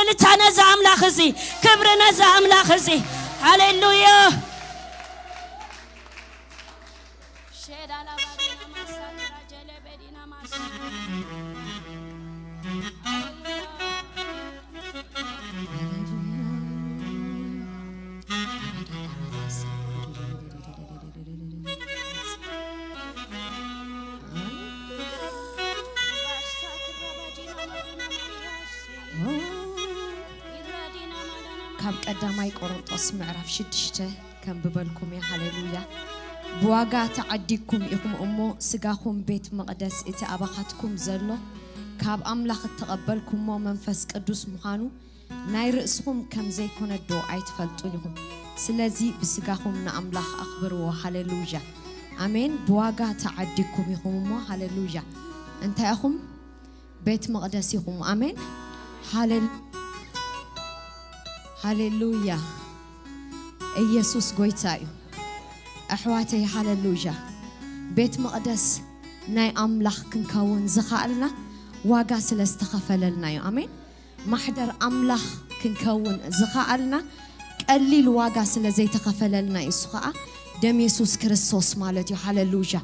እልልታ ነዚ ኣምላኽ እዚ፣ ክብሪ ነዚ ኣምላኽ እዚ። ሃሌሉያ። ካብ ቀዳማይ ቆሮንጦስ ምዕራፍ ሽዱሽተ ከንብበልኩም እየ። ሃሌሉያ። ብዋጋ ተዓዲግኩም ኢኹም እሞ፣ ስጋኹም ቤት መቕደስ እቲ ኣባኻትኩም ዘሎ ካብ ኣምላኽ እተቐበልኩሞ መንፈስ ቅዱስ ምዃኑ ናይ ርእስኹም ከም ዘይኮነ ዶ ኣይትፈልጡን ኢኹም? ስለዚ ብስጋኹም ንኣምላኽ ኣኽብርዎ። ሃሌሉያ። ኣሜን። ብዋጋ ተዓዲግኩም ኢኹም እሞ፣ ሃሌሉያ። እንታይ ኢኹም? ቤት መቕደስ ኢኹም። ኣሜን። ሃሌሉ-፣ ሃሌሉያ። ኢየሱስ ጎይታ እዩ። ኣሕዋተይ፣ ሃሌሉያ። ቤት መቕደስ ናይ ኣምላኽ ክንከውን ዝኸኣልና ዋጋ ስለ ዝተኸፈለልና እዩ። ኣሜን። ማሕደር ኣምላኽ ክንከውን ዝኸኣልና ቀሊል ዋጋ ስለ ዘይተኸፈለልና እዩ። እሱ ኸኣ ደም የሱስ ክርስቶስ ማለት እዩ። ሃሌሉያ።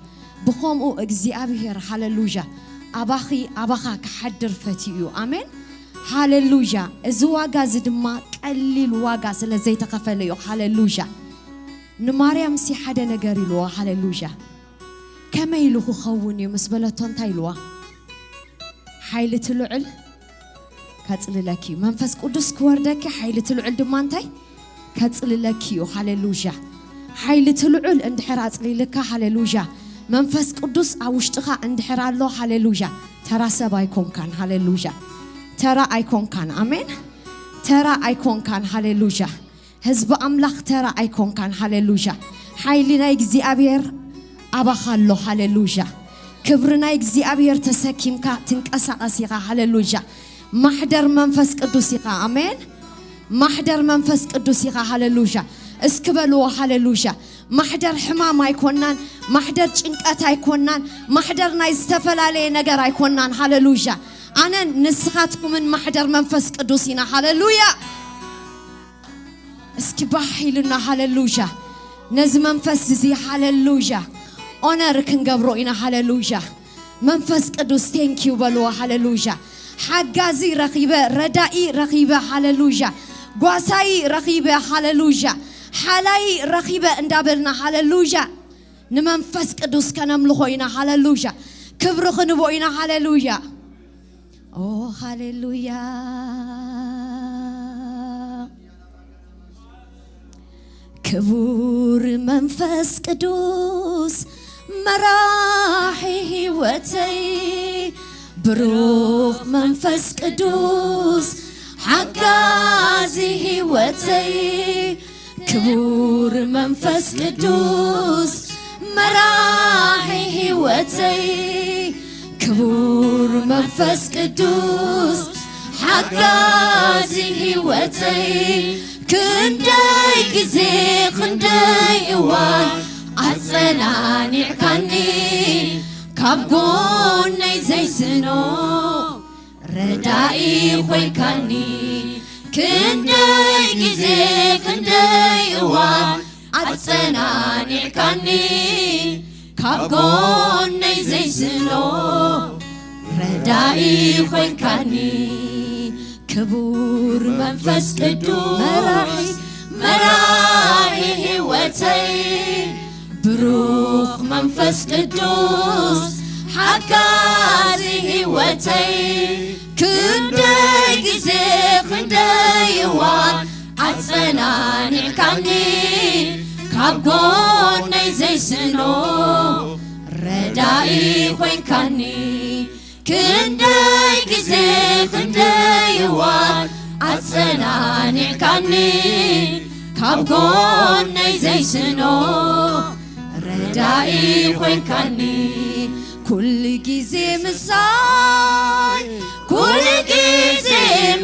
ብኸምኡ እግዚኣብሔር፣ ሃሌሉያ፣ ኣባኺ፣ ኣባኻ ክሓድር ፈትዩ እዩ። ኣሜን። ሃሌሉያ። እዚ ዋጋ እዚ ድማ ቀሊል ዋጋ ስለ ዘይተኸፈለ እዩ። ሃሌሉያ። ንማርያም ሲ ሓደ ነገር ኢልዋ። ሃሌሉያ። ከመይ ኢሉ ክኸውን እዩ ምስ በለቶ እንታይ ኢልዋ? ሓይሊ እቲ ልዑል ከጽልለኪ እዩ። መንፈስ ቅዱስ ክወርደኪ፣ ሓይሊ እቲ ልዑል ድማ እንታይ? ከጽልለኪ እዩ። ሃሌሉያ። ሓይሊ እቲ ልዑል እንድሕር ኣጽሊልካ፣ ሃሌሉያ፣ መንፈስ ቅዱስ ኣብ ውሽጥኻ እንድሕር ኣሎ፣ ሃሌሉያ፣ ተራ ሰብ ኣይኮንካን። ሃሌሉያ። ተራ ኣይኮንካን። ኣሜን። ተራ ኣይኮንካን። ሃሌሉያ። ህዝቢ ኣምላኽ ተራ ኣይኮንካን። ሃሌሉያ። ሓይሊ ናይ እግዚኣብሔር ኣባኻ ኣሎ። ሃሌሉያ። ክብሪ ናይ እግዚኣብሔር ተሰኪምካ ትንቀሳቐስ ኢኻ። ሃሌሉያ። ማሕደር መንፈስ ቅዱስ ኢኻ። ኣሜን። ማሕደር መንፈስ ቅዱስ ኢኻ። ሃሌሉያ። እስኪ በልዎ፣ ሃሌሉያ። ማሕደር ሕማም ኣይኮናን፣ ማሕደር ጭንቀት ኣይኮናን፣ ማሕደር ናይ ዝተፈላለየ ነገር ኣይኮናን። ሃሌሉያ። ኣነን ንስኻትኩምን ማሕደር መንፈስ ቅዱስ ኢና። ሃሌሉያ። እስኪ ባህ ኢሉና፣ ሃሌሉያ። ነዚ መንፈስ እዚ፣ ሃሌሉያ፣ ኦነር ክንገብሮ ኢና። ሃሌሉያ። መንፈስ ቅዱስ፣ ቴንኪዩ በልዎ። ሃሌሉያ። ሓጋዚ ረኺበ፣ ረዳኢ ረኺበ፣ ሃሌሉያ። ጓሳይ ረኺበ፣ ሃሌሉያ። ሓላይ ረኺበ እንዳበልና፣ ሃሌሉያ፣ ንመንፈስ ቅዱስ ከነምልኾ ኢና። ሃሌሉያ። ክብሪ ክንቦ ኢና። ሃሌሉያ። ኦ ሃሌሉያ። ክቡር መንፈስ ቅዱስ መራሒ ህይወተይ፣ ብሩኽ መንፈስ ቅዱስ ሓጋዚ ህይወተይ፣ ክቡር መንፈስ ቅዱስ መራሒ ህይወተይ፣ ክቡር መንፈስ ቅዱስ ሓጋዚ ህይወተይ፣ ክንደይ ግዜ ክንደይ እዋን ኣጸናኒዕካኒ፣ ካብ ጎነይ ዘይስኖ ረዳኢ ኮይንካኒ። ክንደይ ግዜ ክንደይ እዋን ኣጸናኒዕካኒ፣ ካብ ጎነይ ዘይስኖ ረዳኢ ኮይንካኒ። ክቡር መንፈስ ቅዱስ መራሒ፣ መራሒ ህይወተይ፣ ብሩኽ መንፈስ ቅዱስ ሓጋዚ ህይወተይ፣ ክንደይ ግዜ ክንደይ እዋን ኣጸናኒዕካኒ፣ ካብ ጎነይ ዘይስኖ ረዳኢ ኮይንካኒ። ክንደይ ግዜ ክንደይ እዋን ኣጸናኒዕካኒ፣ ካብ ጎነይ ዘይስኖ ረዳኢ ኮይንካኒ። ኩሉ ግዜ ምሳይ፣ ኩሉ ግዜ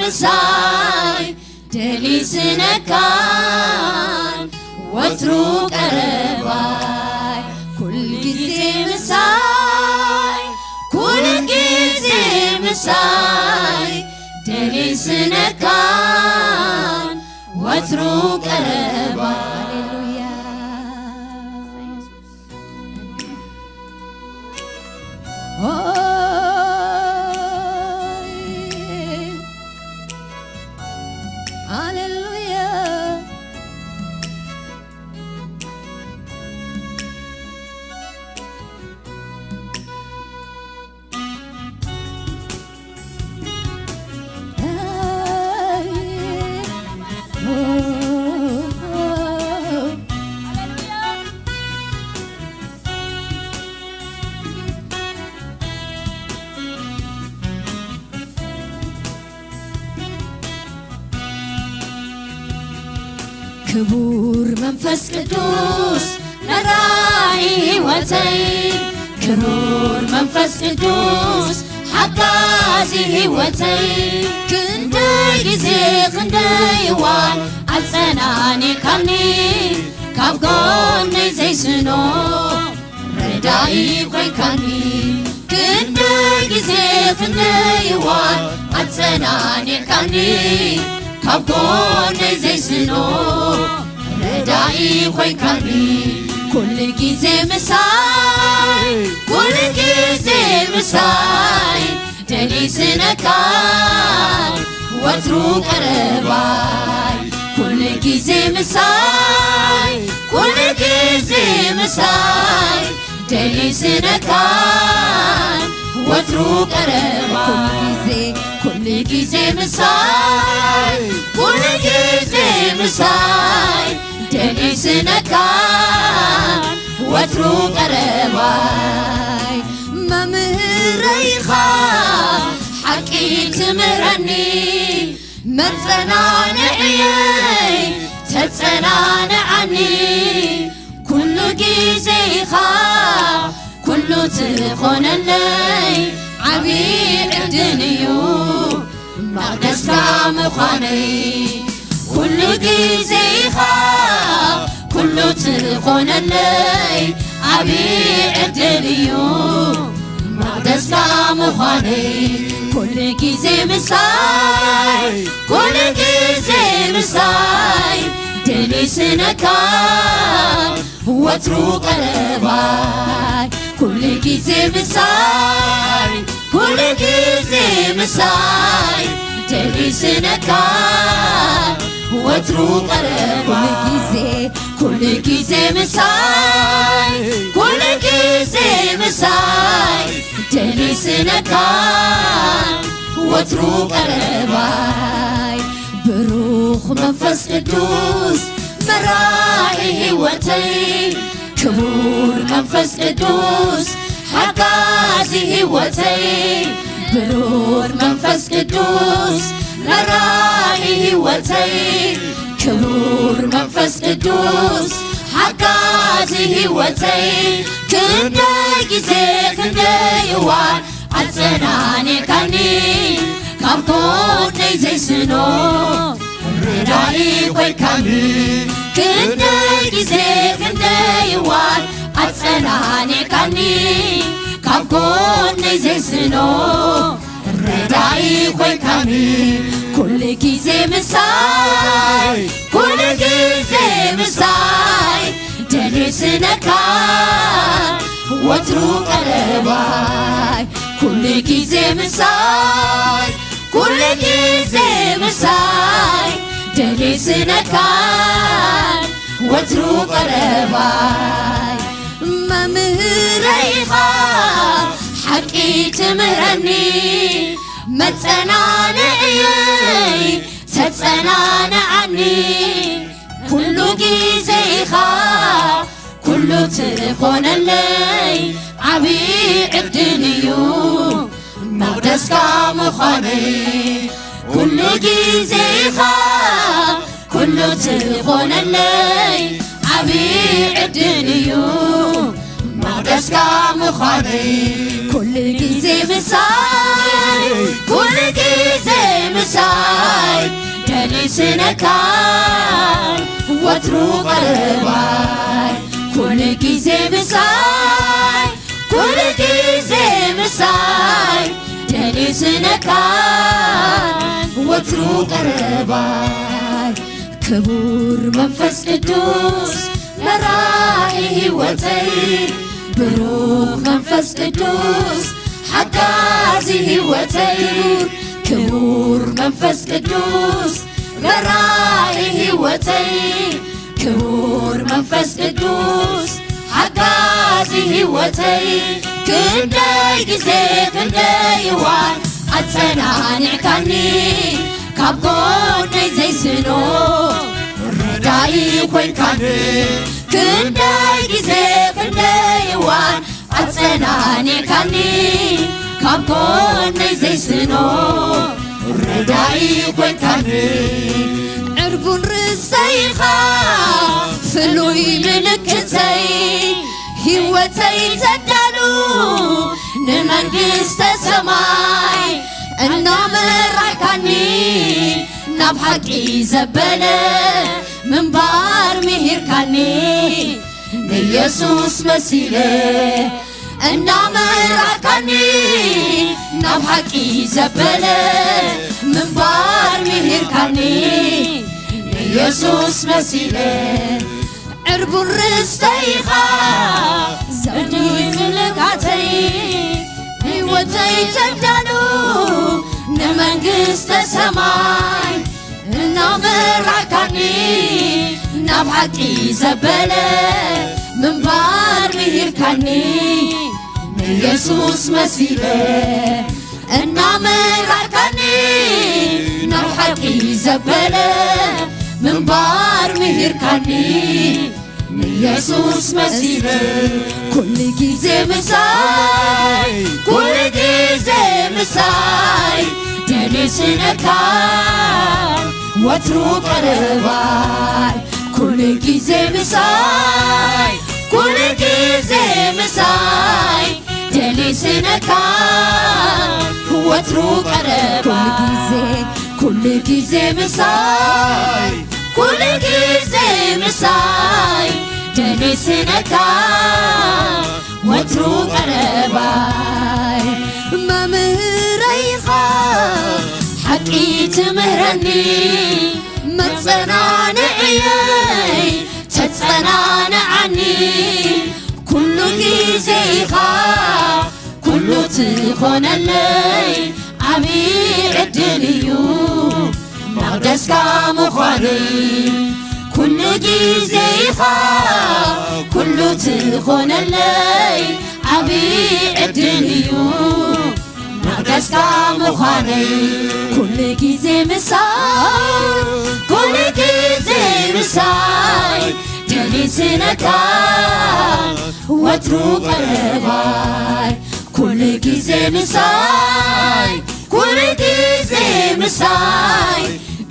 ምሳይ፣ ደሊስነካን ወትሩ ቀረባይ፣ ኩሉ ግዜ ምሳይ፣ ኩሉ ግዜ ምሳይ፣ ደሊ ስነካን ወትሩ ቀረባ። ሃሌሉያ። ሃሌሉያ። ክቡር መንፈስ ቅዱስ መራሒ ህይወተይ፣ ክቡር መንፈስ ቅዱስ ሓጋዚ ህይወተይ፣ ክንደይ ግዜ ክንደይ እዋን ኣጸናኒዕካኒ፣ ካብ ጎነይ ዘይስኖ ረዳኢ ኮይንካኒ። ክንደይ ግዜ ክንደይ እዋን ኣጸናኒዕካኒ፣ ካብ ጎነይ ዘይስኖ ረዳኢ ኮይንካኒ። ኩሉ ግዜ ምሳይ፣ ኩሉ ግዜ ምሳይ፣ ደልየ ስነካ ወትሩ ቀረባይ። ኩሉ ግዜ ምሳይ፣ ኩሉ ግዜ ምሳይ፣ ደልየ ስነካ ወትሩ ቀረባይ። ኩሉ ግዜ፣ ኩሉ ግዜ ምሳይ፣ ኩሉ ግዜ ምሳይ፣ ደልየ ስነካ ወትሩ ቀረባይ። መምህረይ ኢኻ ሓቂ ትምህረኒ፣ መጸናንዕየይ ተጸናንዓኒ። ኩሉ ግዜ ኢኻ ኩሉ ትኾነለይ፣ ዓቢ ዕድል እዩ መቕደስካ ምዃነይ። ኩሉ ግዜ ኢኻ ኩሉ ትኾነለይ፣ ዓቢ ዕድል እዩ መቕደስካ ምዃነይ። ኩሉ ግዜ ምሳይ፣ ኩሉ ግዜ ምሳይ፣ ደልየ ስነካ ወትሩ ቀረባይ። ኩሉ ግዜ ምሳይ፣ ኩሉ ግዜ ምሳይ፣ ደልየ ስነካ ወትሩ ቀረባይ። ኩሉ ግዜ፣ ኩሉ ግዜ ምሳይ፣ ኩሉ ግዜ ምሳይ፣ ደልየ ስነካ ወትሩ ቀረባይ። ብሩኽ መንፈስ ቅዱስ መራሒ ህይወተይ፣ ክቡር መንፈስ ቅዱስ ሓጋዚ ህይወተይ፣ ብሩር መንፈስ ቅዱስ መራሒ ህይወተይ፣ ክቡር መንፈስ ቅዱስ ሓጋዚ ህይወተይ፣ ክንደይ ግዜ ክንደይ እዋን ኣጸናኒዕካኒ፣ ካብ ጎነይ ዘይስኖ ረዳኢ ኮይንካኒ። ክንደይ ግዜ ክንደይ እዋን ኣጸናኒዕካኒ፣ ካብ ጎነይ ዘይስኖ ረዳኢ ኮይንካኒ። ኩሉ ግዜ ምሳይ፣ ኩሉ ግዜ ምሳይ፣ ደልየ ስነካ ወትሩ ቀረባይ። ኩሉ ግዜ ምሳይ፣ ኩሉ ግዜ ምሳይ፣ ደልየ ስነካ ወትሩ ቀረባይ። መምህረይ ኢኻ ሓቂ ትምህረኒ፣ መጸናንዕየይ ተጸናንዓኒ። ኩሉ ግዜ ኢኻ ኩሉ ትኾነለይ፣ ዓቢ ዕድል እዩ መቕደስካ ምዃነይ። ኩሉ ግዜ ኢኻ ኩሉ ትኾነለይ፣ ዓቢ ዕድል እዩ መቕደስካ ምዃነይ። ኩሉ ግዜ ምሳይ፣ ኩሉ ግዜ ምሳይ፣ ደልየ ስነካ ወትሩ ቀረባይ። ኩሉ ግዜ ምሳይ፣ ኩሉ ግዜ ምሳይ፣ ደልየ ስነካ ወትሩ ቀረባይ ክቡር መንፈስ ቅዱስ መራሒ ህይወተይ ብሩኽ መንፈስ ቅዱስ ሓጋዚ ህይወተይ ክቡር መንፈስ ቅዱስ መራሒ ህይወተይ ክቡር መንፈስ ቅዱስ ሓጋዚ ህይወተይ ክንደይ ግዜ ክንደይ እዋን ኣጸናኒዕካኒ ካብ ጎነይ ዘይስኖ ረዳኢ ኮይንካኒ ክንደይ ግዜ ክንደይ እዋን ኣጸናኒዕካኒ ካብ ጎነይ ዘይስኖ ረዳኢ ኮይንካኒ ዕርቡን ርሰይኻ ፍሉይ ምልክተይ ህይወተይ ተዳሉ ንመንግስተ ሰማይ እናመራሕካኒ ናብ ሓቂ ዘበለ ምንባር ምሂርካኒ ንየሱስ መሲለ እናመራሕካኒ ናብ ሓቂ ዘበለ ምንባር ምሂርካኒ ንየሱስ መሲለ ዕርቡን ርስተይኻ ዘውዲ ምልካተይ ህይወተይ ተዳሉ ንመንግስተ ሰማይ እናመራሕካኒ ናብ ሓቂ ዘበለ ምንባር ምሂርካኒ ንየሱስ መሲለ እናመራሕካኒ ናብ ሓቂ ዘበለ ምንባር ምሂርካኒ ንየሱስ መሲለ ኩሉ ግዜ ምሳይ ኩሉ ግዜ ምሳይ ደሊስነካ ወትሩ ቀረባይ ኩሉ ግዜ ምሳይ ኩሉ ግዜ ምሳይ ደሊስነካ ወትሩ ቀረባይ ኩሉ ግዜ ኩሉ ግዜ ምሳይ ኩሉ ግዜ ምሳይ ደሊስነካ ወትሩ ቀረባይ መምህረይኻ ሓቂ ትምህረኒ መጸናንዕየይ ተጸናንዓኒ ኩሉ ግዜኻ ኩሉ ትኾነለይ ዓቢ ዕድል እዩ መቕደስካ ምዃነይ ኩሉ ግዜኻ ኩሉ ትኾነለይ ዓቢ ዕድል እዩ መቕደስካ ምዃነይ ኩሉ ግዜ ምሳይ ኩሉ ግዜ ምሳይ ደሊስነካ ወትሩ ቀረባይ ኩሉ ግዜ ምሳይ ኩሉ ግዜ ምሳይ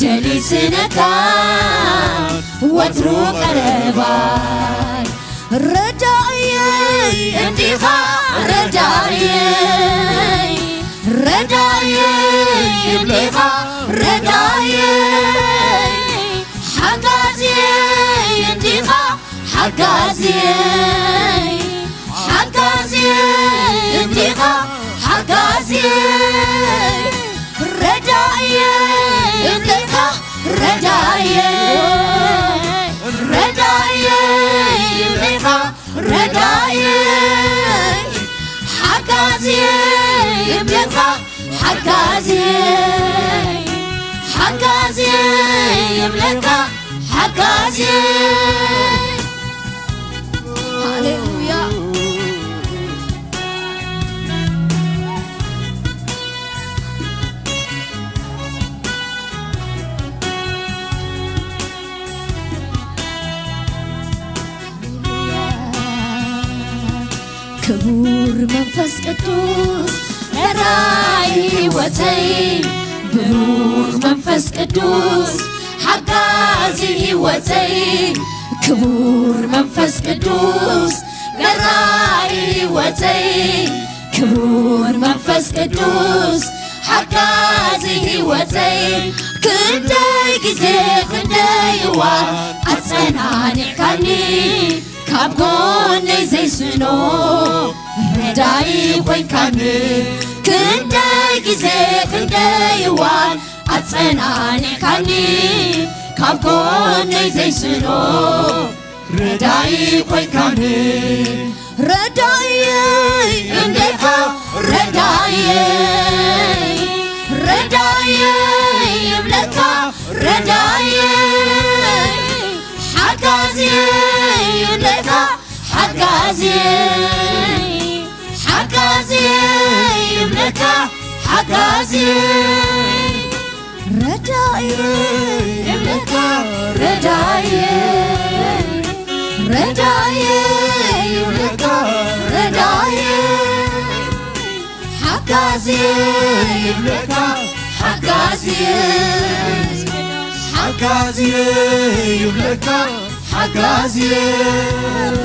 ደሊስነካ ወትሩ ቀረባይ ረዳእየይ እንዲኻ ረዳእየይ ረዳእየይ እንዲኻ ረዳእየይ ሓጋዝየይ እንዲኻ ሓጋዝየይ ሓጋዝየይ እንዲኻ ሓጋዝየይ ረዳእየይ እንዲኻ ረዳእየይ ረዳእየይ እንዲኻ ረዳእየይ ሓጋዝየይ እንዲኻ ሓጋዝየይ ሓጋዝየይ እብለካ ሓጋዝየይ ሃሌሉያ ክቡር መንፈስ ቅዱስ መራሒ ህይወተይ ብሩር መንፈስ ቅዱስ ሓጋዚ ህይወተይ ክቡር መንፈስ ቅዱስ መራሒ ህይወተይ ክቡር መንፈስ ቅዱስ ሓጋዚ ህይወተይ ክንደይ ግዜ ክንደይ እዋን ኣጸናኒዕካኒ ካብ ጎነይ ዘይስኖ ረዳኢ ኮይንካኒ ክንደይ ግዜ ክንደይ እዋን ኣጸናኒዕካኒ ካብ ጎነይ ዘይስኖ ረዳኢ ኮይካኒ። ረዳኢየይ እንዴኻ ረዳኢየይ ረዳኢየይ ይብለካ ረዳኢየይ ሓጋዚየይ ይብለካ ሓጋዚየይ ሓጋዚየይ ይብለካ ሓጋዚየይ ረዳኢየይ ይብለካ ረዳኢየይ ረዳኢየይ ይብለካ ረዳኢየይ ሓጋዚየይ ይብለካ ሓጋዚየይ ሓጋዚየይ ይብለካ ሓጋዚየይ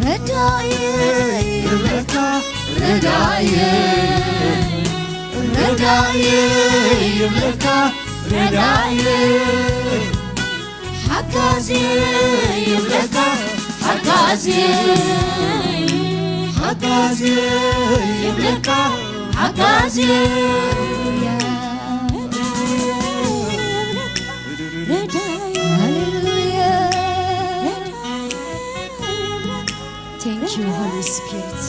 ረዳኢየይ ይብለካ ረዳኢየይ ረዳኢየይ ይብለካ ረዳኢየይ ሓጋዚየይ ይብለካ ሓጋዚየይ ሓጋዚየይ ይብለካ ሓጋዚየይ ረዳኢየይ ሃሌሉያ Thank you, Holy Spirit.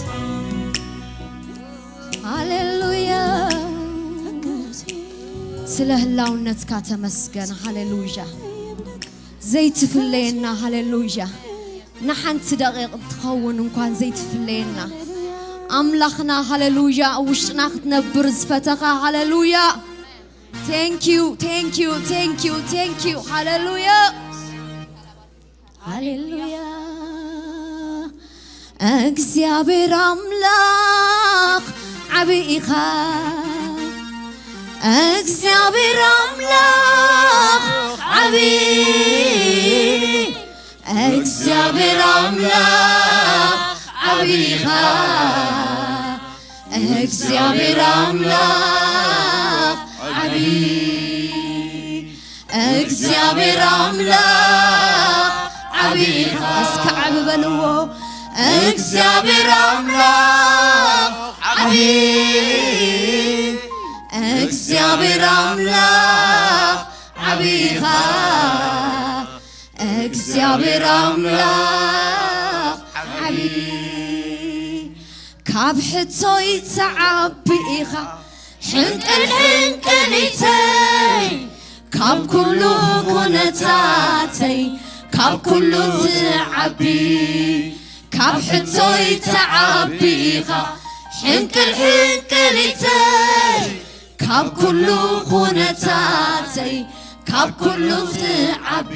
ሃሌሉያ ስለ ህላውነትካ ተመስገን። ሃሌሉያ ዘይትፍለየና። ሃሌሉያ ንሓንቲ ደቂቕ ትኸውን እንኳን ዘይትፍለየና ኣምላኽና። ሃሌሉያ ውሽጥና ክትነብር ዝፈተኻ። ሃሌሉያ Thank you, thank you, thank you, thank you. ሃሌሉያ ሃሌሉያ እግዚኣብሔር ኣምላኽ ዓቢ ኢኻ። እግዚኣብሔር ኣምላኽ ዓቢ እግዚኣብሔር ኣምላኽ ዓቢ ኢኻ። እግዚኣብሔር ኣምላኽ ዓቢ እግዚኣብሔር ኣምላኽ ዓቢ ኢኻ እስከ ዓቢ በልዎ እግዚኣብሔር ኣምላኽ ዓቢ እግዚኣብሔር ኣምላኽ ዓቢ ኢኻ እግዚኣብሔር ኣምላኽ ዓቢ ካብ ሕቶይ ትዓቢ ኢኻ ሕንቅል ሕንቅሊተይ ካብ ኩሉ ኩነታተይ ካብ ኩሉ ትዓቢ ካብ ሕቶይ ትዓቢ ኢኻ ሕንቅል ሕንቅሊተይ ካብ ኩሉ ኩነታተይ ካብ ኩሉ ትዓቢ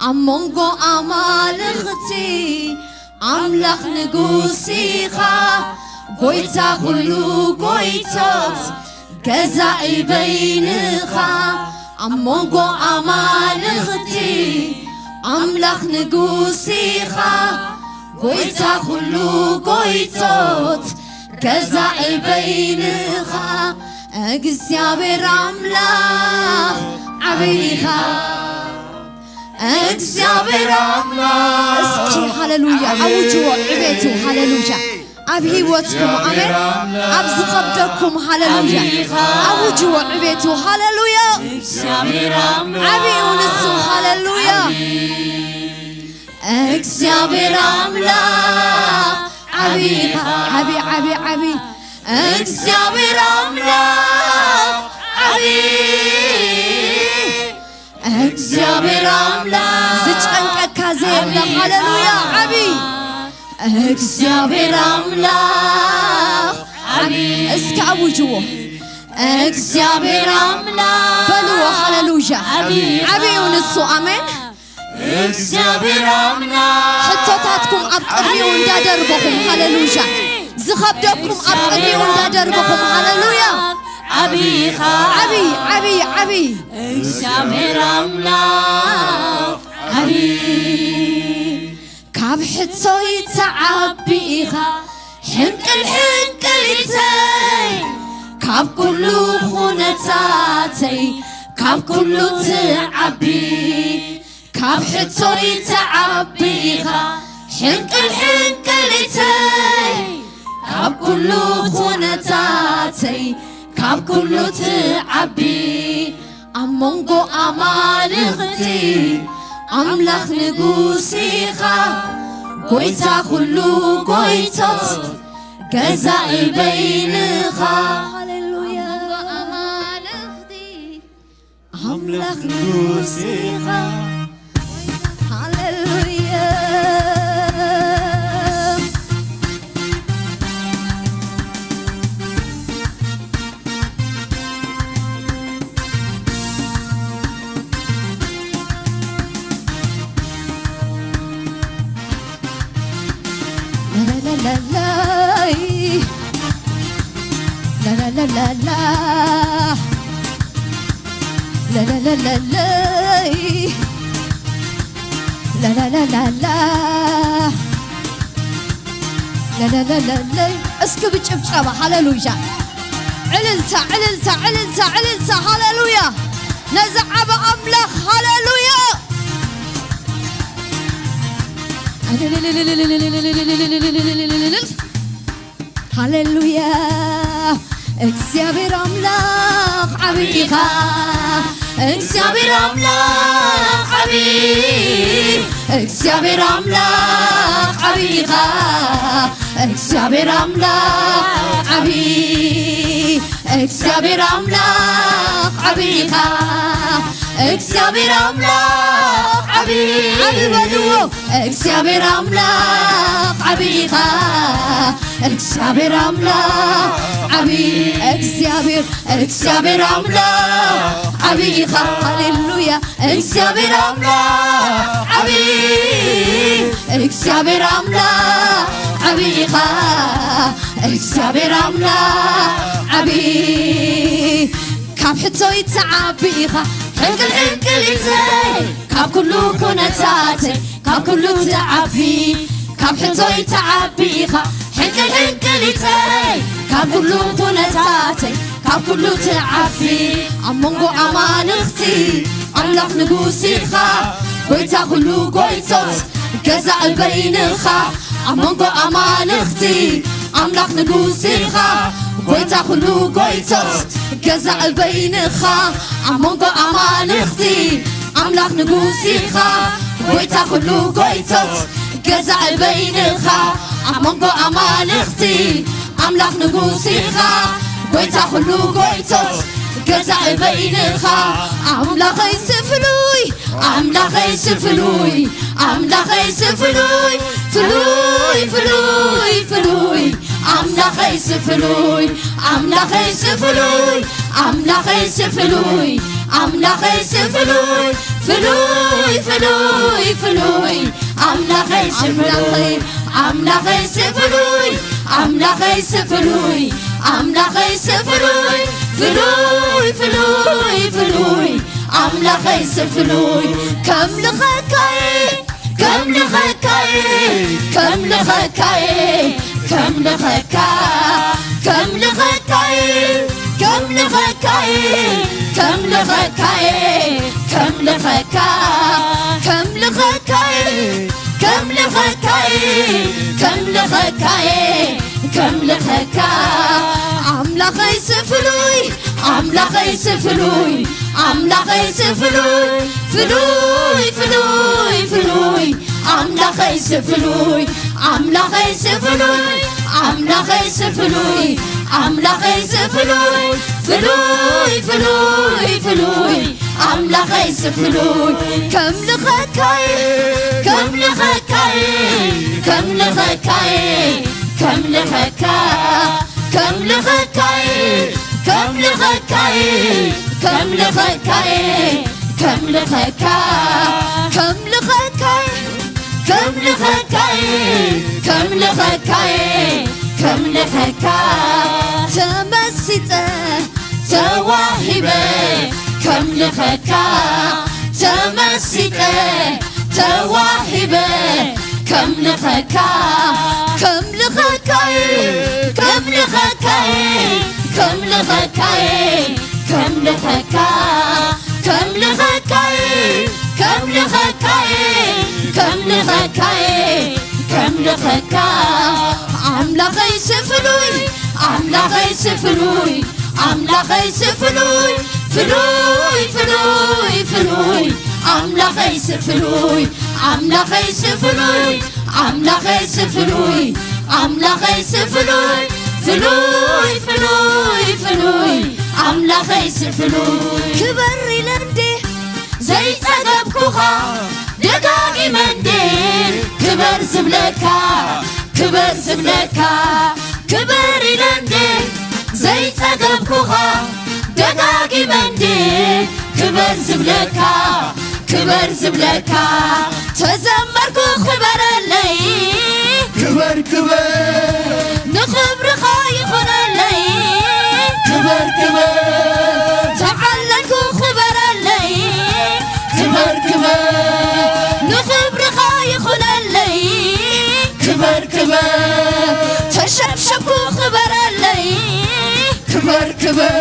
ኣብ መንጎ ኣማልኽቲ ኣምላኽ ንጉስ ኢኻ ጎይታ ኩሉ ጎይቶት ገዛኢ በይንኻ ኣብ መንጎ ኣማልኽቲ ኣምላኽ ንጉስ ኢኻ ጎይታ ኩሉ ጎይቶት ገዛኢ በይንኻ እግዚኣብሔር ኣምላኽ ዓብይ ኢኻ እግዚኣብሔር ኣምላኽ እስኪ ሃሌሉያ ኣውጅዎ ዕቤቱ ሃሌሉያ ኣብ ህይወትኩም ኣሜን ኣብ ዝኸብደኩም ሃሌሉያ ኣውጅዎ ዕቤቱ ሃሌሉያ እግዚኣብሔር ኣምላኽ ዓብይ እዩ ንሱ ሃሌሉያ እግዚኣብሔር ኣምላኽ ዓብይ ኢኻ ዓብይ ዓብይ ዓብይ እግዚኣብሔር ኣምላኽ ዓብይ እግዚኣብሔር ኣምላኽ ዝጨንቀካ ዘየለ ሃሌሉያ ዓብይ እግዚኣብሔር ኣምላኽ ዓብይ እስኪ ኣውጅዎ እግዚኣብሔር ኣምላኽ በልዎ ሃሌሉያ ዓብይ እዩ ንሱ ኣሜን እግዚኣብሔር ኣምላኽ ሕቶታትኩም ኣብ ቅድሚኡ እንዳደርበኹም ሃሌሉያ ዝኸብደኩም ኣብ ቅድሚኡ እንዳደርበኹም ሃሌሉያ ዓብይ ኢኻ ዓብይ ዓብይ ዓብይ እግዚኣብሔር ኣምላኽ ዓብይ ካብ ሕቶይ ትዓቢ ኢኻ ሕንቅል ሕንቅሊተይ ካብ ኩሉ ኩነታተይ ካብ ኩሉ ትዓቢ ካብ ሕቶይ ትዓቢ ኢኻ ሕንቅል ሕንቅሊተይ ካብ ኩሉ ኩነታተይ ኣብ ኩሉ ትዓቢ ኣብ መንጎ ኣማልኽቲ ኣምላኽ ንጉስ ኢኻ፣ ጎይታ ኩሉ ጎይቶት ገዛኢ በይንኻ። ሃሌሉያ። ኣብ መንጎ ኣማልኽቲ ኣምላኽ ንጉስ ኢኻ። ሃሌሉያ። ላላላላላይ፣ ላላላላላ፣ ላላላላላይ፣ ላላላላላ፣ ላላላላላይ። እስኪ ብጭብጨባ ሃሌሉያ፣ ዕልልታ፣ ዕልልታ፣ ዕልልታ፣ ዕልልታ፣ ሃሌሉያ። ነዚ ዓቢ ኣምላኽ ሃሌሉያ። ሃሌሉያ። እግዚኣብሔር ኣምላኽ ዓቢ ኢኻ። እግዚኣብሔር ኣምላኽ ዓቢ፣ እግዚኣብሔር ኣምላኽ ዓቢ ኢኻ። እግዚኣብሔር ኣምላኽ ዓቢ፣ እግዚኣብሔር ኣምላኽ ዓቢ ኢኻ። እግዚኣብሔር ኣምላኽ ዓቢ፣ ዓቢ በልዎ። እግዚኣብሔር ኣምላኽ ዓቢ ኢኻ። እግዚኣብሔር ኣምላኽ ዓቢ፣ እግዚኣብሔር፣ እግዚኣብሔር ኣምላኽ ዓቢ ኢኻ። ሃሌሉያ። እግዚኣብሔር ኣምላኽ ዓቢ፣ እግዚኣብሔር ኣምላኽ ዓቢ ኢኻ። እግዚኣብሔር ኣምላኽ ዓቢ፣ ካብ ሕቶይ ትዓቢ ኢኻ። ሕንቅል ሕንቅሊተይ ካብ ኩሉ ኩነታተይ ካብ ኩሉ ትዓቢ፣ ካብ ሕቶይ ትዓቢ ኢኻ። ሕንቅል ሕንቅሊተይ ካብ ኩሉ ኩነታተይ ካብ ኩሉ ትዓቢ። ኣብ መንጎ ኣማልኽቲ ኣምላኽ ንጉስ ኢኻ፣ ጎይታ ኩሉ ጎይቶት ገዛኢ በይንኻ። ኣብ መንጎ ኣማልኽቲ ኣምላኽ ንጉስ ኢኻ፣ ጎይታ ኩሉ ጎይቶት ገዛኢ በይንኻ። ኣብ መንጎ ኣማልኽቲ ኣምላኽ ንጉስ ኢኻ፣ ጎይታ ኩሉ ጎይቶት ገዛኢ በይንኻ። ኣብ መንጎ ኣማልኽቲ ኣምላኽ ንጉስ ኢኻ፣ ጎይታ ኩሉ ጎይቶት ገዛኢ በይንኻ። ኣምላኸይ ስፍሉይ፣ ኣምላኸይ ስፍሉይ፣ ኣምላኸይ ስፍሉይ፣ ፍሉይ፣ ፍሉይ፣ ፍሉይ። ኣምላኸይ ስፍሉይ፣ ኣምላኸይ ስፍሉይ፣ ኣምላኸይ ስፍሉይ፣ ኣምላኸይ ስፍሉይ፣ ፍሉይ፣ ፍሉይ፣ ፍሉይ። ኣምላኸይ ስፍሉይ፣ ኣምላኸይ ስፍሉይ፣ ኣምላኸይ ስፍሉይ፣ ኣምላኸይ ስፍሉይ፣ ፍሉይ፣ ፍሉይ፣ ፍሉይ። ኣምላኸይ ስፍሉይ፣ ከምልኸካይ፣ ከምልኸካይ፣ ከምልኸካይ፣ ከምልኸካ፣ ከምልኸካይ፣ ከምልኸካይ፣ ከምልኸካይ፣ ከምልኸካ፣ ከምልኸካይ፣ ከምልኸካይ፣ ከምልኸካይ፣ ከምልኸካ። ኣምላኸይ ስፍሉይ፣ ኣምላኸይ ስፍሉይ፣ ኣምላኸይ ስፍሉይ፣ ፍሉይ፣ ፍሉይ፣ ፍሉይ። ኣምላኸይ ስፍሉይ፣ ኣምላኸይ ስፍሉይ፣ ኣምላኸይ ስፍሉይ፣ ኣምላኸይ ስፍሉይ፣ ፍሉይ፣ ፍሉይ፣ ፍሉይ። ኣምላኸይ ስፍሉይ፣ ከምልኸካይ፣ ከምልኸካይ፣ ከምልኸካይ፣ ከምልኸካ፣ ከምልኸካይ፣ ከምልኸካይ፣ ከምልኸካይ፣ ከምልኸካ፣ ከምልኸካይ፣ ከምልኸካይ፣ ከምልኸካይ፣ ከምልኸካ፣ ተመሲጠ ተዋሂበ ከምልኸካ፣ ተመሲጠ ተዋሂበ ከምልኸካ፣ ከምልኸካይ፣ ከምልኸካይ፣ ከምልኸካይ፣ ከምልኸካ፣ ከምልኸካይ፣ ከምልኸካይ፣ ከምልኸካይ፣ ከምልኸካ። ኣምላኸይ ስፍሉይ፣ ኣምላኸይ ስፍሉይ፣ ኣምላኸይ ስፍሉይ ፍሉይ ፍሉይ ፍሉይ ኣምላኸይ ስፍሉይ ኣምላኸይ ስፍሉይ ኣምላኸይ ስፍሉይ ኣምላኸይ ስፍሉይ ፍሉይ ፍሉይ ፍሉይ ኣምላኸይ ስፍሉይ ክበር ኢለ እንዴ ዘይጸገብኩኻ ደጋጊመ እንዴ ክበር ዝብለካ ክበር ዝብለካ ክበር ኢለ እንዴ ዘይጸገብኩኻ ደጋጊመ እንዴ ክበር ዝብለካ ክበር ዝብለካ ተዘመርኩ ክበረለይ ክበር ክበር ንኽብርኻ ይኹነለይ ክበር ክበር ተዓለልኩ ክበረለይ ክበር ክበር ንኽብርኻ ይኹነለይ ክበር ክበር ተሸብሸብኩ ክበረለይ ክበር ክበር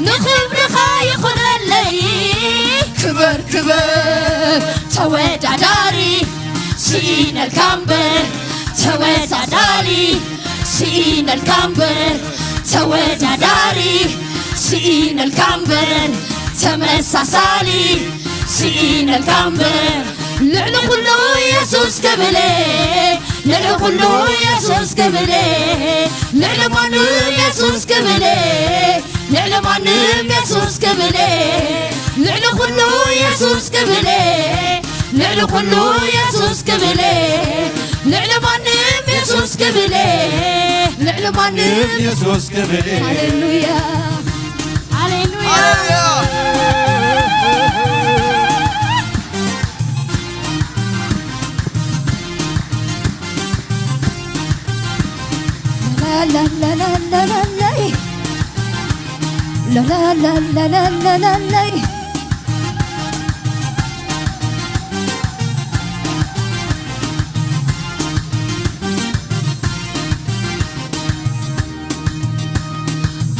ንኽብርኻ ይኹነለይ ክበር ክበር ተወዳዳሪ ስኢነልካ እምበር ተወዳዳሪ ስኢነልካ እምበር ተወዳዳሪ ስኢነልካ እምበር ተመሳሳሊ ስኢነልካ እምበር ልዕሊ ኩሉ የሱስ ክብለ ልዕሊ ኩሉ የሱስ ክብለ ልዕሊ ማንም የሱስ ክብለ ልዕሊ ማንም የሱስ ክብለ ልዕሊ ኩሉ የሱስ ክብለ ልዕሊ ኩሉ የሱስ ክብለ ልዕሊ ማንም የሱስ ክብለ ልዕሊ ማንም የሱስ ክብለ ሃሌሉያ ሃሌሉያ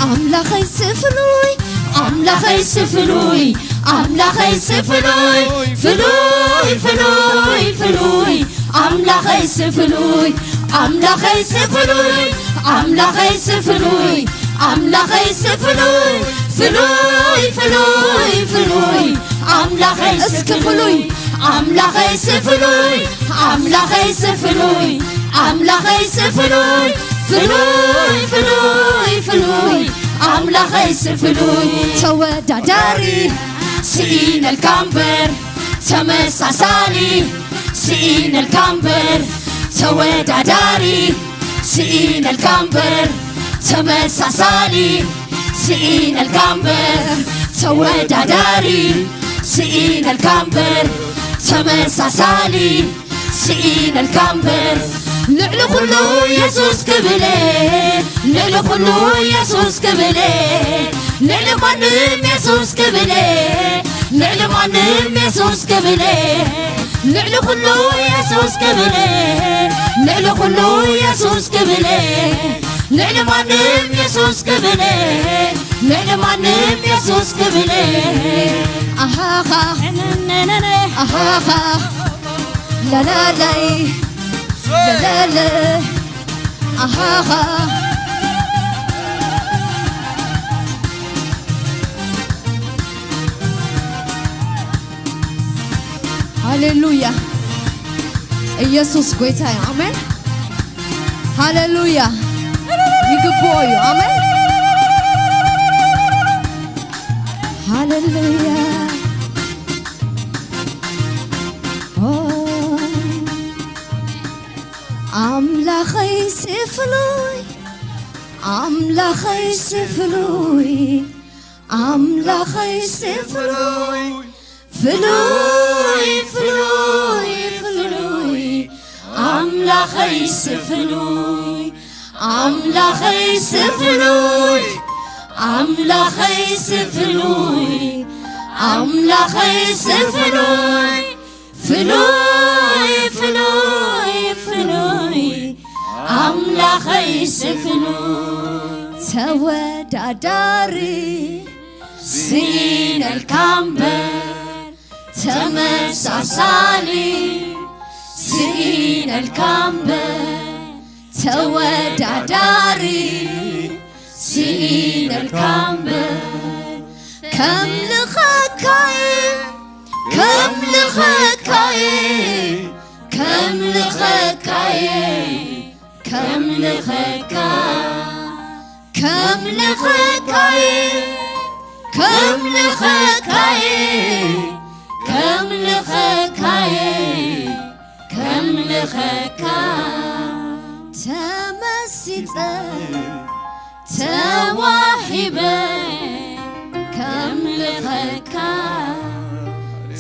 ኣምላኸይ ስፍሉይ ኣምላኸይ ስፍሉይ ኣምላኸይ ስፍሉይ ፍሉይ ፍሉይ ፍሉይ ኣምላኸይ ስፍሉይ ኣምላኸይ ስፍሉይ ኣምላኸይ ስፍሉይ ኣምላኸይ ስፍሉይ ፍሉይ ፍሉይ ፍሉይ ኣምላኸይ እስኪ ፍሉይ ኣምላኸይ ስፍሉይ ኣምላኸይ ስፍሉይ ኣምላኸይ ስፍሉይ ፍሉይ ፍሉይ ፍሉይ ኣምላኸይ ስፍሉይ ተወዳዳሪ ስኢነልካ እምበር ተመሳሳሊ ስኢነልካ እምበር ተወዳዳሪ ስኢነልካ እምበር ተመሳሳሊ ስኢነልካ እምበር ተወዳዳሪ ስኢነልካ እምበር ተመሳሳሊ ስኢነልካ እምበር ልዕሊ ኩሉ የሱስ ክብለ ልዕሊ ኩሉ የሱስ ክብለ ልዕሊ ማንም የሱስ ክብለ ልዕሊ ማንም የሱስ ክብለ ልዕሊ ኩሉ የሱስ ክብለ ልዕሊ ኩሉ የሱስ ክብለ ልዕሊ ማንም የሱስ ክብለ ልዕሊ ማንም የሱስ ክብለ ኣሃኻ ኣሃኻ ላላላይ ላላለ ኣሃኻ ሃሌሉያ ኢየሱስ ጎይታ እዩ ኣሜን ሃሌሉያ ይግብኦ እዩ ኣሜን ሃሌሉያ ኣምላኸይ ስፍሉይ ኣምላኸይ ስፍሉይ ኣምላኸይ ስፍሉይ ፍሉይ ፍሉይ ፍሉይ ኣምላኸይ ስፍሉይ ኣምላኸይ ስፍሉይ ኣምላኸይ ስፍሉይ ኣምላኸይ ስፍሉይ ፍሉይ ፍሉይ ፍሉይ ኣምላኸይ ስፍሉይ ተወዳዳሪ ስኢነልካ እምበር ተመሳሳሊ ስኢነልካ እምበር ተወዳዳሪ ኢነልካ እምበር ከምልኸካየ ከምልኸካየ ከምልኸካየ ከምልኸካ ከምልኸካየ ከምልኸካየ ከምልኸካየ ከምልኸካ ተመሲጠ ተዋሂበ ከምልኸካ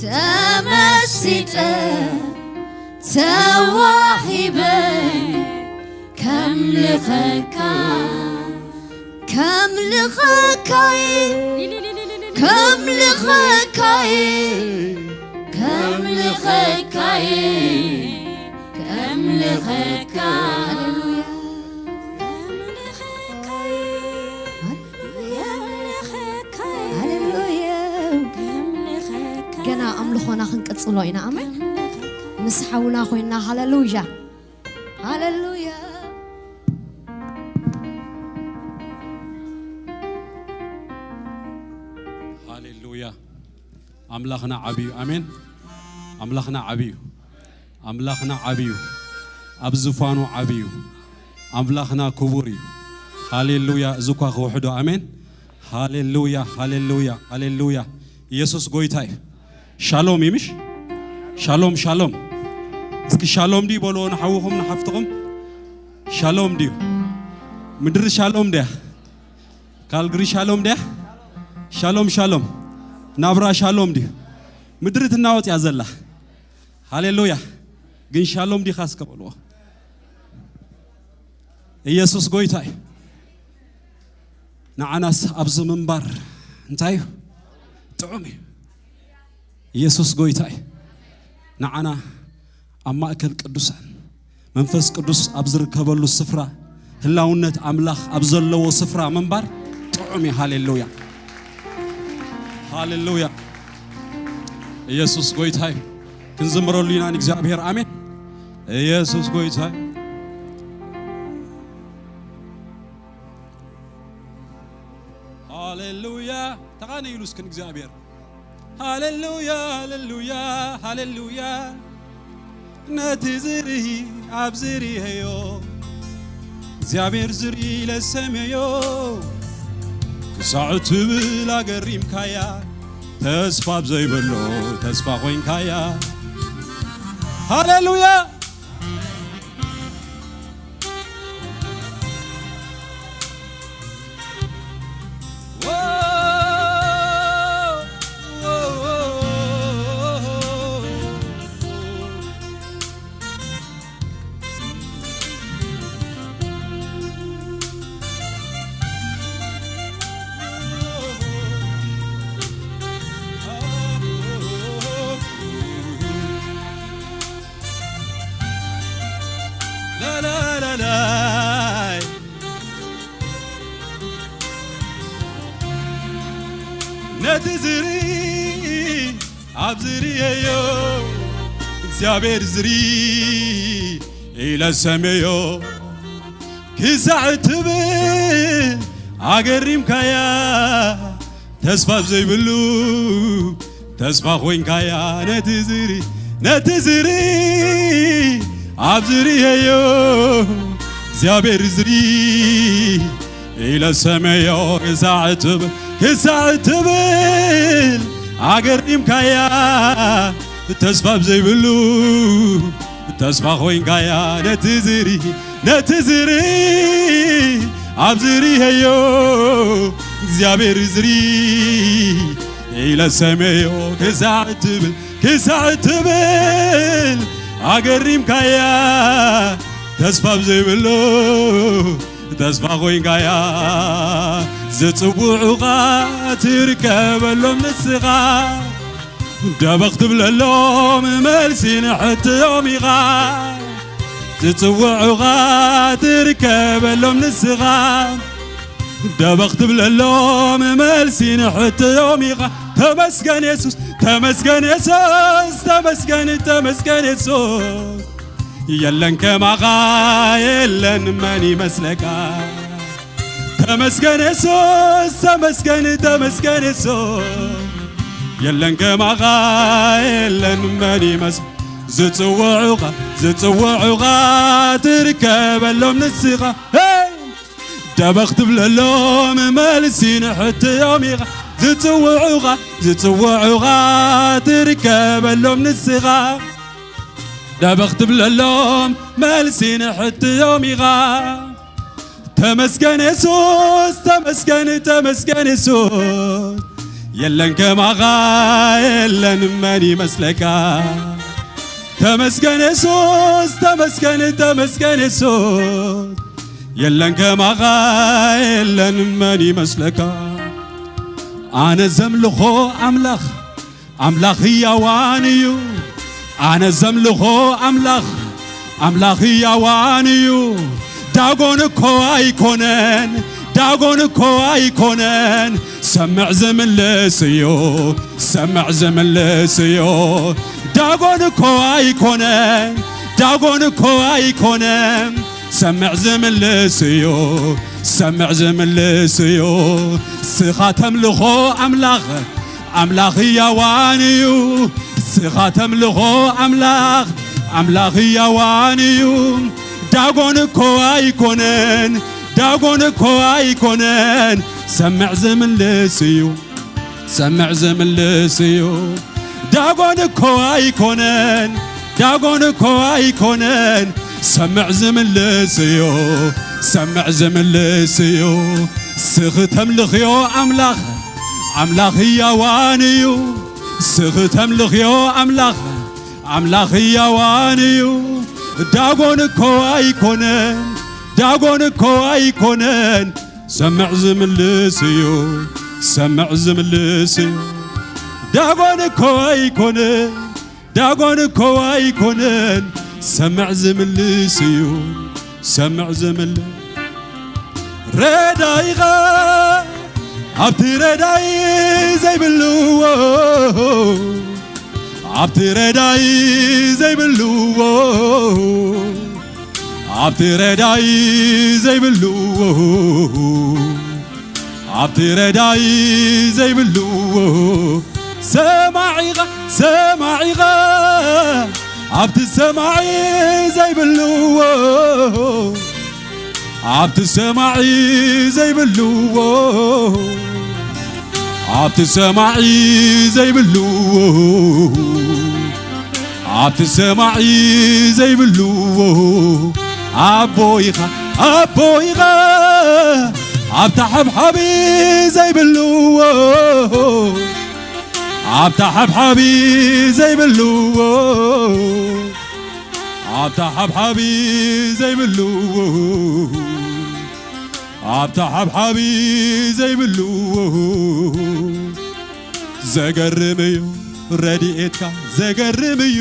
ተመሲጠ ተዋሂበ ከምልኸካ ከምልኸካይ ከምልኸካይ ከምልኸካይ ከምልኸካ ሃሌሉያ። ገና ኣምልኾና ክንቅጽሎ ኢና። ኣሜን። ምስ ሓውና ኮይና ሃሌሉያ። ሃሌሉያ። ሃሌሉያ። ኣምላኽና ዓብዩ። ኣሜን። ኣምላኽና ዓብዩ። ኣምላኽና ዓብዩ። ኣብ ዝፋኑ ዓብዩ። ኣምላኽና ክቡር እዩ። ሃሌሉያ። እዚ እኳ ክውሕዶ። ኣሜን። ሃሌሉያ፣ ሃሌሉያ፣ ሃሌሉያ። ኢየሱስ ጎይታ እዩ። ሻሎም ይምሽ። ሻሎም፣ ሻሎም። እስኪ ሻሎም ድዩ በልዎ ንሓውኹም ንሓፍትኹም። ሻሎም ድዩ? ምድሪ ሻሎም ድያ? ካልግሪ ሻሎም ድያ? ሻሎም፣ ሻሎም። ናብራ ሻሎም ድዩ? ምድሪ ትናወጥ እያ ዘላ። ሃሌሉያ። ግን ሻሎም ዲኻ እስከ በልዎ። ኢየሱስ ጎይታ እዩ። ንዓናስ ኣብዚ ምንባር እንታይ እዩ? ጥዑም እዩ። ኢየሱስ ጎይታ እዩ። ንዓና ኣብ ማእከል ቅዱሳን መንፈስ ቅዱስ ኣብ ዝርከበሉ ስፍራ ህላውነት ኣምላኽ ኣብ ዘለዎ ስፍራ ምንባር ጥዑም እዩ። ሃሌሉያ። ሃሌሉያ። ኢየሱስ ጎይታ እዩ። ክንዝምረሉ ኢና ንእግዚኣብሔር። ኣሜን። ኢየሱስ ጎይታ እዩ። ሃሌሉያ። ተቓነይሉ እስኪ ንእግዚኣብሔር። ሃሌሉያ፣ ሃሌሉያ፣ ሃሌሉያ። ነቲ ዝርኢ ኣብ ዝርእዮ እግዚኣብሔር ዝርኢ ለሰመዮ ክሳዕ ትብል ኣገሪምካያ ተስፋ ኣብ ዘይብሎ ተስፋ ኮይንካያ። ሃሌሉያ። ነቲ ዝርኢ ኣብ ዝርእዮ እግዚኣብሔር ዝርኢ ኢለ ሰመዮ ክሳዕ ትብል ኣገሪምካያ ተስፋ ዘይብሉ ተስፋ ኮይንካያ ነቲ ዝሪ ነቲ ዝሪ ኣብ ዝርየዮ እግዚኣብሔር ዝሪ ኢለ ሰመዮ ክሳዕ ትብል ክሳዕ ትብል ኣገሪምካያ ተስፋ ዘይብሉ ተስፋ ኮይንካያ ነቲ ዝሪ ነቲ ዝሪ ኣብ ዝርየዮ እግዚኣብሔር ዝሪ ኢለ ሰመዮ ክሳዕ ትብል ክሳዕ ትብል ኣገሪምካያ ተስፋ ዘይብሉ ተስፋ ኮይንካያ ዝጽውዑኻ ትርከበሎም ንስኻ ደበኽ ትብለሎም መልሲ ንሕትኦም ኢኻ ዝጽውዑኻ ትርከበሎም ንስኻ ደበኽ ትብለሎም መልሲ ንሕትኦም ኢኻ ተመስገን የሱስ ተመስገን የሱስ ተመስገን ተመስገን የሱስ የለን ከማኻ የለን መን ይመስለካ ተመስገን የሱስ፣ ተመስገን፣ ተመስገን የሱስ። የለን ከማኻ የለን መን ይመስ-፣ ዝጽውዑኻ፣ ዝጽውዑኻ ትርከበሎም ንስኻ። ሄይ! ደበኽ ትብለሎም መልሲ ንሕትዮም ኢኻ። ዝጽውዑኻ፣ ዝጽውዑኻ ትርከበሎም ንስኻ። ደበኽ ትብለሎም መልሲ ንሕትዮም ኢኻ። ተመስገን የሱስ፣ ተመስገን፣ ተመስገን የሱስ። የለን ከማኻ የለን መን ይመስለካ። ተመስገን የሱስ፣ ተመስገን፣ ተመስገን የሱስ። የለን ከማኻ የለን መን ይመስለካ። ኣነ ዘምልኾ ኣምላኽ ኣምላኽ ህያዋን እዩ። ኣነ ዘምልኾ ኣምላኽ፣ ኣምላኽ ህያዋን እዩ። ዳጎን እኮ ኣይኮነን፣ ዳጎን እኮ ኣይኮነን። ሰምዕ ዝምልስ እዩ፣ ሰምዕ ዝምልስ እዩ። ዳጎን እኮ ኣይኮነን፣ ዳጎን እኮ ኣይኮነን። ሰምዕ ዝምልስ እዩ፣ ሰምዕ ዝምልስ እዩ። ስኻ ተምልኾ ኣምላኽ ኣምላኽ ህያዋን እዩ። ስኻ ተምልኾ ኣምላኽ፣ ኣምላኽ ህያዋን እዩ። ዳጎን እኮ ኣይኮነን፣ ዳጎን እኮ ኣይኮነን። ሰምዕ ዝምልስ እዩ፣ ሰምዕ ዝምልስ እዩ። ዳጎን እኮ ኣይኮነን፣ ዳጎን እኮ ኣይኮነን። ሰምዕ ዝምልስ እዩ፣ ሰምዕ ዝምልስ እዩ። ስኺ ተምልኽዮ ኣምላኽ ኣምላኽ ህያዋን እዩ። ስኺ ተምልኽዮ ኣምላኽ ኣምላኽ ህያዋን እዩ። ዳጎን እኮ ኣይኮነን፣ ዳጎን እኮ ኣይኮነን። ሰምዕ ዝምልስ እዩ፣ ሰምዕ ዝምልስ እዩ። ዳጎን እኮ ኣይኮነን፣ ዳጎን እኮ ኣይኮነን። ሰምዕ ዝምልስ እዩ፣ ሰምዕ ዝምልስ። ረዳኢኻ ኣብቲ ረዳኢ ዘይብልዎ፣ ኣብቲ ረዳኢ ዘይብልዎ፣ ኣብቲ ረዳኢ ዘይብልዎ፣ ኣብቲ ረዳኢ ዘይብልዎ። ሰማዒኻ፣ ሰማዒኻ ኣብቲ ሰማዒ ዘይብልዎ፣ ኣብቲ ሰማዒ ዘይብልዎ፣ ኣብቲ ሰማዒ ዘይብልዎ፣ ኣብቲ ሰማዒ ዘይብልዎ። ኣቦ ኢኻ፣ ኣቦ ኢኻ ኣብታ ሓብሓቢ ዘይብልዎ፣ ኣብታ ሓብሓቢ ዘይብልዎ፣ ኣብታ ሓብሓቢ ዘይብልዎ፣ ኣብታ ሓብሓቢ ዘይብልዎ። ዘገርም እዩ ረድኤትካ፣ ዘገርም እዩ፣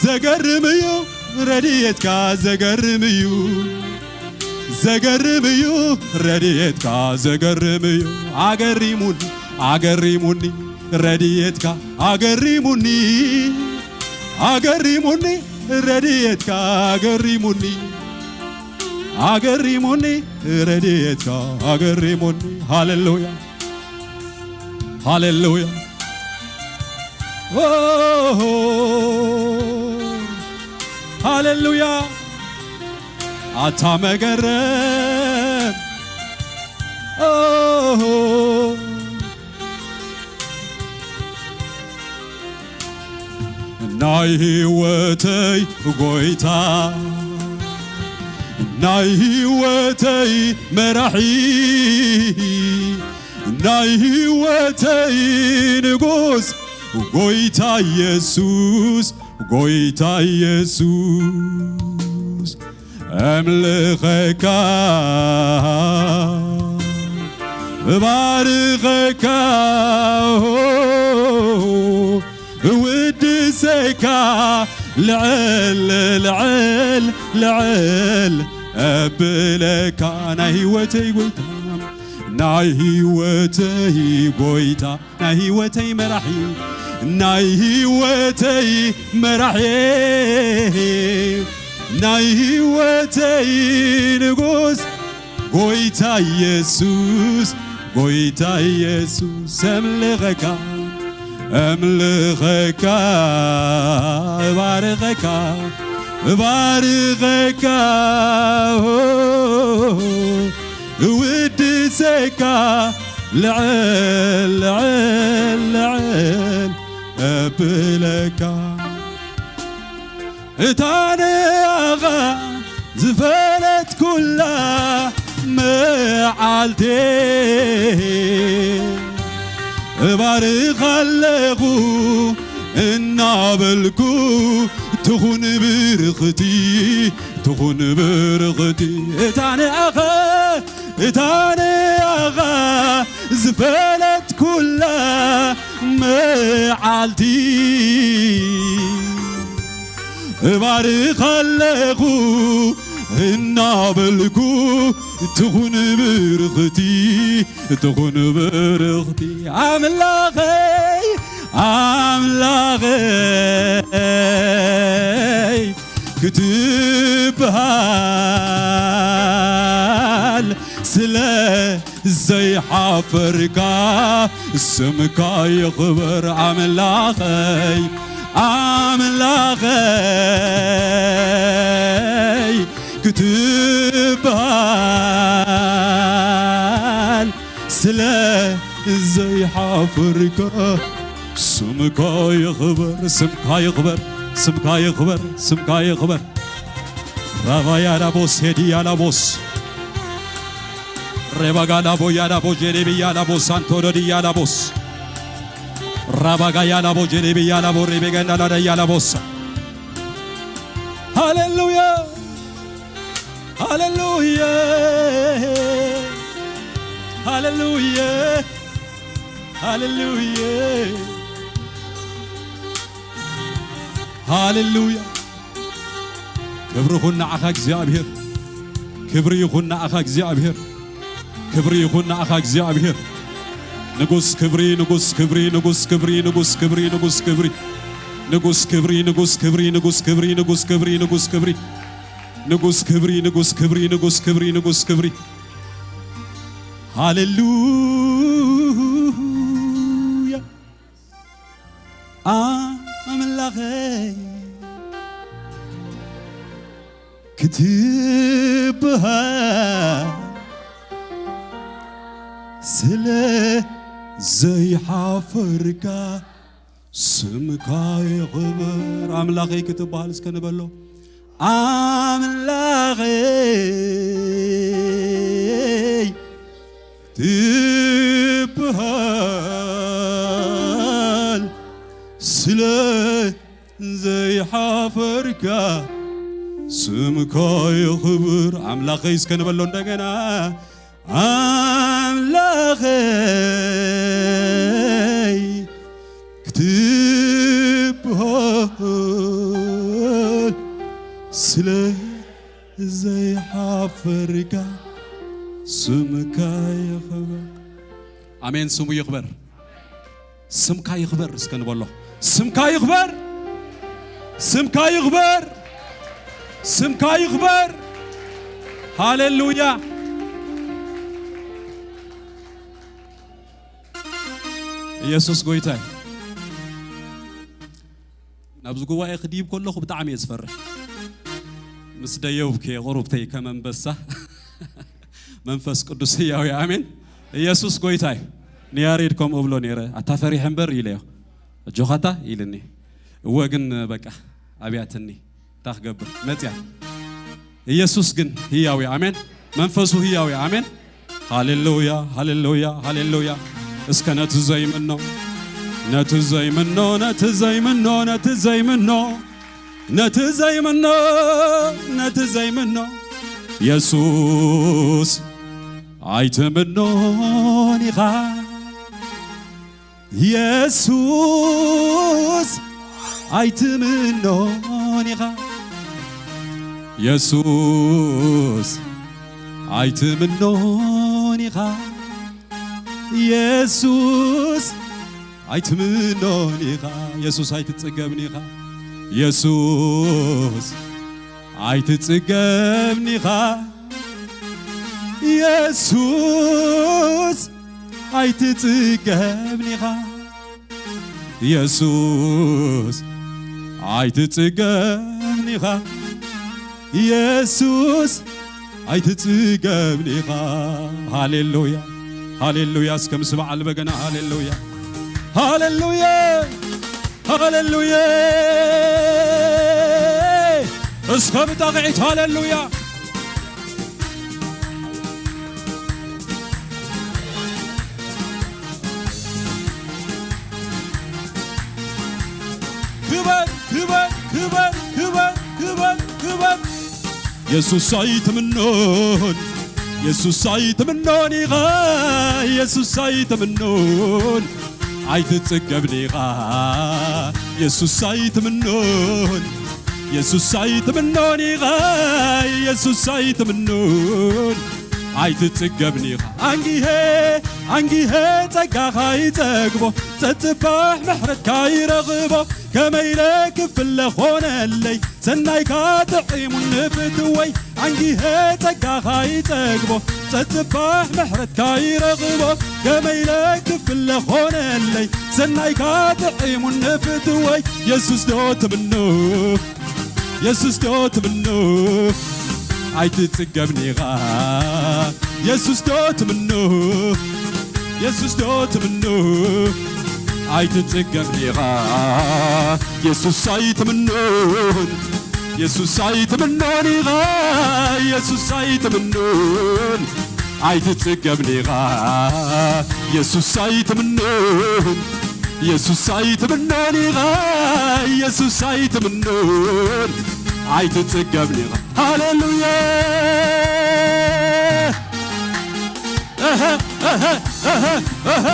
ዘገርም እዩ ረድኤትካ፣ ዘገርም እዩ፣ ዘገርም እዩ ረድኤትካ፣ ዘገርም እዩ። ኣገሪሙኒ፣ ኣገሪሙኒ ረድኤትካ፣ ኣገሪሙኒ፣ ኣገሪሙኒ ረድኤትካ፣ ኣገሪሙኒ፣ ኣገሪሙኒ ረድኤትካ፣ ኣገሪሙኒ። ሃሌሉያ፣ ሃሌሉያ፣ ኦ፣ ሃሌሉያ። ኣታ መገረም፣ ኦ፣ ናይ ህይወተይ ጎይታ፣ ናይ ህይወተይ መራሒ፣ ናይ ህይወተይ ንጉስ፣ ጎይታ ኢየሱስ፣ ጎይታ ኢየሱስ። ኣምልኸካ፣ እባርኸካ፣ እውድሰካ፣ ልዕል፣ ልዕል፣ ልዕል፣ እብለካ። ናይ ህይወተይ ጎይታ፣ ናይ ህይወተይ ጎይታ፣ ናይ ህይወተይ መራሒ፣ ናይ ህይወተይ መራሒ፣ ናይ ህይወተይ ንጉስ፣ ጎይ ጎይታ ኢየሱስ፣ ጎይታ ኢየሱስ፣ እምልኸካ፣ እምልኸካ፣ እባርኸካ፣ እባርኸካ፣ እውድሰካ፣ ልዕል፣ ልዕል፣ ልዕል፣ እብለካ። እታ ንኣኻ ዝፈለጥኩላ መዓልቲ እባርኻ ኣለኹ እናበልኩ፣ ትኹን ብርኽቲ፣ ትኹን ብርኽቲ። እታ ንኣኻ፣ እታ ንኣኻ ዝፈለጥኩላ መዓልቲ እባርኻ ኣለኹ እናበልኩ፣ ትኹን ብርኽቲ፣ ትኹን ብርኽቲ። ኣምላኸይ፣ ኣምላኸይ ክትበሃል ስለ ዘይሓፈርካ፣ ስምካ ይኽበር ኣምላኸይ፣ ኣምላኸይ ክትበሃል ስለ ዘይሓፈርካ፣ ስምካ ይኽበር፣ ስምካ ይኽበር፣ ስምካ ይኽበር፣ ስምካ ይኽበር። ራባያ ላቦስ፣ ሄዲ ያላቦስ፣ ሬባጋ ላቦ ያላቦ፣ ጄሌቢ ያላቦስ፣ አንቶዶዲ ያላቦስ፣ ራባጋ ያላቦ፣ ጄሌቢ ያላቦ፣ ሬቤጋ እንዳላዳ ያላቦስ። ሃሌሉያ፣ ሃሌሉያ፣ ሃሌሉያ፣ ሃሌሉያ፣ ሃሌሉያ። ክብሪ ይኹን ንዓኻ እግዚኣብሔር። ክብሪ ይኹን ንዓኻ እግዚኣብሔር። ክብሪ ይኹን ንዓኻ እግዚኣብሔር። ንጉስ ክብሪ፣ ንጉስ ክብሪ፣ ንጉስ ክብሪ፣ ንጉስ ክብሪ፣ ንጉስ ክብሪ። ንጉስ ክብሪ፣ ንጉስ ክብሪ፣ ንጉስ ክብሪ፣ ንጉስ ክብሪ፣ ንጉስ ክብሪ። ንጉስ ክብሪ፣ ንጉስ ክብሪ፣ ንጉስ ክብሪ፣ ንጉስ ክብሪ። ሃሌሉያ። ኣምላኸይ ክትበሃል ስለ ዘይሓፈርካ፣ ስምካ ይኽበር። ኣምላኸይ ክትበሃል እስከ ንበሎ። ኣምላኸይ ትበሃል ስለ ዘይሓፈርካ፣ ስምካ ይኽበር። ኣምላኸይ እስከ ንበሎ እንደገና። ኣምላኸይ ክትበሃል ስለ ዘይሓፈርካ፣ ስምካ ይኽበር። ኣሜን፣ ስሙ ይኽበር። ስምካ ይኽበር እስከ ንበሎ። ስምካ ይኽበር፣ ስምካ ይኽበር፣ ስምካ ይኽበር። ሃሌሉያ። ኢየሱስ ጎይታ እዩ። ናብዚ ጉባኤ ክድይብ ከለኹ ብጣዕሚ እየ ዝፈርሕ። ምስ ደየብኩ እየ ቁሩብተይ ከም ኣንበሳ። መንፈስ ቅዱስ ህያው እዩ። ኣሜን። ኢየሱስ ጎይታ እዩ። ንያሬድ ከምኡ እብሎ ነይረ፣ "ኣታ ፈሪሐ እምበር" ኢለዮ። "ኣጆኻታ" ኢልኒ። እወ ግን በቃ ኣብያትኒ። እንታይ ክገብር መጽያ። ኢየሱስ ግን ህያው እዩ። ኣሜን። መንፈሱ ህያው እዩ። ኣሜን። ሃሌሉያ፣ ሃሌሉያ፣ ሃሌሉያ። እስከ ነቲ ዘይምኖ፣ ነቲ ዘይምኖ፣ ነቲ ዘይምኖ፣ ነቲ ዘይምኖ፣ ነቲ ዘይምኖ፣ ነቲ ዘይምኖ። የሱስ ኣይትምኖን ኢኻ። የሱስ ኣይትምኖን ኢኻ። የሱስ ኣይትምኖን ኢኻ። የሱስ ኣይትምኖን ኢኻ። የሱስ ኣይትጽገብን ኢኻ። የሱስ ኣይትጽገብን ኢኻ። የሱስ ኣይትጽገብን ኢኻ። የሱስ ኣይትጽገብን ኢኻ። የሱስ ኣይትጽገብን ኢኻ። ሃሌሉያ፣ ሃሌሉያ። እስከ ምስ በዓል በገና ሃሌሉያ፣ ሃሌሉያ፣ ሃሌሉያ። እስከ ብጣቕዒት ሃሌሉያ። ክበር፣ ክበር፣ ክበር፣ ክበር፣ ክበር፣ ክበር። የሱስ ኣይትምኖን፣ የሱስ ኣይትምኖን ኢኻ፣ የሱስ ኣይትምኖን፣ ኣይትጽገብን ኢኻ፣ የሱስ ኣይትምኖን፣ የሱስ ኣይትምኖን ኢኻ፣ የሱስ ኣይትምኖን፣ ኣይትጽገብን ኢኻ። ኣንጊሄ፣ ኣንጊሄ ጸጋኻ ይጸግቦ፣ ጸጽባሕ ምሕረትካ ይረኽቦ፣ ከመይ ኢለ ክፍለ ኾነለይ፣ ሰናይካ ጥዒሙኒ ፍትወይ። ኣንጊሄ ጸጋኻ ይጸግቦ፣ ጸጽባሕ ምሕረትካ ይረኽቦ፣ ከመይ ኢለ ክፍለ ኾነለይ፣ ሰናይካ ጥዒሙኒ ፍትወይ። የሱስ ዶ ትምኖ፣ የሱስ ዶ ትምኖ፣ ኣይትጽገብን ኢኻ። የሱስ ዶ ትምኖ፣ የሱስ ዶ ትምኖ፣ ኣይትጽገብን ኢኻ። የሱስ ኣይትምኖን፣ የሱስ ኣይትምኖን ኢኻ። የሱስ ኣይትምኖን፣ ኣይትጽገብን ኢኻ። የሱስ ኣይትምኖን፣ የሱስ ኣይትምኖን ኢኻ። የሱስ ኣይትምኖን፣ ኣይትጽገብን ኢኻ። ሃሌሉያ። እህ፣ እህ፣ እህ፣ እህ።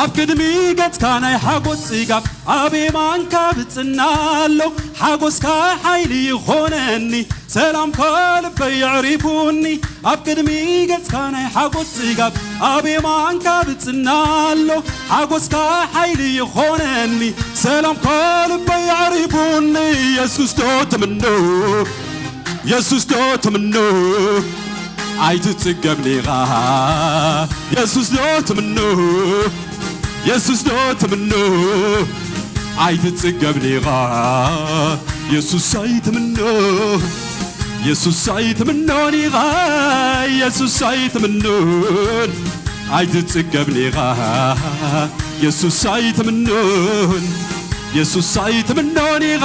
ኣብ ቅድሚ ገጽካ ናይ ሓጎስ ጽጋብ ኣብ የማንካ ብጽና ኣሎ። ሓጎስካ ሓይሊ ይኾነኒ፣ ሰላምካ ልበይ የዕሪፉኒ። ኣብ ቅድሚ ገጽካ ናይ ሓጎስ ጽጋብ ኣብ የማንካ ብጽና ኣሎ። ሓጎስካ ሓይሊ ይኾነኒ፣ ሰላምካ ልበይ የዕሪፉኒ። የሱስ ዶ ትምኖ፣ የሱስ ዶ ትምኖ፣ ኣይትጽገብን ኢኻ። የሱስ ዶ ትምኖ፣ የሱስ ዶ ትምኖ፣ ኣይትጽገብን ኢኻ። የሱስ ኣይትምኖ፣ የሱስ ኣይትምኖን ኢኻ። የሱስ ኣይትምኖን፣ ኣይትጽገብን ኢኻ። የሱስ ኣይትምኖን፣ የሱስ ኣይትምኖን ኢኻ።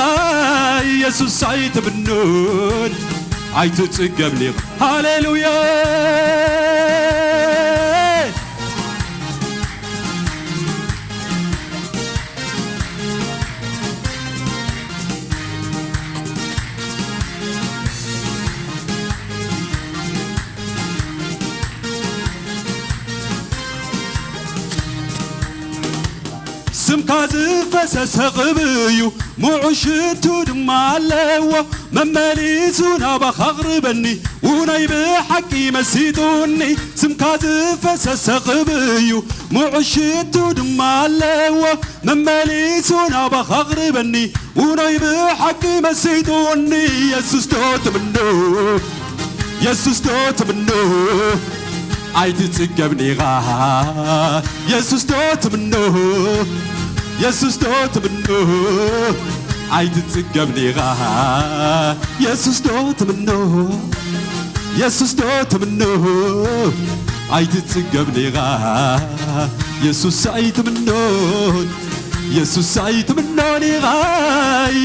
የሱስ ኣይትምኖን፣ ኣይትጽገብን ኢኻ። ሃሌሉያ። ስምካ ዝፈሰሰ ቅብእዩ፣ ምዑዝ ሽቱ ድማ ኣለዎ። መመሊሱ ናባኻ ኣቕርበኒ፣ ውኖይ ብሓቂ መሲጡኒ። ስምካ ዝፈሰሰ ቅብእዩ፣ ምዑዝ ሽቱ ድማ ኣለዎ። መመሊሱ ናባኻ ኣቕርበኒ፣ ውኖይ ብሓቂ መሲጡኒ። የሱስ ዶ ትምኖ፣ የሱስ ዶ ትምኖ፣ ኣይትጽገብን ኢኻ። የሱስ ዶ ትምኖ፣ የሱስ ዶ ትምኖ፣ ኣይትጽገብን ኢኻ። የሱስ ዶ ትምኖ፣ የሱስ ዶ ትምኖ፣ ኣይትጽገብን ኢኻ። የሱስ ኣይትምኖን፣ የሱስ ኣይትምኖን ኢኻ።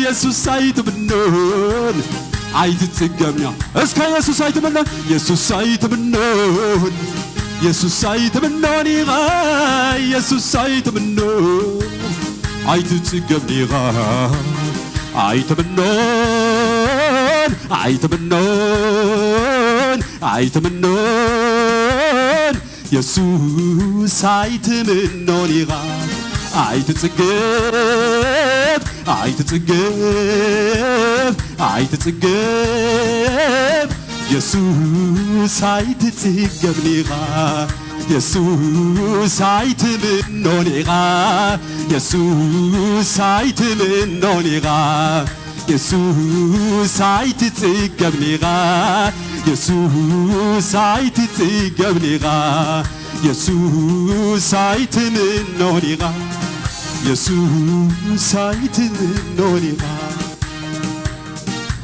የሱስ ኣይትምኖን፣ ኣይትጽገብን ኢኻ። እስከ የሱስ ኣይትምኖን፣ የሱስ ኣይትምኖን፣ የሱስ ኣይትምኖን ኢኻ። የሱስ ኣይትምኖን፣ ኣይትጽገብን ኢኻ። ኣይትምኖን፣ ኣይትምኖን፣ ኣይትምኖን፣ የሱስ ኣይትምኖን ኢኻ። ኣይትጽገብ፣ ኣይትጽገብ፣ ኣይትጽገብ፣ የሱስ ኣይትጽገብን ኢኻ፣ የሱስ ኣይትምኖን ኢኻ፣ የሱስ ኣይትምኖን ኢኻ፣ የሱስ ኣይትጽገብን ኢኻ፣ የሱስ ኣይትጽገብን ኢኻ፣ የሱስ ኣይትምኖን ኢኻ፣ የሱስ ኣይትምኖን ኢኻ።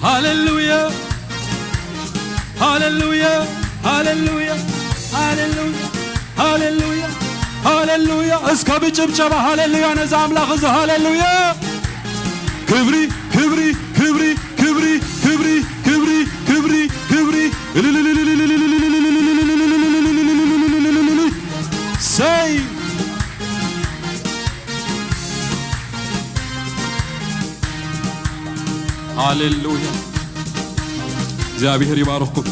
ሃሌሉያ፣ ሃሌሉያ፣ ሃሌሉያ፣ ሃሌሉያ፣ ሃሌሉያ፣ ሃሌሉያ። እስከ ብጭብጨባ ሃሌሉያ ነዛ ኣምላኽ እዚ ሃሌሉያ። ክብሪ፣ ክብሪ፣ ክብሪ፣ ክብሪ፣ ክብሪ፣ ክብሪ፣ ክብሪ፣ ክብሪ። ሰይ ሃሌሉያ። እግዚኣብሔር ይባርኽኩም።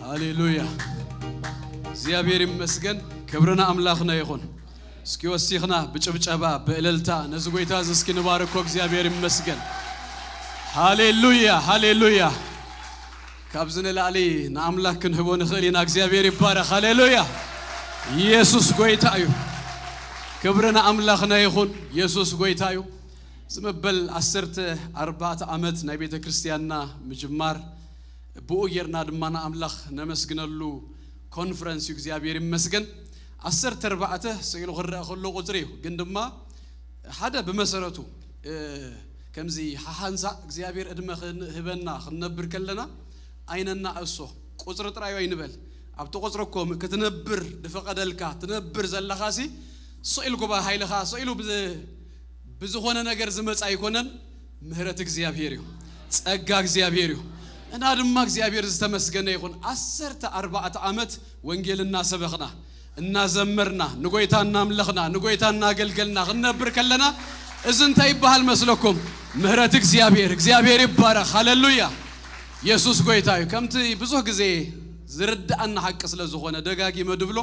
ሃሌሉያ፣ እግዚኣብሔር ይመስገን። ክብሪ ንኣምላኽና ይኹን። እስኪ ወሲኽና ብጭብጨባ ብእልልታ ነዚ ጎይታ እዚ እስኪ ንባርኮ። እግዚኣብሔር ይመስገን። ሃሌሉያ፣ ሃሌሉያ። ካብዚ ንላዕሊ ንኣምላኽ ክንህቦ ንኽእል ኢና። እግዚኣብሔር ይባረኽ። ሃሌሉያ። ኢየሱስ ጎይታ እዩ። ክብሪ ንኣምላኽና ይኹን። ኢየሱስ ጎይታ እዩ። ዝመበል ዓሰርተ ኣርባዕተ ዓመት ናይ ቤተ ክርስቲያንና ምጅማር ብኡ ጌርና ድማ ንኣምላኽ ነመስግነሉ ኮንፈረንስ እዩ። እግዚኣብሔር ይመስገን። ዓሰርተ ኣርባዕተ ስኢሉ ክረአ ከሎ ቁፅሪ እዩ፣ ግን ድማ ሓደ ብመሰረቱ ከምዚ ሓሓንሳ እግዚኣብሔር ዕድመ ክንህበና ክንነብር ከለና ኣይነናእሶ። ቁፅሪ ጥራይ ኣይንበል። ኣብቲ ቁፅሪ እኮ ክትነብር ድፈቐደልካ ትነብር ዘለኻሲ ስኢልኩ ባሃይልኻ ስኢሉ ብዝኾነ ነገር ዝመጽእ ኣይኮነን። ምህረት እግዚኣብሔር እዩ። ጸጋ እግዚኣብሔር እዩ። እና ድማ እግዚኣብሔር ዝተመስገነ ይኹን። ዓሰርተ ኣርባዕተ ዓመት ወንጌል እናሰበኽና እናዘመርና ንጎይታ እናምለኽና ንጎይታ እናገልገልና ክንነብር ከለና እዚ እንታይ ይበሃል መስለኩም? ምህረት እግዚኣብሔር። እግዚኣብሔር ይባረኽ። ሃሌሉያ። ኢየሱስ ጎይታ እዩ። ከምቲ ብዙሕ ግዜ ዝርድኣና ሓቂ ስለ ዝኾነ ደጋጊመ ድብሎ፣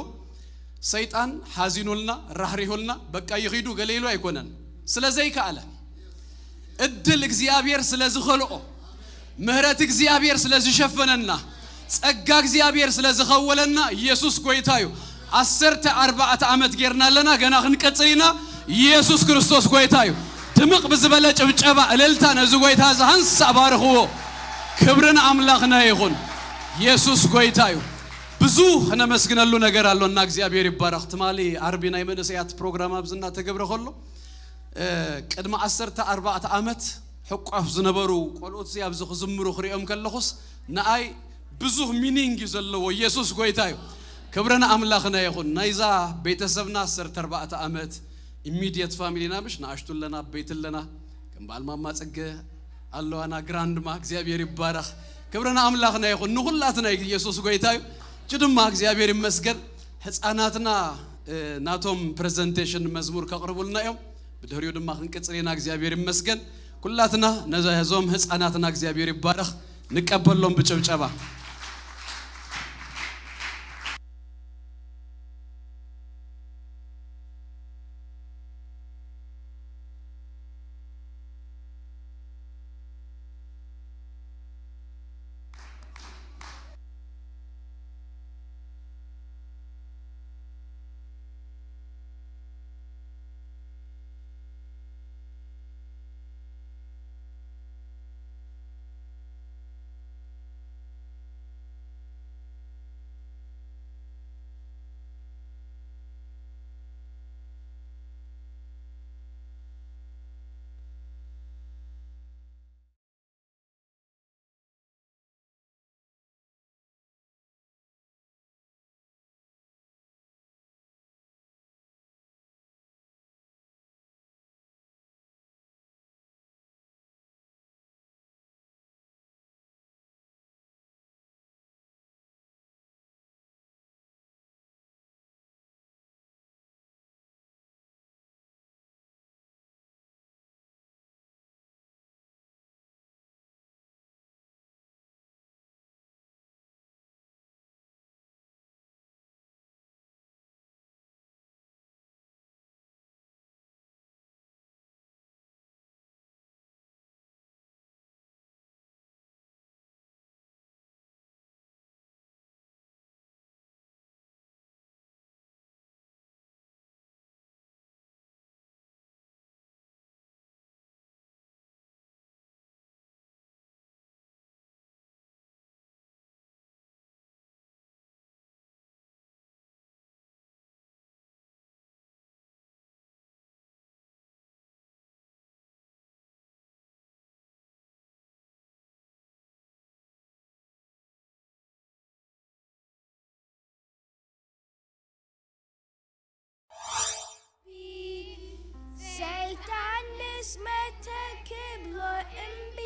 ሰይጣን ሓዚኑልና ራሕሪሁልና በቃ ይኺዱ ገለ ኢሉ ኣይኮነን። ስለ ዘይከኣለ፣ እድል እግዚኣብሔር ስለ ዝኸልኦ፣ ምህረት እግዚኣብሔር ስለ ዝሸፈነና፣ ጸጋ እግዚኣብሔር ስለ ዝኸወለና ኢየሱስ ጎይታ እዩ። ዓሰርተ ኣርባዕተ ዓመት ጌርና ኣለና፣ ገና ክንቀጽል ኢና። ኢየሱስ ክርስቶስ ጎይታ እዩ። ድምቕ ብዝበለ ጭብጨባ እልልታ ነዚ ጎይታ እዚ ሃንሳእ ባርኽዎ። ክብርን ኣምላኽና ይኹን። ኢየሱስ ጎይታ እዩ። ብዙ ክነመስግነሉ ነገር ኣሎና። እግዚኣብሔር ይባረኽ። ትማሊ ዓርቢ ናይ መንእሰያት ፕሮግራም ኣብዚ እናተገብረ ከሎ ቅድሚ ዓሰርተ ኣርባዕተ ዓመት ሕቋፍ ዝነበሩ ቆልኡት እዚ ኣብዚ ክዝምሩ ክሪኦም ከለኹስ ንኣይ ብዙህ ሚኒንግ እዩ ዘለዎ። ኢየሱስ ጎይታ እዩ። ክብረን ኣምላኽና ይኹን። ናይዛ ቤተሰብና ዓሰርተ ኣርባዕተ ዓመት ኢሚድየት ፋሚሊና ምሽ ንኣሽቱ ኣለና ዓበይቲ ኣለና ከም በዓል ማማ ጽገ ኣለዋና ግራንድማ እግዚኣብሔር ይባረኽ። ክብረን ኣምላኽና ይኹን። ንኹላትና ኢየሱስ ጎይታ እዩ። እጅ ድማ እግዚኣብሔር ይመስገን። ህፃናትና ናቶም ፕሬዘንቴሽን መዝሙር ከቕርቡልና እዮም። ብድሕሪኡ ድማ ክንቅፅል ኢና። እግዚኣብሔር ይመስገን። ኩላትና ነዞም ህፃናትና እግዚኣብሔር ይባረኽ። ንቀበሎም ብጭብጨባ። መተ ክብሎ እምቢ።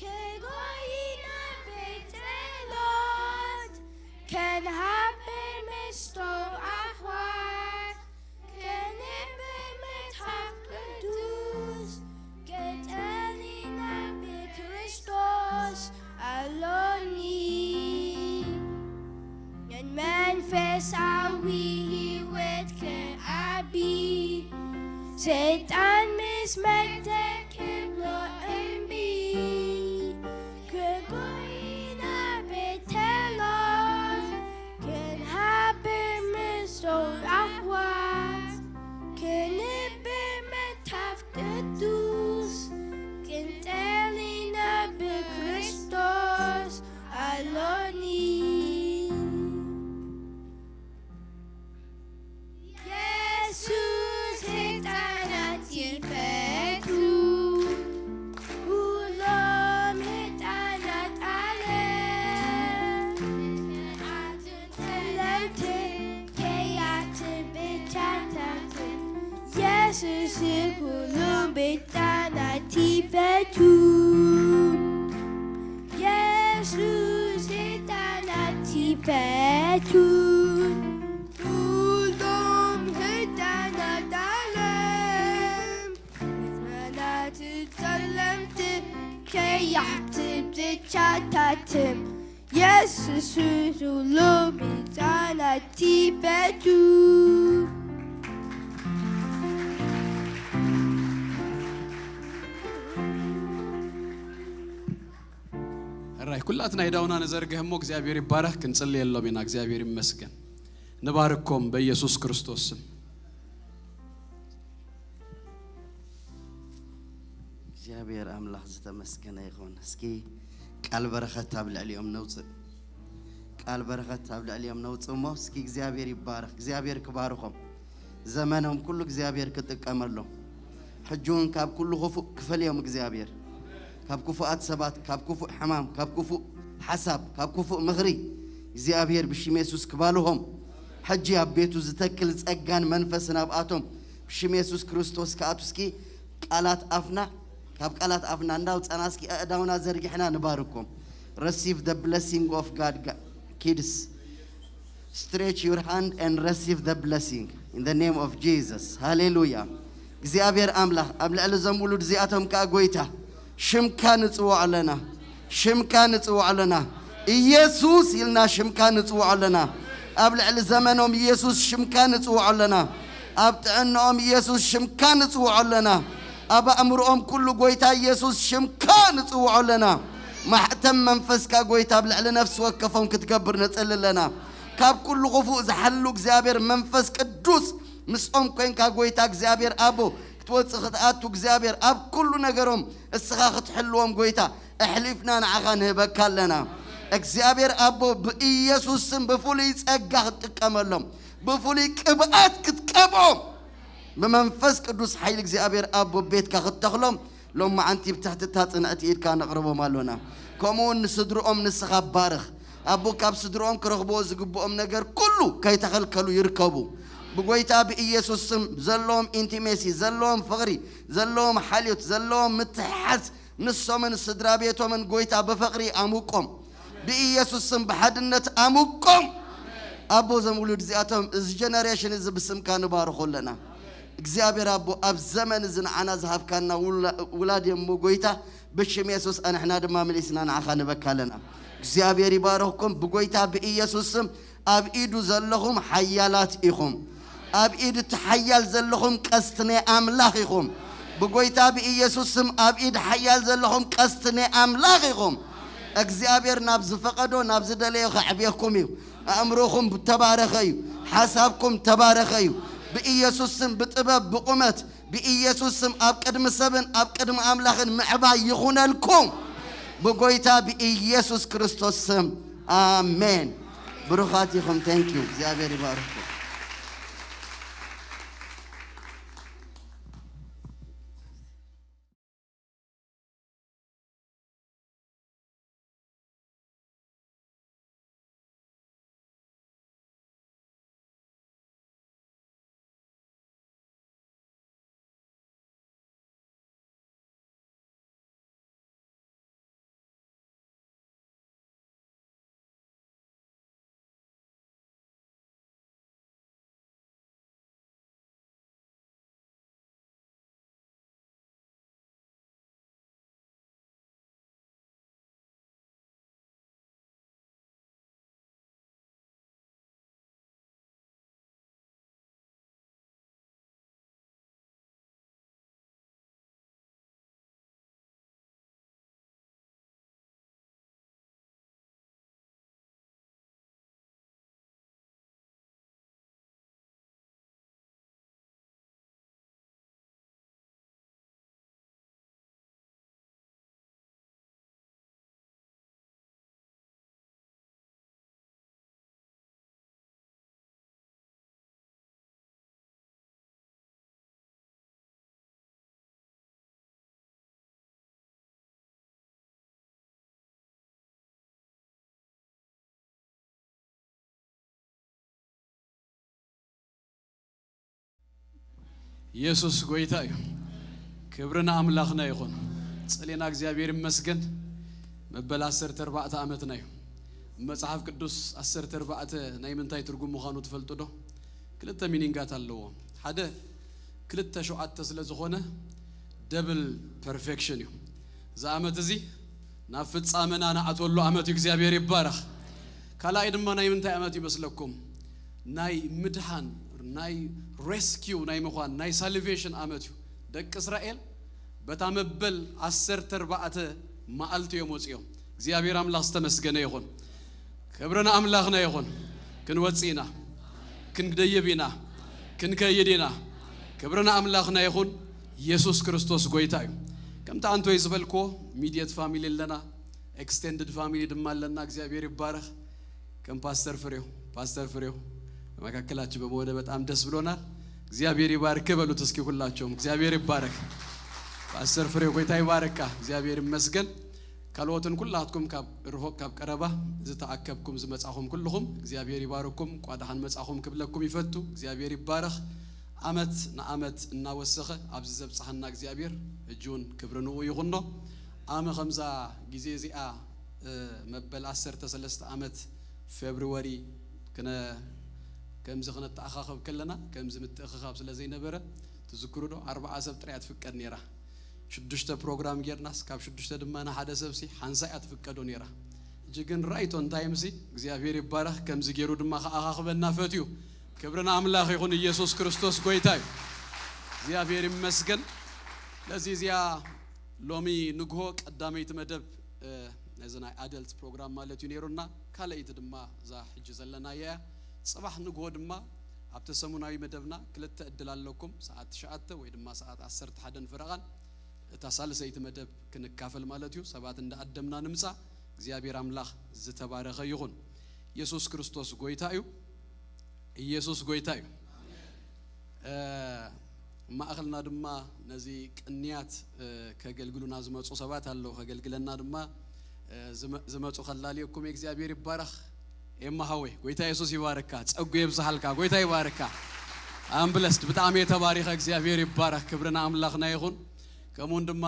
ክጎይና ቤት ጸሎት ከንሃብር ምስቶም ኣሕዋት። ክንብር መጽሓፍ ቅዱስ ክጠሊና ብክርስቶስ ኣሎኒ። ንመንፈሳዊ ህይወት ክዓቢ ሰይጣን ምስ መተ ክብሎ እምቢ። ክጎይና ቤተሎት ክንሃብር ምስቶም ኣሕዋት። ክንብር መጽሓፍ ቅዱስ ክንጠሊና ብክርስቶስ ኣሎኒ። የሱስ ህጻናት ይፈቱ። ኩሎም ህጻናት ዓለም ተለውቲ ከያትር ብቻታትን የሱስ ኩሎም ህጻናት ይፈቱ። የሱስ ህጻናት ይፈቱ። ኩሎም ህጻናት ዓለም መናት ጸለምቲ ከያሕቲ ብቻታትም የሱስ ኩሎም ህጻናት ይፈቱ። ሕራይ ኩላትና የዳውና ንዘርግህ እሞ እግዚኣብሔር ይባረክ። ክንጽልየሎም ኢና። እግዚኣብሔር ይመስገን። ንባርኮም በኢየሱስ ክርስቶስ ስም። እግዚኣብሔር ኣምላኽ ዝተመስገነ ይኹን። እስኪ ቃል በረኸት ኣብ ልዕሊኦም ነውፅእ። ቃል በረኸት ኣብ ልዕሊኦም ነውፅእ እሞ እስኪ እግዚኣብሔር ይባረኽ። እግዚኣብሔር ክባርኾም። ዘመኖም ኩሉ እግዚኣብሔር ክጥቀመሎም። ሕጂ እውን ካብ ኩሉ ክፉእ ክፈልዮም እግዚኣብሔር። ካብ ክፉኣት ሰባት፣ ካብ ክፉእ ሕማም፣ ካብ ክፉእ ሓሳብ፣ ካብ ክፉእ ምኽሪ እግዚኣብሔር ብሽም የሱስ ክባልሆም። ሕጂ ኣብ ቤቱ ዝተክል ጸጋን መንፈስን ኣብኣቶም ብሽም የሱስ ክርስቶስ ክኣቱ። እስኪ ቃላት ኣፍና ካብ ቃላት ኣፍና እንዳውጻና እስኪ ኣእዳውና ዘርጊሕና ንባርኮም። Receive the blessing of God, kids. Stretch your hand and receive the blessing in the name of Jesus. ሃሌሉያ። እግዚኣብሔር ኣምላኽ ኣብ ልዕሊ እዞም ውሉድ እዚኣቶም ከኣ ጎይታ ሽምካ ንጽውዖ ኣለና። ሽምካ ንጽውዖ ኣለና። ኢየሱስ ኢልና ሽምካ ንጽውዖ ኣለና። ኣብ ልዕሊ ዘመኖም ኢየሱስ ሽምካ ንጽውዖ ኣለና። ኣብ ጥዕናኦም ኢየሱስ ሽምካ ንጽውዖ ኣለና። ኣብ ኣእምሮኦም ኩሉ ጎይታ ኢየሱስ ሽምካ ንጽውዖ ኣለና። ማሕተም መንፈስካ ጎይታ ኣብ ልዕሊ ነፍሲ ወከፎም ክትገብር ንጽሊ ኣለና። ካብ ኩሉ ክፉእ ዝሓሉ እግዚኣብሔር መንፈስ ቅዱስ ምስኦም ኮይንካ ጎይታ እግዚኣብሔር ኣቦ ክትወፅእ ክትኣቱ እግዚኣብሔር ኣብ ኩሉ ነገሮም እስኻ ክትሕልዎም ጎይታ ኣሕሊፍና ንዓኻ ንህበካ ኣለና። እግዚኣብሔር ኣቦ ብኢየሱስ ስም ብፍሉይ ጸጋ ክትጥቀመሎም ብፍሉይ ቅብኣት ክትቀብኦም ብመንፈስ ቅዱስ ሓይሊ እግዚኣብሔር ኣቦ ቤትካ ክትተኽሎም ሎማዓንቲ ብትሕትታ ጽንዕቲ ኢድካ ነቕርቦም ኣሎና። ከምኡ እውን ንስድርኦም ንስኻ ባርኽ። ኣቦ ካብ ስድርኦም ክረኽብዎ ዝግብኦም ነገር ኩሉ ከይተኸልከሉ ይርከቡ። ብጎይታ ብኢየሱስ ስም ዘለዎም ኢንቲሜሲ፣ ዘለዎም ፍቕሪ፣ ዘለዎም ሓልዮት፣ ዘለዎም ምትሕሓዝ ንሶምን ስድራ ቤቶምን ጎይታ ብፍቕሪ ኣሙቆም። ብኢየሱስ ስም ብሓድነት ኣሙቆም። ኣቦ እዞም ውሉድ እዚኣቶም እዚ ጀነሬሽን እዚ ብስምካ ንባርኾ ኣለና። እግዚኣብሔር ኣቦ ኣብ ዘመን እዚ ንዓና ዝሃብካና ውላ- ውላድ እዮም እሞ ጎይታ ብሽም የሱስ ኣንሕና ድማ መሊስና ንዓኻ ንበካ ኣለና። እግዚኣብሔር ይባረኽኩም ብጎይታ ብኢየሱስ ስም። ኣብ ኢዱ ዘለኹም ሓያላት ኢኹም። ኣብ ኢድ እቲ ሓያል ዘለኹም ቀስቲ ናይ ኣምላኽ ኢኹም። ብጎይታ ብኢየሱስ ስም ኣብ ኢድ ሓያል ዘለኹም ቀስቲ ናይ ኣምላኽ ኢኹም። እግዚኣብሔር ናብ ዝፈቐዶ ናብ ዝደለዮ ከዕብየኩም እዩ። ኣእምሮኹም ተባረኸ እዩ። ሓሳብኩም ተባረኸ እዩ። ብኢየሱስ ስም ብጥበብ ብቁመት ብኢየሱስ ስም ኣብ ቅድሚ ሰብን ኣብ ቅድሚ ኣምላኽን ምዕባይ ይኹነልኩም ብጎይታ ብኢየሱስ ክርስቶስ ስም ኣሜን። ብሩኻት ኢኹም። Thank you። እግዚኣብሔር ይባርኩም። ኢየሱስ ጎይታ እዩ። ክብሪ ንኣምላኽና ይኹን። ጸሌና እግዚኣብሔር ይመስገን። መበል ዓሰርተ ኣርባዕተ ዓመትና እዩ። መጽሓፍ ቅዱስ ዓሰርተ ኣርባዕተ ናይ ምንታይ ትርጉም ምዃኑ ትፈልጡ ዶ? ክልተ ሚኒንጋት ኣለዎ። ሓደ ክልተ ሸውዓተ ስለ ዝኾነ ደብል ፐርፌክሽን እዩ። እዚ ዓመት እዚ ናብ ፍጻመና ንኣትወሉ ዓመት እዩ። እግዚኣብሔር ይባረኽ። ካልኣይ ድማ ናይ ምንታይ ዓመት ይመስለኩም? ናይ ምድሓን፣ ናይ ሬስኪው ናይ ምዃን፣ ናይ ሳልቬሽን ዓመት እዩ። ደቂ እስራኤል በታ መበል ዓሰርተ ኣርባዕተ መዓልቲ እዮም ወፂኦም። እግዚኣብሔር ኣምላኽ ዝተመስገነ ይኹን። ክብሪ ንኣምላኽና ይኹን። ክንወፅእ ኢና፣ ክንደይብ ኢና፣ ክንከይድ ኢና። ክብሪ ንኣምላኽና ይኹን። ኢየሱስ ክርስቶስ ጎይታ እዩ። ከምቲ ኣንቶይ ዝበልክዎ፣ ሚዲየት ፋሚሊ ኣለና፣ ኤክስቴንድድ ፋሚሊ ድማ ኣለና። እግዚኣብሔር ይባረኽ። ከም ፓስተር ፍሬው፣ ፓስተር ፍሬው በመካከላችሁ በመሆነ በጣም ደስ ብሎናል። እግዚአብሔር ይባርክ በሉት እስኪ ሁላችሁም። እግዚአብሔር ይባረክ። ፓስተር ፍሬው ጎይታ ይባረካ። እግዚአብሔር ይመስገን። ካልኦትን ኩላትኩም ካብ ርሑቕ ካብ ቀረባ ዝተኣከብኩም ዝመጻኹም ኩልኹም እግዚኣብሔር ይባርኩም። እንቋ ደሓን መጻኹም ክብለኩም ይፈቱ። እግዚኣብሔር ይባረኽ። ዓመት ንዓመት እናወሰኸ ኣብዚ ዘብጽሓና እግዚኣብሔር እጅውን ክብሪ ንኡ ይኹኖ። ኣመ ከምዛ ግዜ እዚኣ እ፣ መበል ዓሰርተ ሰለስተ ዓመት ፌብርወሪ ክነ-፣ ከምዚ ክነተኣኻኸብ ከለና ከምዚ ምትእኽኻብ ስለ ዘይነበረ ትዝክሩ ዶ? ኣርባዓ ሰብ ጥራይ እያ ትፍቀድ ነይራ። ሽዱሽተ ፕሮግራም ጌርናስ ካብ ሽዱሽተ ድማ ንሓደ ሰብሲ ሓንሳ እያ ትፍቀዶ ነይራ። ሕጂ ግን ራይት ኦን ታይምሲ እግዚኣብሔር ይባረኽ ከምዚ ገይሩ ድማ ከኣኻኽበና ፈትዩ። ክብሪ ንኣምላኽ ይኹን። ኢየሱስ ክርስቶስ ጎይታ እዩ። እግዚኣብሔር ይመስገን። ስለዚ እዚኣ ሎሚ ንግሆ ቀዳመይቲ መደብ እ፣ ነዚ ናይ ኣደልት ፕሮግራም ማለት እዩ ነይሩና። ካልኣይቲ ድማ እዛ ሕጂ ዘለናያ እያ። ጽባሕ ንግሆ ድማ ኣብቲ ሰሙናዊ መደብና ክልተ ዕድል ኣለኩም። ሰዓት ትሽዓተ ወይ ድማ ሰዓት ዓሰርተ ሓደን ፈረቓን እታ ሳልሰይቲ መደብ ክንካፈል ማለት እዩ። ሰባት እንዳኣደምና ንምጻእ። እግዚኣብሔር ኣምላኽ ዝተባረኸ ይኹን። ኢየሱስ ክርስቶስ ጎይታ እዩ። ኢየሱስ ጎይታ እዩ። እ፣ ማእኸልና ድማ ነዚ ቅንያት፣ እ፣ ከገልግሉና ዝመጹ ሰባት ኣለዉ። ከገልግለና ድማ፣ እ፣ ዝመ-፣ ዝመጹ ከላልየኩም እግዚኣብሔር ይባረኽ። ኤማ ሃወይ፣ ጎይታ የሱስ ይባርካ፣ ጸጉ የብዝሃልካ፣ ጎይታ ይባርካ። ኣምብለስድ፣ ብጣዕሚ የተባሪኸ፣ እግዚኣብሔር ይባረኽ። ክብሪ ንኣምላኽና ይኹን። ከምኡውን ድማ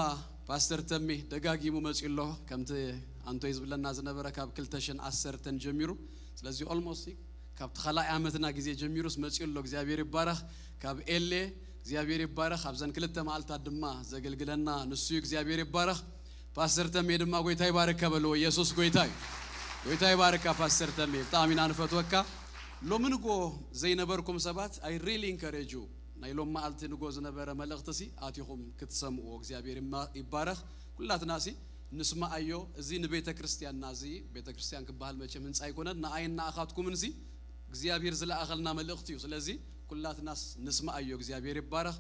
ፓስተር ተሜ ደጋጊሙ መጺኡ ኣሎ፣ ከምቲ ኣንቶይ ዝብለና ዝነበረ ካብ ክልተ ሽሕን ዓሰርተን ጀሚሩ። ስለዚ ኦልሞስት ካብቲ ካልኣይ ዓመትና ግዜ ጀሚሩስ መጺኡ ኣሎ። እግዚኣብሔር ይባረኽ። ካብ ኤሌ እግዚኣብሔር ይባረኽ። ኣብዘን ክልተ መዓልታት ድማ ዘገልግለና ንሱ እዩ። እግዚኣብሔር ይባረኽ። ፓስተር ተሜ ድማ ጎይታ ይባርካ በልዎ። ኢየሱስ ጎይታ እዩ። ጎይታ ይባርካ ፓስተር ተሜ፣ ብጣዕሚ ኢና ንፈትወካ። ሎሚ ንጎ ዘይነበርኩም ሰባት፣ I really encourage you። ናይ ሎም መዓልቲ ንጎ ዝነበረ መልእኽቲ ሲ ኣቲኹም ክትሰምዕዎ እግዚኣብሔር ይማ-፣ ይባረኽ። ኩላትና ሲ ንስማዓዮ። እዚ ንቤተ ክርስቲያንና፣ እዚ ቤተ ክርስቲያን ክበሃል መቸም ህንፃ ኣይኮነን፣ ንኣይን ንኣኻትኩምን እዚ እግዚኣብሔር ዝለኣኸልና መልእኽቲ እዩ። ስለዚ ኩላትናስ ንስማዓዮ። እግዚኣብሔር ይባረኽ።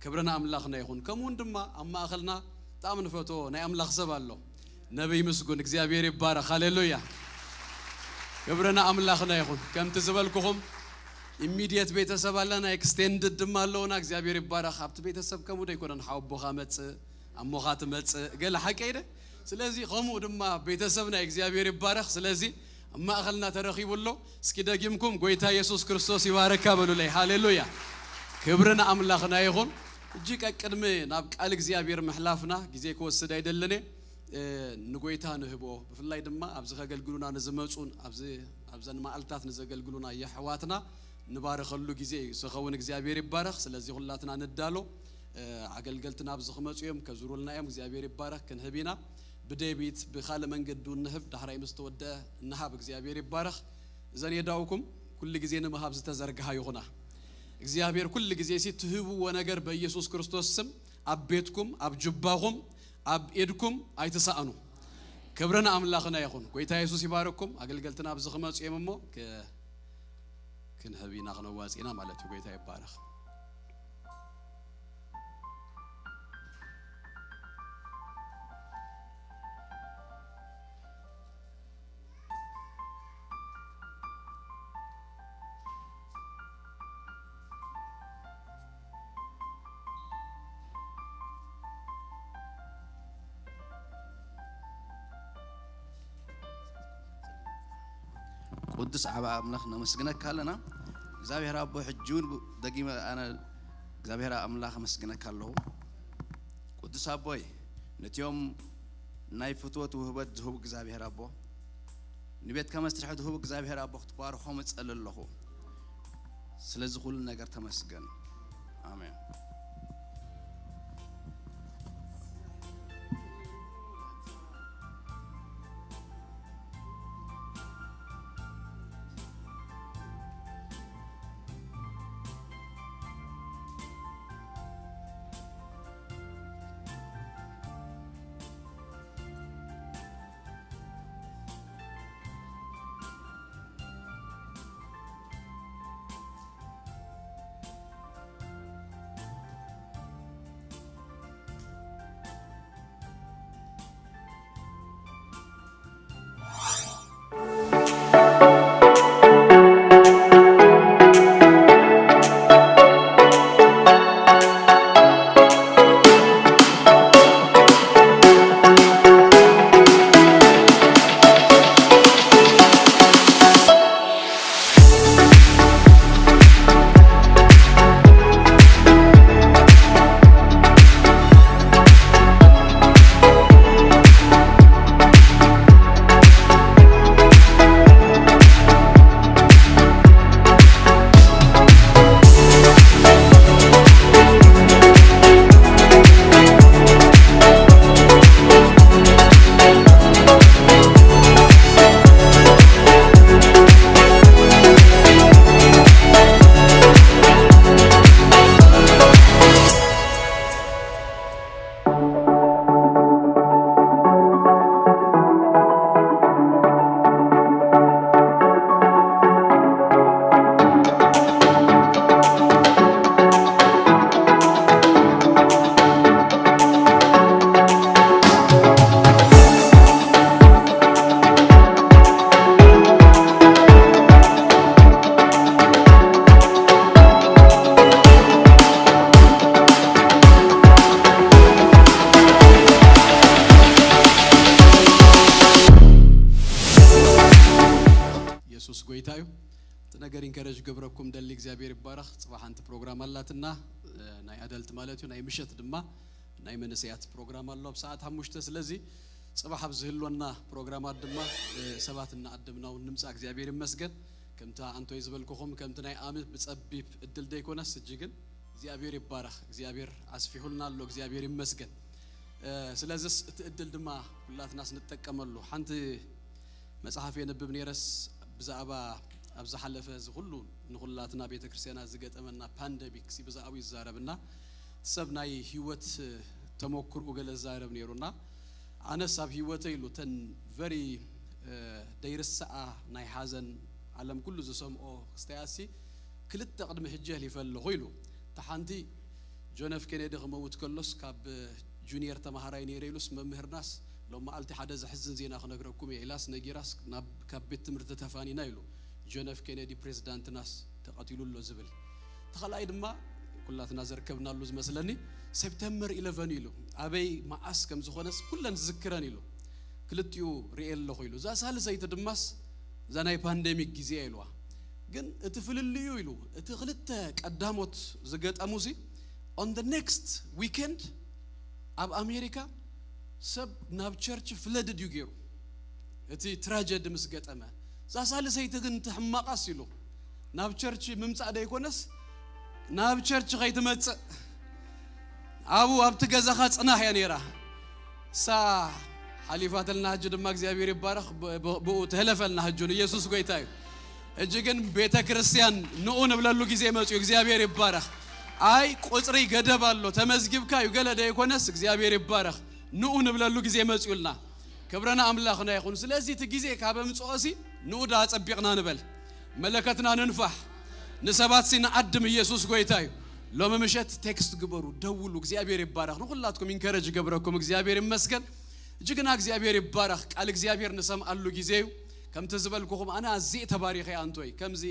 ክብሪ ንኣምላኽና ይኹን። ከምኡውን ድማ ኣብ ማእኸልና ብጣዕሚ ንፈትዎ ናይ ኣምላኽ ሰብ ኣሎ። ነቢይ ምስጉን፣ እግዚኣብሔር ይባረኽ። ሃሌሉያ። ክብሪ ንኣምላኽና ይኹን። ከምቲ ዝበልኩኹም ኢሚድየት ቤተሰብ ኣለና፣ ኤክስቴንድድ ድማ ኣለውና። እግዚኣብሔር ይባረኽ። ኣብቲ ቤተሰብ ከምኡ ዶ ኣይኮነን? ሓወቦኻ መጽእ፣ ኣሞኻ ትመጽእ፣ ገለ ሓቂ ኣይደ? ስለዚ ከምኡ ድማ ቤተሰብና እግዚኣብሔር ይባረኽ። ስለዚ ኣብ ማእኸልና ተረኺቡ ኣሎ። እስኪ ደጊምኩም ጎይታ ኢየሱስ ክርስቶስ ይባረካ በሉለይ። ሃሌሉያ። ክብሪ ንኣምላኽና ይኹን። እጂ ቀቅድሚ ናብ ቃል እግዚኣብሔር ምሕላፍና ግዜ ክወስድ ኣይደልን እየ። እ፣ ንጎይታ ንህቦ። ብፍላይ ድማ ኣብዚ ከገልግሉና ንዝመጹን ኣብዚ፣ ኣብዘን መዓልታት ንዘገልግሉና የሕዋትና ንባርኸሉ ግዜ እዩ ዝኸውን። እግዚኣብሔር ይባረኽ። ስለዚ ኩላትና ንዳሎ። እ፣ ኣገልገልቲ ናብዚ ክመጹ እዮም፣ ከዙሩልና እዮም። እግዚኣብሔር ይባረኽ። ክንህብ ኢና። ብደቢት ብኻልእ መንገዲ እውን ንህብ። ዳሕራይ ምስ ተወደአ ንሃብ። እግዚኣብሔር ይባረኽ። እዘን የዳውኩም ኩሉ ግዜ ንምሃብ ዝተዘርግሃ ይኹና። እግዚኣብሔር ኩሉ ግዜ ሲ ትህብዎ ነገር በኢየሱስ ክርስቶስ ስም ኣብ ቤትኩም፣ ኣብ ጅባኹም፣ ኣብ ኢድኩም ኣይትሰኣኑ። ክብሪ ንኣምላኽና ይኹን። ጎይታ የሱስ ይባርኩም። ኣገልገልትና ኣብዚ ክመጹ እዮም እሞ ክ-፣ ክንህብ ኢና፣ ክነዋጽእ ኢና ማለት እዩ። ጎይታ ይባረኽ። ቅዱስ ዓባ ኣምላኽ ነመስግነካ ኣለና። እግዚኣብሔር ኣቦ፣ ሕጂ እውን ብ-፣ ደጊመ ኣነ እግዚኣብሔር ኣምላኽ ኣመስግነካ ኣለኹ። ቅዱስ ኣቦይ፣ ነቲኦም ናይ ፍትወት ውህበት ዝህቡ እግዚኣብሔር ኣቦ፣ ንቤትካ መስርሒ ዝህቡ እግዚኣብሔር ኣቦ ክትባርኾም እጸሊ ኣለኹ። ስለዚ ኩሉ ነገር ተመስገን። ኣሜን። የሱስ ጎይታ እዩ። እቲ ነገር ኢንከረጅ ገብረኩም ደሊ እግዚኣብሔር ይባረኽ። ጽባሕ ሓንቲ ፕሮግራም ኣላትና፣ እ፣ ናይ ኣደልት ማለት እዩ። ናይ ምሸት ድማ ናይ መንእሰያት ፕሮግራም ኣሎ ኣብ ሰዓት ሓሙሽተ። ስለዚ ጽባሕ ኣብ ዝህልወና ፕሮግራማት ድማ፣ እ፣ ሰባት እናኣደምና እውን ንምጻእ እግዚኣብሔር ይመስገን። ከምቲ ኣንቶይ ዝበልኩኹም፣ ከምቲ ናይ ኣመት ብጸቢብ እድል ደይኮነስ፣ ሕጂ ግን እግዚኣብሔር ይባረኽ። እግዚኣብሔር ኣስፊሑልና ኣሎ። እግዚኣብሔር ይመስገን። እ፣ ስለዚስ እቲ እድል ድማ ኩላትናስ ንጠቀመሉ። ሓንቲ መጽሓፍ የንብብ ነይረስ ብዛዕባ ኣብ ዝሓለፈ እዚ ኩሉ ንኹላትና ቤተ ክርስቲያናት ዝገጠመና ፓንደሚክ ሲ ብዛዕባኡ ይዛረብና። ሰብ ናይ ህይወት ተመክርኡ ገለ ዝዛረብ ነይሩና። ኣነስ ኣብ ህይወተይ ኢሉ ተን ቨሪ ደይርሰኣ ናይ ሓዘን ዓለም ኩሉ ዝሰምኦ ክስተያሲ ክልተ ቅድሚ ሕጂ ኣሕሊፈ ኣለኹ ኢሉ። እታ ሓንቲ ጆን ኤፍ ኬኔዲ ክመውት ከሎስ ካብ ጁኒየር ተማሃራይ ነይረ ኢሉስ መምህርናስ ሎም መዓልቲ ሓደ ዘሕዝን ዜና ክነግረኩም እየ ኢላስ ነጊራስ ናብ ካብ ቤት ትምህርቲ ተፋኒና ኢሉ። ጆን ኤፍ ኬኔዲ ፕሬዝዳንትናስ ተቐቲሉ ኣሎ ዝብል። እቲ ካልኣይ ድማ ኩላትና ዘርከብናሉ ዝመስለኒ ሴፕተምበር ኢለቨን ኢሉ። ኣበይ መዓስ ከም ዝኾነስ ኩለን ዝዝክረን ኢሉ። ክልቲኡ ርእየ ኣለኹ ኢሉ። እዛ ሳልሰይቲ ድማስ እዛ ናይ ፓንደሚክ ግዜ ኢልዋ። ግን እቲ ፍልልዩ ኢሉ እቲ ክልተ ቀዳሞት ዝገጠሙሲ on the next weekend ኣብ ኣሜሪካ ሰብ ናብ ቸርች ፍለድድ እዩ ገይሩ። እቲ ትራጀዲ ምስ ገጠመ እዛ ሳልሰይቲ ግን እቲ ሕማቓስ ኢሉ ናብ ቸርች ምምጻእ ደይኮነስ ናብ ቸርች ከይትመጽእ ኣብኡ ኣብቲ ገዛኻ ጽናሕ እያ ነይራ። እሳ ሓሊፋትልና ሕጂ ድማ እግዚኣብሔር ይባረኽ። ብ- ብ- ብኡ ትህለፈልና ሕጂ ንኢየሱስ ጎይታ እዩ። ሕጂ ግን ቤተ ክርስቲያን ንኡ ንብለሉ ግዜ መጽኡ። እግዚኣብሔር ይባረኽ። ኣይ ቁጽሪ ገደብ ኣሎ ተመዝጊብካ እዩ ገለ ደይኮነስ እግዚኣብሔር ይባረኽ። ንኡ ንብለሉ ግዜ መጽኡልና። ክብረና ኣምላኽና ይኹን። ስለዚ እቲ ግዜ ካብ ኣምጽኦሲ ንኡ ደኣ ጸቢቕና ንበል። መለከትና ንንፋሕ። ንሰባትሲ ንዓድም። ኢየሱስ ጎይታ እዩ። ሎሚ ምሸት ቴክስት ግበሩ፣ ደውሉ። እግዚኣብሔር ይባረኽ። ንኹላትኩም ኢንከረጅ ይገብረኩም። እግዚኣብሔር ይመስገን። እጅግና እግዚኣብሔር ይባረኽ። ቃል እግዚኣብሔር ንሰምዓሉ ግዜ እዩ። ከምቲ ዝበልኩኹም ኣነ ኣዝየ ተባሪኸ ኣንቶይ ከምዚ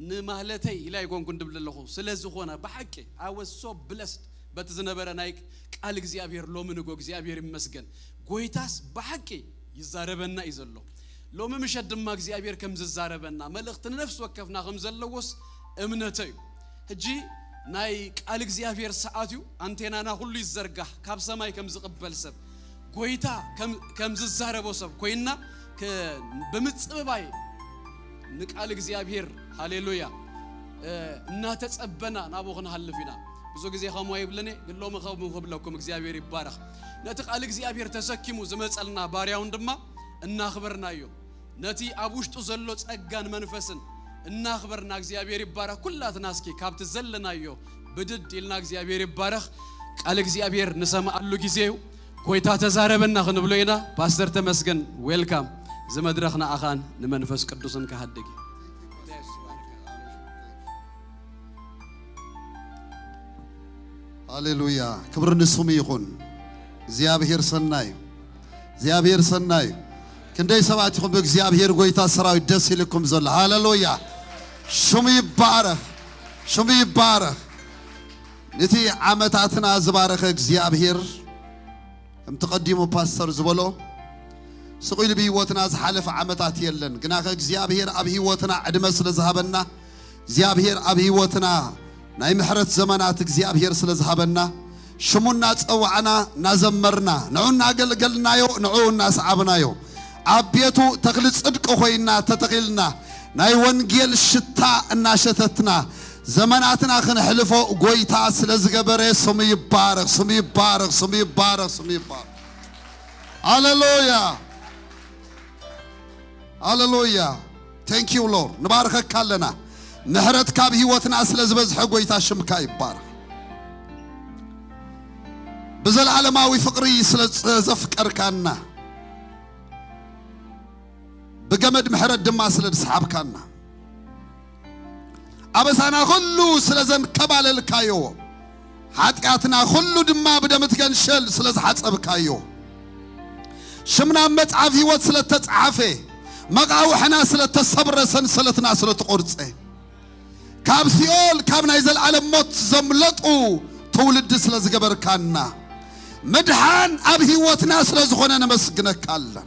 ንማህለተይ ኢላ ኣይኮንኩን ድብል ኣለኹ። ስለ ዝኾነ ብሓቂ I was so blessed በቲ ዝነበረ ናይ ቃል እግዚኣብሔር ሎሚ ንጎ እግዚኣብሔር ይመስገን። ጎይታስ ብሓቂ ይዛረበና እዩ ዘሎ። ሎሚ ምሸት ድማ እግዚኣብሔር ከም ዝዛረበና መልእኽቲ ንነፍሲ ወከፍና ከም ዘለዎስ እምነተይ እዩ። ሕጂ ናይ ቃል እግዚኣብሔር ሰዓት እዩ። ኣንቴናና ኩሉ ይዘርጋሕ፣ ካብ ሰማይ ከም ዝቕበል ሰብ፣ ጎይታ ከም፣ ከም ዝዛረቦ ሰብ ኮይንና፣ ከ-፣ ብምጽብባይ ንቃል እግዚኣብሔር፣ ሃሌሉያ፣ እ፣ እናተጸበና ናብኡ ክንሃልፍ ኢና። ብዙ ግዜ ከምኡ ኣይብልን እየ፣ ግን ሎሚ ከምኡ ክብለኩም፣ እግዚኣብሔር ይባረኽ። ነቲ ቃል እግዚኣብሔር ተሰኪሙ ዝመጸልና ባርያውን ድማ እናኽበርናዮ። ነቲ ኣብ ውሽጡ ዘሎ ጸጋን መንፈስን እናኽበርና፣ እግዚኣብሔር ይባረኽ። ኩላትና እስኪ ካብቲ ዘለናዮ ብድድ ኢልና፣ እግዚኣብሔር ይባረኽ። ቃል እግዚኣብሔር ንሰምዓሉ ግዜ እዩ። ጎይታ ተዛረበና ክንብሎ ኢና። ፓስተር ተመስገን፣ ዌልካም። እዚ መድረኽ ንኣኻን ንመንፈስ ቅዱስን ክሃድግ እዩ። ሃሌሉያ፣ ክብሪ ንስሙ ይኹን። እግዚኣብሔር ሰናይ እዩ። እግዚኣብሔር ሰናይ እዩ። ክንደይ ሰባት ኢኹም ብእግዚኣብሔር ጎይታ ሰራዊት ደስ ኢልኩም ዘሎ? ሃሌሉያ፣ ሽሙ ይባረኽ፣ ሽሙ ይባረኽ። ነቲ ዓመታትና ዝባረኸ እግዚኣብሔር፣ ከምቲ ቀዲሙ ፓስተር ዝበሎ፣ ስቕ ኢሉ ብህይወትና ዝሓለፈ ዓመታት የለን። ግናኸ እግዚኣብሔር ኣብ ህይወትና ዕድመ ስለ ዝሃበና፣ እግዚኣብሔር ኣብ ህይወትና ናይ ምሕረት ዘመናት እግዚኣብሔር ስለ ዝሃበና፣ ሽሙ እናጸዋዕና፣ እናዘመርና፣ ንዑ እናገልገልናዮ፣ ንዑ እናሰዓብናዮ፣ ኣብ ቤቱ ተኽሊ ጽድቂ ኮይና ተተኺልና፣ ናይ ወንጌል ሽታ እናሸተትና፣ ዘመናትና ክንሕልፎ ጎይታ ስለ ዝገበረ፣ ስሙ ይባረኽ፣ ስሙ ይባረኽ፣ ስሙ ይባረኽ፣ ስሙ ይባረኽ። ሃሌሉያ፣ ሃሌሉያ። Thank you Lord፣ ንባርኸካ ኣለና። ምሕረትካ ኣብ ህይወትና ስለ ዝበዝሐ ጎይታ ሽምካ ይባረኽ። ብዘለዓለማዊ ፍቕሪ ስለ ዘፍቀርካና፣ ብገመድ ምሕረት ድማ ስለ ዝሰሓብካና፣ ኣበሳና ኩሉ ስለ ዘንከባለልካዮ፣ ሓጢኣትና ኩሉ ድማ ብደም እቲ ገንሸል ስለ ዝሓጸብካዮ፣ ሽምና ኣብ መጽሓፍ ህይወት ስለ እተጻሓፈ፣ መቓውሕና ስለ እተሰብረ፣ ሰንሰለትና ስለ እተቖርጸ፣ ካብ ሲኦል፣ ካብ ናይ ዘለዓለም ሞት ዘምለጡ ትውልዲ ስለ ዝገበርካና፣ ምድሓን ኣብ ህይወትና ስለ ዝኾነ ነመስግነካ ኣለን።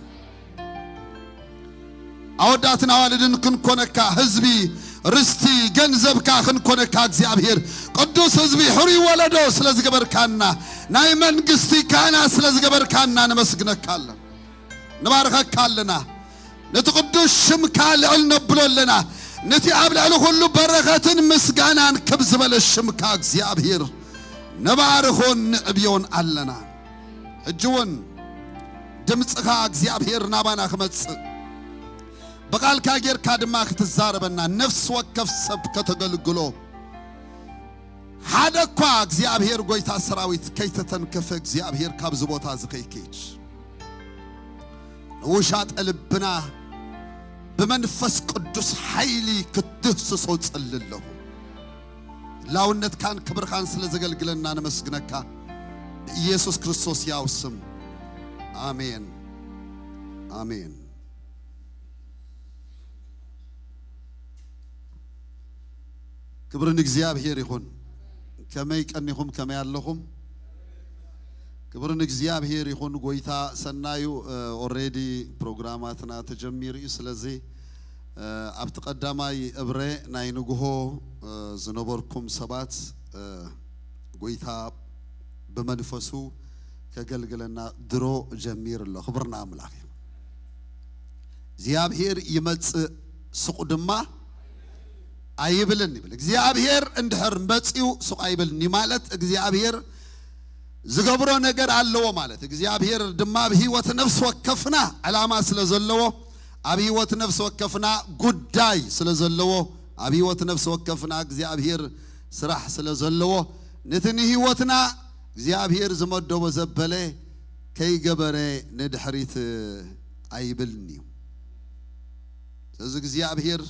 ኣወዳትን ኣዋልድን ክንኮነካ፣ ህዝቢ፣ ርስቲ፣ ገንዘብካ ክንኮነካ እግዚኣብሔር፣ ቅዱስ ህዝቢ፣ ሕሩይ ወለዶ ስለ ዝገበርካና፣ ናይ መንግስቲ ካህናት ስለ ዝገበርካና ነመስግነካ ኣለን። ንባርኸካ ኣለና። ነቲ ቅዱስ ሽምካ ልዕል ነብሎ ኣለና። ነቲ ኣብ ልዕሊ ኩሉ በረኸትን ምስጋናን ክብ ዝበለ ሽምካ እግዚኣብሔር ንባርኾን ንዕብዮን ኣለና። ሕጂ እውን ድምፅኻ እግዚኣብሔር ናባና ክመፅእ፣ ብቓልካ ጌርካ ድማ ክትዛረበና፣ ነፍሲ ወከፍ ሰብ ከተገልግሎ፣ ሓደ እኳ እግዚኣብሔር ጎይታ ሰራዊት ከይተተንከፈ እግዚኣብሔር ካብዚ ቦታ እዚ ከይከይድ፣ ንውሻጠ ልብና ብመንፈስ ቅዱስ ሓይሊ ክትድህስሶ ጽሊ ኣለኹ። ላውነትካን ክብርኻን ስለ ዘገልግለና ነመስግነካ፣ ብኢየሱስ ክርስቶስ ያው ስም፣ ኣሜን፣ ኣሜን። ክብሪ ንእግዚኣብሔር ይኹን። ከመይ ቀኒኹም? ከመይ ኣለኹም? ክብሪ ንእግዚኣብሔር ይኹን። ጎይታ ሰናዩ። ኦሬዲ ፕሮግራማትና ተጀሚሩ እዩ። ስለዚ እ፣ ኣብቲ ቀዳማይ እብረ ናይ ንግሆ እ፣ ዝነበርኩም ሰባት እ፣ ጎይታ ብመንፈሱ ከገልግለና ድሮ ጀሚሩ ኣሎ። ክብርና ኣምላኽ እዩ። እግዚኣብሔር ይመጽእ፣ ስቑ ድማ ኣይብልን ይብል። እግዚኣብሔር እንድሕር መጺኡ ስቕ ኣይብልን እዩ ማለት እግዚኣብሔር ዝገብሮ ነገር ኣለዎ ማለት። እግዚኣብሔር ድማ ኣብ ህይወት ነፍሲ ወከፍና ዕላማ ስለ ዘለዎ፣ ኣብ ህይወት ነፍሲ ወከፍና ጉዳይ ስለ ዘለዎ፣ ኣብ ህይወት ነፍሲ ወከፍና እግዚኣብሔር ስራሕ ስለ ዘለዎ፣ ነቲ ንህይወትና እግዚኣብሔር ዝመደቦ ዘበለ ከይገበረ ንድሕሪት ኣይብልን እዩ። ስለዚ እግዚኣብሔር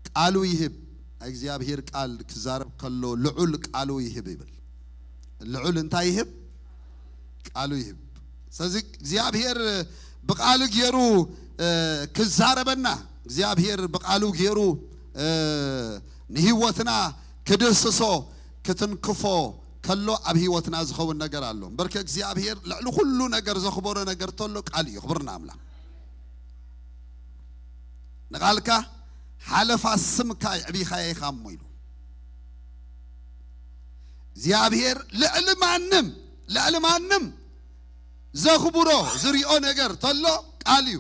ቃሉ ይህብ። ናይ እግዚኣብሔር ቃል ክዛረብ ከሎ ልዑል ቃሉ ይህብ ይብል። ልዑል እንታይ ይህብ? ቃሉ ይህብ። ስለዚ እግዚኣብሔር ብቃሉ ገይሩ እ፣ ክዛረበና፣ እግዚኣብሔር ብቃሉ ገይሩ እ፣ ንህይወትና ክድህስሶ ክትንክፎ ከሎ ኣብ ህይወትና ዝኸውን ነገር ኣሎ። እምበርከ እግዚኣብሔር ልዕሊ ኩሉ ነገር ዘኽበሮ ነገር ተሎ ቃል እዩ። ክብርና ኣምላኽ። ንቃልካ ሓለፋ ስምካ የዕቢኻዮ ኢኻ እሞ ኢሉ። እግዚኣብሔር ልዕሊ ማንም ልዕሊ ማንም ዘኽብሮ ዝሪኦ ነገር ተሎ ቃል እዩ።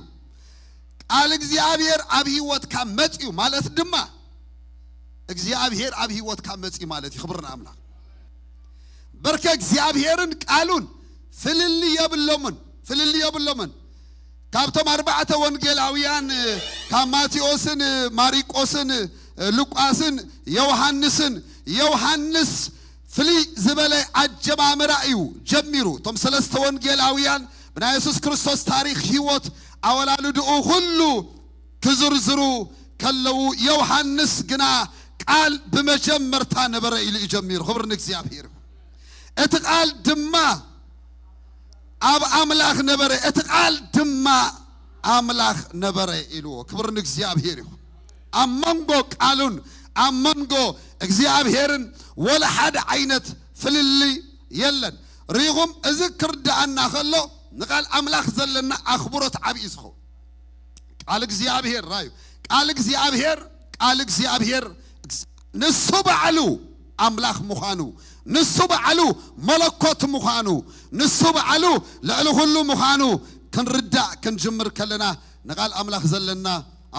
ቃል እግዚኣብሔር ኣብ ህይወትካ መፅዩ ማለት ድማ እግዚኣብሔር ኣብ ህይወትካ መፅዩ ማለት እዩ። ክብሪ ንኣምላኽ። በርከ እግዚኣብሔርን ቃሉን ፍልልይ የብሎምን፣ ፍልልይ የብሎምን። ካብቶም ኣርባዕተ ወንጌላውያን ካብ ማቴዎስን ማሪቆስን ሉቃስን ዮሃንስን፣ ዮሃንስ ፍልይ ዝበለ ኣጀማምራ እዩ ጀሚሩ። እቶም ሰለስተ ወንጌላውያን ብናይ የሱስ ክርስቶስ ታሪኽ ህይወት ኣወላልድኡ ኩሉ ክዝርዝሩ ከለዉ፣ ዮሃንስ ግና ቃል ብመጀመርታ ነበረ ኢሉ እዩ ጀሚሩ። ክብሪ ንእግዚኣብሔር ይኹን። እቲ ቃል ድማ ኣብ ኣምላኽ ነበረ፣ እቲ ቃል ድማ ኣምላኽ ነበረ ኢልዎ። ክብሪ ንእግዚኣብሔር ይኹን። ኣብ መንጎ ቃሉን ኣብ መንጎ እግዚኣብሔርን ወላ ሓደ ዓይነት ፍልልይ የለን። ርኢኹም፣ እዚ ክርድኣና ከሎ ንቃል ኣምላኽ ዘለና ኣኽብሮት ዓብዪ ዝኸውን። ቃል እግዚኣብሔር ራዩ፣ ቃል እግዚኣብሔር፣ ቃል እግዚኣብሔር ንሱ ባዕሉ ኣምላኽ ምዃኑ፣ ንሱ ባዕሉ መለኮት ምዃኑ፣ ንሱ ባዕሉ ልዕሊ ኩሉ ምዃኑ ክንርዳእ ክንጅምር ከለና ንቃል ኣምላኽ ዘለና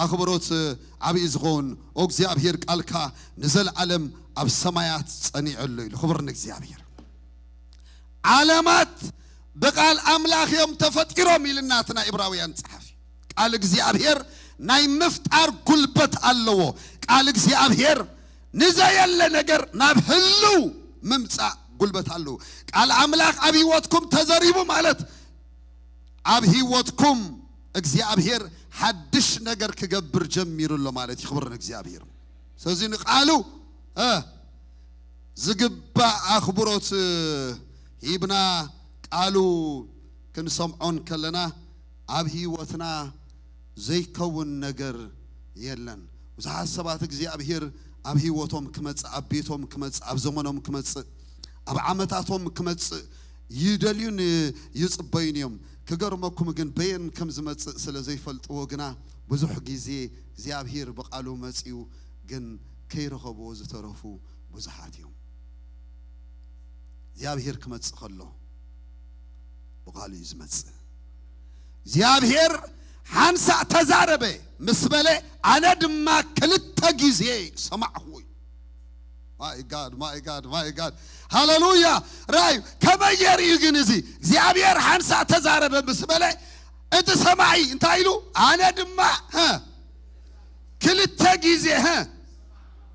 ኣኽብሮት ዓብዪ ዝኸውን። ኦ እግዚኣብሔር፣ ቃልካ ንዘለዓለም ኣብ ሰማያት ጸኒዑ ኣሎ ኢሉ። ክብር ንእግዚኣብሔር። ዓለማት ብቃል ኣምላኽ እዮም ተፈጢሮም ኢልና እቲ ናይ ዕብራውያን ጸሓፊ። ቃል እግዚኣብሔር ናይ ምፍጣር ጉልበት ኣለዎ። ቃል እግዚኣብሔር ንዘየለ ነገር ናብ ህልው ምምጻእ ጉልበት ኣለዎ። ቃል ኣምላኽ ኣብ ህይወትኩም ተዘሪቡ ማለት ኣብ ህይወትኩም እግዚኣብሔር ሓድሽ ነገር ክገብር ጀሚሩ ኣሎ ማለት እዩ። ክብር ንእግዚኣብሔር። ስለዚ ንቃሉ እ ዝግባእ ኣኽብሮት ሂብና ቃሉ ክንሰምዖን ከለና ኣብ ህይወትና ዘይከውን ነገር የለን። ብዙሓት ሰባት እግዚኣብሔር ኣብ ህይወቶም ክመጽእ፣ ኣብ ቤቶም ክመጽእ፣ ኣብ ዘመኖም ክመጽእ፣ ኣብ ዓመታቶም ክመጽእ ይደልዩን ይጽበዩን እዮም። ክገርመኩም ግን በየን ከም ዝመጽእ ስለ ዘይፈልጥዎ ግና ብዙሕ ግዜ እግዚኣብሔር ብቃሉ መጺኡ ግን ከይረኸብዎ ዝተረፉ ብዙሓት እዮም። እግዚኣብሔር ክመጽእ ከሎ ብቃሉ እዩ ዝመጽእ። እግዚኣብሔር ሓንሳእ ተዛረበ ምስ በለ ኣነ ድማ ክልተ ግዜ ሰማዕኹ እዩ። My God, my God, my God. ሃሌሉያ። ራእዩ ከመይ ገይሩ እዩ ግን እዚ እግዚኣብሔር ሓንሳእ ተዛረበ ምስ በለ እቲ ሰማዒ እንታይ ኢሉ ኣነ ድማ ሀ ክልተ ግዜ ሀ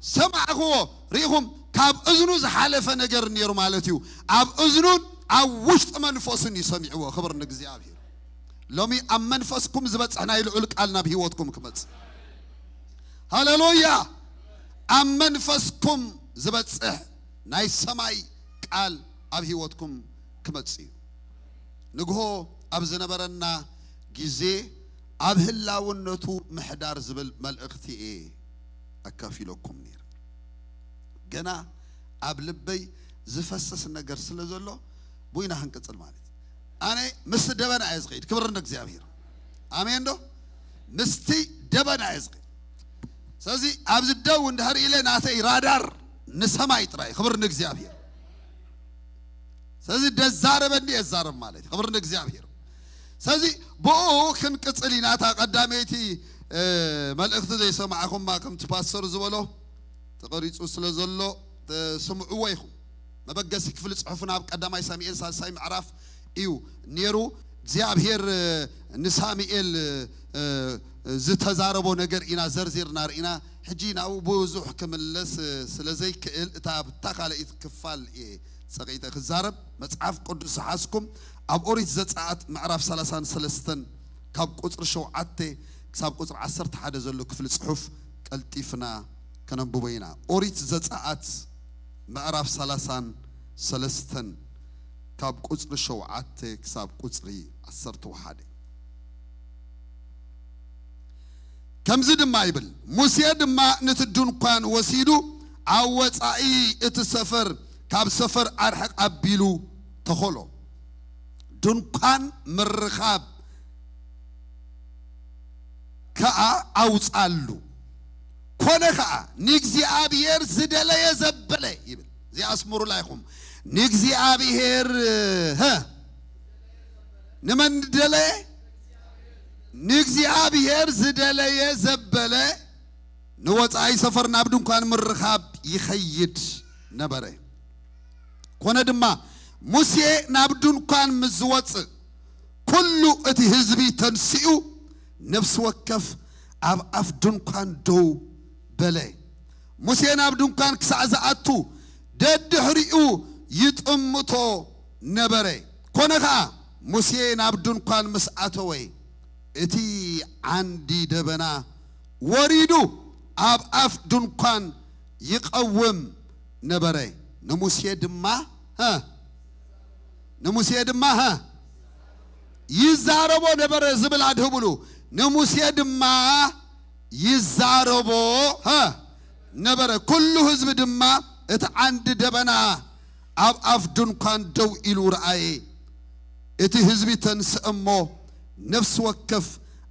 ሰማዕኽዎ። ርኢኹም፣ ካብ እዝኑ ዝሓለፈ ነገር ነይሩ ማለት እዩ። ኣብ እዝኑን ኣብ ውሽጢ መንፈሱን እዩ ሰሚዕዎ። ክብር ንእግዚኣብሔር። ሎሚ ኣብ መንፈስኩም ዝበጽሕ ናይ ልዑል ቃል ናብ ህይወትኩም ክመጽእ። ሃሌሉያ። ኣብ መንፈስኩም ዝበጽሕ ናይ ሰማይ ቃል ኣብ ህይወትኩም ክመጽእ እዩ። ንግሆ ኣብ ዝነበረና ግዜ ኣብ ህላውነቱ ምሕዳር ዝብል መልእኽቲ እየ ኣካፊለኩም ነይረ። ገና ኣብ ልበይ ዝፈስስ ነገር ስለ ዘሎ ብኡ ኢና ክንቅጽል ማለት እዩ። ኣነ ምስቲ ደበና እየ ዝኸይድ። ክብር ንእግዚኣብሔር። ኣሜን ዶ? ምስቲ ደበና እየ ዝኸይድ። ስለዚ ኣብዚ ደው እንድሕር ኢለ ናተይ ራዳር ንሰማይ ጥራይ። ክብር ንእግዚኣብሔር። ስለዚ ደዛረበኒ የዛረብ ማለት እዩ። ክብር ንእግዚኣብሔር። ስለዚ ብኡ ክንቅጽል ኢና። እታ ቀዳመይቲ እ፣ መልእኽቲ ዘይሰማዕኹማ ከምቲ ፓስተር ዝበሎ ተቐሪጹ ስለ ዘሎ ስምዕዎ ኢኹም። መበገሲ ክፍሊ ጽሑፍና ኣብ ቀዳማይ ሳሙኤል ሳልሳይ ምዕራፍ እዩ ነይሩ። እግዚኣብሔር እ፣ ንሳሙኤል እ፣ እ፣ ዝተዛረቦ ነገር ኢና ዘርዚርና ርኢና። ሕጂ ናብኡ ብዙሕ ክምለስ እ፣ ስለ ዘይክእል እታ ኣብታ ካልኣይቲ ክፋል እየ ጸቒጠ ክዛረብ። መጽሓፍ ቅዱስ ዝሓዝኩም ኣብ ኦሪት ዘጸኣት ምዕራፍ ሰላሳን ሰለስተን ካብ ቁጽሪ ሸውዓተ ክሳብ ቁጽሪ ዓሰርተ ሓደ ዘሎ ክፍሊ ጽሑፍ ቀልጢፍና ከነንብቦ ኢና። ኦሪት ዘጸኣት ምዕራፍ ሰላሳን ሰለስተን ካብ ቁጽሪ ሸውዓተ ክሳብ ቁጽሪ ዓሰርተ ሓደ። ከምዚ ድማ ይብል፣ ሙሴ ድማ ነቲ ድንኳን ወሲዱ ኣብ ወጻኢ እቲ ሰፈር ካብ ሰፈር ኣርሕቕ ኣቢሉ ተኸሎ። ድንኳን ምርኻብ ከኣ ኣውጻሉ። ኮነ ከኣ ንእግዚኣብሔር ዝደለየ ዘበለ ይብል። እዚኣ ኣስምሩላ ኢኹም። ንእግዚኣብሔር፣ ሀ፣ ንመን ደለየ? ንእግዚኣብሔር ዝደለየ ዘበለ ንወጻኢ ሰፈር ናብ ድንኳን ምርኻብ ይኸይድ ነበረ። ኮነ ድማ፣ ሙሴ ናብ ድንኳን ምስ ዝወጽእ፣ ኩሉ እቲ ህዝቢ ተንሲኡ፣ ነፍሲ ወከፍ ኣብ ኣፍ ድንኳን ደው በለ። ሙሴ ናብ ድንኳን ክሳዕ ዝኣቱ፣ ደድሕሪኡ ይጥምቶ ነበረ። ኮነ ኸኣ፣ ሙሴ ናብ ድንኳን ምስ ኣተወ፣ እቲ ዓንዲ ደበና ወሪዱ ኣብ ኣፍ ድንኳን ይቐውም ነበረ። ንሙሴ ድማ፣ ሀ፣ ንሙሴ ድማ፣ ሀ፣ ይዛረቦ ነበረ ዝብል ኣድህብሉ። ንሙሴ ድማ ይዛረቦ፣ ሀ፣ ነበረ። ኩሉ ህዝቢ ድማ እቲ ዓንዲ ደበና ኣብ ኣፍ ድንኳን ደው ኢሉ ረኣየ። እቲ ህዝቢ ተንስእ እሞ፣ ነፍሲ ወከፍ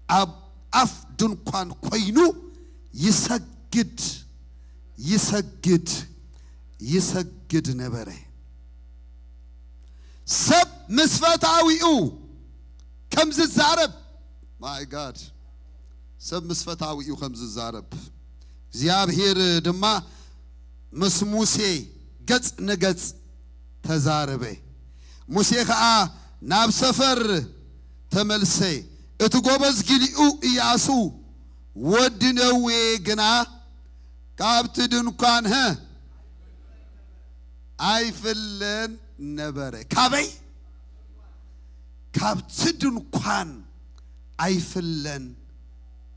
ኣብ ኣፍ ድንኳን ኮይኑ ይሰግድ፣ ይሰግድ፣ ይሰግድ ነበረ። ሰብ ምስ ፈታዊኡ ከም ዝዛረብ፣ my God፣ ሰብ ምስ ፈታዊኡ ከም ዝዛረብ፣ እግዚኣብሔር ድማ ምስ ሙሴ ገጽ ንገጽ ተዛረበ። ሙሴ ኸኣ ናብ ሰፈር ተመልሰ። እቲ ጎበዝ ጊሊኡ ኢያሱ ወዲ ነዌ ግና ካብቲ ድንኳን፣ ሀ፣ ኣይፍለን ነበረ። ካበይ? ካብቲ ድንኳን ኣይፍለን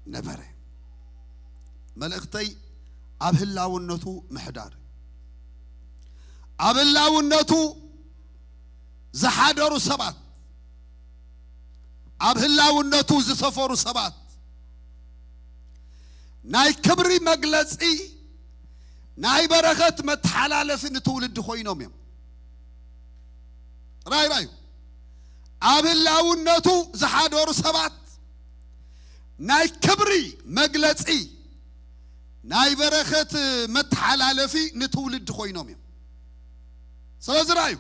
ነበረ። መልእኽተይ ኣብ ህላውነቱ ምሕዳር፣ ኣብ ህላውነቱ ዝሓደሩ ሰባት፣ ኣብ ህላውነቱ ዝሰፈሩ ሰባት ናይ ክብሪ መግለጺ፣ ናይ በረኸት መተሓላለፊ ንትውልዲ ኮይኖም እዮም። ራይ ራዩ ኣብ ህላውነቱ ዝሓደሩ ሰባት ናይ ክብሪ መግለጺ፣ ናይ በረኸት መተሓላለፊ ንትውልዲ ኮይኖም እዮም። ስለዚ ራዩ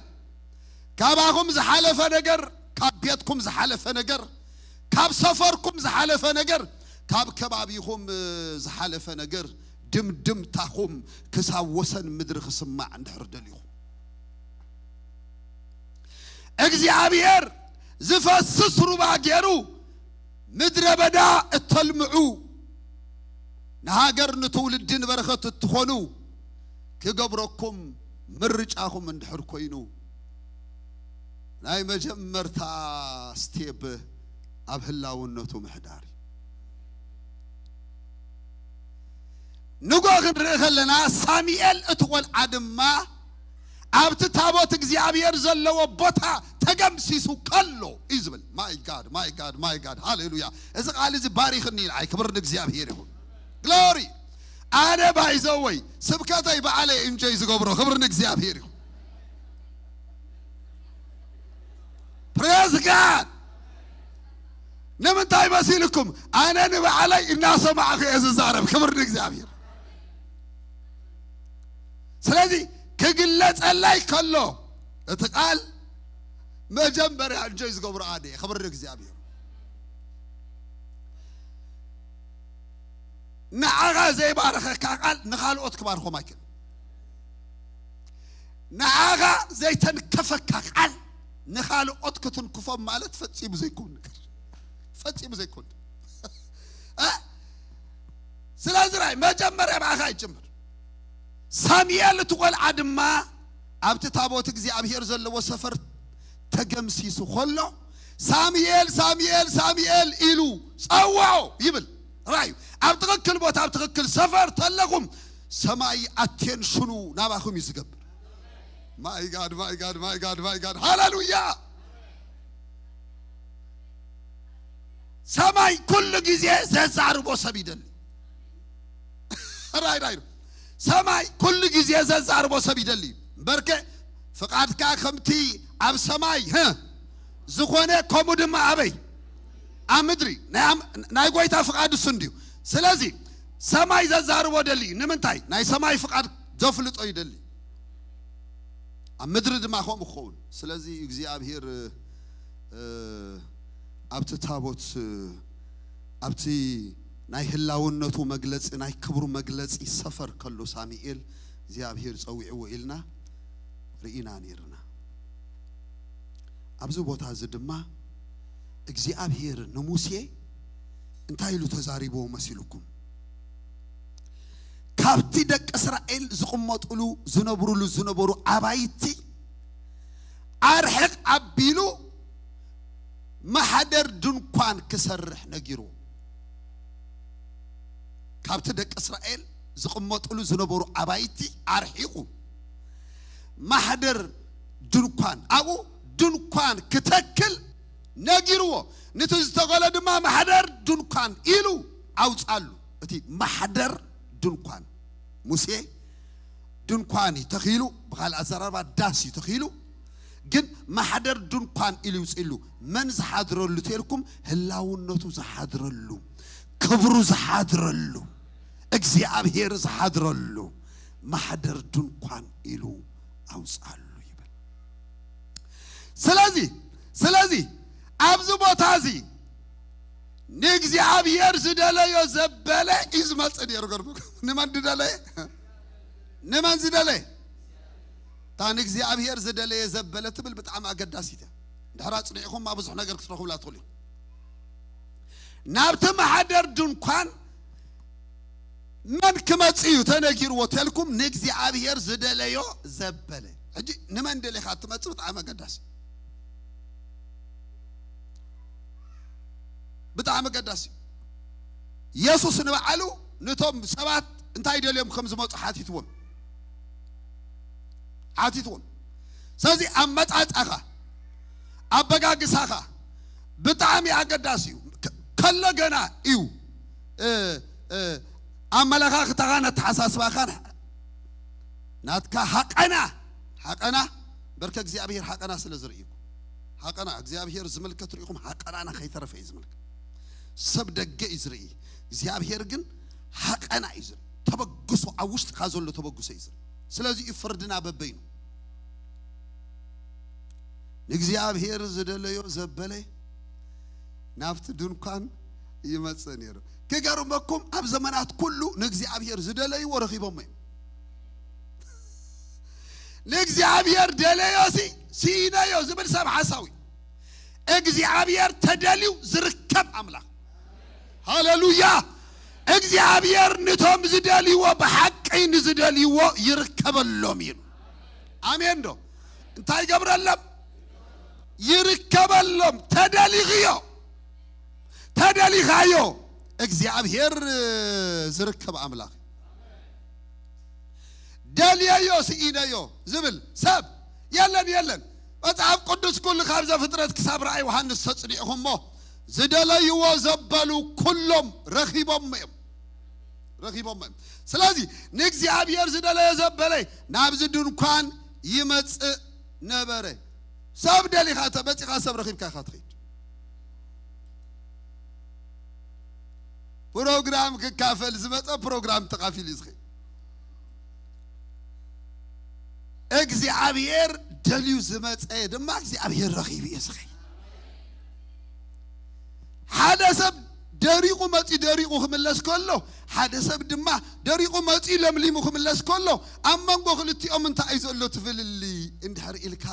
ካባኹም ዝሓለፈ ነገር፣ ካብ ቤትኩም ዝሓለፈ ነገር፣ ካብ ሰፈርኩም ዝሓለፈ ነገር፣ ካብ ከባቢኹም ዝሓለፈ ነገር ድምድምታኹም ክሳብ ወሰን ምድሪ ክስማዕ እንድሕር ደሊኹም፣ እግዚኣብሔር ዝፈስስ ሩባ ገይሩ ምድረ በዳ እተልምዑ፣ ንሃገር ንትውልዲ ንበረኸት እትኾኑ ክገብረኩም ምርጫኹም እንድሕር ኮይኑ፣ ናይ መጀመርታ ስቴፕ ኣብ ህላውነቱ ምሕዳር እዩ። ንጎ ክንርኢ ከለና፣ ሳሙኤል እቲ ቆልዓ ድማ ኣብቲ ታቦት እግዚኣብሔር ዘለዎ ቦታ ተገምሲሱ ከሎ እዩ ዝብል። My God, my God, my God, ሃሌሉያ። እዚ ቃል እዚ ባሪኽኒ ኢልዓይ። ክብር ንእግዚኣብሔር ይኹን። ግሎሪ። ኣነ ባይዘወይ ስብከተይ በዓለይ እንጆይ ዝገብሮ። ክብር ንእግዚኣብሔር ይኹን። Praise God። ንምንታይ መሲልኩም? ኣነ ንባዕለይ እናሰማዕኹ እየ ዝዛረብ። ክብር ንእግዚኣብሔር። ስለዚ ክግለጸላይ ከሎ እቲ ቃል መጀመርያ እንጆይ ዝገብሮ ኣነ እየ። ክብር ንእግዚኣብሔር። ንዓኻ ዘይባረኸካ ቃል ንኻልኦት ክባርኾም ኣይክእል። ንዓኻ ዘይተንከፈካ ቃል ንኻልኦት ክትንክፎም ማለት ፈጺሙ ዘይከውን ነገር። ፈጺሙ ዘይከውን። እ? ስለዚ ራይ መጀመርያ ብኣኻ ይጅምር። ሳሙኤል እቲ ቆልዓ ድማ ኣብቲ ታቦት እግዚኣብሔር ዘለዎ ሰፈር ተገምሲሱ ከሎ፣ "ሳሙኤል፣ ሳሙኤል፣ ሳሙኤል" ኢሉ ጸውዖ ይብል። ራዩ ኣብ ትኽክል ቦታ ኣብ ትኽክል ሰፈር ተለኹም፣ ሰማይ ኣቴንሽኑ ናባኹም እዩ ዝገብር። My God, my God, my God, my God, ሃሌሉያ። ሰማይ ኩሉ ግዜ ዘዛርቦ ሰብ ይደሊ። ራይ ራይ ሰማይ ኩሉ ግዜ ዘዛርቦ ሰብ ይደሊ። በርከ ፍቓድካ ከምቲ ኣብ ሰማይ፣ ህ፣ ዝኾነ፣ ከምኡ ድማ ኣበይ? ኣብ ምድሪ። ናይ ኣም-፣ ናይ ጎይታ ፍቓድ እሱ እንድዩ። ስለዚ ሰማይ ዘዛርቦ ደሊ። ንምንታይ? ናይ ሰማይ ፍቓድ ዘፍልጦ ይደሊ። ኣብ ምድሪ ድማ ከምኡ ክኸውን። ስለዚ እግዚኣብሔር፣ እ፣ ኣብቲ ታቦት፣ እ፣ ኣብቲ ናይ ህላውነቱ መግለጺ፣ ናይ ክብሩ መግለጺ ሰፈር ከሎ ሳሙኤል እግዚኣብሔር ጸዊዕዎ ኢልና ርኢና ነይርና። ኣብዚ ቦታ እዚ ድማ እግዚኣብሔር ንሙሴ እንታይ ኢሉ ተዛሪብዎ መሲልኩም? ካብቲ ደቂ እስራኤል ዝቕመጡሉ ዝነብሩሉ ዝነበሩ ኣባይቲ ኣርሕቕ ኣቢሉ ማሕደር ድንኳን ክሰርሕ ነጊርዎ። ካብቲ ደቂ እስራኤል ዝቕመጡሉ ዝነበሩ ኣባይቲ ኣርሒቑ ማሕደር ድንኳን፣ ኣብኡ ድንኳን ክተክል ነጊርዎ። ነቲ ዝተኸሎ ድማ ማሕደር ድንኳን ኢሉ ኣውጻሉ። እቲ ማሕደር ድንኳን፣ ሙሴ ድንኳን እዩ ተኺሉ፣ ብኻልእ ኣዘራርባ ዳስ እዩ ተኺሉ። ግን ማሕደር ድንኳን ኢሉ ይውፅእሉ። መን ዝሓድረሉ ተልኩም? ህላውነቱ ዝሓድረሉ፣ ክብሩ ዝሓድረሉ፣ እግዚኣብሔር ዝሓድረሉ ማሕደር ድንኳን ኢሉ ኣውፃሉ ይብል። ስለዚ፣ ስለዚ ኣብዚ ቦታ እዚ ንእግዚኣብሔር ዝደለዮ ዘበለ እዩ ዝመጽእ ነይሩ። ገርምኩም፣ ንመን ዝደለየ? ንመን ዝደለየ? እታ ንእግዚኣብሔር ዝደለየ ዘበለ ትብል ብጣዕሚ ኣገዳሲት እያ። እንድሕር ኣጽኒዕኹማ ብዙሕ ነገር ክትረኽቡላ ትኽእሉ ኢኹም። ናብቲ ማሕደር ድንኳን መን ክመጽእ እዩ ተነጊርዎ ተልኩም? ንእግዚኣብሔር ዝደለዮ ዘበለ። ሕጂ ንመን ደሊኻ እትመጽእ ብጣዕሚ ኣገዳሲ፣ ብጣዕሚ ኣገዳሲ። የሱስ ንባዕሉ ነቶም ሰባት እንታይ ደልዮም ከም ዝመጹ ሓቲትዎም፣ ሓቲትዎም። ስለዚ ኣመጻጻኻ፣ ኣበጋግሳኻ ብጣዕሚ ኣገዳሲ እዩ። ከ-፣ ከሎ ገና እዩ፣ እ፣ እ፣ ኣመለኻኽታኻን ኣተሓሳስባኻን ናትካ ሃቀና፣ ሃቀና፣ በርከ እግዚኣብሔር ሃቀና ስለ ዝርእይኩ፣ ሃቀና እግዚኣብሔር ዝምልከት ርኢኹም ሃቀናና ከይተረፈ እዩ ዝምልከት። ሰብ ደገ እዩ ዝርኢ፣ እግዚኣብሔር ግን ሃቀና እዩ ዝርኢ። ተበግሶ ኣብ ውሽጥካ ዘሎ ተበግሶ እዩ ዝርኢ። ስለዚ እዩ ፍርድና በበይኑ። ንእግዚኣብሔር ዝደለዮ ዘበለ ናብቲ ድንኳን ይመጽእ ነይሩ። ክገርመኩም፣ ኣብ ዘመናት ኩሉ ንእግዚኣብሔር ዝደለይዎ ረኺቦሞ እዮም። ንእግዚኣብሔር ደለዮሲ ስኢነዮ ዝብል ሰብ ሓሳዊ። እግዚኣብሔር ተደልዩ ዝርከብ ኣምላኽ። ሃሌሉያ! እግዚኣብሔር ንቶም ዝደልይዎ ብሓቂ ንዝደልይዎ ይርከበሎም እዩ። ኣሜን ዶ? እንታይ ይገብረሎም? ይርከበሎም። ተደሊኽዮ፣ ተደሊኻዮ፣ እግዚኣብሔር ዝርከብ ኣምላኽ። ደልየዮ ስኢነዮ ዝብል ሰብ የለን፣ የለን። መጽሓፍ ቅዱስ ኩሉ ካብ ዘፍጥረት ክሳብ ራእይ ዮሃንስ ተጽኒዕኹሞ ዝደለይዎ ዘበሉ ኩሎም ረኺቦም እዮም፣ ረኺቦም እዮም። ስለዚ ንእግዚኣብሔር ዝደለዮ ዘበለ ናብዚ ድንኳን ይመጽእ ነበረ። ሰብ ደሊኻ ተመጺኻ ሰብ ረኺብካ ኢኻ ትኸይድ። ፕሮግራም ክካፈል ዝመጸ ፕሮግራም ተኻፊሉ እዩ ዝኸይድ። እግዚኣብሔር ደልዩ ዝመጸ ድማ እግዚኣብሔር ረኺቡ እዩ ዝኸይድ። ሓደ ሰብ ደሪቑ መጺኡ ደሪቑ ክምለስ ከሎ፣ ሓደ ሰብ ድማ ደሪቑ መጺኡ ለምሊሙ ክምለስ ከሎ፣ ኣብ መንጎ ክልቲኦም እንታይ እዩ ዘሎ እቲ ፍልልይ እንድሕር ኢልካ፣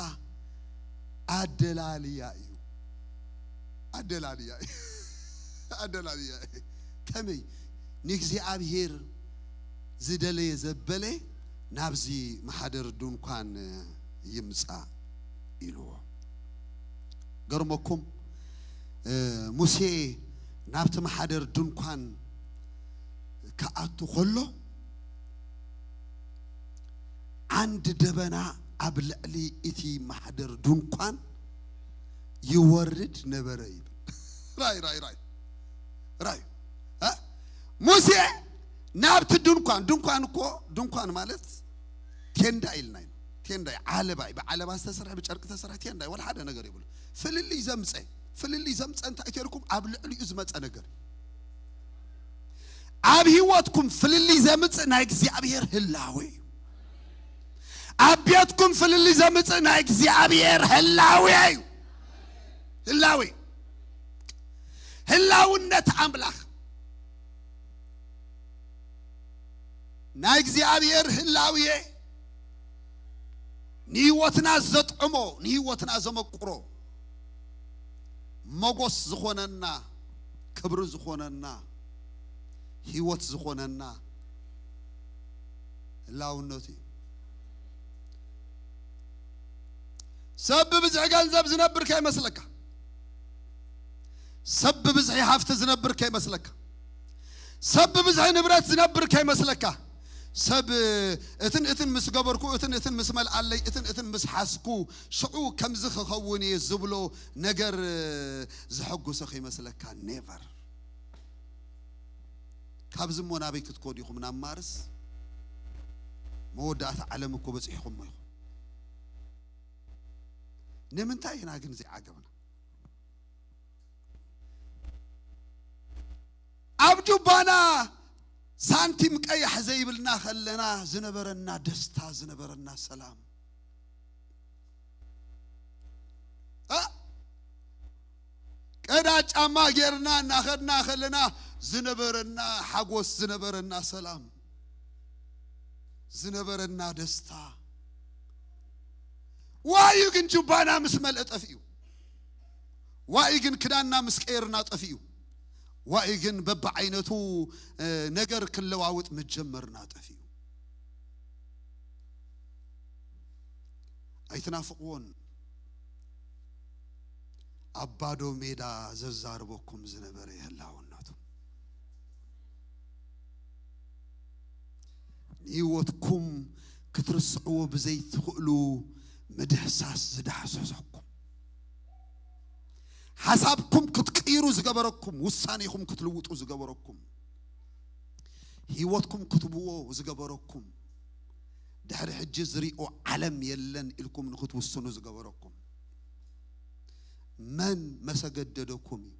ኣደላልያ እዩ። ኣደላልያ እዩ። ኣደላልያ እዩ። ከመይ ንእግዚኣብሔር ዝደለየ ዘበለ ናብዚ ማሕደር ድንኳን ይምጻእ ኢልዎ። ገርመኩም፣ እ፣ ሙሴ ናብቲ ማሕደር ድንኳን ክኣቱ ከሎ፣ ዓንዲ ደበና ኣብ ልዕሊ እቲ ማሕደር ድንኳን ይወርድ ነበረ ይብል። ራይ፣ ራይ፣ ራይ፣ ራይ። እ? ሙሴ ናብቲ ድንኳን፣ ድንኳን እኮ፣ ድንኳን ማለት ቴንዳ ኢልና ኢና። ቴንዳ እዩ፣ ዓለባ እዩ። ብዓለባ ዝተሰርሐ፣ ብጨርቂ ዝተሰርሐ ቴንዳ እዩ። ወላ ሓደ ነገር የብሉ። ፍልልይ ዘምፀ፣ ፍልልይ ዘምፀ እንታይ ተልኩም? ኣብ ልዕሊኡ ዝመፀ ነገር። ኣብ ህይወትኩም ፍልልይ ዘምፅእ ናይ እግዚኣብሔር ህላዌ እዩ። ኣብ ቤትኩም ፍልልይ ዘምጽእ ናይ እግዚኣብሔር ህላዌ እዩ። ህላዌ፣ ህላውነት ኣምላኽ፣ ናይ እግዚኣብሔር ህላዌ ንህይወትና ዘጥዕሞ፣ ንህይወትና ዘመቁሮ፣ ሞጎስ ዝኾነና፣ ክብሪ ዝኾነና፣ ህይወት ዝኾነና ህላውነቱ እዩ። ሰብ ብብዝሒ ገንዘብ ዝነብር ከይመስለካ። ሰብ ብብዝሒ ሃፍቲ ዝነብር ከይመስለካ። ሰብ ብብዝሒ ንብረት ዝነብር ከይመስለካ። ሰብ እትን እትን ምስ ገበርኩ፣ እትን እትን ምስ መልኣለይ፣ እትን እትን ምስ ሓዝኩ፣ ሽዑ ከምዚ ክኸውን እየ ዝብሎ ነገር ዘሐጉሰ ከይመስለካ። ኔቨር። ካብዚ እሞ ናበይ ክትከዱ ኢኹም? ናብ ማርስ? መወዳእታ ዓለም እኮ በጺሕኹም እሞ ኢኹም። ንምንታይ ኢና ግን ዘይዓገብና? ኣብ ጁባና ሳንቲም ቀያሕ ዘይብልና ከለና ዝነበረና ደስታ፣ ዝነበረና ሰላም፣ እ? ቀዳ ጫማ ጌርና እናኸድና ከለና ዝነበረና ሓጎስ፣ ዝነበረና ሰላም፣ ዝነበረና ደስታ፣ ዋዩ ግን ጁባና ምስ መልአ ጠፊኡ። ዋዩ ግን ክዳንና ምስ ቀየርና ጠፊኡ። ዋዩ ግን በብዓይነቱ፣ እ፣ ነገር ክለዋውጥ ምስ ጀመርና ጠፊኡ። ኣይትናፍቕዎን። ኣብ ባዶ ሜዳ ዘዛርበኩም ዝነበረ ህላውነቱ፣ ንህይወትኩም ክትርስዕዎ ብዘይትኽእሉ ምድህሳስ ዝዳህሰሰኩም፣ ሓሳብኩም ክትቅይሩ ዝገበረኩም፣ ውሳኔኹም ክትልውጡ ዝገበረኩም፣ ህይወትኩም ክትብዎ ዝገበረኩም፣ ድሕሪ ሕጂ ዝሪኦ ዓለም የለን ኢልኩም ንክትውስኑ ዝገበረኩም፣ መን መሰገደደኩም እዩ?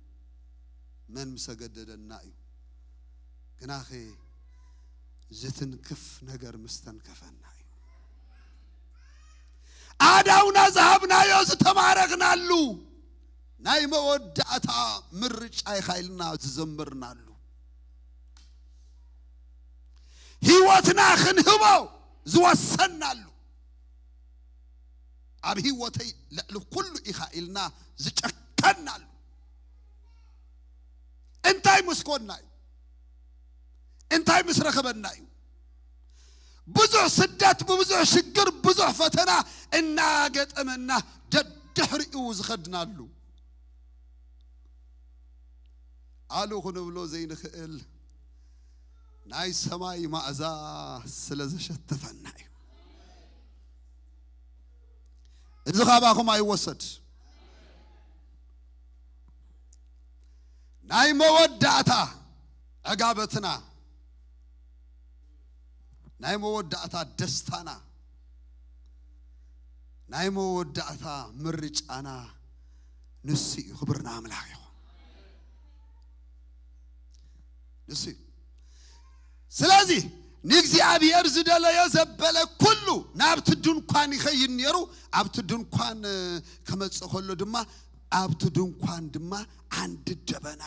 መን ምሰገደደና እዩ? ግናኸ ዝትንክፍ ነገር ምስተንከፈና እዩ። ኣእዳውና ዝሃብናዮ ዝተማረኽናሉ፣ ናይ መወዳእታ ምርጫ ኢኻ ኢልና ዝዘመርናሉ፣ ህይወትና ክንህቦ ዝወሰንናሉ፣ ኣብ ህይወተይ ልዕሊ ኩሉ ኢኻ ኢልና ዝጨከንናሉ እንታይ ምስ ኮንና እዩ? እንታይ ምስ ረኸበና እዩ? ብዙሕ ስደት፣ ብብዙሕ ሽግር፣ ብዙሕ ፈተና እናገጠመና ደድሕሪኡ ዝኸድናሉ፣ ኣሉ ክንብሎ ዘይንኽእል ናይ ሰማይ መኣዛ ስለ ዘሸተተና እዩ። እዚ ካባኹም ኣይወሰድ። ናይ መወዳእታ ዕጋበትና፣ ናይ መወዳእታ ደስታና፣ ናይ መወዳእታ ምርጫና ንሱ እዩ። ክብሪ ንኣምላኽ ይኹን። ንሱ እዩ። ስለዚ ንእግዚኣብሔር ዝደለዮ ዘበለ ኩሉ ናብቲ ድንኳን ይኸይድ ነይሩ። ኣብቲ ድንኳን፣ እ፣ ክመጽእ ከሎ ድማ ኣብቲ ድንኳን ድማ ዓንዲ ደበና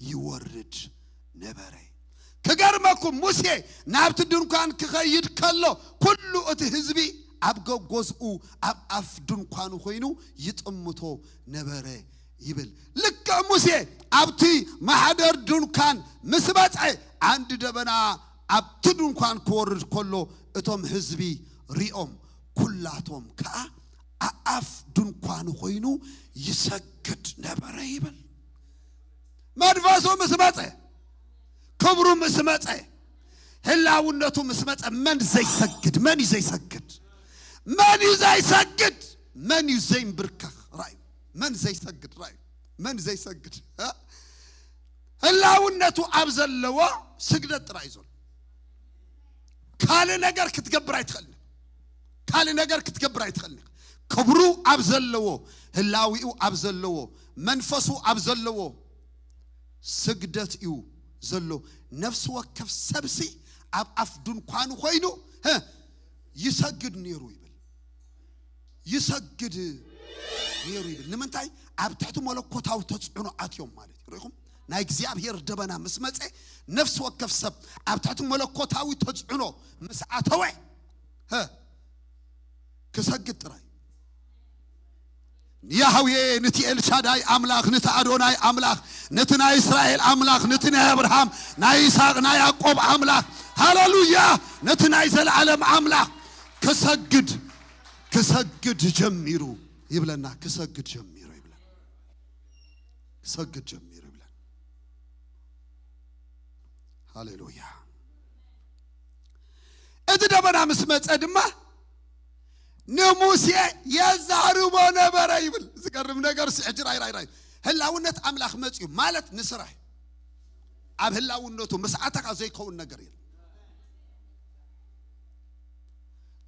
ይወርድ ነበረ። ክገርመኩም፣ ሙሴ ናብቲ ድንኳን ክኸይድ ከሎ ኩሉ እቲ ህዝቢ ኣብ ገጎዝኡ ኣብ ኣፍ ድንኳኑ ኮይኑ ይጥምቶ ነበረ ይብል። ልክዕ ሙሴ ኣብቲ ማሕደር ድንኳን ምስ በጽሐ፣ ዓንዲ ደበና ኣብቲ ድንኳን ክወርድ ከሎ እቶም ህዝቢ ሪኦም፣ ኩላቶም ከኣ ኣኣፍ ድንኳኑ ኮይኑ ይሰግድ ነበረ ይብል። መንፈሱ ምስ መጸ፣ ክብሩ ምስ መጸ፣ ህላውነቱ ምስ መጸ፣ መን ዘይሰግድ? መን እዩ ዘይሰግድ? መን እዩ ዘይሰግድ? መን እዩ ዘይንብርከኽ? ራእዩ። መን ዘይሰግድ? ራእዩ። መን ዘይሰግድ? እ? ህላውነቱ ኣብ ዘለዎ ስግደት ጥራይ እዩ ዘሎ። ካልእ ነገር ክትገብር ኣይትኽእልን። ካልእ ነገር ክትገብር ኣይትኽእልን። ክብሩ ኣብ ዘለዎ፣ ህላዊኡ ኣብ ዘለዎ፣ መንፈሱ ኣብ ዘለዎ ስግደት እዩ ዘሎ። ነፍሲ ወከፍ ሰብሲ ኣብ ኣፍ ድንኳኑ ኮይኑ፣ ሀ፣ ይሰግድ ነይሩ ይብል። ይሰግድ ነይሩ ይብል። ንምንታይ? ኣብ ትሕቲ መለኮታዊ ተጽዕኖ ኣትዮም ማለት እዩ። ርኢኹም? ናይ እግዚኣብሔር ደበና ምስ መጸ፣ ነፍሲ ወከፍ ሰብ ኣብ ትሕቲ መለኮታዊ ተጽዕኖ ምስ ኣተወ፣ ሀ፣ ክሰግድ ጥራይ። ያህዌ፣ ንቲ ኤልሻዳይ ኣምላኽ፣ ንቲ ኣዶናይ ኣምላኽ፣ ንቲ ናይ እስራኤል ኣምላኽ፣ ንቲ ናይ ኣብርሃም፣ ናይ ይስሐቅ፣ ናይ ያዕቆብ ኣምላኽ፣ ሃሌሉያ፣ ንቲ ናይ ዘለዓለም ኣምላኽ ክሰግድ፣ ክሰግድ ጀሚሩ ይብለና። ክሰግድ ጀሚሩ ይብለና። ክሰግድ ጀሚሩ ይብለና። ሃሌሉያ። እቲ ደበና ምስ መጸ ድማ ንሙሴ የዛርቦ ነበረ ይብል። ዝገርም ነገር፣ ሕጂ ራይ፣ ራይ፣ ራይ። ህላውነት ኣምላኽ መጽዩ ማለት ንስራሕ። ኣብ ህላውነቱ ምስ ኣተኻ ዘይከውን ነገር የለን።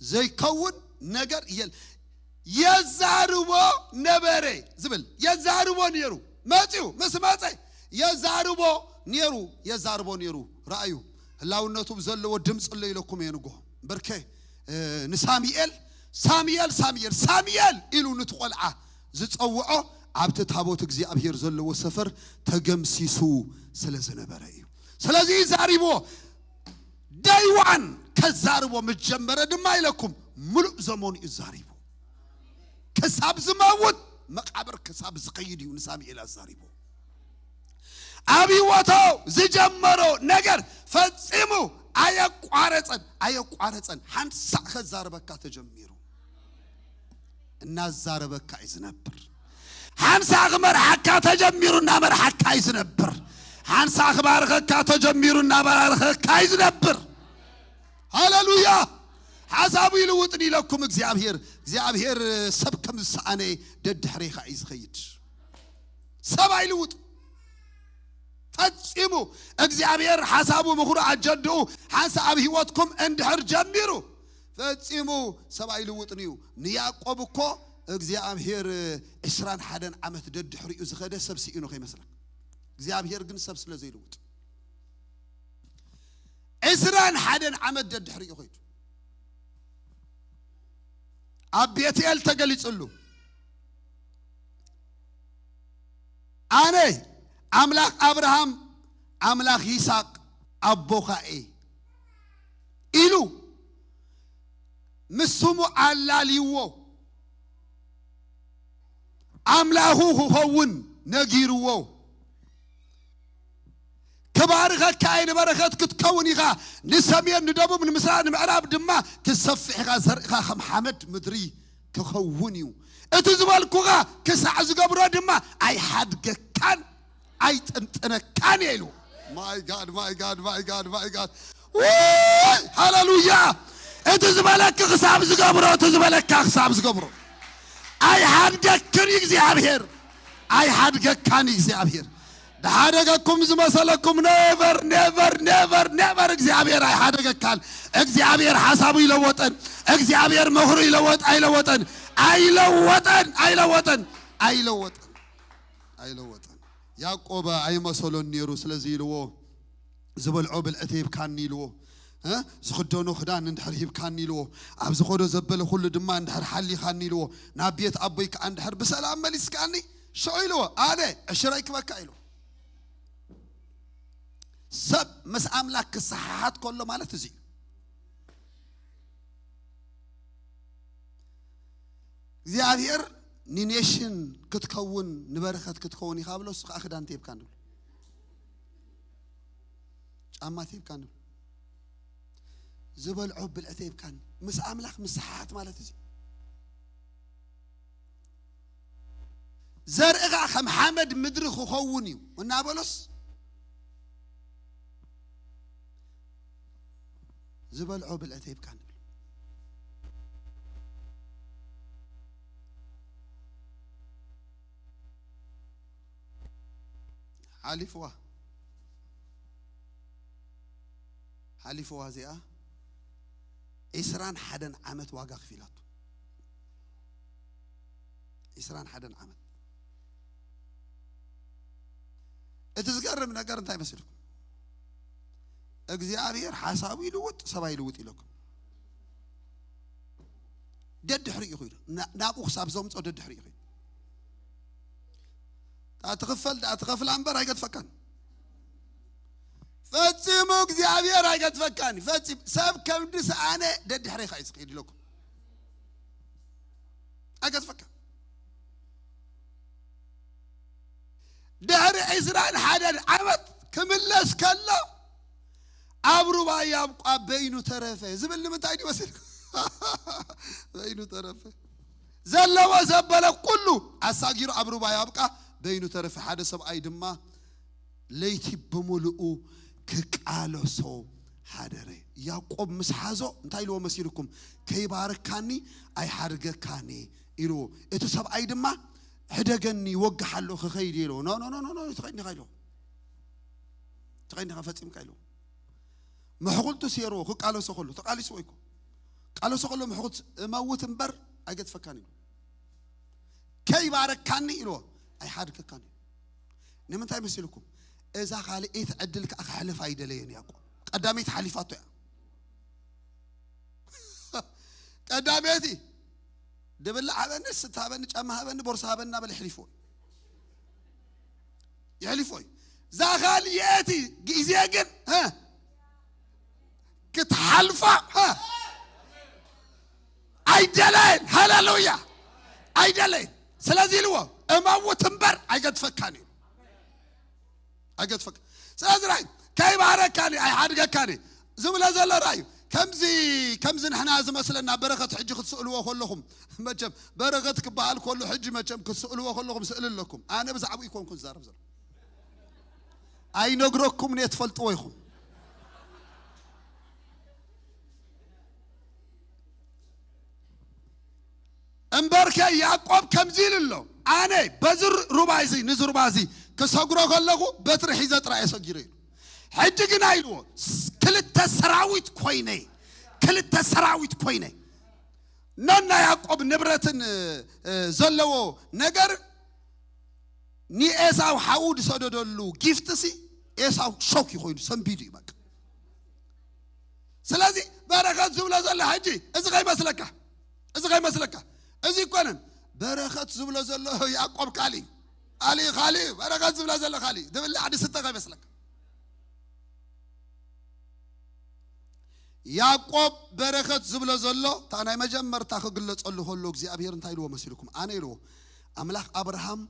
ዘይከውን ነገር የል-፣ የዛርቦ ነበረ ዝብል፣ የዛርቦ ነይሩ። መጽዩ፣ ምስ መጸ የዛርቦ ነይሩ፣ የዛርቦ ነይሩ። ረኣዩ፣ ህላውነቱ ብዘለዎ ድምፂ ኣሎ ኢለኩም እየ ንጎ። ብርከ፣ እ፣ ንሳሙኤል፣ ሳሙኤል፣ ሳሙኤል፣ ሳሙኤል ኢሉ ንቲ ቆልዓ ዝጸውዖ ኣብቲ ታቦት እግዚኣብሔር ዘለዎ ሰፈር ተገምሲሱ ስለ ዝነበረ እዩ። ስለዚ ዛሪቦ ደይዋን ከዛርቦ ምስ ጀመረ ድማ ኢለኩም፣ ምሉእ ዘመኑ እዩ ዛሪቡ። ክሳብ ዝመውት፣ መቃብር ክሳብ ዝኸይድ እዩ ንሳሙኤል ኣዛሪቡ። ኣብ ህይወቱ ዝጀመሮ ነገር ፈጺሙ ኣየቋረጸን፣ ኣየቋረጸን። ሓንሳእ ከዛርበካ ተጀሚሩ፣ እናዛረበካ እዩ ዝነብር። ሓንሳእ ክመርሓካ ተጀሚሩ፣ እናመርሓካ እዩ ዝነብር። ሓንሳእ ክባርኸካ ተጀሚሩ፣ እናባረኸካ እዩ ዝነብር። ሃሌሉያ። ሓሳቡ ይልውጥን ኢለኩም እግዚኣብሔር። እግዚኣብሔር ሰብ ከም ዝሰኣነ ደድሕሬኻ እዩ ዝኸይድ። ሰብ ኣይልውጥ ፈጺሙ። እግዚኣብሔር ሓሳቡ፣ ምኽሩ፣ ኣጀንድኡ ሓንሳእ ኣብ ህይወትኩም እንድሕር ጀሚሩ፣ ፈጺሙ ሰብ ኣይልውጥን እዩ። ንያዕቆብ እኮ እግዚኣብሔር ዕስራን ሓደን ዓመት ደድሕሪኡ ዝኸደ ሰብ ስኢኑ ከይመስለካ። እግዚኣብሔር ግን ሰብ ስለ ዘይልውጥ፣ ዕስራን ሓደን ዓመት ደድሕሪኡ ኸይዱ። ኣብ ቤትኤል ተገሊጽሉ። ኣነ ኣምላኽ ኣብርሃም፣ ኣምላኽ ይስሐቅ ኣቦኻ እየ ኢሉ ምስ ስሙ ኣላልይዎ፣ ኣምላኹ ክኸውን ነጊርዎ። ክባርኸካ እየ፣ ንበረኸት ክትከውን ኢኻ፣ ንሰሜን፣ ንደቡብ፣ ንምስራቕ፣ ንምዕራብ ድማ ክሰፍሕ ኢኻ፣ ዘርእኻ ከም ሓመድ ምድሪ ክኸውን እዩ። እቲ ዝበልኩኻ ክሳዕ ዝገብሮ ድማ ኣይሓድገካን ኣይጥንጥነካን እየ ኢሉ። My God, my God, my God, my God። ውይ፣ ሃሌሉያ። እቲ ዝበለክ ክሳብ ዝገብሮ፣ እቲ ዝበለካ ክሳብ ዝገብሮ። ኣይሓድገክን እግዚኣብሔር፣ ኣይሓድገካን እግዚኣብሔር። ድሓደገኩም ዝመሰለኩም፣ never, never, never, never እግዚኣብሔር ኣይሓደገካን። እግዚኣብሔር ሓሳቡ ይለወጠን። እግዚኣብሔር ምኽሩ ይለወጥ ኣይለወጠን፣ ኣይለወጠን፣ ኣይለወጠን፣ ኣይለወጠን፣ ኣይለወጠን። ያዕቆብ ኣይመሰሎን ነይሩ። ስለዚ ኢልዎ፣ ዝበልዖ ብልዕቲ ሂብካኒ ኢልዎ፣ እ፣ ዝኽደኖ ክዳን እንድሕር ሂብካኒ ኢልዎ፣ ኣብ ዝኸዶ ዘበለ ኩሉ ድማ እንድሕር ሓሊኻኒ ኢልዎ፣ ናብ ቤት ኣቦይ ከኣ እንድሕር ብሰላም መሊስካኒ፣ ሽዑ ኢልዎ፣ ኣነ ዕሽረይ ክበካ ኢልዎ። ሰብ ምስ ኣምላኽ ክሰሓሓት ከሎ ማለት እዚ እዩ። እግዚኣብሔር ንኔሽን ክትከውን፣ ንበረኸት ክትከውን ኢኻ ብሎ፣ እሱ ከዓ ክዳን ተይብካ ንብሎ፣ ጫማ ተይብካ ንብሎ፣ ዝበልዖ ብልዒ ተይብካ። ምስ ኣምላኽ ምስሓሓት ማለት እዚ። ዘርእኻ ከም ሓመድ ምድሪ ክኸውን እዩ እናበሎስ፣ ዝበልዖ ብልዒ ተይብካ ንብል። ሓሊፍዋ፣ ሓሊፍዋ እዚኣ ዒስራን ሓደን ዓመት ዋጋ ከፊላቶ። ዒስራን ሓደን ዓመት። እቲ ዝገርም ነገር እንታይ መሲልኩም? እግዚኣብሔር ሓሳቡ ይልውጥ፣ ሰብ ኣይልውጥ ኢለኩም። ደድሕሪ ኢኹ ኢሉ። ና-፣ ናብኡ ክሳብ ዘምጾ ደድሕሪ ኢኹ ኢሉ። ዳኣ ትኽፈል፣ ዳኣ ትኸፍላ እምበር ኣይገድፈካን። ፈጺሙ እግዚኣብሔር ኣይገድፈካን። ፈጺም-፣ ሰብ ከም ድስኣነ ደድሕሪ ኢኻ እዩ ዝኸይድ ኢለኩም። ኣይገድፈካን። ድሕሪ ዕስራን ሓደን ዓመት ክምለስ ከሎ ኣብ ሩባ ያብቋ በይኑ ተረፈ ዝብል ንምንታይ ድዩ መሲልኩም? በይኑ ተረፈ። ዘለዎ ዘበለ ኩሉ ኣሳጊሩ ኣብ ሩባ ያብቃ በይኑ ተረፈ። ሓደ ሰብኣይ ድማ ለይቲ ብምሉኡ ክቃለሶ ሓደረ። ያዕቆብ ምስ ሓዞ እንታይ ኢልዎ መሲልኩም? "ከይባረካኒ ኣይሓድገካን" ኢልዎ። እቲ ሰብኣይ ድማ "ሕደገኒ፣ ወግሓለሁ፣ ክኸይድ" ኢልዎ። "ኖ፣ ኖ፣ ኖ፣ ኖ፣ ኖ፣ ትኸይድ ኢኻ" ኢልዎ። "ትኸይድ ኢኻ ፈጺምካ" ኢልዎ። ምሕኹልቱ ሴርዎ ክቃለሶ ከሎ፣ ተቃሊስዎ እኮ። ቃለሶ ከሎ ምሕኹልቱ "እመውት እምበር ኣይገድፈካን" ኢልዎ። "ከይባረካኒ" ኢልዎ። "ኣይሓድገካን" ኢልዎ። ንምንታይ መሲልኩም? እዛ ካልኣይቲ ዕድል ከኣ ክሕልፍ ኣይደለየን ያዕቆብ። ቀዳመይቲ ሓሊፋቶ እያ። ቀዳመይቲ ድብላዕ ሃበኒ፣ ስተ ሃበኒ፣ ጫማ ሃበኒ፣ ቦርሳ ሃበኒ እናበለ ይሕሊፎ እዩ። ይሕሊፎ እዩ። እዛ ካልኣይቲ ግዜ ግን፣ ሀ፣ ክትሓልፋ፣ ሀ፣ ኣይደለየን። ሃሌሉያ! ኣይደለየን። ስለዚ ኢልዎ፣ "እመውት እምበር ኣይገድፈካን" እዩ። ኣይገድፈካን። ስለዚ ራይ ከይባረካኒ ኣይሓድገካን ዝብሎ ዘሎ ራይ እዩ። ከምዚ፣ ከምዚ ንሕና ዝመስለና በረኸት ሕጂ ክትስእልዎ ከለኹም፣ መቸም በረኸት ክበሃል ከሎ ሕጂ መቸም ክትስእልዎ ከለኹም ስእሊ ኣለኩም። ኣነ ብዛዕባኡ ይኮንኩ ዝዛረብ ዘሎ። ኣይነግረኩም እየ፣ ትፈልጥዎ ኢኹም። እምበርከ ያዕቆብ ከምዚ ኢሉ ኣሎ፣ "ኣነ በዚ ሩባ እዚ፣ ንዚ ሩባ እዚ ክሰግሮ ከለኹ በትሪ ሒዘ ጥራይ እየ ሰጊረ" ኢሉ። ሕጂ ግና ኢልዎ፣ "ስ-፣ ክልተ ሰራዊት ኮይነ፣ ክልተ ሰራዊት ኮይነ" ነና ያዕቆብ ንብረትን፣ እ፣ ዘለዎ ነገር ንኤሳው ሓዉ ዝሰደደሉ ጊፍትሲ ኤሳው ሾክ ኮይኑ ሰንቢዱ እዩ በቃ። ስለዚ በረኸት ዝብሎ ዘሎ ሕጂ እዚ ከይመስለካ፣ እዚ ከይመስለካ፣ እዚ ይኮነን። በረኸት ዝብሎ ዘሎ ያዕቆብ ካልእ እዩ። ካልእ፣ ካልእ እዩ። በረኸት ዝብሎ ዘሎ ካልእ እዩ። ዝብላዕ ዝስተ ከይመስለካ። ያዕቆብ በረኸት ዝብሎ ዘሎ፣ እታ ናይ መጀመርታ ክግለጸሉ ከሎ እግዚኣብሔር እንታይ ኢልዎ መሲልኩም? ኣነ ኢልዎ፣ ኣምላኽ ኣብርሃም፣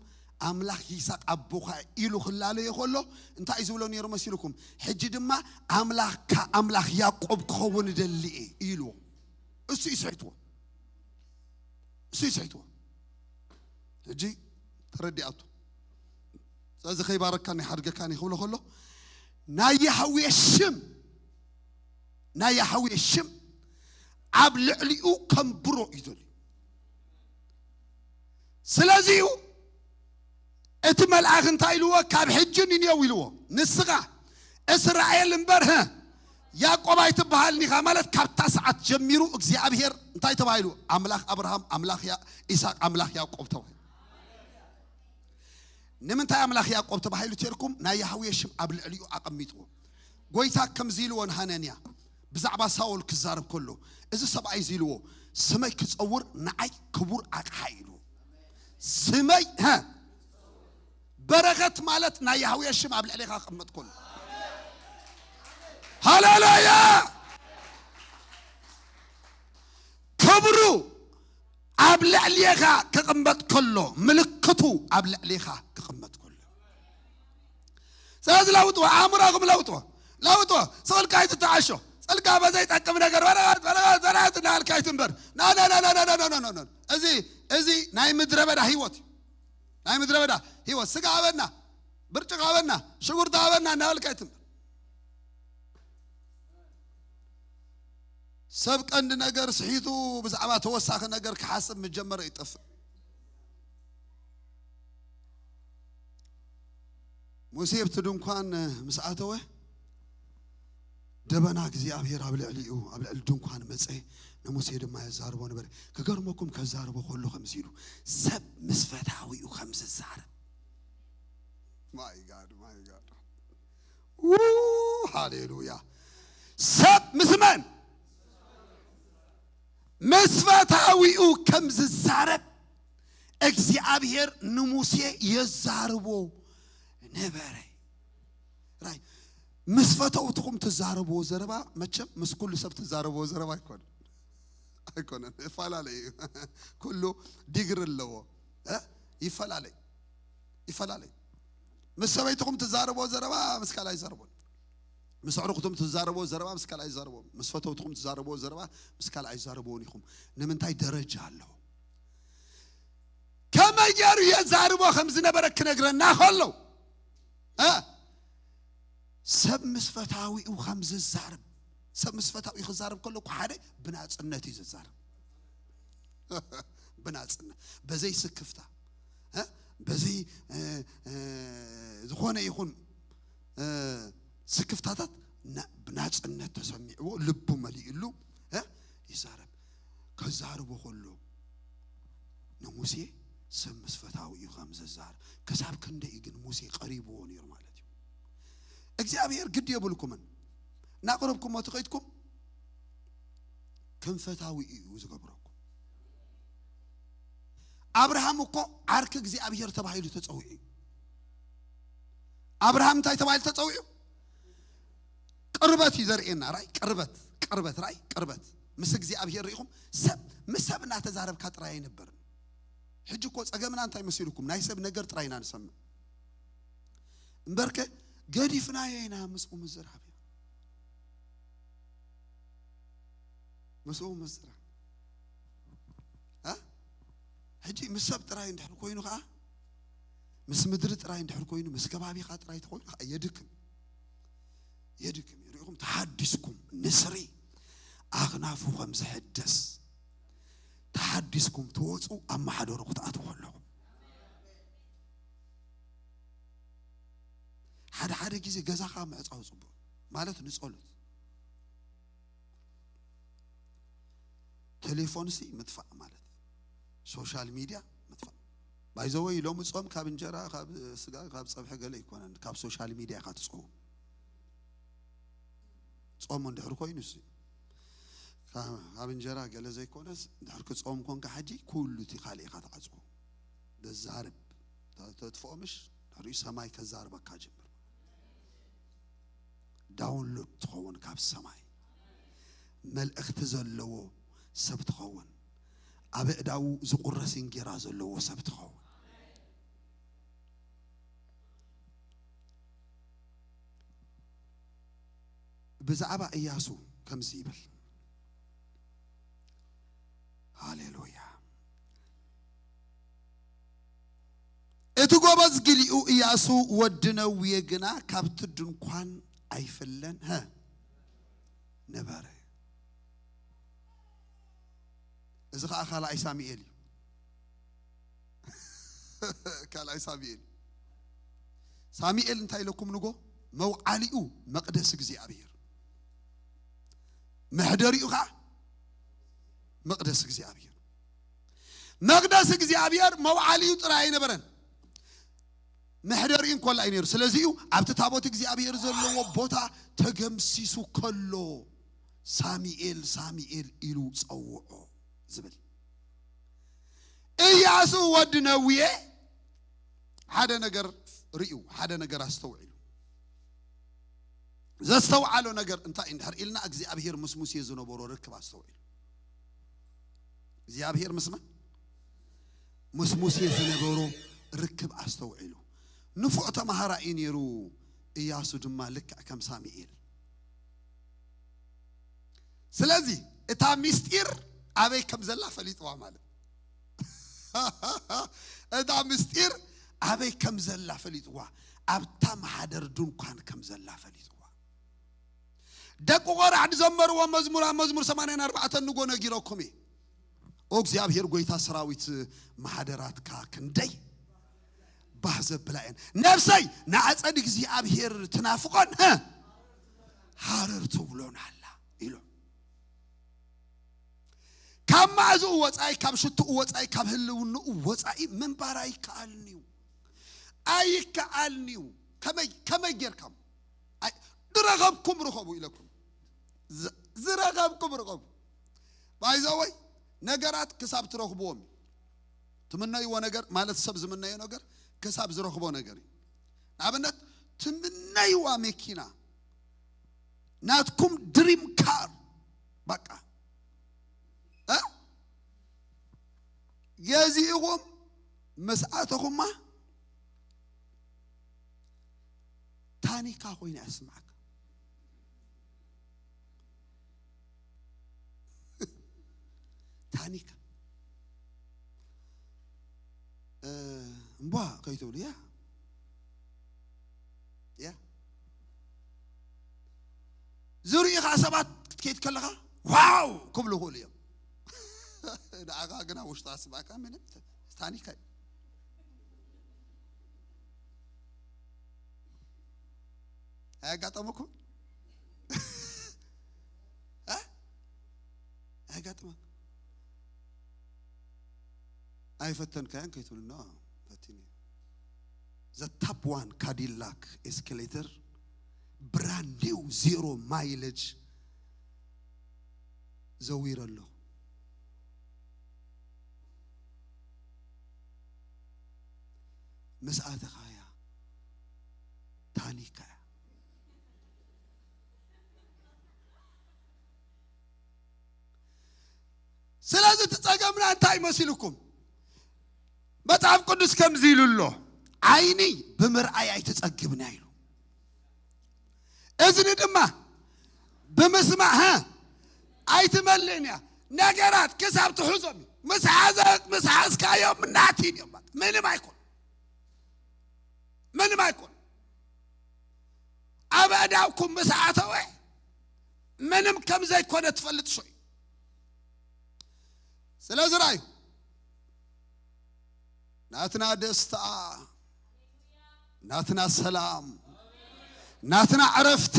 ኣምላኽ ይስሐቅ ኣቦኻ ኢሉ ክላለዮ ከሎ፣ እንታይ እዩ ዝብሎ ነይሩ መሲልኩም? ሕጂ ድማ ኣምላኽካ ኣምላኽ ያዕቆብ ክኸውን እደሊ እየ ኢልዎ። እሱ እዩ ስሒትዎ። እሱ እዩ ስሒትዎ። ሕጂ ተረዲኣቱ። ስለዚ ከይባረካኒ ሓድገካኒ ክብሎ ከሎ፣ ናይ ያህዌ ሽም፣ ናይ ያህዌ ሽም ኣብ ልዕሊኡ ከንብሮ እዩ ደልዩ። ስለዚ እዩ እቲ መልኣኽ እንታይ ኢልዎ? ካብ ሕጂ ንኔው ኢልዎ። ንስኻ እስራኤል እምበር፣ ህ፣ ያዕቆብ ኣይትበሃልን ኢኻ። ማለት ካብታ ሰዓት ጀሚሩ እግዚኣብሔር እንታይ ተባሂሉ? ኣምላኽ ኣብርሃም፣ ኣምላኽ ያ-፣ ይስሐቅ፣ ኣምላኽ ያዕቆብ ተባሂሉ። ንምንታይ ኣምላኽ ያዕቆብ ተባሂሉ ተልኩም? ናይ ያህዌ ሽም ኣብ ልዕሊኡ ኣቐሚጥዎ። ጎይታ ከምዚ ኢልዎ ንሃነንያ ብዛዕባ ሳኦል ክዛረብ ከሎ፣ እዚ ሰብኣይ እዚ ኢልዎ፣ "ስመይ ክጸውር ንዓይ ክቡር ኣቕሓ" ኢልዎ። ስመይ፣ ሀ፣ በረኸት ማለት ናይ ያህዌ ሽም ኣብ ልዕሌኻ ክቕመጥ ከሎ። ሃሌሉያ! ክብሩ ኣብ ልዕሌኻ ክቕመጥ ከሎ፣ ምልክቱ ኣብ ልዕሌኻ ክቕመጥ ከሎ። ስለዚ ለውጥዎ፣ ኣእምሮኹም ለውጥዎ፣ ለውጥዎ። ስቕ ኢልካ ኣይትተዓሾ። ስቕ ኢልካ በዘይጠቅም ነገር በረኸት፣ በረኸት፣ በረኸት እናበልካ ኣይትንበር። ና፣ ና፣ ና። እዚ፣ እዚ ናይ ምድረ በዳ ህይወት እዩ። ናይ ምድረ በዳ ህይወት። ስጋ ሃበና፣ ብርጭቕ ሃበና፣ ሽጉርቲ ሃበና እናበልካ ኣይትንበር። ሰብ ቀንዲ ነገር ስሒቱ ብዛዕባ ተወሳኺ ነገር ክሓስብ ምስ ጀመረ ይጠፍእ። ሙሴ ኣብቲ ድንኳን ምስ ኣተወ፣ ደበና እግዚኣብሔር ኣብ ልዕሊኡ፣ ኣብ ልዕሊ ድንኳን መጸ፣ ንሙሴ ድማ የዛርቦ ነበረ። ክገርመኩም፣ ከዛርቦ ከሎ ከምዚ ኢሉ፣ ሰብ ምስ ፈታዊኡ ከም ዝዛረብ። My God, my God. ው፣ ሃሌሉያ። ሰብ ምስ መን? ምስ ፈታዊኡ ከም ዝዛረብ እግዚኣብሔር ንሙሴ የዛርቦ ነበረ። ራይ ምስ ፈተውትኹም ትዛረብዎ ዘረባ መቸም ምስ ኩሉ ሰብ ትዛረብዎ ዘረባ ኣይኮነን። ኣይኮነን፣ ይፈላለይ እዩ። ኩሉ ዲግሪ ኣለዎ። እ? ይፈላለይ። ይፈላለይ። ምስ ሰበይትኹም ትዛረብዎ ዘረባ ምስ ካልኣይ ይዛረቦን። ምስ ኣዕሩኽቱም ትዛረብዎ ዘረባ ምስ ካልኣይ ይዛረቦን። ምስ ፈተውትኹም ትዛረብዎ ዘረባ ምስ ካልኣይ ይዛረብዎን ኢኹም። ንምንታይ? ደረጃ ኣለዎ። ከመይ ገይሩ የዛርቦ ከም ዝነበረ ክነግረና ከሎ፣ እ? ሰብ ምስ ፈታዊኡ ከም ዝዛረብ፣ ሰብ ምስ ፈታዊኡ ክዛረብ ከሎ እኮ ሓደ ብናጽነት እዩ ዝዛረብ። ብናጽነት፣ በዘይ ስክፍታ፣ እ? በዘይ፣ እ፣ እ፣ ዝኾነ ይኹን፣ እ፣ ስክፍታታት ና-፣ ብናጽነት ተሰሚዕዎ፣ ልቡ መሊእሉ፣ እ? ይዛረብ። ከዛርቦ ከሎ ንሙሴ ሰብ ምስ ፈታዊኡ ከም ዝዛረብ፣ ክሳብ ክንደይ ግን ሙሴ ቀሪብዎ ነይሩ ማለት እዩ። እግዚኣብሔር ግዲ የብልኩምን። እናቕረብኩሞ ትኸይድኩም ከም ፈታዊ እዩ ዝገብረኩም። ኣብርሃም እኮ ዓርኪ እግዚኣብሔር ተባሂሉ ተጸዊዑ እዩ። ኣብርሃም እንታይ ተባሂሉ ተጸዊዑ? ቅርበት እዩ ዘርእየና። ራይ ቅርበት፣ ቅርበት፣ ራይ ቅርበት። ምስ እግዚኣብሔር ርኢኹም፣ ሰብ ምስ ሰብ እናተዛረብካ ጥራይ ኣይነበርን። ሕጂ እኮ ጸገምና እንታይ መሲልኩም? ናይ ሰብ ነገር ጥራይ ኢና ንሰምዕ። እምበርከ ገዲፍናዮ ኢና ምስኡ ምዝራብ። ምስኡ ምዝራብ። እ? ሕጂ ምስ ሰብ ጥራይ እንድሕር ኮይኑ ኸዓ፣ ምስ ምድሪ ጥራይ እንድሕር ኮይኑ፣ ምስ ከባቢኻ ጥራይ ተኾይኑ ኸዓ የድክም። የድክም እዩ። ርኢኹም፣ ተሓዲስኩም ንስሪ ኣኽናፉ ከም ዝሕደስ፣ ተሓዲስኩም ትወፁ፣ ኣብ ማሕደሩ ክትኣትዉ ከለኹም። ሓደ ሓደ ግዜ ገዛኻ ምዕጻው ጽቡቕ፣ ማለት ንጸሎት። ቴሌፎንሲ ምጥፋእ ማለት፣ ሶሻል ሚድያ ምጥፋእ። ባይዘወይ ሎሚ ጾም ካብ እንጀራ፣ ካብ ስጋ፣ ካብ ጸብሒ ገለ ኣይኮነን፣ ካብ ሶሻል ሚድያ ኢኻ ትጾም። ጾም እንድሕር ኮይኑ እሱ ካብ፣ ካብ እንጀራ ገለ ዘይኮነስ፣ እንድሕር ክጾም ኮንካ ሕጂ ኩሉ እቲ ካልእ ኢኻ ትዓጽዎ። ዘዛርብ ተ-፣ ተጥፍኦ ምሽ፣ ድሕሪኡ ሰማይ ከዛርበካ ጀምር። ዳውንሎድ ትኸውን ካብ ሰማይ። መልእኽቲ ዘለዎ ሰብ ትኸውን። ኣብ ኣእዳዉ ዝቑረስ እንጌራ ዘለዎ ሰብ ትኸውን። ብዛዕባ እያሱ ከምዚ ይብል። ሃሌሉያ። እቲ ጎበዝ ግሊኡ እያሱ ወዲ ነውየ ግና ካብቲ ድንኳን ኣይፍለን፣ ሀ፣ ነበረ። እዚ ኸዓ ካልኣይ ሳሙኤል እዩ። ካልኣይ ሳሙኤል። ሳሙኤል እንታይ ኢለኩም ንጎ? መውዓሊኡ መቕደስ እግዚኣብሔር፣ መሕደሪኡ ኸዓ መቕደስ እግዚኣብሔር። መቕደስ እግዚኣብሔር መውዓሊኡ ጥራይ ኣይነበረን፣ መሕደሪኡ እንኮላ እዩ ነይሩ። ስለዚ እዩ ኣብቲ ታቦት እግዚኣብሔር ዘለዎ ቦታ ተገምሲሱ ከሎ ሳሙኤል ሳሙኤል ኢሉ ጸውዖ ዝብል። እያሱ ወዲ ነውየ ሓደ ነገር ርእዩ፣ ሓደ ነገር ኣስተውዒሉ። ዘስተውዓሎ ነገር እንታይ እንድሕር ኢልና፣ እግዚኣብሔር ምስ ሙሴ ዝነበሮ ርክብ ኣስተውዒሉ። እግዚኣብሔር ምስ መን? ምስ ሙሴ ዝነበሮ ርክብ ኣስተውዒሉ። ንፉዕ ተማሃራይ እዩ ነይሩ። እያሱ ድማ ልክዕ ከም ሳሙኤል። ስለዚ እታ ምስጢር ኣበይ ከም ዘላ ፈሊጥዋ ማለት። እታ ምስጢር ኣበይ ከም ዘላ ፈሊጥዋ፣ ኣብታ ማሕደር ድንኳን ከም ዘላ ፈሊጥዋ። ደቂ ቆራሕ ዝዘመርዎ መዝሙር ኣብ መዝሙር ሰማንያን ኣርባዕተን ንጎ ነጊረኩም እየ። ኦ እግዚኣብሔር ጎይታ ሰራዊት፣ ማሕደራትካ ክንደይ ባህ ዘብላ እየን። ነፍሰይ ንኣጸድ እግዚኣብሔር ትናፍቆን፣ ሀ፣ ሃረር ትብሎን ኣላ ኢሉ። ካብ መኣዝኡ ወጻኢ፣ ካብ ሽትኡ ወጻኢ፣ ካብ ህልውንኡ ወጻኢ ምንባር ኣይከኣልንዩ። ኣይከኣልንዩ። ከመይ፣ ከመይ ጌርካም? ኣይ፣ ዝረኸብኩም ርኸቡ ኢለኩም። ዝ-፣ ዝረኸብኩም ርኸቡ። ባይዘወይ፣ ነገራት ክሳብ ትረኽብዎም እዩ። ትምነይዎ ነገር ማለት ሰብ ዝምነዮ ነገር ክሳብ ዝረኽቦ ነገር እዩ። ንኣብነት ትምነይዋ መኪና፣ ናትኩም ድሪም ካር፣ በቃ እ? ገዚእኹም ምስ ኣተኹማ ታኒካ ኮይና እያ ስምዓካ። ታኒካ እ፣ እምቧ ከይትብሉ እያ እያ ዝርእኻ ሰባት ክትከይድ ከለኻ ዋው ክብሉ ይኽእሉ እዮም። ንዓኻ ግን ኣብ ውሽጢ ኣስማእካ ምንም ታኒካ እዩ። ኣያጋጠመኩም? እ? ኣያጋጥመኩም? ኣይፈተንካዮን ከይትብሉ፣ ኖ፣ ፈቲነ። The top one Cadillac Escalator, brand new, zero mileage ዘዊረ ኣለኹ። ምስ ኣተኻያ ታኒካ እያ። ስለዚ እቲ ጸገምና እንታይ መሲልኩም? መጽሓፍ ቅዱስ ከምዚ ኢሉ ኣሎ፣ ዓይኒ ብምርኣይ ኣይትጸግብን እያ ኢሉ። እዝኒ ድማ ብምስማዕ፣ ሀ፣ ኣይትመልእን እያ። ነገራት ክሳብ ትሕዞም እዩ። ምስ ሓዘ-፣ ምስ ሓዝካዮም ናትይን እዮም። ምንም ኣይኮን፣ ምንም ኣይኮን። ኣብ ኣእዳውኩም ምስ ኣተወ ምንም ከም ዘይኮነ ትፈልጥ ሰው እዩ። ስለዚ ራእዩ ናትና ደስታ፣ ናትና ሰላም፣ ናትና ዕረፍቲ፣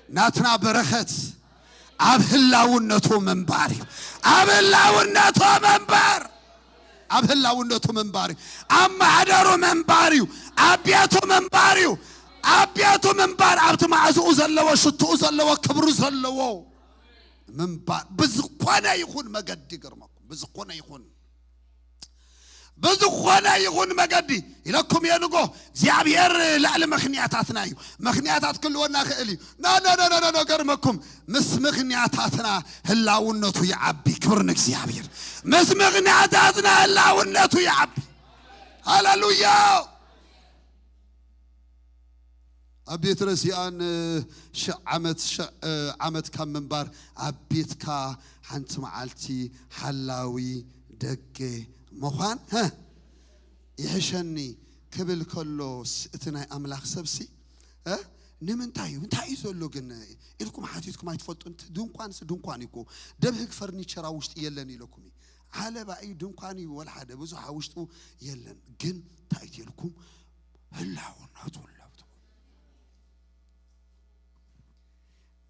ናትና በረኸት ኣብ ህላውነቱ ምንባር እዩ። ኣብ ህላውነቱ ምንባር፣ ኣብ ህላውነቱ ምንባር እዩ። ኣብ ማሕደሩ ምንባር እዩ። ኣብ ቤቱ ምንባር እዩ። ኣብ ቤቱ ምንባር፣ ኣብቲ መዓዝኡ ዘለዎ፣ ሽትኡ ዘለዎ፣ ክብሩ ዘለዎ ምንባር ብዝኾነ ይኹን መገዲ፣ ይገርመኩም፣ ብዝኾነ ይኹን፣ ብዝኾነ ይኹን መገዲ ኢለኩም እየ ንጎ። እግዚኣብሔር ልዕሊ ምኽንያታትና እዩ። ምኽንያታት ክህልወና ክእል እዩ። ኖ፣ ኖ፣ ኖ፣ ኖ፣ ኖ፣ ገርመኩም፣ ምስ ምኽንያታትና ህላውነቱ ይዓቢ። ክብር ንእግዚኣብሔር። ምስ ምኽንያታትና ህላውነቱ ይዓቢ። ሃሌሉያ። ኣብ ቤት ረሲኣን፣ እ፣ ሽዕ ዓመት፣ ሽዕ፣ እ፣ ዓመት ካብ ምንባር ኣብ ቤትካ ሓንቲ መዓልቲ ሓላዊ ደገ ምዃን፣ ሀ፣ ይሕሸኒ ክብል ከሎስ እቲ ናይ ኣምላኽ ሰብሲ፣ እ፣ ንምንታይ እዩ? እንታይ እዩ ዘሎ ግን ኢልኩም ሓቲትኩም ኣይትፈልጡን? እቲ ድንኳንስ ድንኳን እዩ እኮ። ደብህግ ፈርኒቸር ኣብ ውሽጢ የለን ኢለኩም እዩ። ዓለባ እዩ፣ ድንኳን እዩ፣ ወላ ሓደ ብዙሕ ኣብ ውሽጡ የለን። ግን እንታይ እዩ ኢልኩም? ህላውነቱ ለብጡ።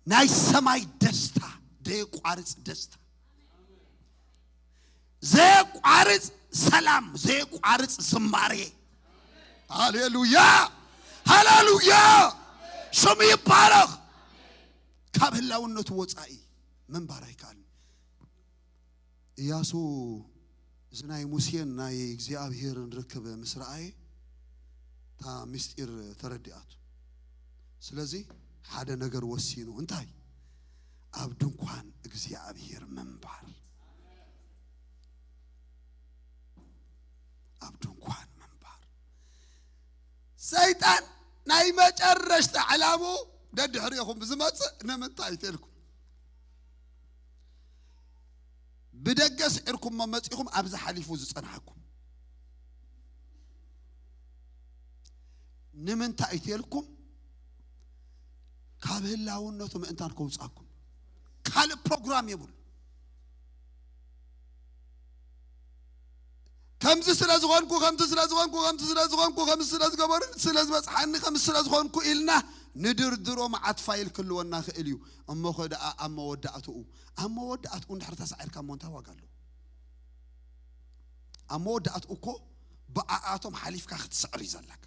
ናይ ሰማይ ደስታ፣ ዘየቋርጽ ደስታ፣ ዘየቋርጽ ሰላም፣ ዘየቋርጽ ዝማሬ። ሃሌሉያ፣ ሃሌሉያ፣ ሽሙ ይባረኽ። ካብ ህላውነቱ ወጻኢ ምንባር ኣይከኣልን። ኢያሱ እዚ ናይ ሙሴን ናይ እግዚኣብሄርን ርክብ ምስ ረኣየ፣ እታ ምስጢር ተረዲኣቱ። ስለዚ ሓደ ነገር ወሲኑ፣ እንታይ? ኣብ ድንኳን እግዚኣብሄር ምንባር። ኣብ ድንኳን ምንባር። ሰይጣን ናይ መጨረሽታ ዕላምኡ ደድሕሪኹም ብዝመጽእ ንምንታይ ተልኩም? ብደገ ስዒርኩሞ መጺኹም ኣብዚ ሓሊፉ ዝጸንሓኩም። ንምንታይ ተልኩም? ካብ ህላውነቱ ምእንታን ከውጻኩም። ካልእ ፕሮግራም የብሉ። ከምዚ ስለ ዝኾንኩ፣ ከምዚ ስለ ዝኾንኩ፣ ከምዚ ስለ ዝኾንኩ፣ ከምዚ ስለ ዝገበሩ፣ ስለ ዝበጽሓኒ፣ ከምዚ ስለ ዝኾንኩ ኢልና ንድርድሮ መዓት ፋይል ክህልወና ክእል እዩ። እሞ ኸ ደኣ ኣብ መወዳእትኡ፣ ኣብ መወዳእትኡ እንድሕር ተሳዒርካ እሞ እንታይ ዋጋ ኣለዎ? ኣብ መወዳእትኡ እኮ ብኣኣቶም ሓሊፍካ ክትስዕር እዩ ዘለካ።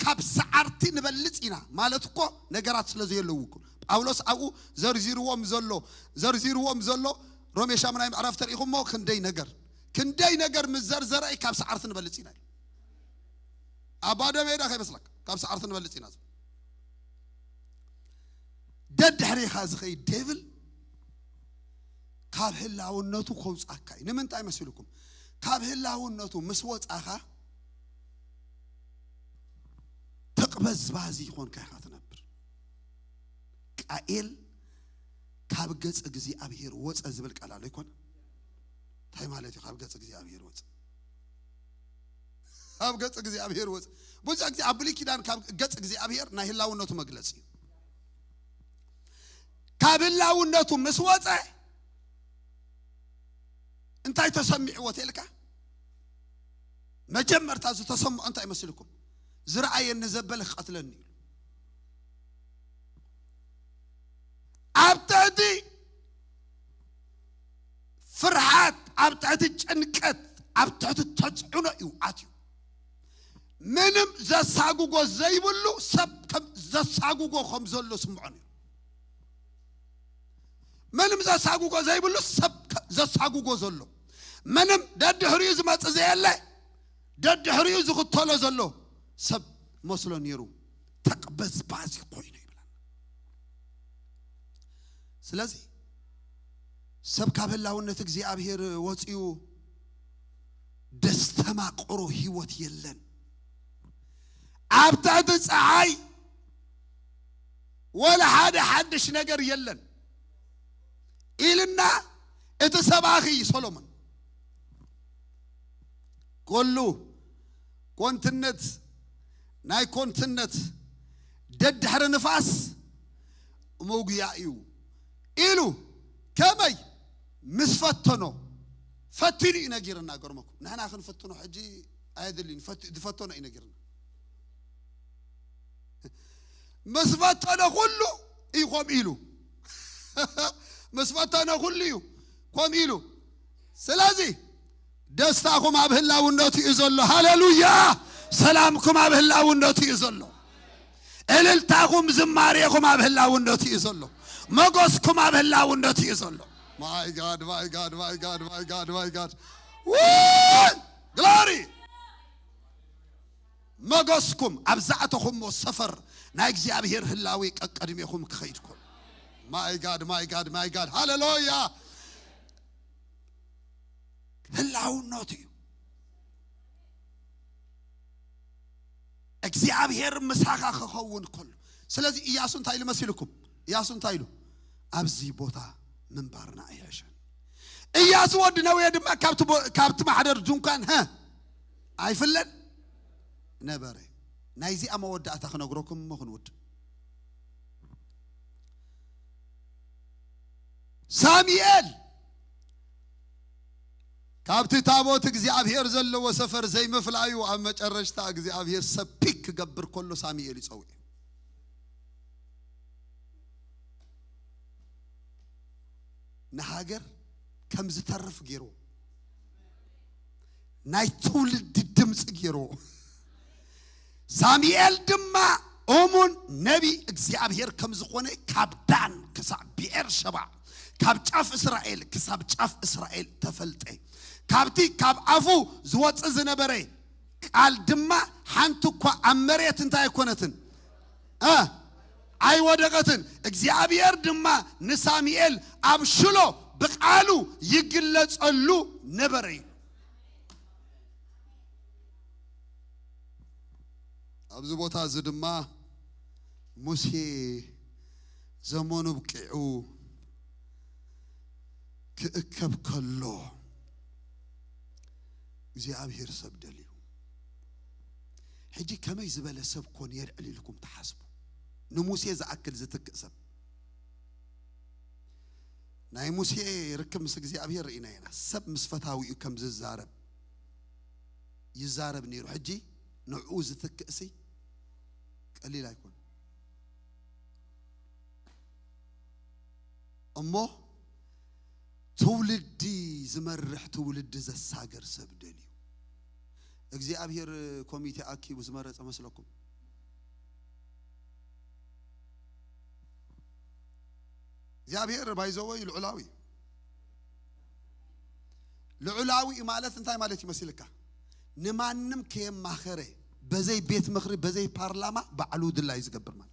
ካብ ሰዓርቲ ንበልጽ ኢና ማለት እኮ ነገራት ስለ ዘየለዉ እኮ። ጳውሎስ ኣብኡ ዘርዚርዎም ዘሎ፣ ዘርዚርዎም ዘሎ ሮሜ ሻምናይ ምዕራፍ ተሪኢኹሞ ክንደይ ነገር፣ ክንደይ ነገር ምስ ዘርዘረ እዩ ካብ ሰዓርቲ ንበልጽ ኢና። ኣብ ባዶ ሜዳ ከይመስለካ ካብ ሰዓርቲ ንበልጽ ኢና። ደድሕሬኻ ዝኸይድ ዴቭል ካብ ህላውነቱ ከውጻካ እዩ። ንምንታይ መሲልኩም? ካብ ህላውነቱ ምስ ወጻኻ ተቕበዝባዝ ይኾንካ ኢኻ ትነብር። ቃኤል ካብ ገጽ እግዚኣብሔር ወጸ ዝብል ቃል ኣሎ ይኮን? እንታይ ማለት እዩ? ካብ ገጽ እግዚኣብሔር ወጸ፣ ካብ ገጽ እግዚኣብሔር ወጸ። ብዙሕ ግዜ ኣብ ብሉይ ኪዳን ካብ ገጽ እግዚኣብሔር ናይ ህላውነቱ መግለጺ እዩ። ካብ ህላውነቱ ምስ ወጸ እንታይ ተሰሚዕዎ ተልካ? መጀመርታ ዝተሰምዖ እንታይ መስልኩም? ዝረኣየኒ ዘበለ ክቐትለኒ ኢሉ። ኣብ ትሕቲ ፍርሃት፣ ኣብ ትሕቲ ጭንቀት፣ ኣብ ትሕቲ ተጽዕኖ እዩ ኣትዩ። ምንም ዘሳጉጎ ዘይብሉ ሰብ ከም ዘሳጉጎ ከም ዘሎ ስምዖ ነይሩ። ምንም ዘሳጉጎ ዘይብሉ ሰብ ከ-፣ ዘሳጉጎ ዘሎ፣ ምንም ደድሕሪኡ ዝመጽእ ዘየለ፣ ደድሕሪኡ ዝኽተሎ ዘሎ ሰብ መስሎ ነይሩ። ተቕበዝባዚ ኮይኑ ይብለና። ስለዚ ሰብ ካብ ህላውነት እግዚኣብሔር ወፂኡ ደስተማቕሮ ህይወት የለን። ኣብ ትሕቲ ፀሓይ ወላ ሓደ ሓድሽ ነገር የለን ኢልና እቲ ሰባኺ ሰሎሞን ኩሉ ኮንትነት ናይ ኮንትነት ደድሕሪ ንፋስ ምጉያ እዩ ኢሉ ከመይ ምስ ፈተኖ ፈቲኑ እዩ ነጊርና። ገርመኩም ንሕና ክንፍትኖ ሕጂ ኣየድልን። ፈት-፣ ዝፈተኖ እዩ ነጊርና። ምስ ፈተነ ኩሉ እዩ ኮም ኢሉ። ምስ ፈተነ ኩሉ እዩ ኮም ኢሉ። ስለዚ ደስታኹም ኣብ ህላውነቱ እዩ ዘሎ። ሃሌሉያ! ሰላምኩም ኣብ ህላውነቱ እዩ ዘሎ። እልልታኹም ዝማሬኹም ኣብ ህላውነቱ እዩ ዘሎ። መጎስኩም ኣብ ህላውነቱ እዩ ዘሎ። My God, my God, my God, my God, my God. ውይ! ግሎሪ! መጎስኩም ኣብ ዝኣተኹሞ ሰፈር ናይ እግዚኣብሔር ህላዌ ቀቀድሜኹም ክኸይድ ከሎ። My God, my God, my God. ሃሌሉያ! ህላውነቱ እዩ። እግዚኣብሔር ምሳኻ ክኸውን ከሎ። ስለዚ ኢያሱ እንታይ ኢሉ መሲልኩም? ኢያሱ እንታይ ኢሉ? ኣብዚ ቦታ ምንባርና ኣይሕሸን። ኢያሱ ወዲ ነዌ ድማ ካብቲ ቦ-፣ ካብቲ ማሕደር ድንኳን፣ ሀ፣ ኣይፍለን ነበረ። ናይዚኣ መወዳእታ ክነግረኩም እሞ ክንውድ። ሳሙኤል ካብቲ ታቦት እግዚኣብሔር ዘለዎ ሰፈር ዘይምፍላዩ ኣብ መጨረሽታ እግዚኣብሔር ሰብ ፒክ ክገብር ከሎ ሳሙኤል ይጸውዕ። ንሃገር ከም ዝተርፍ ገይርዎ፣ ናይ ትውልዲ ድምፂ ገይርዎ። ሳሙኤል ድማ እሙን ነቢ እግዚኣብሔር ከም ዝኾነ ካብ ዳን ክሳብ ብኤር ሸባ፣ ካብ ጫፍ እስራኤል ክሳብ ጫፍ እስራኤል ተፈልጠ። ካብቲ ካብ ኣፉ ዝወፅእ ዝነበረ ቃል ድማ ሓንቲ እኳ ኣብ መሬት እንታይ ኣይኮነትን፣ እ፣ ኣይወደቐትን። እግዚኣብሔር ድማ ንሳሙኤል ኣብ ሽሎ ብቃሉ ይግለጸሉ ነበረ እዩ። ኣብዚ ቦታ እዚ ድማ ሙሴ ዘመኑ ብቂዑ ክእከብ ከሎ እግዚኣብሔር ሰብ ደልዩ። ሕጂ ከመይ ዝበለ ሰብ ኮን የልዕል ኢልኩም ትሓስቡ? ንሙሴ ዝኣክል ዝትክእ ሰብ። ናይ ሙሴ ርክብ ምስ እግዚኣብሔር ርኢና ኢና። ሰብ ምስ ፈታዊኡ ከም ዝዛረብ ይዛረብ ነይሩ። ሕጂ ንዕኡ ዝትክእሲ ቀሊል ኣይኮን። እሞ ትውልዲ ዝመርሕ ትውልዲ ዘሳገር ሰብ ደልዩ። እግዚኣብሔር ኮሚቴ ኣኪቡ ዝመረጸ መስለኩም? እግዚኣብሔር ባይዘወይ ልዑላዊ እዩ። ልዑላዊ ማለት እንታይ ማለት ይመስልካ? ንማንም ከየማኸረ፣ በዘይ ቤት ምኽሪ፣ በዘይ ፓርላማ ባዕሉ ድላዩ ዝገብር ማለት።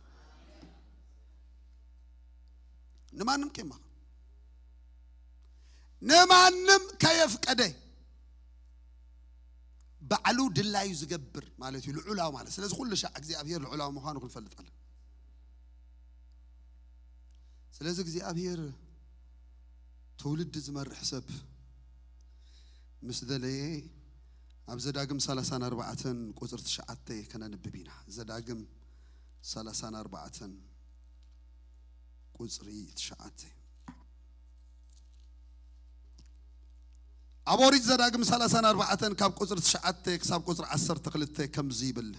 ንማንም ከየማኸረ፣ ንማንም ከየፍቀደ ባዕሉ ድላዩ ዝገብር ማለት እዩ ልዑላዊ ማለት። ስለዚ ኩሉ ሻዕ እግዚኣብሔር ልዑላዊ ምዃኑ ክንፈልጥ ኣለና። ስለዚ እግዚኣብሔር ትውልዲ ዝመርሕ ሰብ ምስ ደለየ፣ ኣብ ዘዳግም ሰላሳን ኣርባዕተን ቁጽሪ ትሽዓተ ከነንብብ ኢና። ዘዳግም ሰላሳን ኣርባዕተን ቁጽሪ ትሽዓተ። ኣብ ኦሪት ዘዳግም ሰላሳን ኣርባዕተን ካብ ቁጽሪ ትሽዓተ ክሳብ ቁጽሪ ዓሰርተ ክልተ ከምዚ ይብል።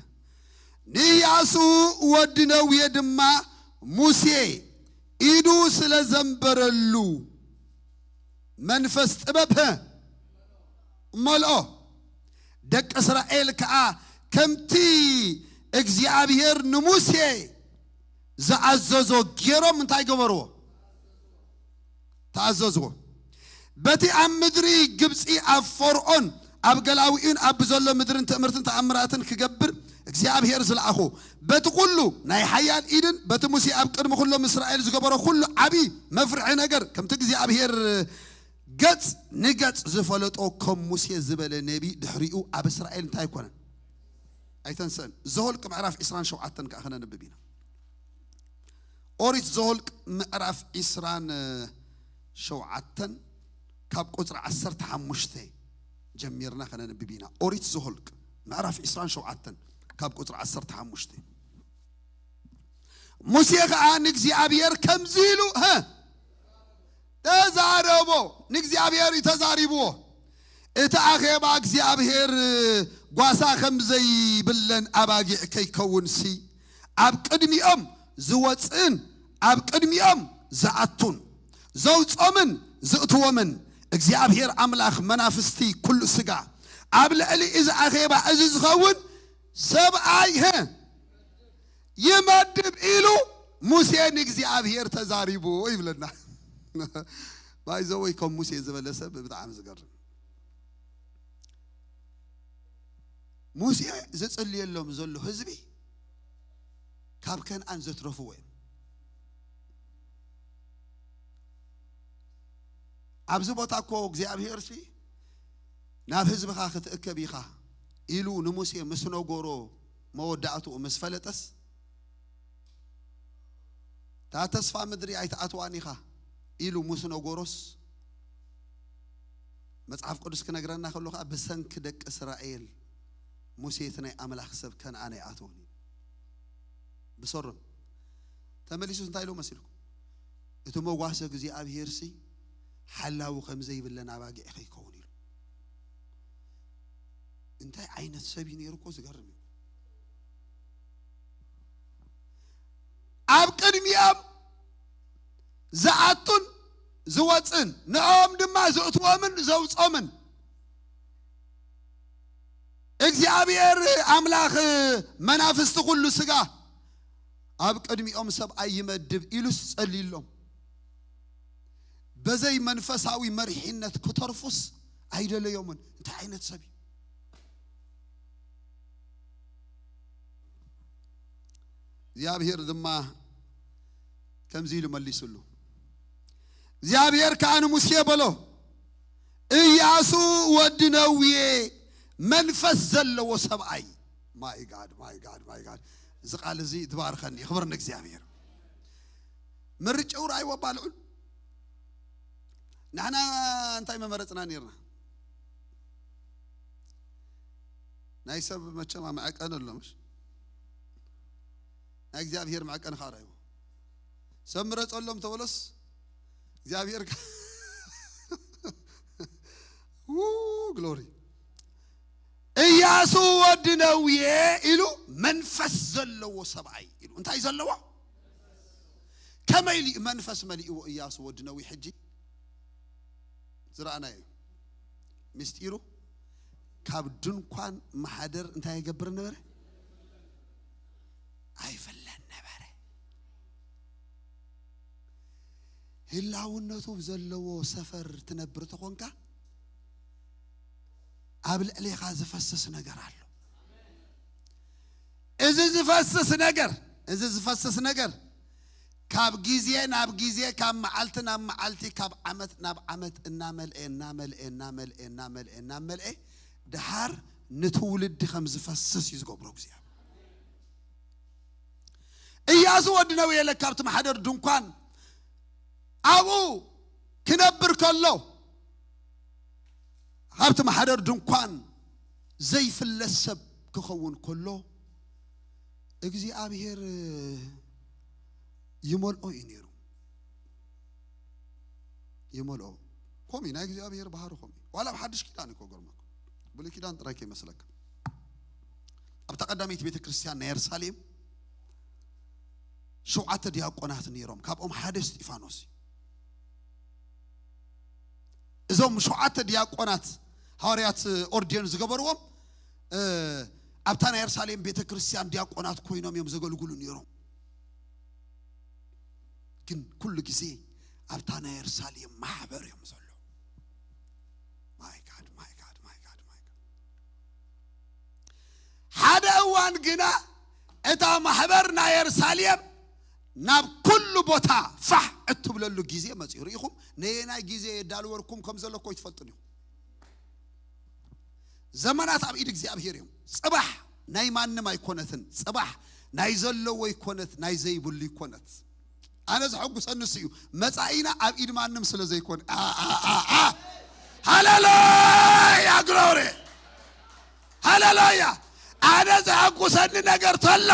ንኢያሱ ወዲ ነውየ ድማ ሙሴ ኢዱ ስለ ዘንበረሉ መንፈስ ጥበብ፣ ሀ፣ መልኦ። ደቂ እስራኤል ከኣ ከምቲ እግዚኣብሔር ንሙሴ ዝኣዘዞ ገይሮም እንታይ ገበርዎ? ተኣዘዝዎ። በቲ ኣብ ምድሪ ግብጺ ኣብ ፈርዖን ኣብ ገላውኢን ኣብ ዘሎ ምድርን ትእምርትን ተኣምራትን ክገብር እግዚኣብሔር ዝለኣኾ፣ በቲ ኩሉ ናይ ሓያል ኢድን በቲ ሙሴ ኣብ ቅድሚ ኩሎም እስራኤል ዝገበሮ ኩሉ ዓቢ መፍርሒ ነገር፣ ከምቲ እግዚኣብሔር ገጽ ንገጽ ዝፈለጦ፣ ከም ሙሴ ዝበለ ነቢ ድሕሪኡ ኣብ እስራኤል እንታይ ኣይኮነን? ኣይተንሰእን። ዘኍልቅ ምዕራፍ ዕስራን ሸውዓተን ከኣ ክነንብብ ኢና። ኦሪት ዘኍልቅ ምዕራፍ ዕስራን ሸውዓተን ካብ ቁጽሪ ዓሰርተ ሓሙሽተ ጀሚርና ከነንብብ ኢና። ኦሪት ዘኍልቅ ምዕራፍ ዕስራን ሸውዓተን ካብ ቁጽሪ ዓሰርተ ሓሙሽተ። ሙሴ ኸኣ ንእግዚኣብሔር ከምዚ ኢሉ፣ ሀ፣ ተዛረቦ። ንእግዚኣብሔር እዩ ተዛሪብዎ። እቲ ኣኼባ እግዚኣብሔር ጓሳ ከም ዘይብለን ኣባጊዕ ከይከውንሲ፣ ኣብ ቅድሚኦም ዝወጽእን ኣብ ቅድሚኦም ዝኣቱን ዘውጾምን ዝእትዎምን እግዚኣብሔር ኣምላኽ መናፍስቲ ኩሉ ስጋ ኣብ ልዕሊ እዚ ኣኼባ እዚ ዝኸውን ሰብኣይ፣ ሀ፣ ይመድብ ኢሉ ሙሴ ንእግዚኣብሔር ተዛሪቡ ይብለና። ባይዘወይ ከም ሙሴ ዝበለ ሰብ ብጣዕሚ ዝገርም። ሙሴ ዝጽልየሎም ዘሎ ህዝቢ ካብ ከነኣን ዘትረፍዎ እዮም። ኣብዚ ቦታ እኮ እግዚኣብሔር ሲ ናብ ህዝብኻ ክትእከብ ኢኻ ኢሉ ንሙሴ ምስ ነገሮ መወዳእትኡ ምስ ፈለጠስ፣ እታ ተስፋ ምድሪ ኣይትኣትዋን ኢኻ ኢሉ ምስ ነገሮስ፣ መጽሓፍ ቅዱስ ክነግረና ከሎ ኸኣ ብሰንኪ ደቂ እስራኤል ሙሴ እቲ ናይ ኣምላኽ ሰብ ከነኣን ኣይኣተወን ኢሉ። ብሰሮም ተመሊሱ እንታይ ኢሉ መሲልኩም? እቲ መጓሰ እግዚኣብሄርሲ ሓላዊ ከም ዘይብለን ኣባጊዕ ከይከውን ኢሉ። እንታይ ዓይነት ሰብ እዩ ነይሩ እኮ ዝገርም እዩ። ኣብ ቅድሚኦም ዝኣቱን ዝወፅን ንኦም ድማ ዘእትዎምን ዘውፆምን እግዚኣብሔር ኣምላኽ መናፍስቲ ኩሉ ስጋ ኣብ ቅድሚኦም ሰብኣይ ይመድብ ኢሉስ ጸልይሎም። በዘይ መንፈሳዊ መሪሕነት ክተርፉስ ኣይደለዮምን። እንታይ ዓይነት ሰብ እዩ? እግዚኣብሔር ድማ ከምዚ ኢሉ መሊሱሉ። እግዚኣብሔር ከኣ ንሙሴ በሎ፣ "እያሱ ወዲ ነውዬ መንፈስ ዘለዎ ሰብኣይ።" ማይ ጋድ፣ ማይ ጋድ፣ ማይ ጋድ። እዚ ቃል እዚ ትባርከኒ። ክብር ንእግዚኣብሔር። ምርጫው ርኣይዎ ኣባ ልዑል። ንሕና እንታይ መመረጽና ነይርና? ናይ ሰብ መቸም መዐቀኒ ኣሎ፣ ምሽ? ናይ እግዚኣብሔር መዐቀኒ ከዓ ርኣይዎ። ሰብ ምረጸሎም ተበሎስ እግዚኣብሔር ከ-፣ ው፣ ግሎሪ። እያሱ ወዲ ነውዬ ኢሉ መንፈስ ዘለዎ ሰብኣይ ኢሉ። እንታይ ዘለዎ? ከመይ ኢሉ መንፈስ መሊእዎ እያሱ ወዲ ነውዬ? ሕጂ ዝረኣናዮ ምስጢሩ ካብ ድንኳን ማሕደር እንታይ ይገብር ነበረ? ኣይፍለን ነበረ። ህላውነቱ ዘለዎ ሰፈር ትነብር ተኾንካ ኣብ ልዕሌኻ ዝፈስስ ነገር ኣሎ። እዚ ዝፈስስ ነገር፣ እዚ ዝፈስስ ነገር ካብ ግዜ ናብ ግዜ፣ ካብ መዓልቲ ናብ መዓልቲ፣ ካብ ዓመት ናብ ዓመት እናመልኤ፣ እናመልኤ፣ እናመልኤ፣ እናመልኤ፣ እናመልኤ፣ ድሓር ንትውልዲ ከም ዝፈስስ እዩ ዝገብሮ እግዚኣብሔር። እያሱ ወዲ ነዌ ለካ ኣብቲ ማሕደር ድንኳን ኣብኡ ክነብር ከሎ፣ ኣብቲ ማሕደር ድንኳን ዘይፍለስ ሰብ ክኸውን ከሎ፣ እግዚኣብሔር ይመልኦ እዩ ነይሩ። ይመልኦ። ከምኡ እዩ ናይ እግዚኣብሔር ባህሪ፣ ከምኡ እዩ። ዋላ ኣብ ሓድሽ ኪዳን እኮ ገርመኩም። ብሉይ ኪዳን ጥራይ ከይመስለካ። ኣብታ ቀዳመይቲ ቤተ ክርስቲያን ናይ የሩሳሌም ሸውዓተ ዲያቆናት ነይሮም፣ ካብኦም ሓደ እስጢፋኖስ እዩ። እዞም ሸውዓተ ዲያቆናት ሃዋርያት ኦርዴን ዝገበርዎም፣ እ፣ ኣብታ ናይ የሩሳሌም ቤተ ክርስቲያን ዲያቆናት ኮይኖም እዮም ዘገልግሉ ነይሮም። ግን ኩሉ ግዜ ኣብታ ናይ የሩሳሌም ማሕበር እዮም ዘለዉ። My God, my God, my God, my God። ሓደ እዋን ግና እታ ማሕበር ናይ የሩሳሌም ናብ ኩሉ ቦታ ፋሕ እትብለሉ ግዜ መጺኡ። ርኢኹም፣ ነየናይ ግዜ የዳልወልኩም ከም ዘሎ እኮ ይትፈልጡ ዲኹም? ዘመናት ኣብ ኢድ እግዚኣብሔር እዮም። ጽባሕ ናይ ማንም ኣይኮነትን። ጽባሕ ናይ ዘለዎ ይኮነት፣ ናይ ዘይብሉ ይኮነት። ኣነ ዘሐጉሰኒ ንሱ እዩ። መጻኢና ኣብ ኢድ ማንም ስለ ዘይኮነ። ኣ፣ ኣ፣ ኣ፣ ኣ። ሃሌሉያ፣ ግሎሪ። ሃሌሉያ። ኣነ ዘሐጉሰኒ ነገር ተሎ፣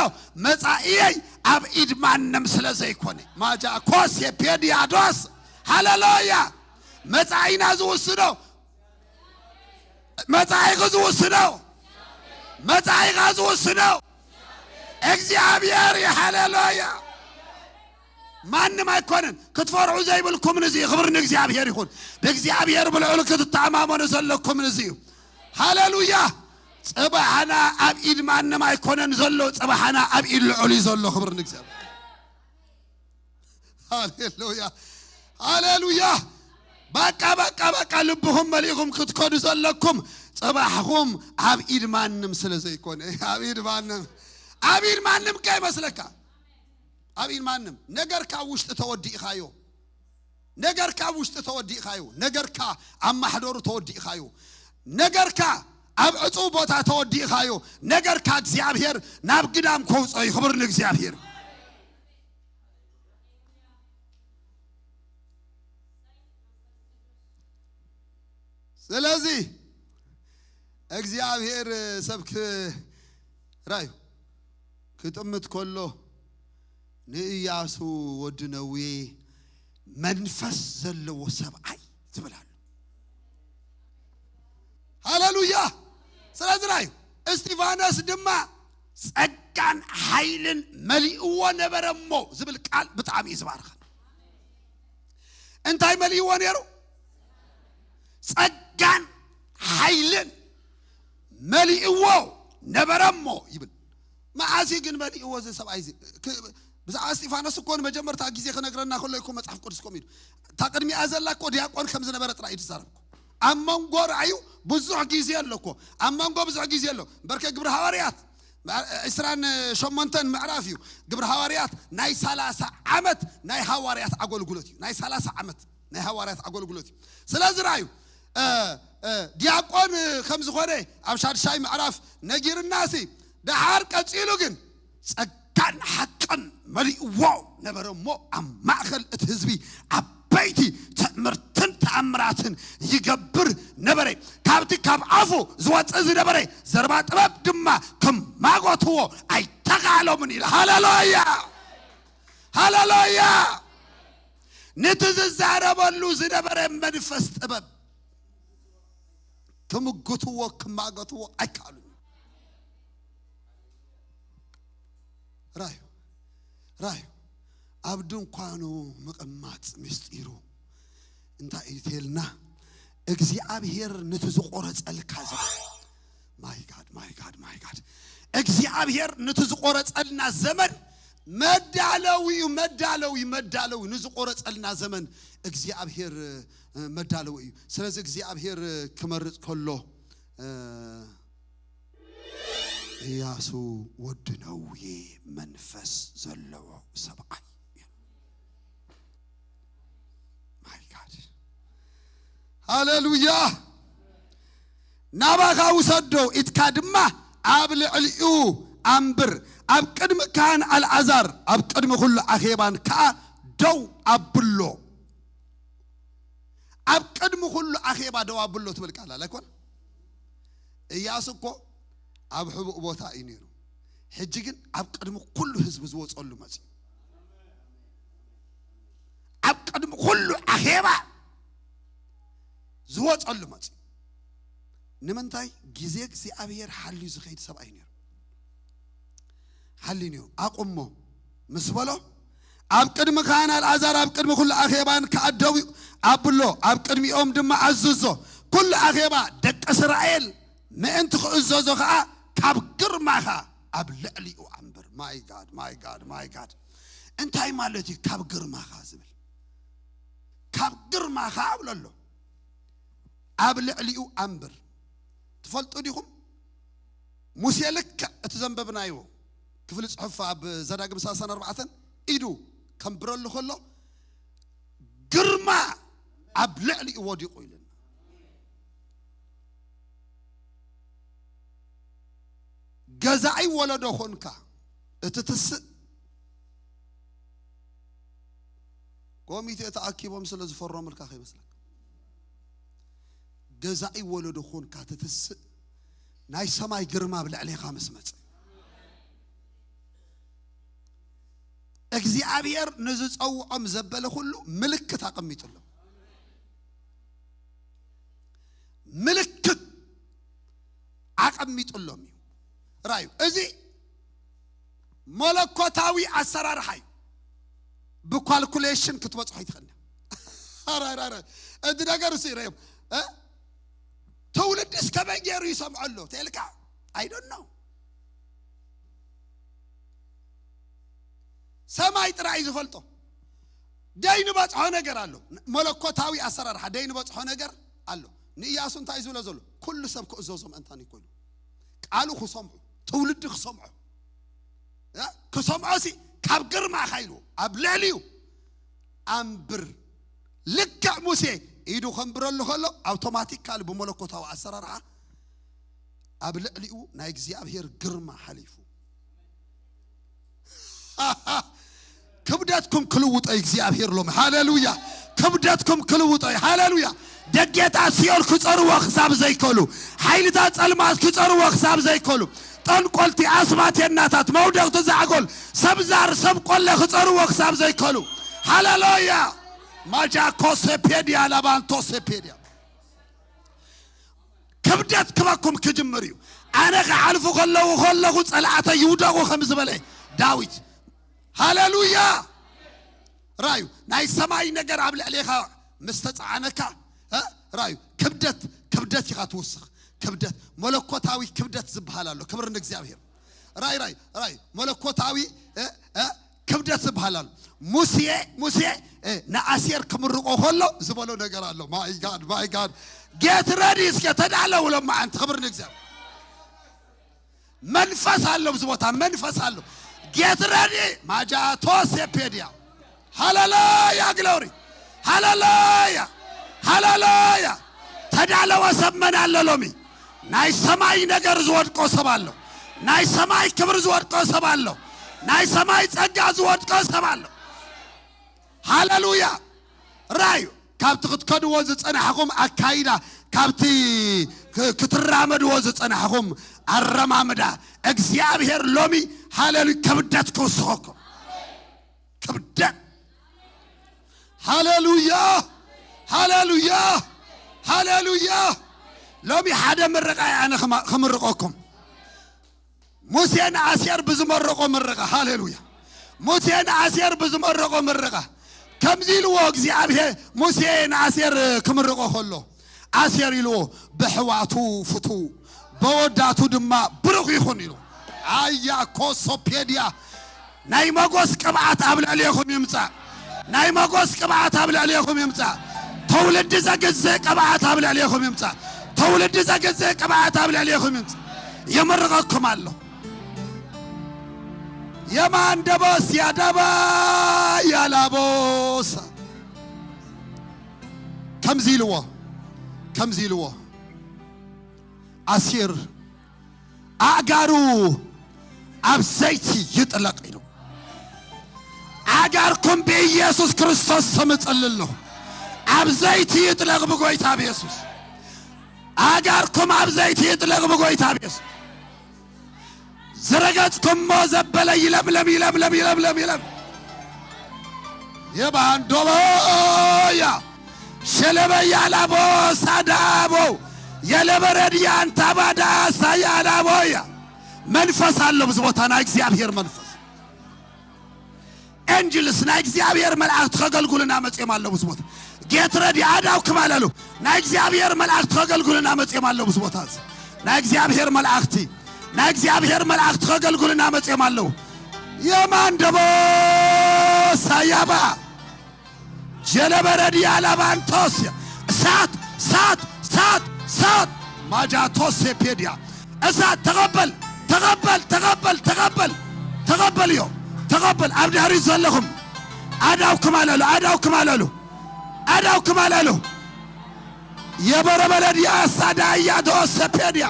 መጻኢየይ ኣብ ኢድ ማንም ስለ ዘይኮነ። ማጃ ኮስ የፔዲያዶስ። ሃሌሉያ። መጻኢና ዝውስኖ፣ መጻኢኺ ዝውስኖ፣ መጻኢኻ ዝውስኖ እግዚኣብሔር እዩ። ሃሌሉያ። ማንም ኣይኮነን። ክትፈርሑ ዘይብልኩም ንዚ እዩ። ክብሪ ንእግዚኣብሔር ይኹን። ብእግዚኣብሔር ብልዑል ክትተኣማመኑ ዘለኩም ንዚ እዩ። ሃሌሉያ። ጽባሕና ኣብ ኢድ ማንም ኣይኮነን ዘሎ፣ ጽባሕና ኣብ ኢድ ልዑል እዩ ዘሎ። ክብሪ ንእግዚኣብሔር። ሃሌሉያ፣ ሃሌሉያ። በቃ፣ በቃ፣ በቃ፣ ልብኹም መሊእኹም ክትከዱ ዘለኩም፣ ጽባሕኹም ኣብ ኢድ ማንም ስለ ዘይኮነ። ኣብ ኢድ ማንም፣ ኣብ ኢድ ማንም ከይመስለካ። ኣብ ኢድ ማንም። ነገርካ ውሽጢ ተወዲእኻዮ። ነገርካ ውሽጢ ተወዲእኻዮ። ነገርካ ኣብ ማሕደሩ ተወዲእኻዮ። ነገርካ ኣብ ዕጹው ቦታ ተወዲእኻዮ። ነገርካ እግዚኣብሔር ናብ ግዳም ከውጾ እዩ። ክብር ንእግዚኣብሔር። ስለዚ እግዚኣብሔር ሰብ ክ-፣ ራዩ ክጥምት ከሎ ንእያሱ ወዲ ነዌ መንፈስ ዘለዎ ሰብኣይ ዝብል ኣሎ። ሃሌሉያ። ስለዚ ራዩ እስጢፋኖስ ድማ ጸጋን ሓይልን መሊእዎ ነበረ እሞ ዝብል ቃል ብጣዕሚ እዩ ዝባርኸን። እንታይ መሊእዎ ነይሩ? ጸጋን ሓይልን መሊእዎ ነበረ እሞ ይብል። መዓስ እዩ ግን መሊእዎ እዚ ሰብኣይ እዚ? ክ-፣ ብዛዕባ እስጢፋኖስ እኮ ንመጀመርታ ግዜ ክነግረና ከሎ እኮ መጽሓፍ ቅዱስ ከምኡ ኢሉ። እታ ቅድሚኣ ዘላ እኮ ዲያቆን ከም ዝነበረ ጥራይ እዩ ዝዛረብ እኮ። ኣብ መንጎ ራእዩ ብዙሕ ግዜ ኣሎ እኮ። ኣብ መንጎ ብዙሕ ግዜ ኣሎ። በርከ ግብሪ ሃዋርያት ዕስራን ሸሞንተን ምዕራፍ እዩ። ግብሪ ሃዋርያት ናይ ሰላሳ ዓመት ናይ ሃዋርያት ኣገልግሎት እዩ። ናይ ሰላሳ ዓመት ናይ ሃዋርያት ኣገልግሎት እዩ። ስለዚ ራእዩ፣ እ፣ እ፣ ዲያቆን ከም ዝኾነ ኣብ ሻድሻይ ምዕራፍ ነጊርና ሲ፣ ደሓር ቀጺሉ ግን ጸጋን ሓቅን መሊእዎ ነበረ እሞ ኣብ ማእከል እቲ ህዝቢ ዓበይቲ ትእምርትን ተኣምራትን ይገብር ነበረ። ካብቲ ካብ ኣፉ ዝወጽእ ዝነበረ ዘረባ ጥበብ ድማ ክማጎትዎ ኣይተኻእሎምን ኢሉ። ሃሌሉያ! ሃሌሉያ! ነቲ ዝዛረበሉ ዝነበረ መንፈስ ጥበብ ክምጉትዎ፣ ክማገትዎ ኣይከኣሉን። ራዩ፣ ራዩ፣ ኣብ ድንኳኑ ምቕማጥ ምስጢሩ እንታይ እዩ ተልና? እግዚኣብሔር ነቲ ዝቆረጸልካ ዘመን፣ my God, my God, my God፣ እግዚኣብሔር ነቲ ዝቆረጸልና ዘመን መዳለዊ እዩ፣ መዳለዊ፣ መዳለዊ። ንዝቆረጸልና ዘመን እግዚኣብሔር፣ እ፣ መዳለዊ እዩ። ስለዚ እግዚኣብሔር፣ እ፣ ክመርጽ ከሎ፣ እ፣ እያሱ ወዲ ነውዬ መንፈስ ዘለዎ ሰብኣይ። My God። ሃሌሉያ። ናባኻ ውሰዶ ኢትካ ድማ ኣብ ልዕሊኡ ኣንብር። ኣብ ቅድሚ ካህን ኣልዓዛር ኣብ ቅድሚ ኩሉ ኣኼባን ከኣ ደው ኣብሎ። ኣብ ቅድሚ ኩሉ ኣኼባ ደው ኣብሎ ትብል ቃል ኣላ ኣይኮነ? እያሱ እኮ ኣብ ሕቡእ ቦታ እዩ ነይሩ። ሕጂ ግን ኣብ ቅድሚ ኩሉ ህዝቢ ዝወጸሉ መጽዩ። ኣብ ቅድሚ ኩሉ ኣኼባ ዝወጸሉ መጽዩ። ንምንታይ? ግዜ እግዚኣብሔር ሓልዩ ዝኸይድ ሰብኣይ ነይሩ። ሓልዩ ነይሩ። ኣቁሞ ምስ በሎ፣ ኣብ ቅድሚ ካህን ኣልዓዛር፣ ኣብ ቅድሚ ኩሉ ኣኼባን ከኣ ደው ኣብሎ፣ ኣብ ቅድሚኦም ድማ ኣዝዞ። ኩሉ ኣኼባ ደቂ እስራኤል ምእንቲ ክእዘዞ ኸኣ ካብ ግርማኻ ኣብ ልዕሊኡ ኣንብር። My God፣ my God፣ my God። እንታይ ማለት እዩ ካብ ግርማኻ ዝብል? ካብ ግርማኻ እብሎ ኣሎ። ኣብ ልዕሊኡ ኣንብር። ትፈልጡ ዲኹም? ሙሴ ልክዕ እቲ ዘንበብናዮ ክፍሊ ጽሑፍ ኣብ ዘዳግም ሰላሳን ኣርባዕተን ኢዱ ከንብረሉ ከሎ ግርማ ኣብ ልዕሊኡ ወዲቑ ኢልና። ገዛኢ ወለዶ ኾንካ እቲ ትስእ ኮሚቴ ተኣኪቦም ስለ ዝፈረሙልካ ከይመስለካ። ገዛኢ ወለዶ ኾንካ ትትስእ ናይ ሰማይ ግርማ ኣብ ልዕሌኻ ምስ መጸ። እግዚኣብሔር ንዝጸውዖም ዘበለ ኩሉ ምልክት ኣቐሚጡሎም። ምልክት ኣቐሚጡሎም እዩ። ራዩ፣ እዚ መለኮታዊ ኣሰራርሓ እዩ። ብኳልኩሌሽን ክትበጽሖ ይትኽእል። ኧረ፣ ኧረ፣ ኧረ፣ እቲ ነገር እሱ ይረዮም። እ? ትውልድስ ከመይ ገይሩ ይሰምዖ ኣሎ? ተልካ? I don't know። ሰማይ ጥራይ ዝፈልጦ። ደይ ንበጽሖ ነገር ኣሎ። መለኮታዊ ኣሰራርሓ ደይ ንበጽሖ ነገር ኣሎ። ንኢያሱ እንታይ ዝብሎ ዘሎ? ኩሉ ሰብ ክእዘዞ ምእንታን ይኮይኑ። ቃሉ ክሰምዑ፣ ትውልዲ ክሰምዑ። እ? ክሰምዖ ሲ ካብ ግርማኻ ኢሉ ኣብ ልዕሊኡ ኣንብር። ልክዕ ሙሴ ኢዱ ከንብረሉ ከሎ ኣውቶማቲካሊ ብመለኮታዊ ኣሰራርሓ ኣብ ልዕሊኡ ናይ እግዚኣብሔር ግርማ ሓሊፉ። ክብደትኩም ክልውጦ እግዚኣብሔር ሎም። ሃሌሉያ። ክብደትኩም ክልውጦ። ሃሌሉያ። ደጌታት ሲኦል ክጸርዎ ክሳብ ዘይከሉ፣ ሓይልታት ጸልማት ክጸርዎ ክሳብ ዘይከሉ፣ ጠንቆልቲ፣ ኣስማቴናታት፣ መውደቕቲ ዛዕጎል፣ ሰብ ዛር፣ ሰብ ቆለ ክጸርዎ ክሳብ ዘይከሉ። ሃሌሉያ። ማጃኮ ሴፔድያ ላባንቶ ሴፔድያ። ክብደት ክበኩም ክጅምር እዩ። ኣነ ክሓልፉ ከለዉ ከለኹ ጸላእተይ ይውደቑ ከም ዝበለ ዳዊት። ሃሌሉያ። ራዩ ናይ ሰማይ ነገር ኣብ ልዕሌኻ ምስ ተጻዕነካ፣ እ? ራዩ ክብደት፣ ክብደት ኢኻ ትውስኽ። ክብደት፣ መለኮታዊ ክብደት ዝበሃል ኣሎ። ክብሪ ንእግዚኣብሔር። ራይ፣ ራይ፣ ራይ፣ መለኮታዊ፣ እ፣ እ፣ ክብደት ዝበሃል ኣሎ። ሙሴ፣ ሙሴ፣ እ፣ ንኣሴር ክምርቆ ከሎ ዝበሎ ነገር ኣሎ። My God፣ my God። Get ready እስከ ተዳለው ሎም መዓንቲ። ክብሪ ንእግዚኣብሔር። መንፈስ ኣሎ ኣብዚ ቦታ፣ መንፈስ ኣሎ። Get ready። ማጃቶ ሴፔድያ። ሃሌሉያ፣ ግሎሪ። ሃሌሉያ፣ ሃሌሉያ። ተዳለወ ሰብ መን ኣሎ ሎሚ? ናይ ሰማይ ነገር ዝወድቆ ሰብ ኣሎ። ናይ ሰማይ ክብሪ ዝወድቆ ሰብ ኣሎ። ናይ ሰማይ ጸጋ ዝወድቆ ሰብ ኣሎ። ሃሌሉያ። ራዩ ካብቲ ክትከድዎ ዝጸናሕኹም ኣካይዳ፣ ካብቲ ክ-፣ ክትራመድዎ ዝጸናሕኹም ኣረማምዳ፣ እግዚኣብሔር ሎሚ ሃሌሉያ ክብደት ክውስኸኩም። ክብደት። ሃሌሉያ፣ ሃሌሉያ፣ ሃሌሉያ። ሎሚ ሓደ ምርቃ እየ ኣነ ክማ-፣ ክምርቀኩም። ሙሴ ንኣሴር ብዝመረቆ ምርቃ፣ ሃሌሉያ። ሙሴ ንኣሴር ብዝመረቆ ምርቃ ከምዚ ኢልዎ እግዚኣብሔር፣ ሙሴ ንኣሴር ክምርቆ ከሎ ኣሴር ኢልዎ፣ "ብሕዋቱ ፍቱ፣ በወዳቱ ድማ ብሩኽ ይኹን" ኢሉ። ኣያ ኮሶፔድያ። ናይ መጎስ ቅብኣት ኣብ ልዕሌኹም ይምጻእ። ናይ መጎስ ቅብኣት ኣብ ልዕሌኹም ይምጻእ። ትውልዲ ዘግዝእ ቅብኣት ኣብ ልዕሌኹም ይምጻእ። ትውልዲ ዘግዝእ ቅብኣት ኣብ ልዕሌኹም ይምጽእ። የመርቐኩም ኣለኹ። የማን ደቦስ ያዳባ ያላቦሳ። ከምዚ ኢልዎ፣ ከምዚ ኢልዎ። ኣሲር ኣእጋሩ ኣብ ዘይቲ ይጥለቕ ኢሉ። ኣእጋርኩም ብኢየሱስ ክርስቶስ ስም እጽሊ ኣለኹ። ኣብ ዘይቲ ይጥለቕ ብጎይታ ብየሱስ። ኣእጋርኩም ኣብ ዘይቲ ይጥለቕ ብጎይታ ብየሱስ። ዝረገጽኩሞ ዘበለ ይለምለም፣ ይለምለም፣ ይለምለም፣ ይለምለም። የባንዶቦያ ሸለበያ ላቦ ሳዳቦ የለበረድያ እንታባዳ ሳያ ላቦያ። መንፈስ ኣሎ ብዚ ቦታ፣ ናይ እግዚኣብሔር መንፈስ። ኤንጅልስ ናይ እግዚኣብሔር መላእክቲ ከገልግሉና መጽዮም ኣለዉ ብዚ ቦታ። ጌት ረዲ ኣዳው ክማለሉ ናይ እግዚኣብሔር መላእክቲ ከገልግሉና መጽዮም ኣለዉ ብዚ ቦታ። እዚ ናይ እግዚኣብሔር መላእክቲ፣ ናይ እግዚኣብሔር መላእክቲ ከገልግሉና መጽዮም ኣለዉ። የማን ደቦ ሳያባ ጀለበረድያ ላባንቶስ። እሳት፣ እሳት፣ እሳት፣ እሳት። ማጃቶስ ፔድያ። እሳት ተቐበል፣ ተቐበል፣ ተቐበል፣ ተቐበል፣ ተቐበል እዮ፣ ተቐበል። ኣብ ድሕሪት ዘለኹም ኣዳው ክማለሉ፣ ኣዳው ክማለሉ፣ ኣዳው ክማለሉ። የበረበረድያ ሳዳያ ዶሰ ፔድያ።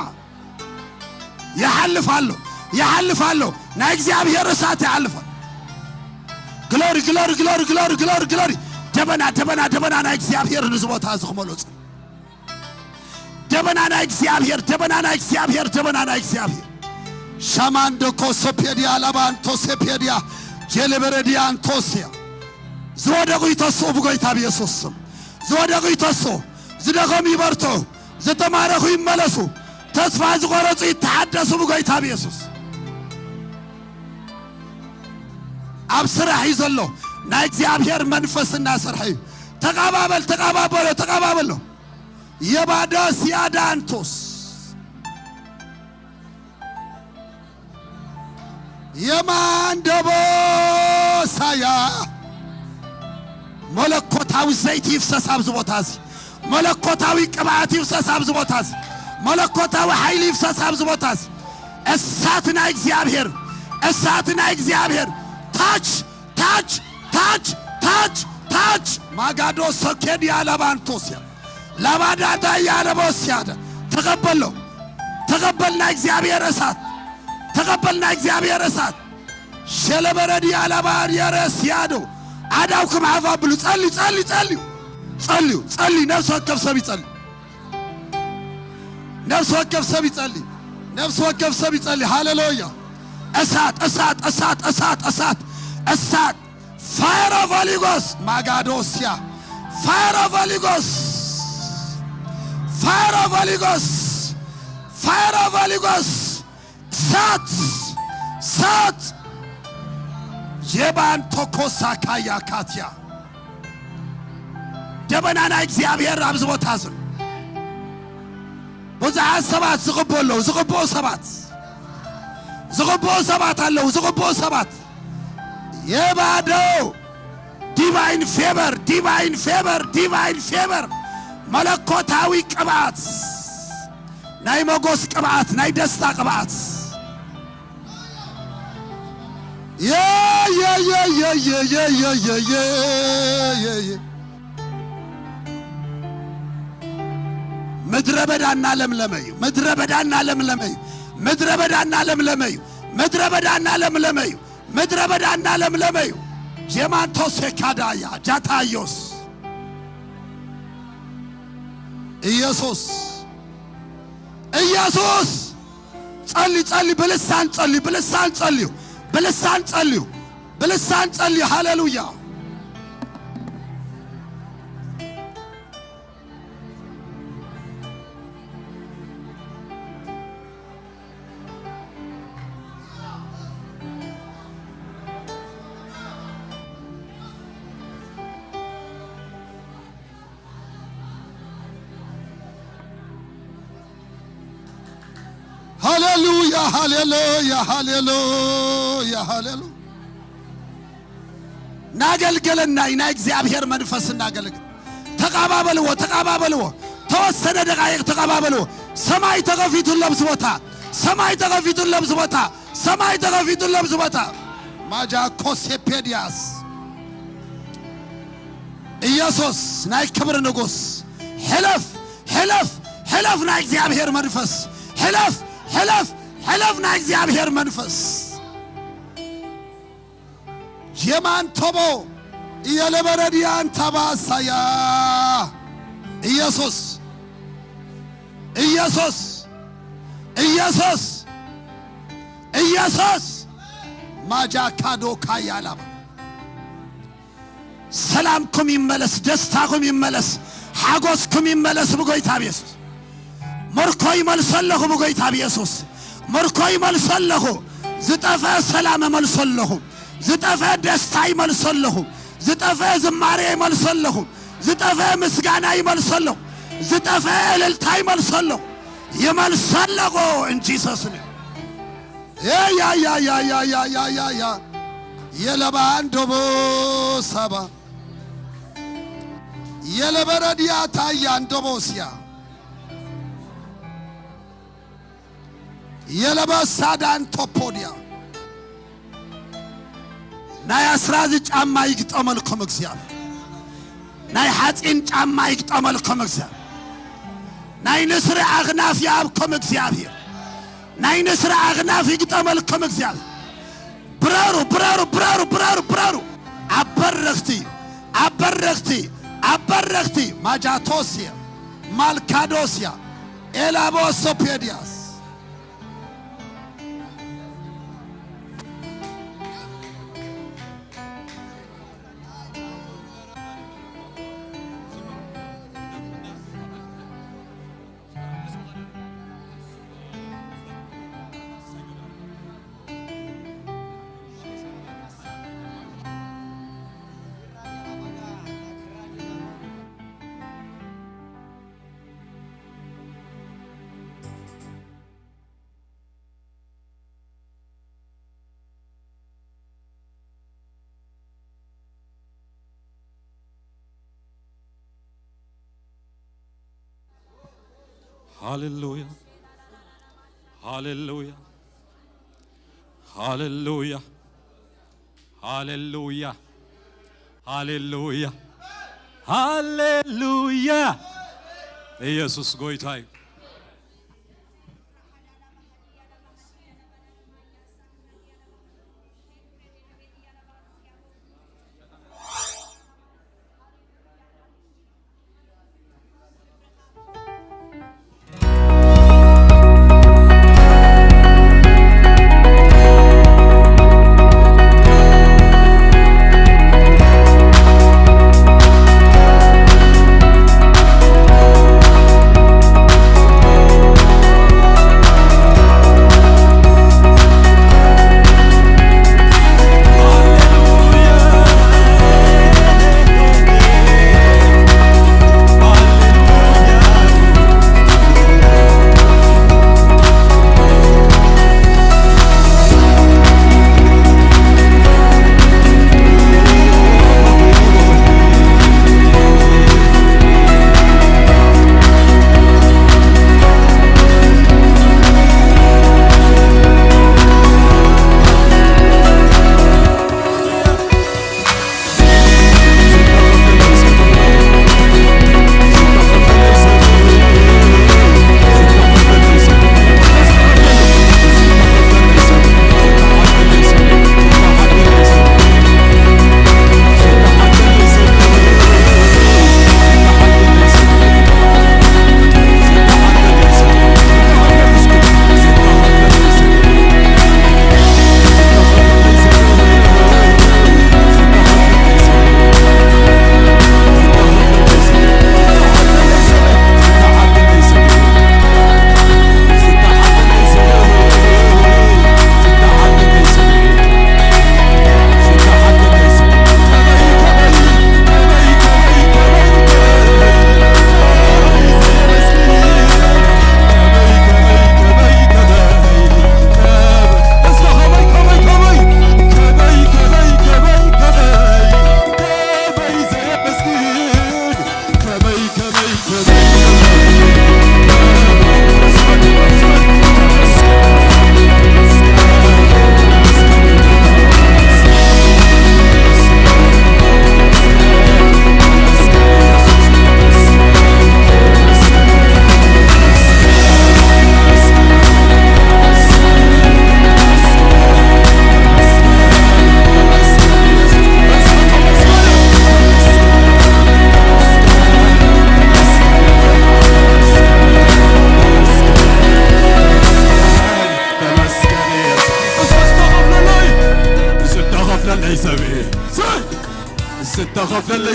ይሓልፍ ኣሎ፣ ይሓልፍ ኣሎ። ናይ እግዚኣብሔር እሳት ይሓልፍ ኣሎ። ግሎሪ፣ ግሎሪ፣ ግሎሪ፣ ግሎሪ፣ ግሎሪ፣ ግሎሪ። ደበና፣ ደበና፣ ደበና ናይ እግዚኣብሔር ንዚ ቦታ እዚ ክመልኦ ጽ-፣ ደበና ናይ እግዚኣብሔር፣ ደበና ናይ እግዚኣብሔር፣ ደበና ናይ እግዚኣብሔር። ሻማንዶ ኮሶፔድያ ላባንቶሴፔድያ ጀለበረድያ ኣንቶስያ። ዝወደቑ ይተስኡ ብጎይታ ብየሱስ ስም። ዝወደቑ ይተስኡ። ዝደኸሙ ይበርትዑ። ዝተማረኹ ይመለሱ። ተስፋ ዝቆረጹ ይተሓደሱ ብጎይታ ብየሱስ። ኣብ ስራሕ እዩ ዘሎ። ናይ እግዚኣብሔር መንፈስ እናሰርሐ እዩ። ተቓባበል፣ ተቓባበሎ፣ ተቓባበሎ። የባዳስ ያዳንቶስ የማን ደቦሳያ። መለኮታዊ ዘይቲ ይፍሰስ ኣብዚ ቦታ እዚ። መለኮታዊ ቅብኣት ይፍሰስ ኣብዚ ቦታ እዚ። መለኮታዊ ሓይሊ ይፍሰስ ኣብዚ ቦታ እዚ። እሳት ናይ እግዚኣብሔር፣ እሳት ናይ እግዚኣብሔር። ታች፣ ታች፣ ታች፣ ታች፣ ታች። ማጋዶ ሰኬድ ያለባንቶስያ ላባዳዳ ያለቦስያደ። ተቐበሎ፣ ተቐበል ናይ እግዚኣብሔር እሳት፣ ተቐበል ናይ እግዚኣብሔር እሳት። ሸለበረድያ ላባር የረስያዶ። ኣዳውኩም ዓፍ ኣብሉ። ጸልዩ፣ ጸልዩ፣ ጸልዩ፣ ጸልዩ፣ ጸልዩ። ነፍሲ ወከፍ ሰብ ይጸልዩ። ነፍሲ ወከፍ ሰብ ይጸልዩ። ነፍሲ ወከፍ ሰብ ይጸልዩ። ሃሌሉያ። እሳት፣ እሳት፣ እሳት፣ እሳት፣ እሳት፣ እሳት። Fire of Holy Ghost። ማጋዶስያ። Fire of Holy Ghost። Fire of Holy Ghost። Fire of Holy Ghost። እሳት፣ እሳት። ጀባን ቶኮሳ ካያ ካትያ። ደበና ናይ እግዚኣብሔር ኣብዚ ቦታ ዘሎ። ብዙሓት ሰባት ዝቕበሉ ኣለዉ። ዝቕበኡ ሰባት፣ ዝቕበኡ ሰባት ኣለዉ። ዝቕበኡ ሰባት የባደው። ዲቫይን ፌቨር፣ ዲቫይን ፌቨር፣ ዲቫይን ፌቨር። መለኮታዊ ቅብኣት፣ ናይ መጎስ ቅብኣት፣ ናይ ደስታ ቅብኣት። የ፣ የ፣ የ። ምድረ በዳ እናለምለመ እዩ። ምድረ በዳ እናለምለመ እዩ። ምድረ በዳ እናለምለመ እዩ። ምድረ በዳ እናለምለመ እዩ። ምድረ በዳ እናለምለመ እዩ። ጄማንቶስ ሴካዳያ ጃታዮስ። ኢየሱስ፣ ኢየሱስ። ጸልዩ፣ ጸልዩ፣ ብልሳን ጸልዩ፣ ብልሳን ጸልዩ፣ ብልሳን ጸልዩ፣ ብልሳን ጸልዩ። ሃሌሉያ። ሃሌሉያ፣ ሃሌሉያ፣ ሃሌሉያ፣ ሃሌሉያ። እናገልገለና ናይ እግዚኣብሔር መንፈስ እናገልግል። ተቓባበልዎ፣ ተቓባበልዎ። ተወሰነ ደቃይቕ ተቐባበሉ። ሰማይ ተኸፊቱ ኣሎ ኣብዚ ቦታ። ሰማይ ተኸፊቱ ኣሎ ኣብዚ ቦታ። ሰማይ ተኸፊቱ ኣሎ ኣብዚ ቦታ። ማጃ ኮሴፔዲያስ። ኢየሱስ ናይ ክብሪ ንጉስ። ሕለፍ፣ ሕለፍ፣ ሕለፍ ናይ እግዚኣብሔር መንፈስ። ሕለፍ፣ ሕለፍ፣ ሕለፍ ናይ እግዚኣብሔር መንፈስ። ጀማን ቶቦ እየለበረድያን ታባሳያ። ኢየሱስ፣ ኢየሱስ፣ ኢየሱስ፣ ኢየሱስ። ማጃካዶ ካያላባ። ሰላምኩም ይመለስ፣ ደስታኹም ይመለስ፣ ሓጎስኩም ይመለስ ብጎይታ ብየሱስ። ምርኮ ይመልሶ ኣለኹ ብጎይታ ብየሱስ። ምርኮ ይመልሶ ኣለኹ። ዝጠፍአ ሰላም እመልሶ ኣለኹ። ዝጠፍአ ደስታ ይመልሶ ኣለኹ። ዝጠፍአ ዝማሬ ይመልሶ ኣለኹ። ዝጠፍአ ምስጋና ይመልሶ ኣለኹ። ዝጠፍአ እልልታ ይመልሶ ኣለኹ። ይመልሶ ኣለኹ in Jesus name። ኤያያያያያያያያ የለባንዶቦ ሳባ የለበረድያ ታያንዶቦስያ የለበሳዳን ቶፖድያ። ናይ ኣስራዚ ጫማ ይግጠመልኩም እግዚኣብሔር። ናይ ሓፂን ጫማ ይግጠመልኩም እግዚኣብሔር። ናይ ንስሪ ኣኽናፍ ይሃብኩም እግዚኣብሔር። ናይ ንስሪ ኣኽናፍ ይግጠመልኩም እግዚኣብሔር። ብረሩ፣ ብረሩ፣ ብረሩ፣ ብረሩ፣ ብረሩ። ኣብ በረኽቲ፣ ኣብ በረኽቲ፣ ኣብ በረኽቲ። ማጃቶስያ፣ ማልካዶስያ፣ ኤላቦሶፔድያስ። ሃሌሉያ፣ ሃሌሉያ፣ ሃሌሉያ፣ ሃሌሉያ፣ ሃሌሉያ፣ ሃሌሉያ። ኢየሱስ ጎይታ እዩ።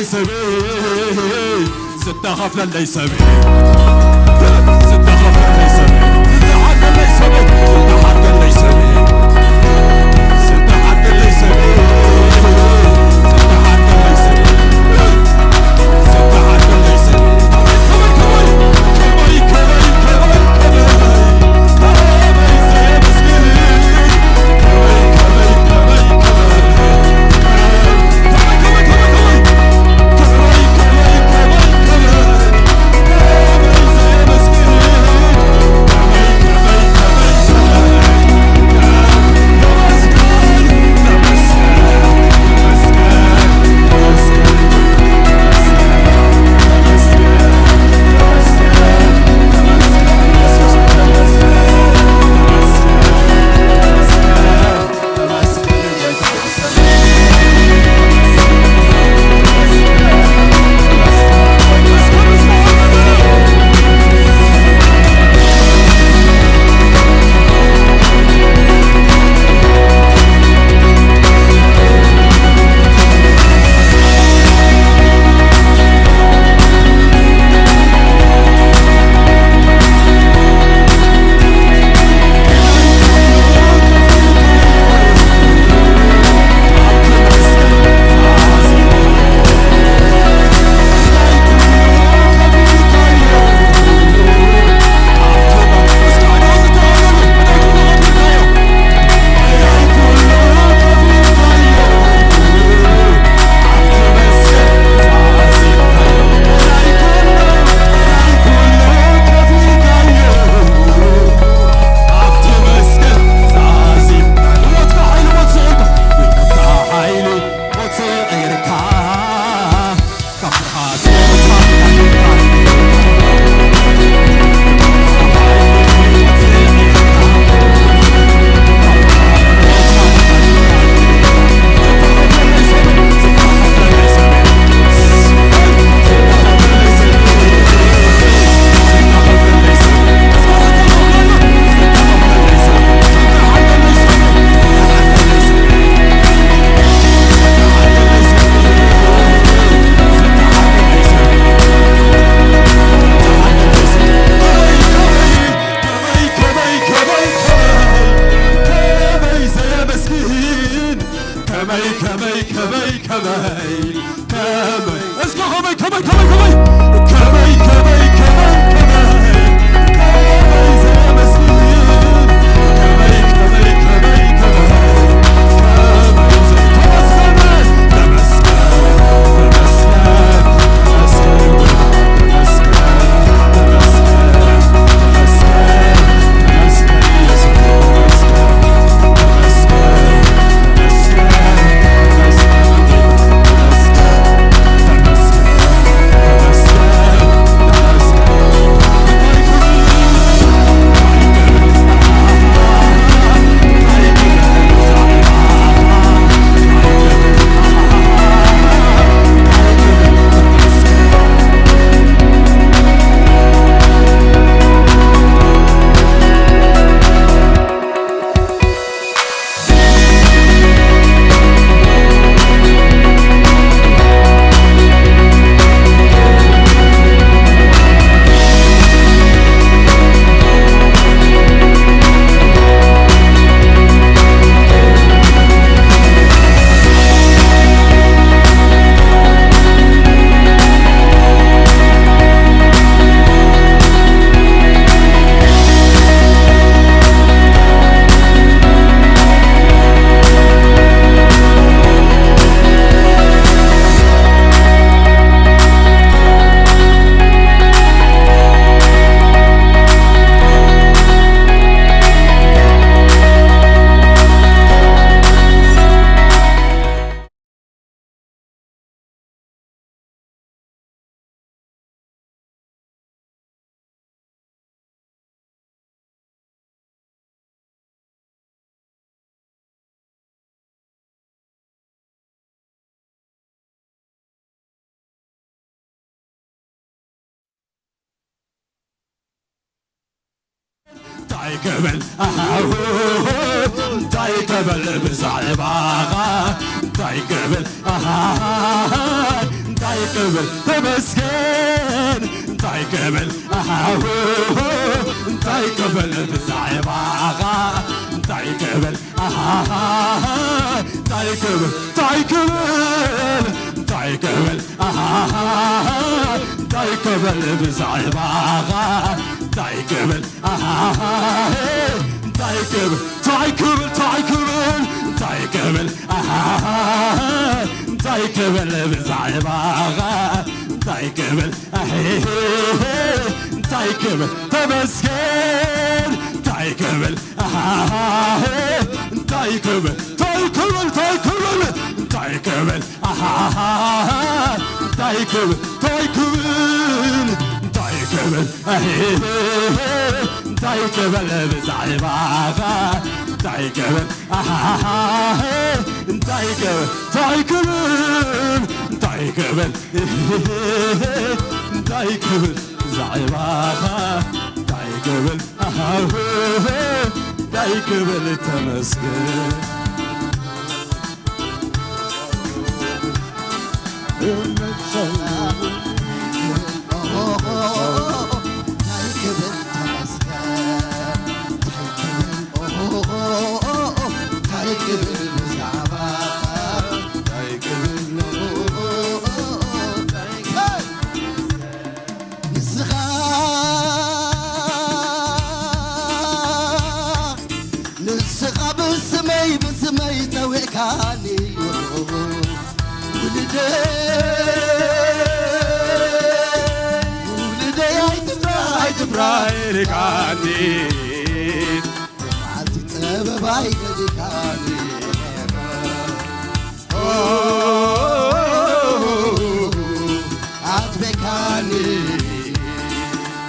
ሰበይ፣ ዝተኸፍለለይ ሰበይ፣ ዝተኸፍለለይ ሰበይ፣ ዝተሓደለይ ሰበይ፣ ዝተሓደለይ ሰበይ፣ ዝተሓደለይ ሰበይ፣ ዝተሓደለይ ሰበይ፣ ዝተሓደለይ ሰበይ። ከመይ ከመይ ከመይ ከመይ ከመይ እስከ ከመይ ከመይ ከመይ ከመይ ከመይ ከመይ ከመይ ከመይ ከመይ ዘመስግን ከመይ ከመይ ከመይ ከመይ ከመይ ዘመስግን ተመስገን ተመስገን ተመስገን ተመስገን ተመስገን ተመስገን ኢየሱስ ተመስገን። እንታይ ክብል ኣሃሁ እንታይ ክብል ብዛዕባኻ እንታይ ክብል ኣሃ እንታይ ክብል ተመስገን እንታይ ክብል ኣሃሁ እንታይ ክብል ብዛዕባኻ እንታይ ክብል ኣሃሃ እንታይ ክብል እንታይ ክብል እንታይ ክብል ኣሃሃ እንታይ ክብል ብዛዕባኻ እንታይ ክብል ኣሃሃ እንታይ ክብል እንታይ ክብል እንታይ ክብል እንታይ ክብል ኣሃሃ እንታይ ክብል ብዛዕባኻ እንታይ ክብል ኣሄሄ እንታይ ክብል ተመስገን እንታይ ክብል ኣሃሃ እንታይ ክብል እንታይ ክብል እንታይ ክብል እንታይ ክብል ኣሃሃ እንታይ ክብል እንታይ ክብል እንታይ ክብል ኣሄሄ እንታይ ክብል ብዛዕባኻ እንታይ ክብል ኣሃሃ እንታይ ክብል እንታይ ክብል እንታይ ክብል እንታይ ክብል ብዛዕባኻ እንታይ ክብል ኣሃሁ እንታይ ክብል ተመስገን እንታይ ክብል ተመስገን እንታይ ክብል እንታይ ክብል ብዛዕባ እንታይ ክብል ንስኻ ንስኻ ብስመይ ብስመይ ጸዊዕካኒ ውልደይ ውልደይ ኣይትፍራ ኣይትፍራ ኢልካኒ መዓልቲ ጸበባ ኣይገዲካኒ ኣትቤካኒ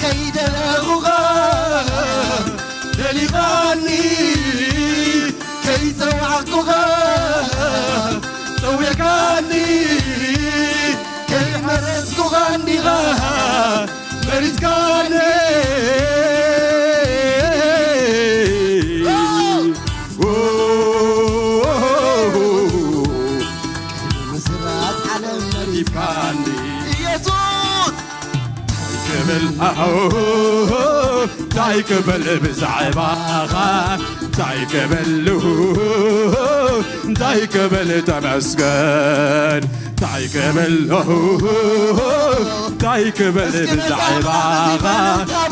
ከይደለኹኻ ደሊኻኒ ከይጸዋዕኩኻ ጸዊዕካኒ ከይመረጽኩኻ እንዲኻ መሪጽካኒ ምስራት ዓለም መሪጽካኒ ኢየሱስ እንታይ ክብል ኣሁ እንታይ ክብል ብዛዕባኻ እንታይ ክብል እንታይ ክብል ተመስገን እንታይ ክብል እንታይ ክብል ብዛዕባኻ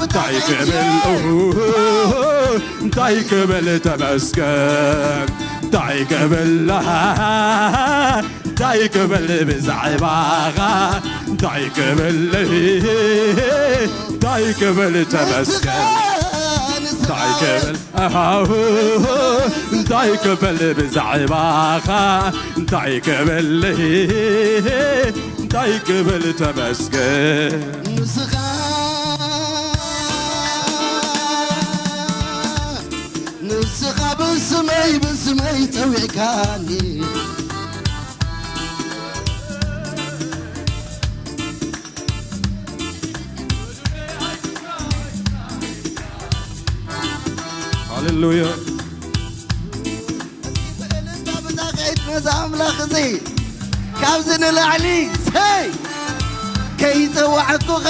እንታይ ክብል እንታይ ክብል ተመስገን እንታይ ክብል እንታይ ክብል ብዛዕባኻ እንታይ ክብል እንታይ ክብል ተመስገን እንታይ ክብል ኣሃሁ እንታይ ክብል ብዛዕባኻ እንታይ ክብል እንታይ ክብል ተመስገን ንስኻ ንስኻ ብስመይ ብስመይ ጸዊዕካኒ ሃሌሉያ ነዚ ኣምላኽ እዚ ካብዚ ንላዕሊ ሰይ ከይጸዋዕኩኻ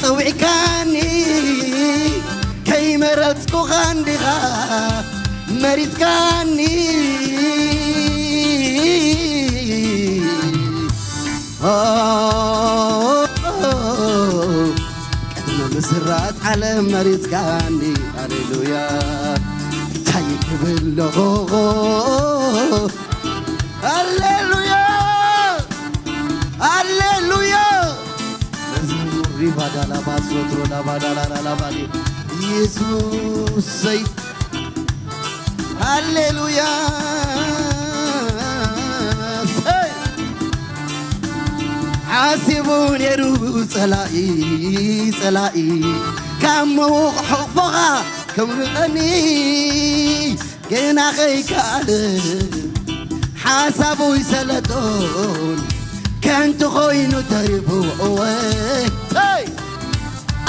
ጸዊዕካኒ ከይመረጽኩኻ እንዲኻ መሪጽካኒ ቅድሚ ምስራት ዓለም መሪጽካኒ ሃሌሉያ እንታይ ክብል ኣለኹ ሃሌሉያ ሃሌሉያ መዝሙር ሪባዳላባ ሶትሮ ላባዳላላባዲ ኢየሱሰይ ሃሌሉያ ሓሲቡ ነይሩ ጸላኢ ጸላኢ ካብ ምዉቕ ሕቕፎኻ ከምርቐኒ ግና ኸይከኣለ ሓሳቡ ይሰለጦን ከንቱ ኾይኑ ተሪፉ እወ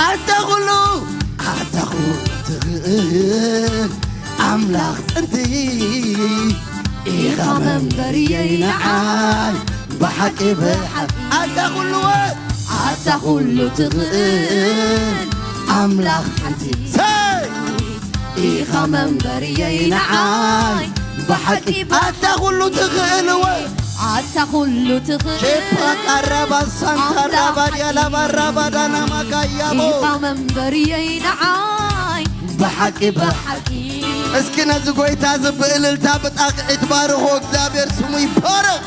ኣንተ ኹሉ ኣንተ ኹሉ ትኽእል ኣምላኽ ጥንቲ ኢኻ መንበርየይ ንዓይ ብሓቂ ብሓቂ ኣታ ኩሉ ኣታ ኩሉ ትኽእል ኣምላኽ ሓንቲ ኢኻ መንበርየይ ንዓይ ብሓቂ ኣታ ኩሉ ትኽእል ኣታ ኩሉ ትኽእል ሼፓ ካራባ ሳንታ ራባድያ ላባ ራባዳና ማጋያቦ ኢኻ መንበርየይ ንዓይ ብሓቂ ብሓቂ እስኪ ነዚ ጎይታ እዚ ብእልልታ ብጣቕዒት ባርኾ እግዚኣብሔር ስሙ ይባረኽ።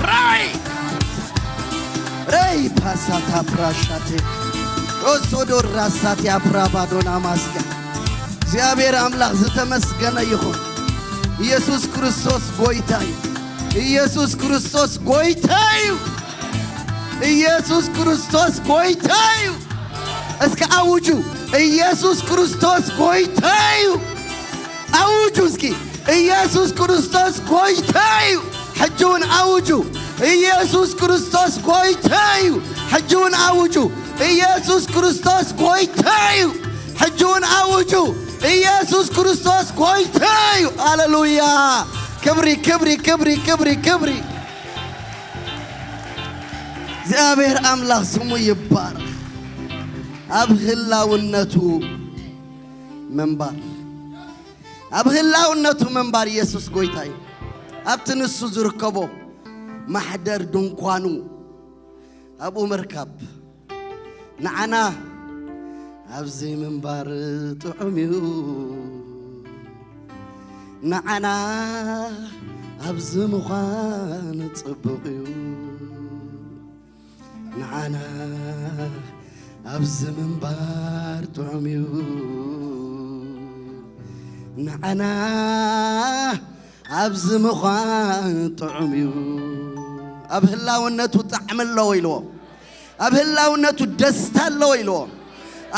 ራይ ሬይ ፓሳታ ፕራሻቴ ኦሶዶ ራሳቴ አፕራባዶና ማስጋ እግዚኣብሔር ኣምላኽ ዝተመስገነ ይኹን። ኢየሱስ ክርስቶስ ጎይታ እዩ። ኢየሱስ ክርስቶስ ጎይታ እዩ። ኢየሱስ ክርስቶስ ጎይታ እዩ። እስኪ ኣውጁ፣ ኢየሱስ ክርስቶስ ጎይታ እዩ። ኣውጁ እስኪ፣ ኢየሱስ ክርስቶስ ጎይታ እዩ። ሕጂ እውን ኣውጁ፣ ኢየሱስ ክርስቶስ ጎይታ እዩ። ሕጂ እውን ኣውጁ፣ ኢየሱስ ክርስቶስ ጎይታ እዩ። ሕጂ እውን ኣውጁ፣ ኢየሱስ ክርስቶስ ጎይታ እዩ። ሃሌሉያ! ክብሪ፣ ክብሪ፣ ክብሪ፣ ክብሪ፣ ክብሪ። እግዚኣብሔር ኣምላኽ ስሙ ይባረኽ። ኣብ ህላውነቱ ምንባር፣ ኣብ ህላውነቱ ምንባር ኢየሱስ ጎይታ እዩ። ኣብቲ ንሱ ዝርከቦ ማሕደር ድንኳኑ ኣብኡ ምርካብ ንዓና ኣብዚ ምንባር ጥዑም እዩ። ንዓና ኣብዚ ምዃን ጽቡቕ እዩ። ንዓና ኣብዚ ምንባር ጥዑም እዩ። ንዓና ኣብዚ ምዃን ጥዑም እዩ። ኣብ ህላውነቱ ጣዕሚ ኣለዎ ኢልዎ። ኣብ ህላውነቱ ደስታ ኣለዎ ኢልዎ።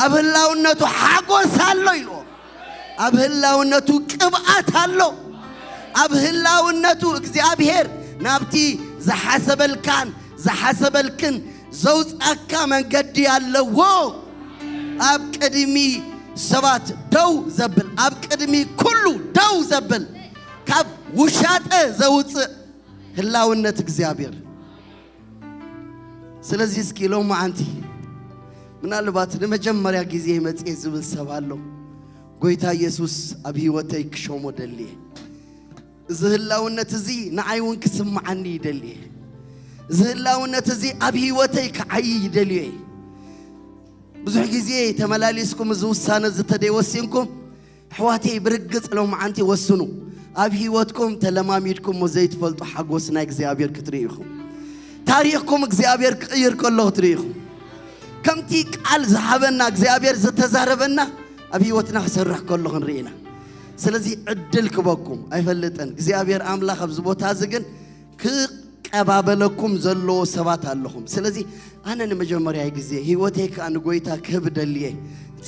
ኣብ ህላውነቱ ሓጎስ ኣሎ ኢልዎ። ኣብ ህላውነቱ ቅብኣት ኣሎ። ኣብ ህላውነቱ እግዚኣብሔር ናብቲ ዝሓሰበልካን ዝሓሰበልክን ዘውጻካ መንገዲ ኣለዎ። ኣብ ቅድሚ ሰባት ደው ዘብል፣ ኣብ ቅድሚ ኩሉ ደው ዘብል፣ ካብ ውሻጠ ዘውፅእ ህላውነት እግዚኣብሔር። ስለዚ እስኪ ሎማዓንቲ ምናልባት ንመጀመርያ ግዜ መፅየ ዝብል ሰብ ኣሎ። ጎይታ ኢየሱስ ኣብ ህይወተይ ክሾሞ ደልየ። እዚ ህላውነት እዚ ንዓይ እውን ክስምዓኒ ይደልየ። እዚ ህላውነት እዚ ኣብ ህይወተይ ክዓይ ይደልየ። ብዙሕ ግዜ ተመላሊስኩም እዚ ውሳነ እዚ ተደይወሲንኩም ኣሕዋተይ ብርግጽ ሎማዓንቲ ወስኑ። ኣብ ህይወትኩም ተለማሚድኩሞ ዘይትፈልጡ ሓጎስ ናይ እግዚኣብሔር ክትርእዩ ኢኹም። ታሪኽኩም እግዚኣብሔር ክቕይር ከሎ ክትርእዩ ኢኹም። ከምቲ ቃል ዝሃበና እግዚኣብሔር ዝተዛረበና ኣብ ህይወትና ክሰርሕ ከሎ ክንርኢ ኢና። ስለዚ ዕድል ክበኩም ኣይፈልጥን እግዚኣብሔር ኣምላኽ ኣብዚ ቦታ እዚ ግን ክቀባበለኩም ዘለዎ ሰባት ኣለኹም። ስለዚ ኣነ ንመጀመርያ ግዜ ህይወተይ ከኣ ንጎይታ ክህብ ደልየ፣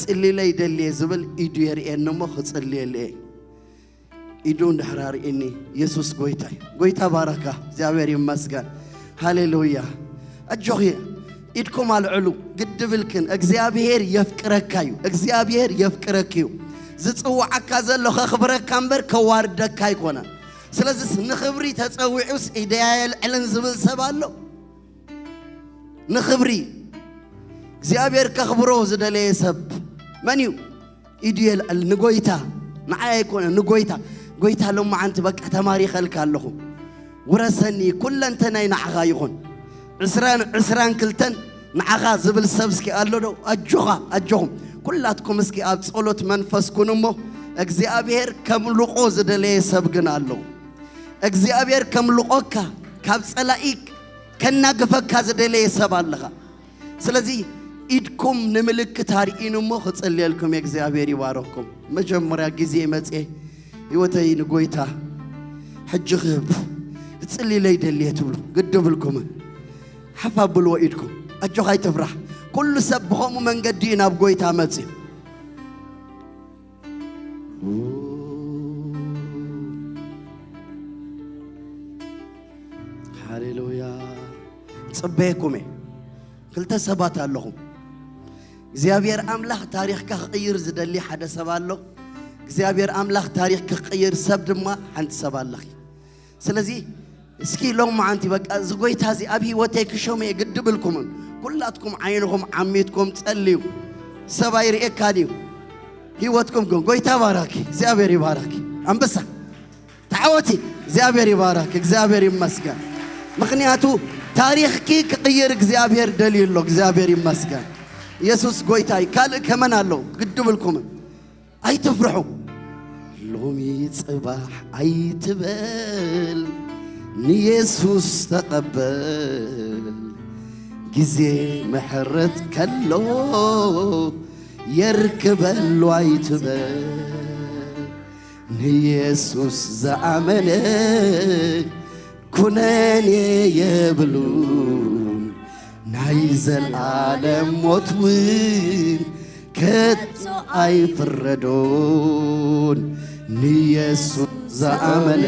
ጽልለይ ደልየ ዝብል ኢዱ የርእየኒ እሞ ክጽልየሉ እየ። ኢዱ እንድሕር ኣርእየኒ፣ የሱስ ጎይታ እዩ። ጎይታ ባረካ። እግዚኣብሔር ይመስገን። ሃሌሉያ። ኣጆኺ ኢድኩም ኣልዕሉ። ግድብልክን እግዚኣብሔር የፍቅረካ እዩ። እግዚኣብሔር የፍቅረክ እዩ። ዝጽውዓካ ዘሎ ከኽብረካ እምበር ከዋርደካ ኣይኮነን። ስለዚስ ንኽብሪ ተጸዊዑስ ኢደይ ኣየልዕልን ዝብል ሰብ ኣሎ? ንኽብሪ እግዚኣብሔር ከኽብሮ ዝደለየ ሰብ መን እዩ? ኢዱ የልዕል ንጎይታ፣ ንዓይ ኣይኮነ ንጎይታ። ጎይታ ሎማዓንቲ በቃ ተማሪኸልካ ኣለኹ፣ ውረሰኒ፣ ኩለንተናይ ንዓኻ ይኹን። ዕስራን ዕስራን ክልተን ንዓኻ ዝብል ሰብ እስኪ ኣሎ ዶ? ኣጆኻ፣ ኣጆኹም ኩላትኩም እስኪ ኣብ ጸሎት መንፈስ ኩኑ እሞ እግዚኣብሔር ከምልቖ ዝደለየ ሰብ ግን ኣሎ። እግዚኣብሔር ከምልቖካ ካብ ጸላኢ ከናግፈካ ዝደለየ ሰብ ኣለኻ። ስለዚ ኢድኩም ንምልክት ኣርኢኑ እሞ ክጽልየልኩም እየ። እግዚኣብሔር ይባረኽኩም። መጀመርያ ግዜ መጽየ ህይወተይ ንጎይታ ሕጂ ክህብ ክጽልይለይ ደልየ ትብሉ ግድብልኩምን ሓፍ ኣብልዎ ኢድኩም። ኣጆኻ ኣይትፍራሕ። ኩሉ ሰብ ብኸምኡ መንገዲ እዩ ናብ ጎይታ መጽዩ። ሃሌሉያ። ጽበየኩም እየ። ክልተ ሰባት ኣለኹም። እግዚኣብሔር ኣምላኽ ታሪኽካ ክቕይር ዝደሊ ሓደ ሰብ ኣሎ። እግዚኣብሔር ኣምላኽ ታሪኽ ክቕይር ሰብ ድማ ሓንቲ ሰብ ኣለኺ። ስለዚ እስኪ ሎም መዓንቲ በቃ እዚ ጎይታ እዚ ኣብ ህይወተይ ክሾመ ግዲ ብልኩምን ኩላትኩም ዓይንኹም ዓሚትኩም ጸልዩ። ሰብ ኣይርእየካ ድዩ? ህይወትኩም ግን ጎይታ ባራኪ፣ እግዚኣብሔር ይባራኪ። ኣንበሳ ተዓወቲ፣ እግዚኣብሔር ይባራኪ፣ እግዚኣብሔር ይመስገን። ምኽንያቱ ታሪኽኪ ክቕይር እግዚኣብሔር ደልዩ ኣሎ። እግዚኣብሔር ይመስገን። ኢየሱስ ጎይታይ ካልእ ከመን ኣሎ ግዲ ብልኩምን። ኣይትፍርሑ። ሎሚ ጽባሕ ኣይትበል፣ ንየሱስ ተቐበል። ግዜ ምሕረት ከሎ የርክበሉ ኣይትበል። ንየሱስ ዝኣመነ ኩነኔ የብሉን፣ ናይ ዘልኣለም ሞት እውን ከቶ ኣይፍረዶን። ንየሱስ ዝኣመነ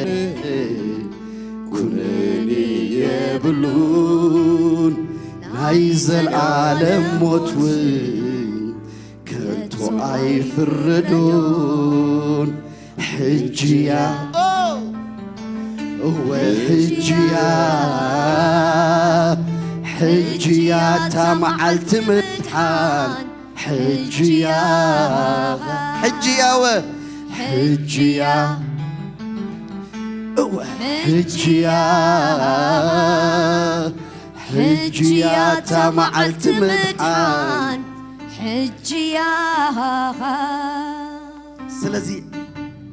ኩነኔ የብሉን፣ ናይ ዘልኣለም ሞት እውን ከቶ ኣይፍረዶን። ሕጂያ እወ ሕጂያ፣ ሕጂያ እታ መዓልቲ ምድሓን። ሕጂያ ሕጂያ እወ ሕጂያ እወ ሕጂያ፣ ሕጂያ እታ መዓልቲ ምድሓን። ሕጂያ። ስለዚ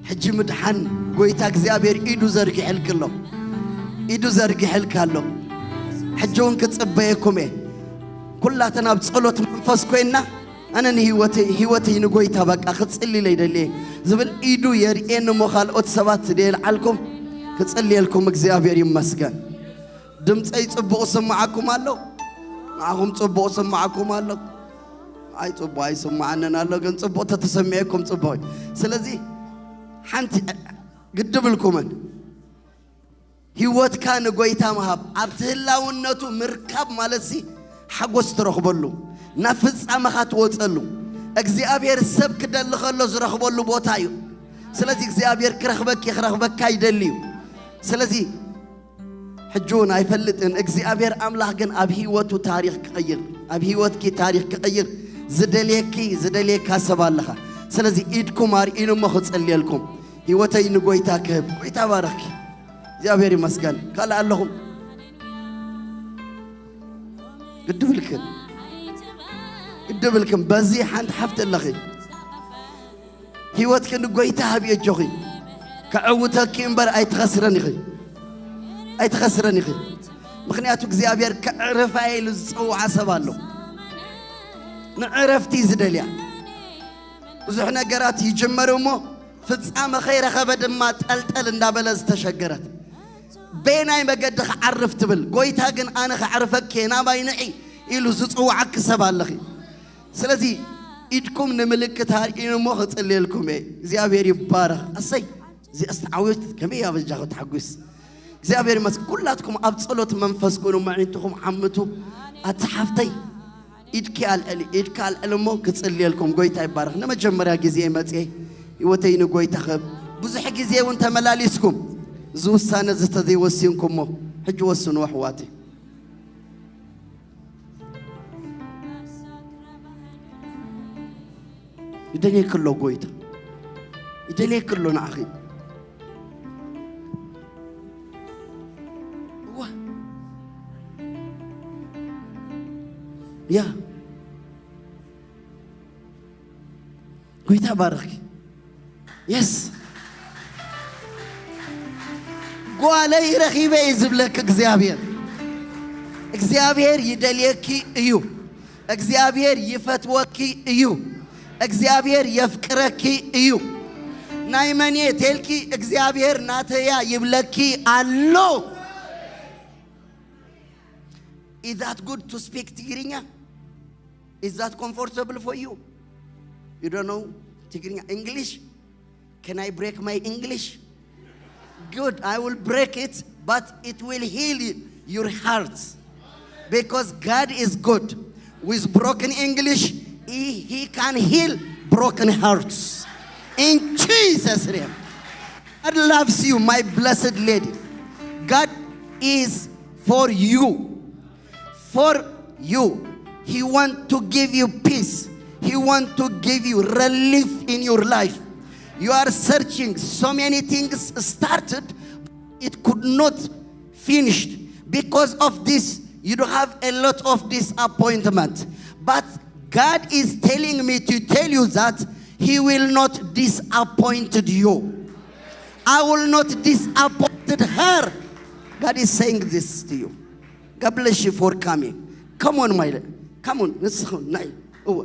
ሕጂ ምድሓን ጎይታ እግዚኣብሔር ኢዱ ዘርጊሕልኪ ኣሎ። ኢዱ ዘርጊሕልካ ኣሎ። ሕጂ እውን ክጽበየኩም እየ። ኩላተን ኣብ ጸሎት መንፈስ ኮይንና፣ ኣነ ንህይወተይ፣ ህይወተይ ንጎይታ በቃ ክጽልይለይ ደልየ ዝብል ኢዱ የርእየኒ እሞ፣ ካልኦት ሰባት ደየልዓልኩም ክጽልየልኩም እግዚኣብሔር ይመስገን። ድምፀይ ጽቡቕ ስምዓኩም ኣሎ? ንዓኹም ጽቡቕ ስምዓኩም ኣሎ? ኣይ ጽቡቕ ኣይስምዓንን ኣሎ፣ ግን ጽቡቕ ተተሰሚዐኩም ጽቡቕ እዩ። ስለዚ ሓንቲ ግዲ ብልኩምን ህይወትካ ንጎይታ ምሃብ፣ ኣብቲ ህላውነቱ ምርካብ ማለትሲ ሓጎስ ትረኽበሉ፣ ናብ ፍጻመኻ ትወጸሉ፣ እግዚኣብሔር ሰብ ክደሊ ከሎ ዝረኽበሉ ቦታ እዩ። ስለዚ እግዚኣብሔር ክረኽበኪ ክረኽበካ ይደሊ እዩ። ስለዚ ሕጂ እውን ኣይፈልጥን፣ እግዚኣብሔር ኣምላኽ ግን ኣብ ህይወቱ ታሪኽ ክቕይር፣ ኣብ ህይወትኪ ታሪኽ ክቕይር ዝደልየኪ ዝደልየካ ሰብ ኣለኻ። ስለዚ ኢድኩም ኣርኢኑ እሞ ክጸልየልኩም፣ ህይወተይ ንጎይታ ክህብ። ጎይታ ባረኽኪ። እግዚኣብሔር ይመስገን። ካልእ ኣለኹም? ግዲ ብልክን፣ ግዲ ብልክን። በዚ ሓንቲ ሓፍቲ ኣለኺ። ህይወትኪ ንጎይታ ሃቢ ኣጆኺ። ከዕውተኪ እምበር ኣይትኸስረን ኢኺ። ኣይትኸስረን ኢኺ። ምኽንያቱ እግዚኣብሔር ከዕርፋ ኢሉ ዝጸውዓ ሰብ ኣሎ። ንዕረፍቲ እዩ ዝደልያ። ብዙሕ ነገራት ይጅመር እሞ ፍጻመ ከይረኸበ ድማ ጠልጠል እንዳበለ ዝተሸገረት። በየናይ መገዲ ክዓርፍ ትብል? ጎይታ ግን ኣነ ከዕርፈኪ እየ፣ ናባይ ንዒ ኢሉ ዝጽውዓኪ ሰብ ኣለኺ። ስለዚ ኢድኩም ንምልክት ኣርኢኑ እሞ ክጽልየልኩም እየ። እግዚኣብሔር ይባረኽ። ኣሰይ፣ እዚኣስ ተዓዊት ከመይ እያ በጃኹ ተሓጒስ። እግዚኣብሔር ይመስገን። ኩላትኩም ኣብ ጸሎት መንፈስ ኩኑ፣ መዒንትኹም ዓምቱ። ኣቲ ሓፍተይ፣ ኢድኪ ኣልዕሊ፣ ኢድካ ኣልዕሊ እሞ ክጽልየልኩም። ጎይታ ይባረኽ። ንመጀመርያ ግዜ መጽኤ ህይወተይ ንጎይታ ክህብ። ብዙሕ ግዜ እውን ተመላሊስኩም። እዚ ውሳነ እዚ ተዘይወሲንኩሞ፣ ሕጂ ወስኑ ኣሕዋተይ። ይደልየኪ ኣሎ ጎይታ። ይደልየኪ ኣሎ ንዓኺ። እዋ። ያ። ጎይታ ባረኽኪ። የስ። ጓለይ ረኺበ እዩ ዝብለኪ እግዚኣብሔር። እግዚኣብሔር ይደልየኪ እዩ። እግዚኣብሔር ይፈትወኪ እዩ። እግዚኣብሔር የፍቅረኪ እዩ። ናይ መን እየ ተልኪ እግዚኣብሔር ናተያ ይብለኪ ኣሎ። Is that good to speak ትግርኛ? Is that comfortable for you? You don't know ትግርኛ? English? Can I break my English? Good, I will break it, but it will heal your hearts. Because God is good. With broken English, He, he can heal broken hearts. In Jesus' name. God loves you, my blessed lady. God is for you. For you. He want to give you peace. He want to give you relief in your life. You are searching. So many things started, it could not finished. Because of this, you do have a lot of disappointment. But God is telling me to tell you that He will not disappoint you. I will not disappoint her. God is saying this to you. God bless you for coming. Come on, my come on. ንስኹም ናይ እወ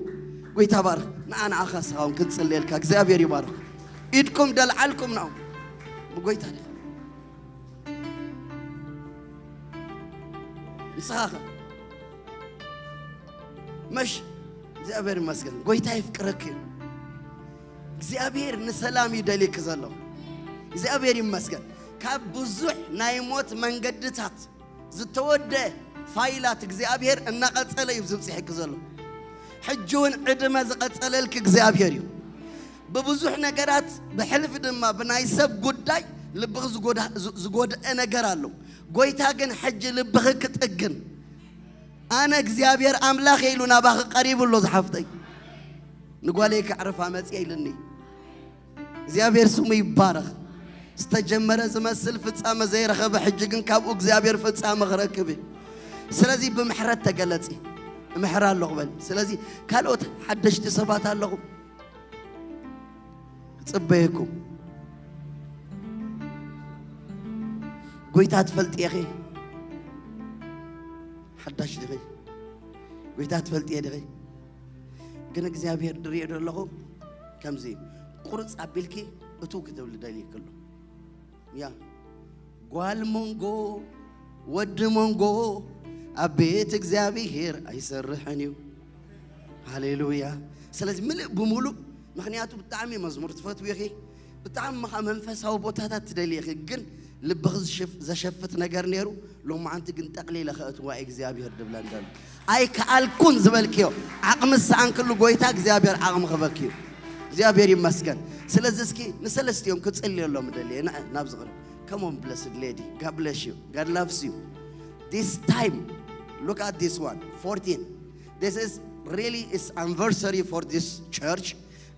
ጎይታ ባርኽ። ንዓ ንዓኻ ስኻ እውን ክንጽልየልካ እግዚኣብሔር ይባርኽ። ኢድኩም ደልዓልኩም ነው። ጎይታ ንስኻ ኸ መሽ እግዚኣብሔር ይመስገን። ጎይታ ይፍቅረክ እዩ። እግዚኣብሔር ንሰላም እዩ ደልየክ ዘሎ። እግዚኣብሔር ይመስገን። ካብ ብዙሕ ናይ ሞት መንገድታት ዝተወደ ፋይላት እግዚኣብሔር እናቐጸለ እዩ ዝብጽሐክ ዘሎ። ሕጂ እውን ዕድመ ዝቐጸለልክ እግዚኣብሔር እዩ። ብብዙሕ ነገራት ብሕልፊ ድማ ብናይ ሰብ ጉዳይ ልብኺ ዝጎዳ- ዝ- ዝጎድአ ነገር ኣሎ። ጎይታ ግን ሕጂ ልብኺ ክጥግን ኣነ እግዚኣብሔር ኣምላኽ ኢሉ ናባኺ ቀሪቡ ኣሎ ዝሓፍተይ። ንጓለይ ከዕርፋ መጽየ ኢልኒ። እግዚኣብሔር ስሙ ይባረኽ። ዝተጀመረ ዝመስል ፍጻመ ዘይረኸበ ሕጂ ግን ካብኡ እግዚኣብሔር ፍጻመ ክረክብ እዩ። ስለዚ ብምሕረት ተገለጺ። እምሕር ኣለኹ በል። ስለዚ ካልኦት ሓደሽቲ ሰባት ኣለኹም ክጽበየኩም። ጎይታ ትፈልጥየ ኺ? ሓዳሽ ዲኺ? ጎይታ ትፈልጥየ ዲኺ? ግን እግዚኣብሔር ድሪኦ ዘለኹ ከምዚ ቁርፅ ኣቢልኪ እቱ ክትብል ደልይክሉ። ያ ጓል መንጎ ወዲ መንጎ ኣብ ቤት እግዚኣብሔር ኣይሰርሕን እዩ። ሃሌሉያ። ስለዚ ምልእ ብምሉእ ምኽንያቱ ብጣዕሚ መዝሙር ትፈትዊ ኢኺ፣ ብጣዕሚ ኸዓ መንፈሳዊ ቦታታት ትደልይ ኢኺ፣ ግን ልብኺ ዝሽፍ- ዘሸፍት ነገር ነይሩ። ሎማዓንቲ ግን ጠቕሊለ ኸእትዋ እግዚኣብሔር ድብለን ዘሎ ኣይከኣልኩን ዝበልክዮ ዓቕሚ ዝሰኣንክሉ ጎይታ እግዚኣብሔር ዓቕሚ ክበክዩ። እግዚኣብሔር ይመስገን። ስለዚ እስኪ ንሰለስቲኦም ክጽልየሎም ደልየ ና- ናብ ዝቕርብ። Come on, blessed lady. God bless you. God loves you. This time, look at this one. fourteen. This is really is anniversary for this church,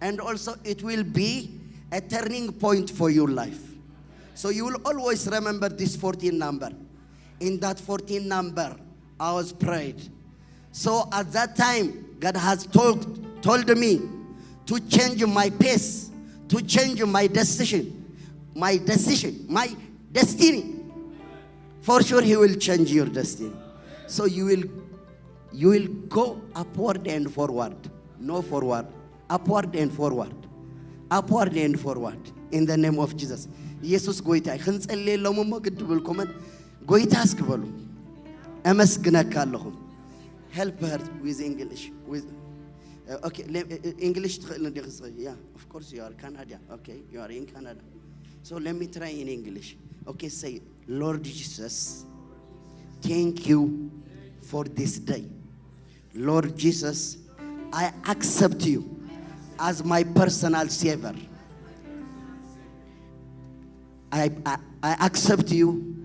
and also it will be a turning point for your life. So you will always remember this fourteen number. In that fourteen number, I was prayed. So at that time, God has told, told me to change my pace, to change my decision, my decision, my destiny. For sure, He will change your destiny. So you will, you will go upward and forward, no forward, upward and forward, upward and forward. In the name of Jesus. ኢየሱስ ጎይታ እዩ። ክንጸልየሎም እሞ ግድ ብልኩምን ጎይታ እስኪ በሉ። ኣመስግነካ ኣለኹ። Help her with English. With, uh, okay, le- uh, uh, English ትኽእል እንዲኺ እስኺ? Yeah, of course you are Canada. Okay, you are in Canada. So let me try in English. Okay, say, Lord Jesus, thank you for this day. Lord Jesus, I accept you as my personal savior. I, I, I accept you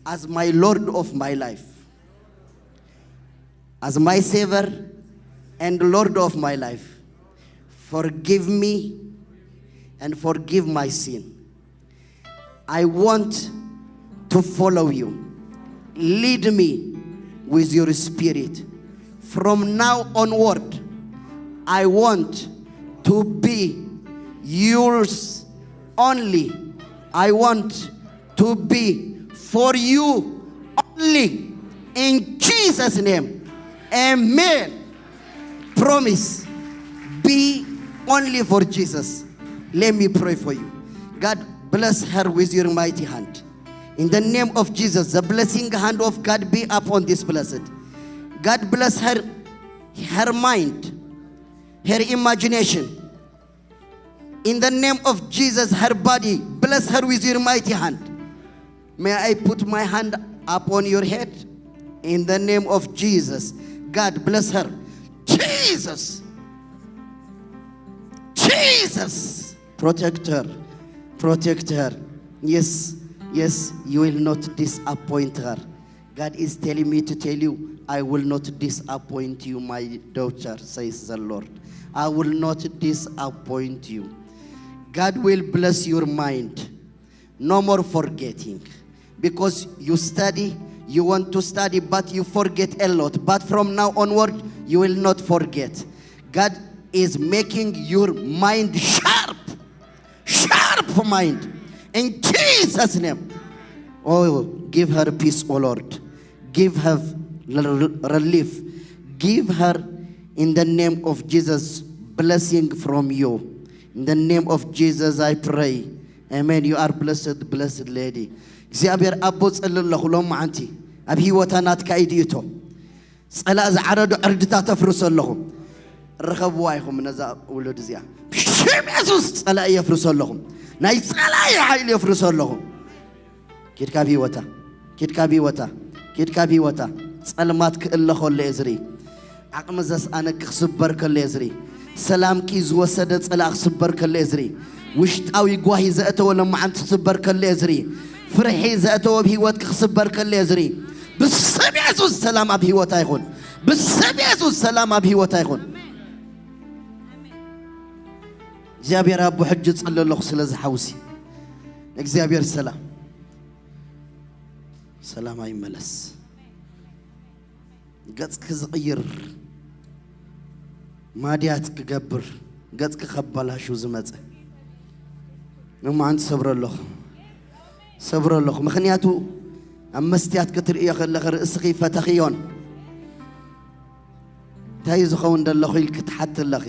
as my Lord of my life, as my Savior and Lord of my life. Forgive me and forgive my sin. I want to follow you. Lead me with your spirit. From now onward, I want to be yours only. I want to be for you only. In Jesus' name, amen. Promise, be only for Jesus. Let me pray for you. God bless her with your mighty hand. In the name of Jesus, the blessing hand of God be upon this blessed. God bless her, her mind, her imagination. In the name of Jesus, her body, bless her with your mighty hand. May I put my hand upon your head? In the name of Jesus, God bless her. Jesus, Jesus, protect her, protect her. Yes, Yes, you will not disappoint her. God is telling me to tell you, I will not disappoint you, my daughter, says the Lord. I will not disappoint you. God will bless your mind. No more forgetting. Because you study, you want to study, but you forget a lot. But from now onward, you will not forget. God is making your mind sharp. Sharp mind. In Jesus' name. Oh, give her peace, oh Lord. Give her relief. Give her, in the name of Jesus, blessing from you. In the name of Jesus, I pray. Amen. You are blessed, blessed lady. እግዚኣብሔር ኣቦ ጸሊ ኣለኹ ሎም መዓንቲ ኣብ ህይወታ ናትካ ኢድእቶ ጸላእ ዝዓረዱ ዕርድታት ተፍርሶ ኣለኹ። ርኸብዋ ኢኹም ነዛ ውሉድ እዚኣ። ብሽም የሱስ ጸላእ የፍርሶ ኣለኹ። ናይ ጸላእ ሓይሊ የፍርሶ ኣለኹ። ኪድ ካብ ህይወታ፣ ኪድ ካብ ህይወታ፣ ኪድ ካብ ህይወታ። ጸልማት ክእለ ከሎ እየ ዝርኢ። ዓቕሚ ዘስኣነኪ ክስበር ከሎ እየ ዝርኢ። ሰላምኪ ዝወሰደ ጸላእ ክስበር ከሎ እየ ዝርኢ። ውሽጣዊ ጓሂ ዘእተወ ለማዓንቲ ክስበር ከሎ እየ ዝርኢ። ፍርሒ ዘእተወ ኣብ ህይወትኪ ክስበር ከሎ እየ ዝርኢ። ብስም የሱስ ሰላም ኣብ ህይወታ ይኹን። ብስም የሱስ ሰላም ኣብ ህይወታ ይኹን። እግዚኣብሔር ኣቦ ሕጂ ጸሊ ኣለኹ ስለ ዝሓውሲ እግዚኣብሔር ሰላም ሰላም ኣይመለስ። ገጽኪ ዝቕይር ማድያት ክገብር ገጽኪ ከባላሹ ዝመጸ ንማን ትሰብሮ ኣለኹ ሰብሮ ኣለኹ። ምኽንያቱ ኣብ መስትያት ክትርእዮ ከለኺ ርእስኺ ፈተኽዮን እንታይ እዩ ዝኸውን ዘለኹ ኢልኪ ትሓቲ ኣለኺ።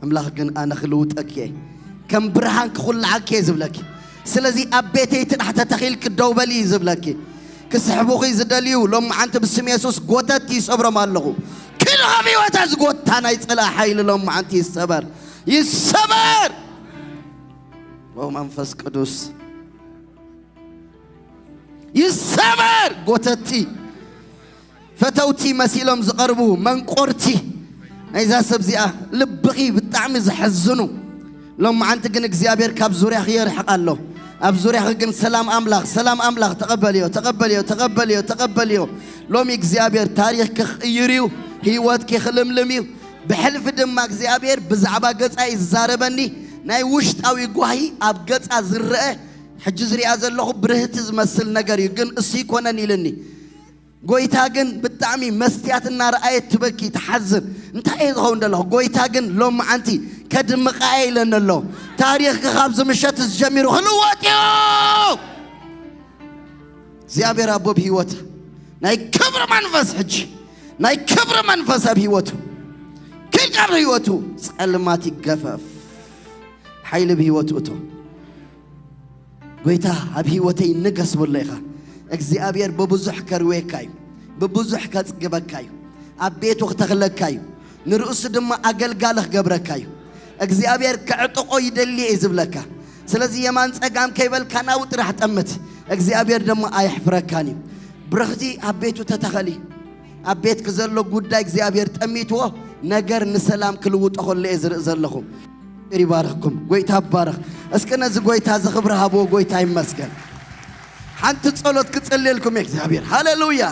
ኣምላኽ ግን ኣነ ክልውጠኪ እየ ከም ብርሃን ክኹልዓኪ እየ ዝብለኪ። ስለዚ ኣብ ቤተይ ትራሕ ተተኺልኪ ደው በሊ እዩ ዝብለኪ። ክስሕቡኺ ዝደልዩ ሎም መዓንቲ ብስም የሱስ ጎተቲ ይሰብሮም ኣለኹ። ክልኸም ህይወታ ዝጎታ ናይ ጸላእ ሓይሊ ሎም መዓንቲ ይሰበር ይሰበር። ኦ መንፈስ ቅዱስ ይሰበር። ጎተቲ ፈተውቲ መሲሎም ዝቐርቡ መንቆርቲ ናይዛ ሰብ እዚኣ ልብኺ ብጣዕሚ ዘሐዝኑ። ሎም መዓንቲ ግን እግዚኣብሔር ካብ ዙርያኺ የርሕቕ ኣሎ። ኣብ ዙርያኺ ግን ሰላም ኣምላኽ ሰላም ኣምላኽ ተቐበልዮ ተቐበልዮ ተቐበልዮ ተቐበልዮ። ሎሚ እግዚኣብሔር ታሪኽ ክቕይር እዩ። ህይወትኪ ክልምልም እዩ። ብሕልፊ ድማ እግዚኣብሔር ብዛዕባ ገጻ ይዛረበኒ። ናይ ውሽጣዊ ጓሂ ኣብ ገጻ ዝረአ ሕጂ ዝሪኣ ዘለኹ ብርህቲ ዝመስል ነገር እዩ ግን እሱ ይኮነን ኢልኒ። ጎይታ ግን ብጣዕሚ መስትያት እናረኣየት ትበኪ ትሓዝን እንታይ እየ ዝኸውን ዘለኹ። ጎይታ ግን ሎም መዓንቲ ከድምቃ እየ ኢለኒ ኣሎ። ታሪኽኪ ካብዚ ምሸት ዝጀሚሩ ክልወጥ እዩ። እግዚኣብሔር ኣቦ ብህይወት ናይ ክብሪ መንፈስ ሕጂ ናይ ክብሪ መንፈስ ኣብ ህይወቱ ክልቃብ ህይወቱ ጸልማት ይገፈፍ። ሓይሊ ብህይወቱ እቶ ጎይታ ኣብ ህይወተይ ንገስ በሎ ኢኻ። እግዚኣብሔር ብብዙሕ ከርዌካ እዩ፣ ብብዙሕ ከጽግበካ እዩ፣ ኣብ ቤቱ ክተኽለካ እዩ፣ ንርእሱ ድማ ኣገልጋሊ ክገብረካ እዩ። እግዚኣብሔር ክዕጥቆ ይደሊ እየ ዝብለካ። ስለዚ የማን ጸጋም ከይበልካ ናብኡ ጥራሕ ጠምት፣ እግዚኣብሔር ድማ ኣየሕፍረካን እዩ። ብርኽቲ ኣብ ቤቱ ተተኸሊ። ኣብ ቤትኪ ዘሎ ጉዳይ እግዚኣብሔር ጠሚትዎ ነገር ንሰላም ክልውጦ ከሎ እየ ዝርኢ ዘለኹ። ይባርኽኩም። ጎይታ ይባረኽ። እስኪ ነዚ ጎይታ እዚ ክብሪ ሃብዎ። ጎይታ ይመስገን። ሓንቲ ጸሎት ክጽልየልኩም እየ እግዚኣብሔር። ሃሌሉያ።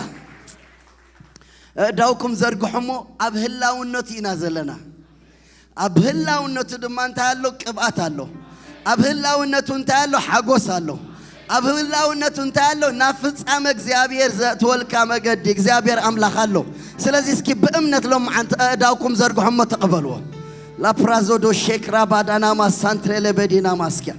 ኣእዳውኩም ዘርግሑ እሞ ኣብ ህላውነቱ ኢና ዘለና። ኣብ ህላውነቱ ድማ እንታይ ኣሎ? ቅብኣት ኣሎ። ኣብ ህላውነቱ እንታይ ኣሎ? ሓጎስ ኣሎ። ኣብ ህላውነቱ እንታይ ኣሎ? ናብ ፍጻመ እግዚኣብሔር ዘእትወልካ መገዲ እግዚኣብሔር ኣምላኽ ኣሎ። ስለዚ እስኪ ብእምነት ሎም መዓንቲ ኣእዳውኩም ዘርግሑ እሞ ተቐበልዎ። ላፕራዞዶ ሼክራ ባዳናማ ሳንትሬለ በዲና ማስኪያ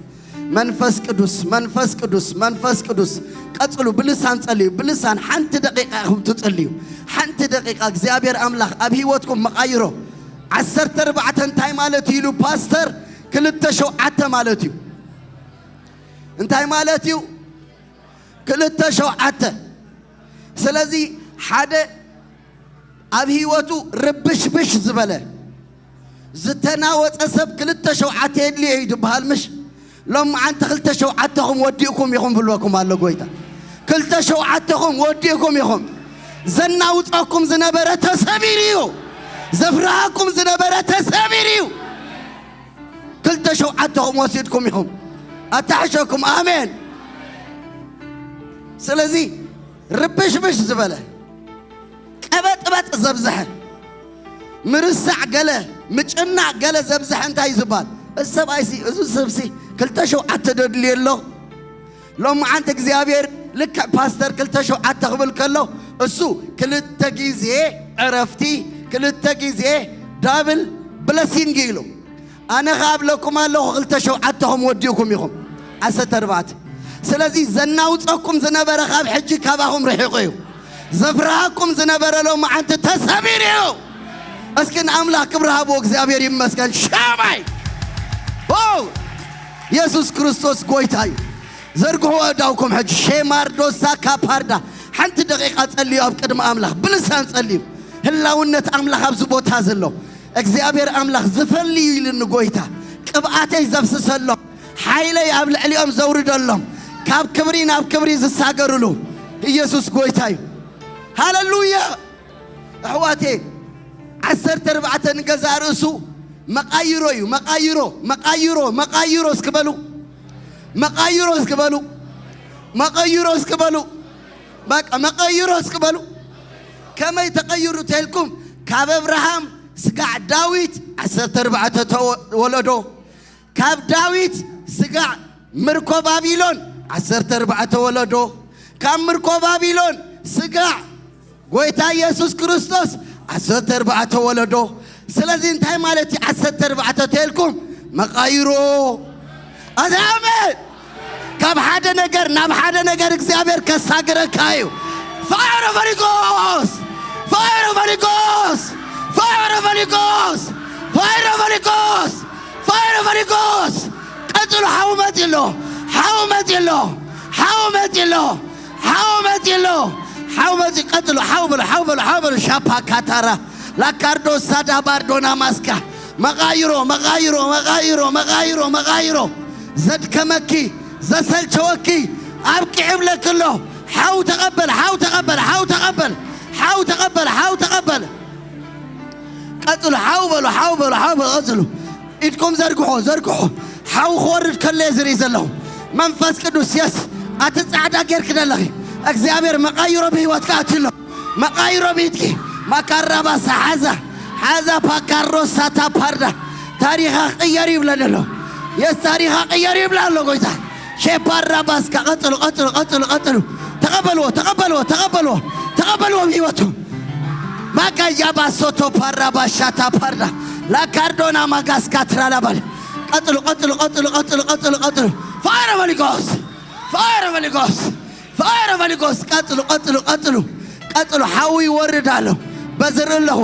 መንፈስ ቅዱስ መንፈስ ቅዱስ መንፈስ ቅዱስ ቀጽሉ። ብልሳን ጸልዩ። ብልሳን ሓንቲ ደቂቃ ኢኹም ትጽልዩ። ሓንቲ ደቂቃ እግዚኣብሔር ኣምላኽ ኣብ ህይወትኩም መቓይሮ። ዓሰርተ ኣርባዕተ እንታይ ማለት እዩ ኢሉ ፓስተር? ክልተ ሸውዓተ ማለት እዩ። እንታይ ማለት እዩ? ክልተ ሸውዓተ። ስለዚ ሓደ ኣብ ህይወቱ ርብሽብሽ ዝበለ ዝተናወጸ ሰብ ክልተ ሸውዓተ የድልዮ እዩ ዝበሃል ምሽ? ሎም መዓንቲ ክልተ ሸውዓተኹም ወዲእኩም ኢኹም ብልወኩም ኣሎ ጎይታ። ክልተ ሸውዓተኹም ወዲእኩም ኢኹም። ዘናውጸኩም ዝነበረ ተሰቢሩ እዩ። ዘፍርሃኩም ዝነበረ ተሰቢሩ እዩ። ክልተ ሸውዓተኹም ወሲድኩም ኢኹም። ኣታሕሸኩም። ኣሜን። ስለዚ ርብሽብሽ ዝበለ፣ ቀበጥበጥ ዘብዝሐ፣ ምርሳዕ ገለ፣ ምጭናቕ ገለ ዘብዝሐ እንታይ እዩ ዝበሃል? እዚ ሰብኣይሲ፣ እዚ ሰብሲ ክልተ ሸውዓተ ደድልዮ ኣሎ። ሎምዓንቲ እግዚኣብሔር ልክዕ ፓስተር ክልተ ሸውዓተ ክብል ከሎ፣ እሱ ክልተ ግዜ ዕረፍቲ፣ ክልተ ግዜ ዳብል ብለሲንግ ኢሉ። ኣነ ኸኣ እብለኩም ኣለኹ፣ ክልተ ሸውዓተኹም ወዲእኩም ኢኹም። ዓሰርተ ኣርባዕተ። ስለዚ ዘናውጸኩም ዝነበረ ካብ ሕጂ ካባኹም ርሒቑ እዩ። ዘፍርሃኩም ዝነበረ ሎምዓንቲ ተሰቢሩ እዩ። እስኪ ንኣምላኽ ክብሪ ሃብዎ፣ እግዚኣብሔር ይመስገን። ሻማይ! ኦ! የሱስ ክርስቶስ ጎይታ እዩ። ዘርግሑ ኣእዳውኩም ሕጂ። ሼማርዶሳ ካፓርዳ። ሓንቲ ደቂቓ ጸልዩ ኣብ ቅድሚ ኣምላኽ። ብልሳን ጸልዩ። ህላውነት ኣምላኽ ኣብዚ ቦታ ዘሎ። እግዚኣብሔር ኣምላኽ ዝፈልዩ ኢሉኒ ጎይታ። ቅብኣተይ ዘፍስሰሎም። ሓይለይ ኣብ ልዕሊኦም ዘውርደሎም። ካብ ክብሪ ናብ ክብሪ ዝሳገርሉ። ኢየሱስ ጎይታ እዩ። ሃሌሉያ! ኣሕዋቴ፣ ዓሰርተ ኣርባዕተ ንገዛእ ርእሱ መቓይሮ እዩ። መቓይሮ፣ መቓይሮ፣ መቓይሮ እስኪ በሉ። መቓይሮ እስኪ በሉ። መቐይሮ እስኪ በሉ። በቃ መቐይሮ እስኪ በሉ። ከመይ ተቐይሩ ተልኩም? ካብ ኣብርሃም ስጋዕ ዳዊት ዓሰርተ ኣርባዕተ ተወ-፣ ወለዶ። ካብ ዳዊት ስጋዕ ምርኮ ባቢሎን ዓሰርተ ኣርባዕተ ወለዶ። ካብ ምርኮ ባቢሎን ስጋዕ ጎይታ ኢየሱስ ክርስቶስ ዓሰርተ ኣርባዕተ ወለዶ። ስለዚ እንታይ ማለት እዩ ዓሰርተ ኣርባዕተ ተልኩም? መቓይሮ። ኣሜን። ካብ ሓደ ነገር ናብ ሓደ ነገር እግዚኣብሔር ከሳግረካ እዩ። ፋየር ኦፍ ሆሊ ጎስት! ፋየር ኦፍ ሆሊ ጎስት! ፋየር ኦፍ ሆሊ ጎስት! ፋየር ኦፍ ሆሊ ጎስት! ፋየር ኦፍ ሆሊ ጎስት! ቀጽሉ፣ ሓው መጺ ኣሎ። ሓው መጺ ኣሎ። ሓው መጺ ኣሎ። ሓው መጺ ኣሎ። ሓው መጺ፣ ቀጽሉ። ሓው በሉ፣ ሓው በሉ፣ ሓው በሉ። ሻፓ ካታራ ላካርዶ ሳዳ ባርዶና ማስካ። መቓይሮ፣ መቓይሮ፣ መቓይሮ፣ መቓይሮ፣ መቓይሮ። ዘድከመኪ፣ ዘሰልቸወኪ ኣብቂዑ ይብለኪ ኣሎ። ሓው ተቐበል፣ ሓው ተቐበል፣ ሓው ተቐበል፣ ሓው ተቐበል፣ ሓው ተቐበል። ቀጽሉ፣ ሓው በሉ፣ ሓው በሉ፣ ሓው በሉ፣ ቀጽሉ። ኢድኩም ዘርግሑ፣ ዘርግሑ። ሓው ክወርድ ከሎ እየ ዝርኢ ዘለኹ። መንፈስ ቅዱስ፣ የስ፣ ኣቲ ጻዕዳ ጌርኪ ዘለኺ፣ እግዚኣብሔር መቓይሮ ብህይወትካ ኣትዩ ኣሎ። መቓይሮ ብኢድኪ፣ ማካራባሳ፣ ሓዛ፣ ሓዛ፣ ፓካሮሳ፣ ታፓርዳ። ታሪኻ ቅየር ይብለኒ ኣሎ። የስ፣ ታሪኻ ቅየር ይብላ ኣሎ ጎይታ። ሼፓራባስካ፣ ቀጽሉ፣ ቀጽሉ፣ ቀጽሉ፣ ቀጽሉ። ተቐበልዎ፣ ተቐበልዎ፣ ተቐበልዎ፣ ተቐበልዎ ብህይወቱ። ማጋያ ባሶቶ ፓራ ባሻታ ፓርዳ ላካርዶና ማጋስካ ትራላባል። ቀጥሉ፣ ቀጥሉ፣ ቀጥሉ፣ ቀጥሉ፣ ቀጥሉ፣ ቀጥሉ። ፋየር ኦፍ ሆሊ ጎስት፣ ፋየር ኦፍ ሆሊ ጎስት፣ ፋየር ኦፍ ሆሊ ጎስት። ቀጥሉ፣ ቀጥሉ፣ ቀጥሉ፣ ቀጥሉ። ሓዊ ይወርድ ኣሎ። በዝር ኣለኹ።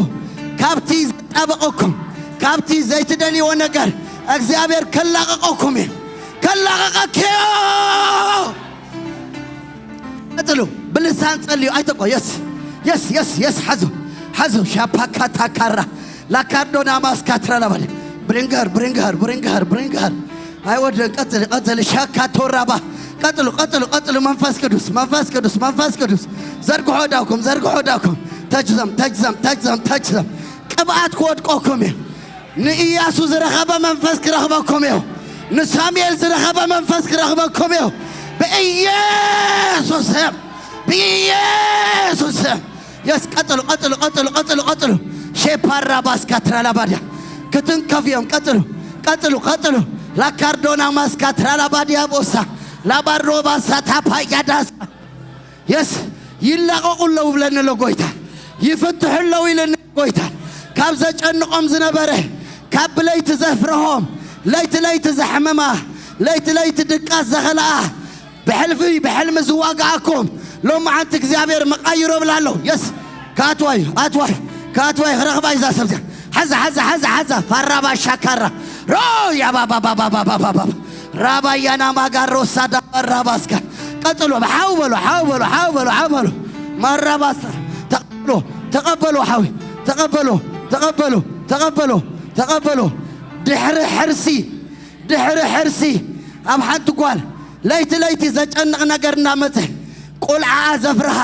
ካብቲ ዘጣበቐኩም፣ ካብቲ ዘይትደልይዎ ነገር እግዚኣብሔር ከላቐቐኩም እዩ። ከላቐቐኪ እዩ። ቀጥሉ። ብልሳን ጸልዩ። ኣይተቆ-፣ የስ፣ የስ፣ የስ፣ የስ። ሓዙ፣ ሓዙ። ሻፓካታካራ ላካርዶና ማስካትራ ላባል። ብሪንገር፣ ብሪንገር፣ ብሪንገር፣ ብሪንገር። ኣይወድን። ቀጽል፣ ቀጽል። ሻካቶራባ። ቀጥሉ፣ ቀጥሉ፣ ቀጥሉ። መንፈስ ቅዱስ፣ መንፈስ ቅዱስ፣ መንፈስ ቅዱስ። ዘርግሖ ዳውኩም፣ ዘርግሖ ዳውኩም። ተጅዘም፣ ተጅዘም፣ ተጅዘም፣ ተጅዘም። ቅብኣት ክወድቀኩም እዩ። ንኢያሱ ዝረኸበ መንፈስ ክረኽበኩም እዩ። ንሳሙኤል ዝረኸበ መንፈስ ክረኽበኩም እዩ። ብኢየሱስ ስም፣ ብኢየሱስ ስም። የስ፣ ቀጥሉ፣ ቀጥሉ፣ ቀጥሉ፣ ቀጥሉ፣ ቀጥሉ። ሼፓራ ባስካ ትራላባድያ ክትንከፍ እዮም። ቀጥሉ፣ ቀጥሉ፣ ቀጥሉ። ላካርዶና ማስካ ትራላባድያ ቦሳ ላባሮ ባሳ ታፓያዳሳ። የስ፣ ይላቐቑ ኣለዉ ብለኒ ኣሎ ጎይታ። ይፍትሑ ኣለዉ ኢለኒ ጎይታ። ካብ ዘጨንቖም ዝነበረ፣ ካብ ብለይቲ ዘፍርሆም፣ ለይቲ ለይቲ ዘሕመማ፣ ለይቲ ለይቲ ድቃስ ዘኸልኣ፣ ብሕልፊ ብሕልሚ ዝዋግኣኩም፣ ሎሚ ዓንቲ እግዚኣብሔር መቓይሮ ብላ ኣለዉ። የስ፣ ካትዋይ፣ ኣትዋይ፣ ካትዋይ፣ ክረኽባ እዛ ሰብ እዚኣ። ሓዛ፣ ሓዛ፣ ሓዛ፣ ሓዛ፣ ፋራባ ሻካራ። ሮ፣ ያባባባባባባባ። ራባያና ማጋሮ ሳዳ ራባስካ። ቀጥሎ፣ ሓው በሎ፣ ሓው በሎ፣ ሓው በሎ፣ ሓው በሎ። ማራባሳ። ተቐበሎ፣ ተቐበሎ፣ ሓዊ። ተቐበሎ፣ ተቐበሎ፣ ተቐበሎ፣ ተቐበሎ። ድሕሪ ሕርሲ፣ ድሕሪ ሕርሲ፣ ኣብ ሓንቲ ጓል ለይቲ ለይቲ ዘጨንቕ ነገር እናመጸ፣ ቆልዓኣ ዘፍርሃ፣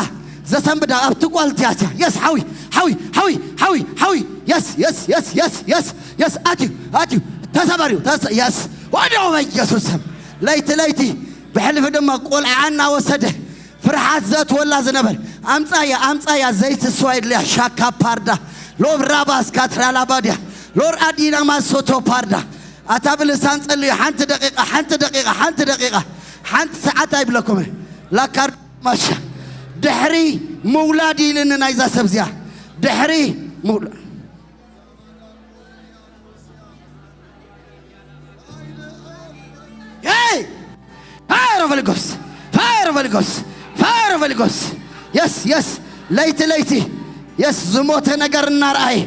ዘሰንብዳ ኣብቲ ጓል ትያትያ። የስ፣ ሓዊ፣ ሓዊ፣ ሓዊ፣ ሓዊ፣ ሓዊ። የስ፣ የስ፣ የስ፣ የስ፣ የስ፣ የስ። ኣትዩ፣ ኣትዩ። ተሰበርዩ፣ ተሰ-፣ የስ። ወዲያው በኢየሱስ ስም። ለይቲ ለይቲ ብሕልፊ ድማ ቆልዓኣ እናወሰደ ፍርሓት ዘእትወላ ዝነበር ኣምጻያ ኣምጻያ ዘይቲ ስዋ የድልያ ሻካ ፓርዳ ሎብ ራባስ ካትራላባድያ ሎር ኣዲና ማሶቶ ፓርዳ ኣታ ብልሳን ጸልዩ ሓንቲ ደቂቓ ሓንቲ ደቂቓ ሓንቲ ደቂቓ ሓንቲ ሰዓት ኣይብለኩም ላካር ማሻ ድሕሪ ምውላድ ኢልኒ ናይዛ ሰብ እዚኣ ድሕሪ ምውላድ Hey! Fire of Holy Ghost! Fire of Holy Ghost! Fire of Holy Ghost! Yes, yes! ለይቲ ለይቲ የስ ዝሞተ ነገር እናረኣየ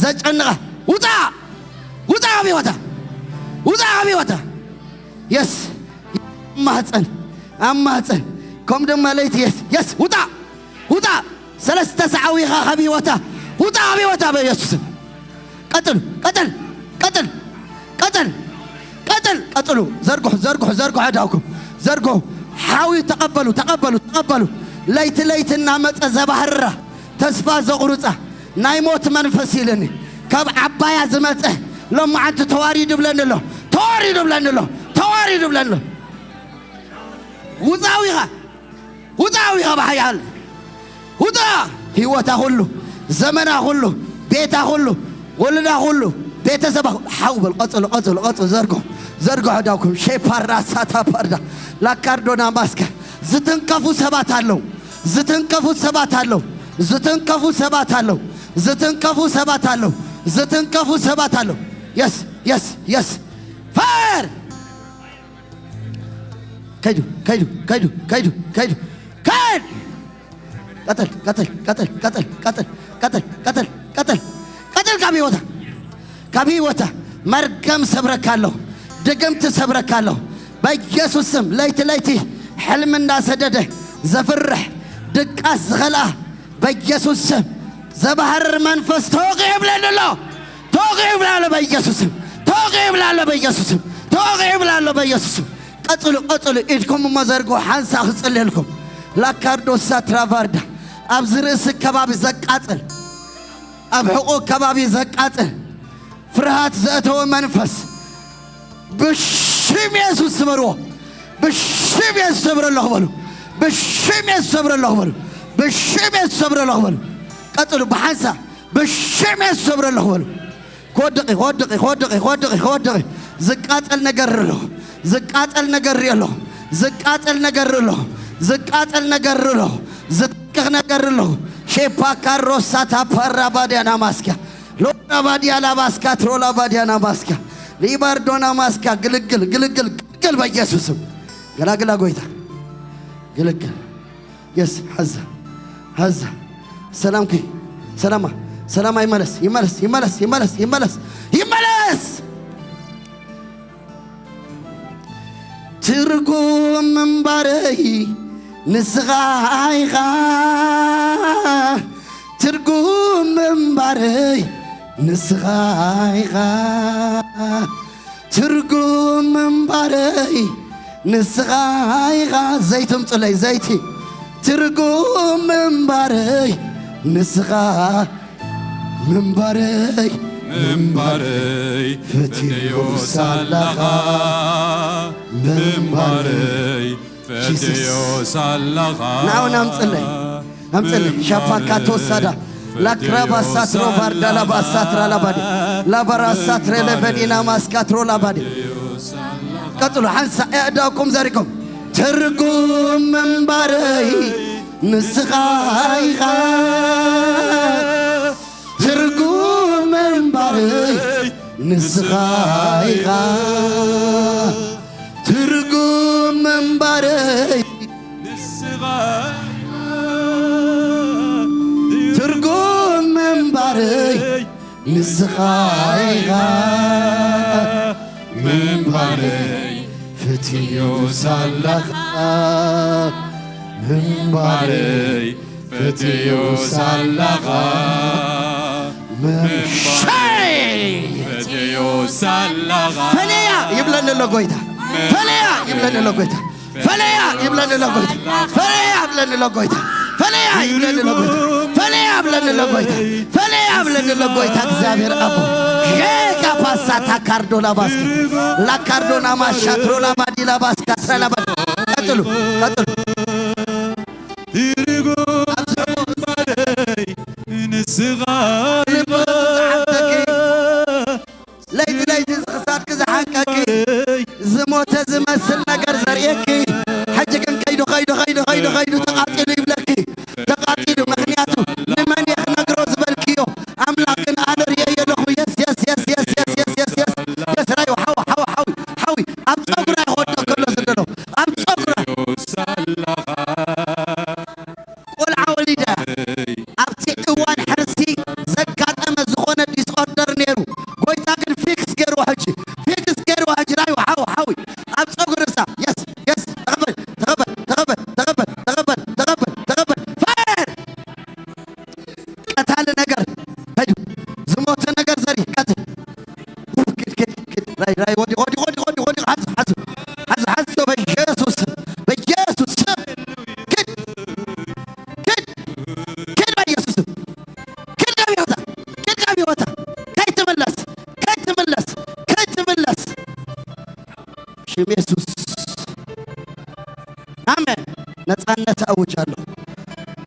ዘጨንቐ ውጣ ውጣ ካብ ህይወታ ውጣ ካብ ህይወታ የስ ኣብ ማህፀን ኣብ ማህፀን ከም ድማ ለይቲ የስ የስ ውጣ ውጣ ሰለስተ ሰዓዊኻ ካብ ህይወታ ውጣ ካብ ህይወታ በኢየሱስም ቀጥል ቀጥል ቀጥል ቀጥል ቀጥል ቀጥሉ ዘርግሑ ዘርግሑ ዘርግሑ ኣዳውኩም ዘርግሑ ሓዊ ተቐበሉ ተቐበሉ ተቐበሉ ለይቲ ለይቲ እናመፀ ዘባህርራ ተስፋ ዘቑርፃ ናይ ሞት መንፈስ ኢልኒ ካብ ዓባያ ዝመፀ ሎማዓንቲ ተዋሪዱ ብለኒ ኣሎ ተዋሪዱ ብለኒ ኣሎ ተዋሪዱ ብለኒ ኣሎ ውፃዊኻ ውፃዊኻ ብሓያል ውፃ ህይወታ ኩሉ ዘመና ኩሉ ቤታ ኩሉ ወልዳ ኩሉ ቤተሰባ ሓው በል ቀፅሉ ቀፅሉ ቀፅሉ ዘርግሑ ዘርግሑ ዳውኩም ሼፓራ ሳታ ፓርዳ ላካርዶና ማስከ ዝትንከፉ ሰባት ኣለዉ ዝትንከፉ ሰባት ኣለዉ ዝትንከፉ ሰባት ኣለዉ ዝትንከፉ ሰባት ኣለዉ ዝትንከፉ ሰባት ኣለዉ የስ የስ የስ ፋየር ከይዱ ከይዱ ከይዱ ከይዱ ከይዱ ከይድ ቀጥል ቀጥል ቀጥል ቀጥል ቀጥል ቀጥል ቀጥል ቀጥል ቀጥል ካብ ህይወታ ካብ ህይወታ መርገም ሰብረካ ኣለሁ ድግምቲ ሰብረካ ኣለሁ በኢየሱስ ስም ለይቲ ለይቲ ሕልሚ እንዳሰደደ ዘፍርሕ ድቃስ ዝኸልኣ በኢየሱስ ስም ዘባህርር መንፈስ ተወቂዑ ይብለኒ ኣሎ ተወቂዑ ይብላ ኣሎ በኢየሱስ ስም ተወቂዑ ይብላ ኣሎ በኢየሱስ ስም ተወቂዑ ይብላ ኣሎ በኢየሱስ ስም ቀጽሉ ቀጽሉ ኢድኩም እሞ ዘርግሑ ሓንሳ ክጽልየልኩም ላካርዶሳ ትራቫርዳ ኣብዚ ርእሲ ከባቢ ዘቃጽል ኣብ ሕቖ ከባቢ ዘቃጽል ፍርሃት ዘእተወ መንፈስ ብሽም የሱስ ስበርዎ። ብሽም የሱስ ሰብረ ኣለኹ በሉ። ብሽም የሱስ ሰብረ ኣለኹ በሉ። ብሽም የሱስ ሰብረ ኣለኹ በሉ። ቀጽሉ ብሓንሳ ብሽም የሱስ ሰብረ ኣለኹ በሉ። ክወድቕ እዩ፣ ክወድቕ እዩ፣ ክወድቕ እዩ፣ ክወድቕ እዩ፣ ክወድቕ እዩ። ዝቃጸል ነገር ኣሎ። ዝቃጸል ነገር ኣሎ። ዝቃጸል ነገር ኣሎ። ዝቃጸል ነገር ኣሎ። ዝጠቅኽ ነገር ኣሎ። ሼፓ ካሮሳ ታፓራ ባዲያና ማስኪያ ሎራ ባዲያ ላባስካ ትሮላ ባዲያና ማስኪያ ሊባርዶና ማስካ ግልግል ግልግል ግልግል በኢየሱስም ገላግላ ጎይታ ግልግል የስ ሐዛ ሐዛ ሰላምኪ ሰላማ ሰላማ ይመለስ ይመለስ ይመለስ ይመለስ ይመለስ ይመለስ ትርጉም ምንባረይ ንስኻ ኢኻ ትርጉም ምንባረይ ንስኻ ኢኻ ትርጉም ምንባረይ ንስኻ ኢኻ ዘይቲ ምጹለይ ዘይቲ ትርጉም ምንባረይ ንስኻ ምንባረይ ምንባረይ ፍትዮ ሳላኻ ምንባረይ ፍትዮ ሳላኻ ንዓው ናምጽለይ ኣምጽለይ ሻፓካ ተወሳዳ ላክራባ ሳትሮ ቫርዳ ላባ ሳትራ ላባዲ ላባራ ሳትረ ለበዲና ማስካትሮ ላባዲ ቀጥሎ ሓንሳ ኣእዳውኩም ዘሪጎም ትርጉም ምንባረይ ንስኻ ኢኻ ትርጉም ምንባረይ ንስኻ ኢኻ ትርጉም ምንባረይ ንስኻ ኢኻ ትርጉም ምንባረይ ንስኻ ኢኻ ምንባረይ ፍትዮ ሳላኻ ምንባረይ ፍትዮ ሳላኻ ምንባረይ ፍትዮ ሳላኻ ፈለያ ይብለኒ ኣሎ ጎይታ ፈለያ ይብለኒ ኣሎ ጎይታ ፈለያ ይብለኒ ኣሎ ጎይታ ፈለያ ይብለኒ ኣሎ ጎይታ ፈለያ ይብለኒ ኣሎ ጎይታ ፈለያ ይብለኒ ኣሎ ጎይታ ፈለያ ይብለኒ ኣሎ ጎይታ እግዚኣብሔር ኣቦ ሼካ ፓሳ ታካርዶ ላባስኪ ላካርዶ ናማሻትሮ ላባዲ ላባስካ ሰላባ ቀጥሉ ቀጥሉ ንስኻ ልቢ ኢኻ ዝዓብደኪ፣ ለይቲ ለይቲ ክሳድኪ ዝሓንቀኪ፣ ዝሞተ ዝመስል ነገር ዘርእየኪ፣ ሕጂ ግን ከይዱ ከይዱ ከይዱ ከይዱ ከይዱ ተቓጺሉ ይብለኪ። ተቓጺሉ። ምኽንያቱ ንመን እየ ክነግሮ ዝበልክዮ ኣምላኽ ግን ኣነ ርእየ ኣለኹ። የስ የስ የስ የስ የስ የስ የስ የስ የስ ራዩ ሓው ሓው ሓው ሓው ኣብ ጸጉራ ይኸዶ ከሎ ዝደሎ ኣብ ጸጉራ ቆልዓ ወሊዳ ኣብቲ እዋን ሕርሲ ዘጋጠመ ዝኾነ ዲስኦርደር ነይሩ። ጎይታ ግን ፊክስ ገይርዎ ሕጂ፣ ፊክስ ገይርዎ ሕጂ። ራዩ ሓው ሓው ኣብ ጸጉሪ ርእሳ የስ የስ ተቐበል ተቐበል ተቐበል ተቐበል ተቐበል ተቐበል ተቐበል ፋየር ቀታሊ ነገር ሄዱ ዝሞተ ነገር ዘሪ ቀትል ኪድ ኪድ ኪድ ራይ ራይ ወዲ ወዲ ወዲ ወዲ ወዲ ሓዝ ሓዝ ሓዝ ሓዝ በኢየሱስ በኢየሱስ ስም ኪድ ኪድ ኪድ በኢየሱስ ስም ኪድ ካብ ህይወታ ኪድ ካብ ህይወታ ከይትምለስ ከይትምለስ ከይትምለስ ሽም የሱስ ኣሜን። ነፃነት ኣውጅ ኣሎ።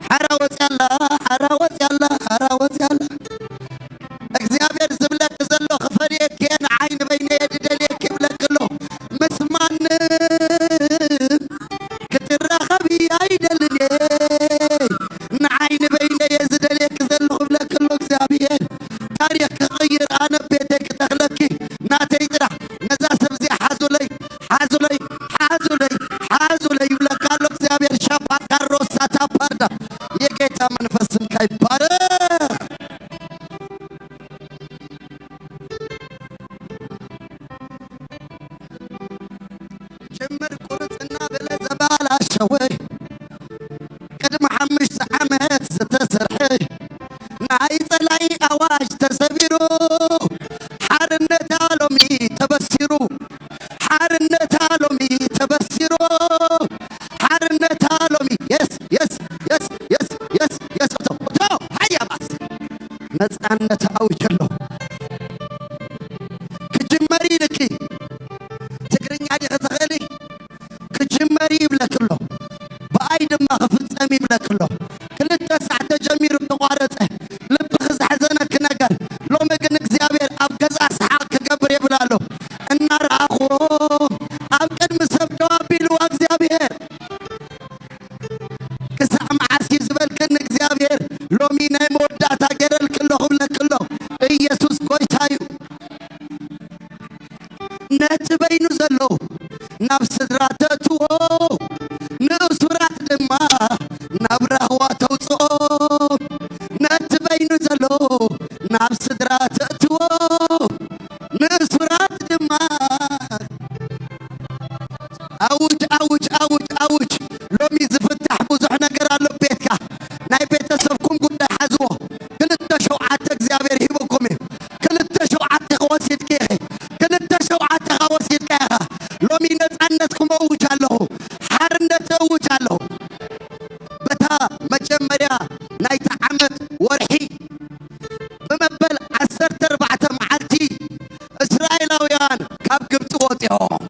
ሓራ ወፅያ ኣላ፣ ሓራ ወፅያ ኣላ፣ ሓራ ወፅያ ኣላ። እግዚኣብሔር ዝብለኪ ዘሎ ክፈድየኪ እየ፣ ንዓይ ንበይነየ ዝደልየኪ ይብለኪ ኣሎ። ምስ ማንም ክትራኸቢ ኣይደልን እየ፣ ንዓይ ንበይነየ ዝደልየኪ ዘለኹ ይብለኪ ኣሎ እግዚኣብሔር። ታሪኽ ክቕይር ኣነ ቤተይ ክተኽለኪ ናተይ ጥራሕ ነዛ ሰብ እዚኣ ሓዙለይ ሓዙለይ ሓዙለይ ሓዙለይ ይብለካ ኣሎ እግዚኣብሔር። ሻፓካሮ ሳታፓርዳ የጌታ መንፈስ ስምካ ይባረክ። ጅምር ቁርፅና በለ ዘባላሸወ ቅድሚ ሓሙሽተ ዓመት ዝተሰርሐ ናይ ጸላኢ ኣዋጅ ተሰቢሩ ሓርነታ ሎሚ ተበሲሩ ሓርነታ ሎሚ ተበሲሩ ሓርነታ ሎሚ የስ የስ የስ የስ የስ የስ እቶ እቶ ሃያ ማስ ነፃነት ኣውጅ ኣሎ ክጅመር ኢልኪ ትግርኛ ዲኺ ትኽእሊ ክጅመር ይብለክ ኣሎ ብኣይ ድማ ክፍጸም ይብለክ ኣሎ ክልተ ሳዕ ተጀሚሩ ተቋረጸ ልብኺ ዘሕዘነኪ ነገር ሎሚ ግን እግዚኣብሔር ኣብ ገዛ ሰሓቕ ክገብር ይብል ኣሎ እናረኣኹዎ ኣብ ቅድሚ ሰብ ደው ኣቢልዋ እግዚኣብሔር ክሳዕ መዓስ እዩ ዝበልክኒ እግዚኣብሔር ሎሚ ናይ መወዳእታ ገይረልኪ ኣለኹ ብለኪ ኣሎ ኢየሱስ ጎይታ እዩ ነቲ በይኑ ዘሎ ናብ ስድራ ተእትዎ ንእሱራት ድማ ናብ ራህዋ ተውፅኦ ነቲ በይኑ ዘሎ ናብ ስድራ ተእትዎ ንእሱራት ድማ ኣውጅ ኣውጅ ኣውጅ ኣውጅ ሎሚ ዝፍታሕ ብዙሕ ነገር ኣሎ ቤትካ ናይ ቤተሰብኩም ጉዳይ ሓዝዎ ክልተ ሸውዓተ እግዚኣብሔር ሂብኩም እዩ ክልተ ሸውዓተ ከወሲድኪ ኢኺ ክልተ ሸውዓተ ከወሲድካ ኢኻ ሎሚ ነፃነት ክመውጅ ኣለኹ ሓርነት እውጅ ኣለኹ በታ መጀመርያ ናይቲ ዓመት ወርሒ ብመበል ዓሰርተ ኣርባዕተ መዓልቲ እስራኤላውያን ካብ ግብፂ ወፂኦም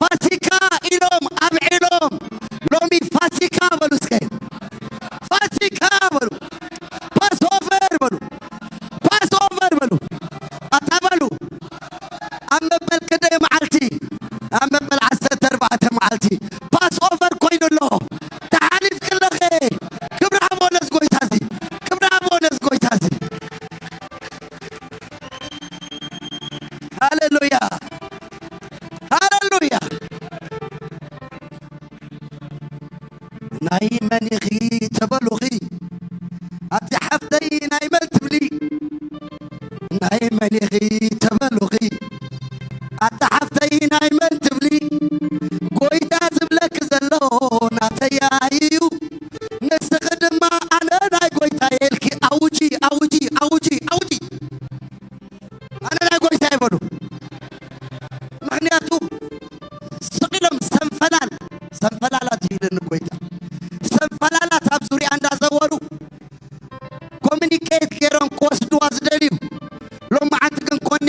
ፋሲካ ኢሎም ኣብዒሎም ሎሚ ፋሲካ በሉ እስከ ፋሲካ በሉ ፓስኦቨር በሉ ፓስኦቨር በሉ ኣታ በሉ ኣብ መበል ክንደይ መዓልቲ ኣብ መበል ዓሰርተ ኣርባዕተ መዓልቲ ፓስኦቨር ኮይኑ ኣሎ ተሓሊፍክለኸ ክብሪ ሃቦ ነዚ ጎይታ እዚ ክብሪ ሃቦ ነዚ ጎይታ እዚ ሃሌሉያ ሃሌሉያ ናይ መን ኢኺ ተበሉኺ ኣቲ ሓፍተይ ናይ መን ትብሊ ናይ መን ኢኺ ተበሉኺ ኣቲ ሓፍተይ ናይ መን ትብሊ ጎይታ ዝብለኪ ዘሎ ናተያ እዩ ንስኺ ድማ ኣነ ናይ ጎይታ የልኪ ኣውጂ ኣውጂ ኣውጂ ኣውጂ ኣነ ናይ ጎይታ ይበሉ ምክንያቱ ስቕ ኢሎም ሰንፈላል ሰንፈላላት ይብለኒ ጎይታ ሰንፈላላት ኣብ ዙሪያ እንዳዘወሩ ኮሚኒኬት ገይሮም ክወስድዋ ዝደልዩ ሎማዓንቲ ግን ኮኔ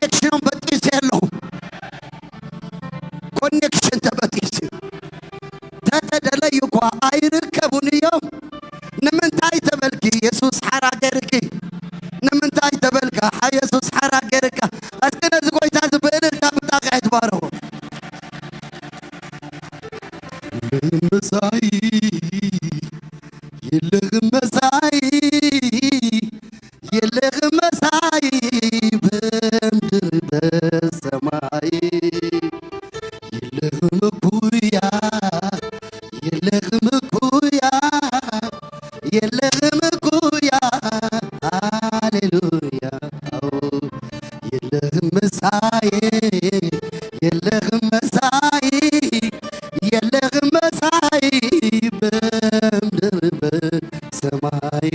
ኣየ የለኽም መሳይ፣ የለኽም መሳይ በምድር በሰማይ።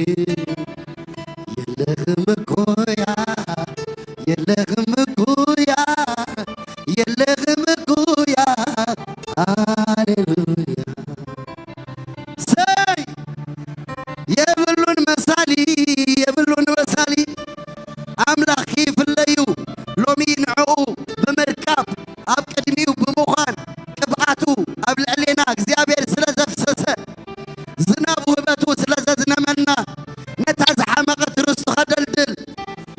የለኽም እኩያ፣ የለኽም እኩያ፣ የለኽም እኩያ። ሃሌሉያ። ሰይ የብሉን መሳሊ፣ የብሉን መሳሊ። ኣምላኽ ከይፍለዩ ሎሚ ንዕኡ ብምርካብ ኣብ ቅድሚኡ ብምዃን ቅብኣቱ ኣብ ልዕሌና እግዚኣብሔር ስለ ዘፍሰሰ ዝናብ ውህበቱ ስለ ዘዝነመልና ነታ ዝሓመቐት ርስቱ ከደልድል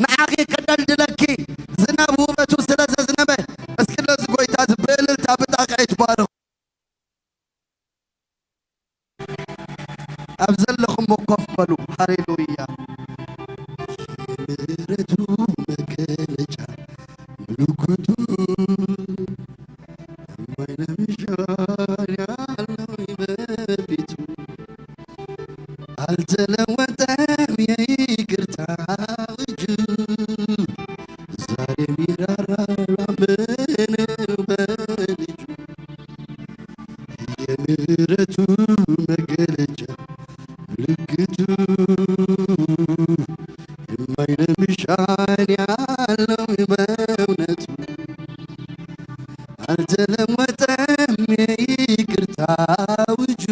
ንዓኺ ከደልድለኪ ዝናብ ውህበቱ ስለ ዘዝነበ እስኪ ነዚ ጎይታ እዚ ብእልልታ ብጣቕዒ ትባርኹ። ኣብ ዘለኹሞ ኮፍ በሉ። ሃሌሉያ። የምህረቱ መገለጫ ምልክቱ የማይነምሻል ያለው በፊቱ አልተለወጠም የይቅርታ እጁ ዛሬም ይራራል ላመነው በልጁ። የምህረቱ መገለጫ ምልክቱ የማይነምሻል ያለው በእውነቱ አልተለወጠም የይቅርታ እጁ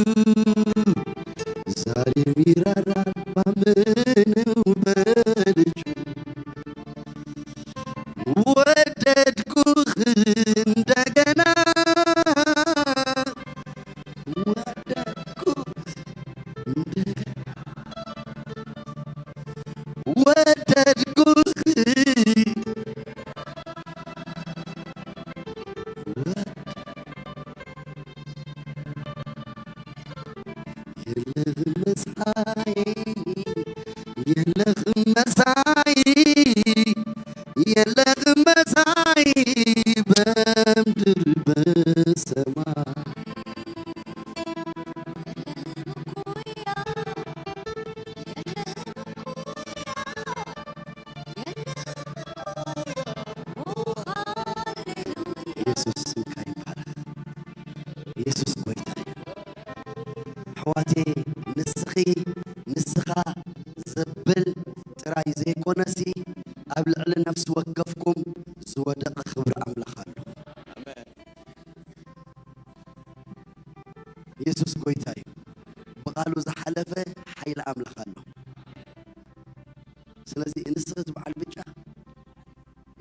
ዛሬም ይራራል ባመነው በልጁ። ወደድኩህ እንደገና ወደድኩህ እንደገና ወደድኩህ የለህም መሳይ የለህም መሳይ የለህም መሳይ በምድር በሰማይ ኢየሱስ ስምካ ይባረክ። ኢየሱስ ጎይታ እዩ። ኣሕዋተይ ንስኺ ንስኻ ዘብል ጥራይ ዘይኮነሲ ኣብ ልዕሊ ነፍሲ ወከፍኩም ዝወደቐ ክብሪ ኣምላኽ ኣሎ። ኢየሱስ ጎይታ እዩ። ብቓሉ ዝሓለፈ ሓይሊ ኣምላኽ ኣሎ። ስለዚ ንስኺ እቲ በዓል ብጫ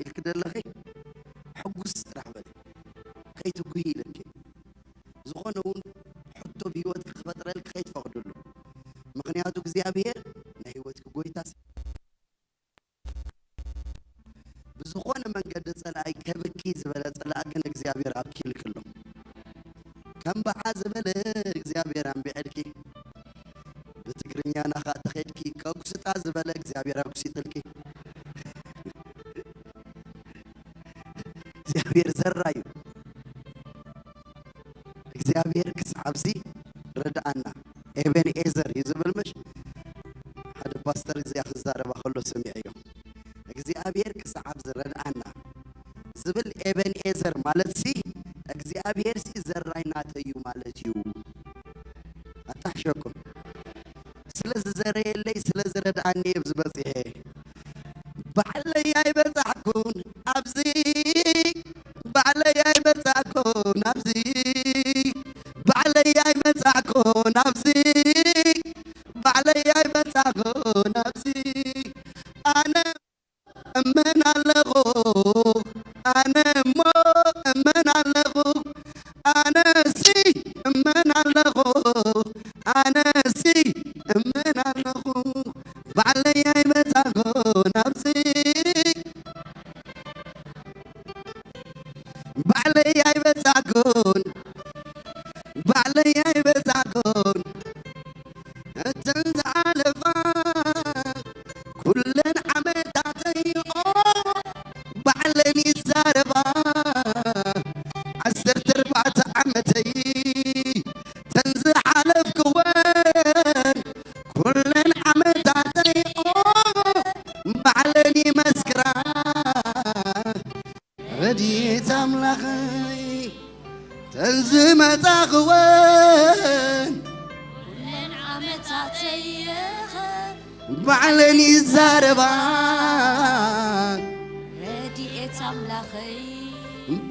ኢልኪ ደለኺ ሕጉስ ጥራሕ በሊ። ከይትጉሂ ኢለኪ። ዝኾነ እውን ሕቶ ብህይወትኪ ክፈጥረልኪ ከይትፈቕድሉ። ምኽንያቱ እግዚኣብሔር ናይ ህይወትኪ ጎይታ ስ-፣ ብዝኾነ መንገዲ ጸላኢ ከብኪ ዝበለ ጸላኢ ግን እግዚኣብሔር ኣብኪ ይልክሎ። ከም በዓ ዝበለ እግዚኣብሔር ኣንቢዐልኪ። ብትግርኛ ናኻ ተኸድኪ ከጉስጣ ዝበለ እግዚኣብሔር ኣጉሲጥልኪ። እግዚኣብሔር ዘራዩ እግዚኣብሔር ክሳዕ ኣብዚ ረድኣና። ኤቤንኤዘር እዩ ዝብል ምሽ ሓደ ፓስተር እዚኣ ክዛረባ ከሎ ሰሚዐዮ። እግዚኣብሔር ክሳዕ ኣብዚ ረድኣና ዝብል ኤቤንኤዘር ማለት ሲ እግዚኣብሔር ሲ ዘራይ ናተይ እዩ ማለት እዩ። ኣጣሕሸኩም ስለ ዝዘረየለይ ስለ ዝረድኣኒ እየ ኣብዚ በፂሐ። ባዕለይ ኣይበፃሕኩን ኣብዚ ባዕለይ ኣይመጻእኩን ኣብዚ ባዕለይ ኣይመጻእኩን ኣብዚ ባዕለይ ኣይመጻእኩን ኣብዚ ኣነ እመን ኣለኹ ኣነ እሞ እመን ኣለኹ ኣነሲ እመን ኣለኹ ኣነሲ እመን ኣለኹ ባዕለይ ኣይመጻእኩን ኣብዚ ባዕለይ ኣይበጻኩን ባዕለይ ኣይበጻኩን እተን ዝሓለፋ ኩለን ዓመታተይ ኦ ባዕለን ይዛረባ ዓሰርተ ኣርባዕተ ዓመተይ ተን ዝሓለፍክወን ኩለን ዓመታተይ ኦ ባዕለን ይመስክራ ረድኤት ኣምላኸይ ተዝመጻኽወን ኩለን ዓመታተይ ባዕለን ይዛረባ። ረድኤት ኣምላኸይ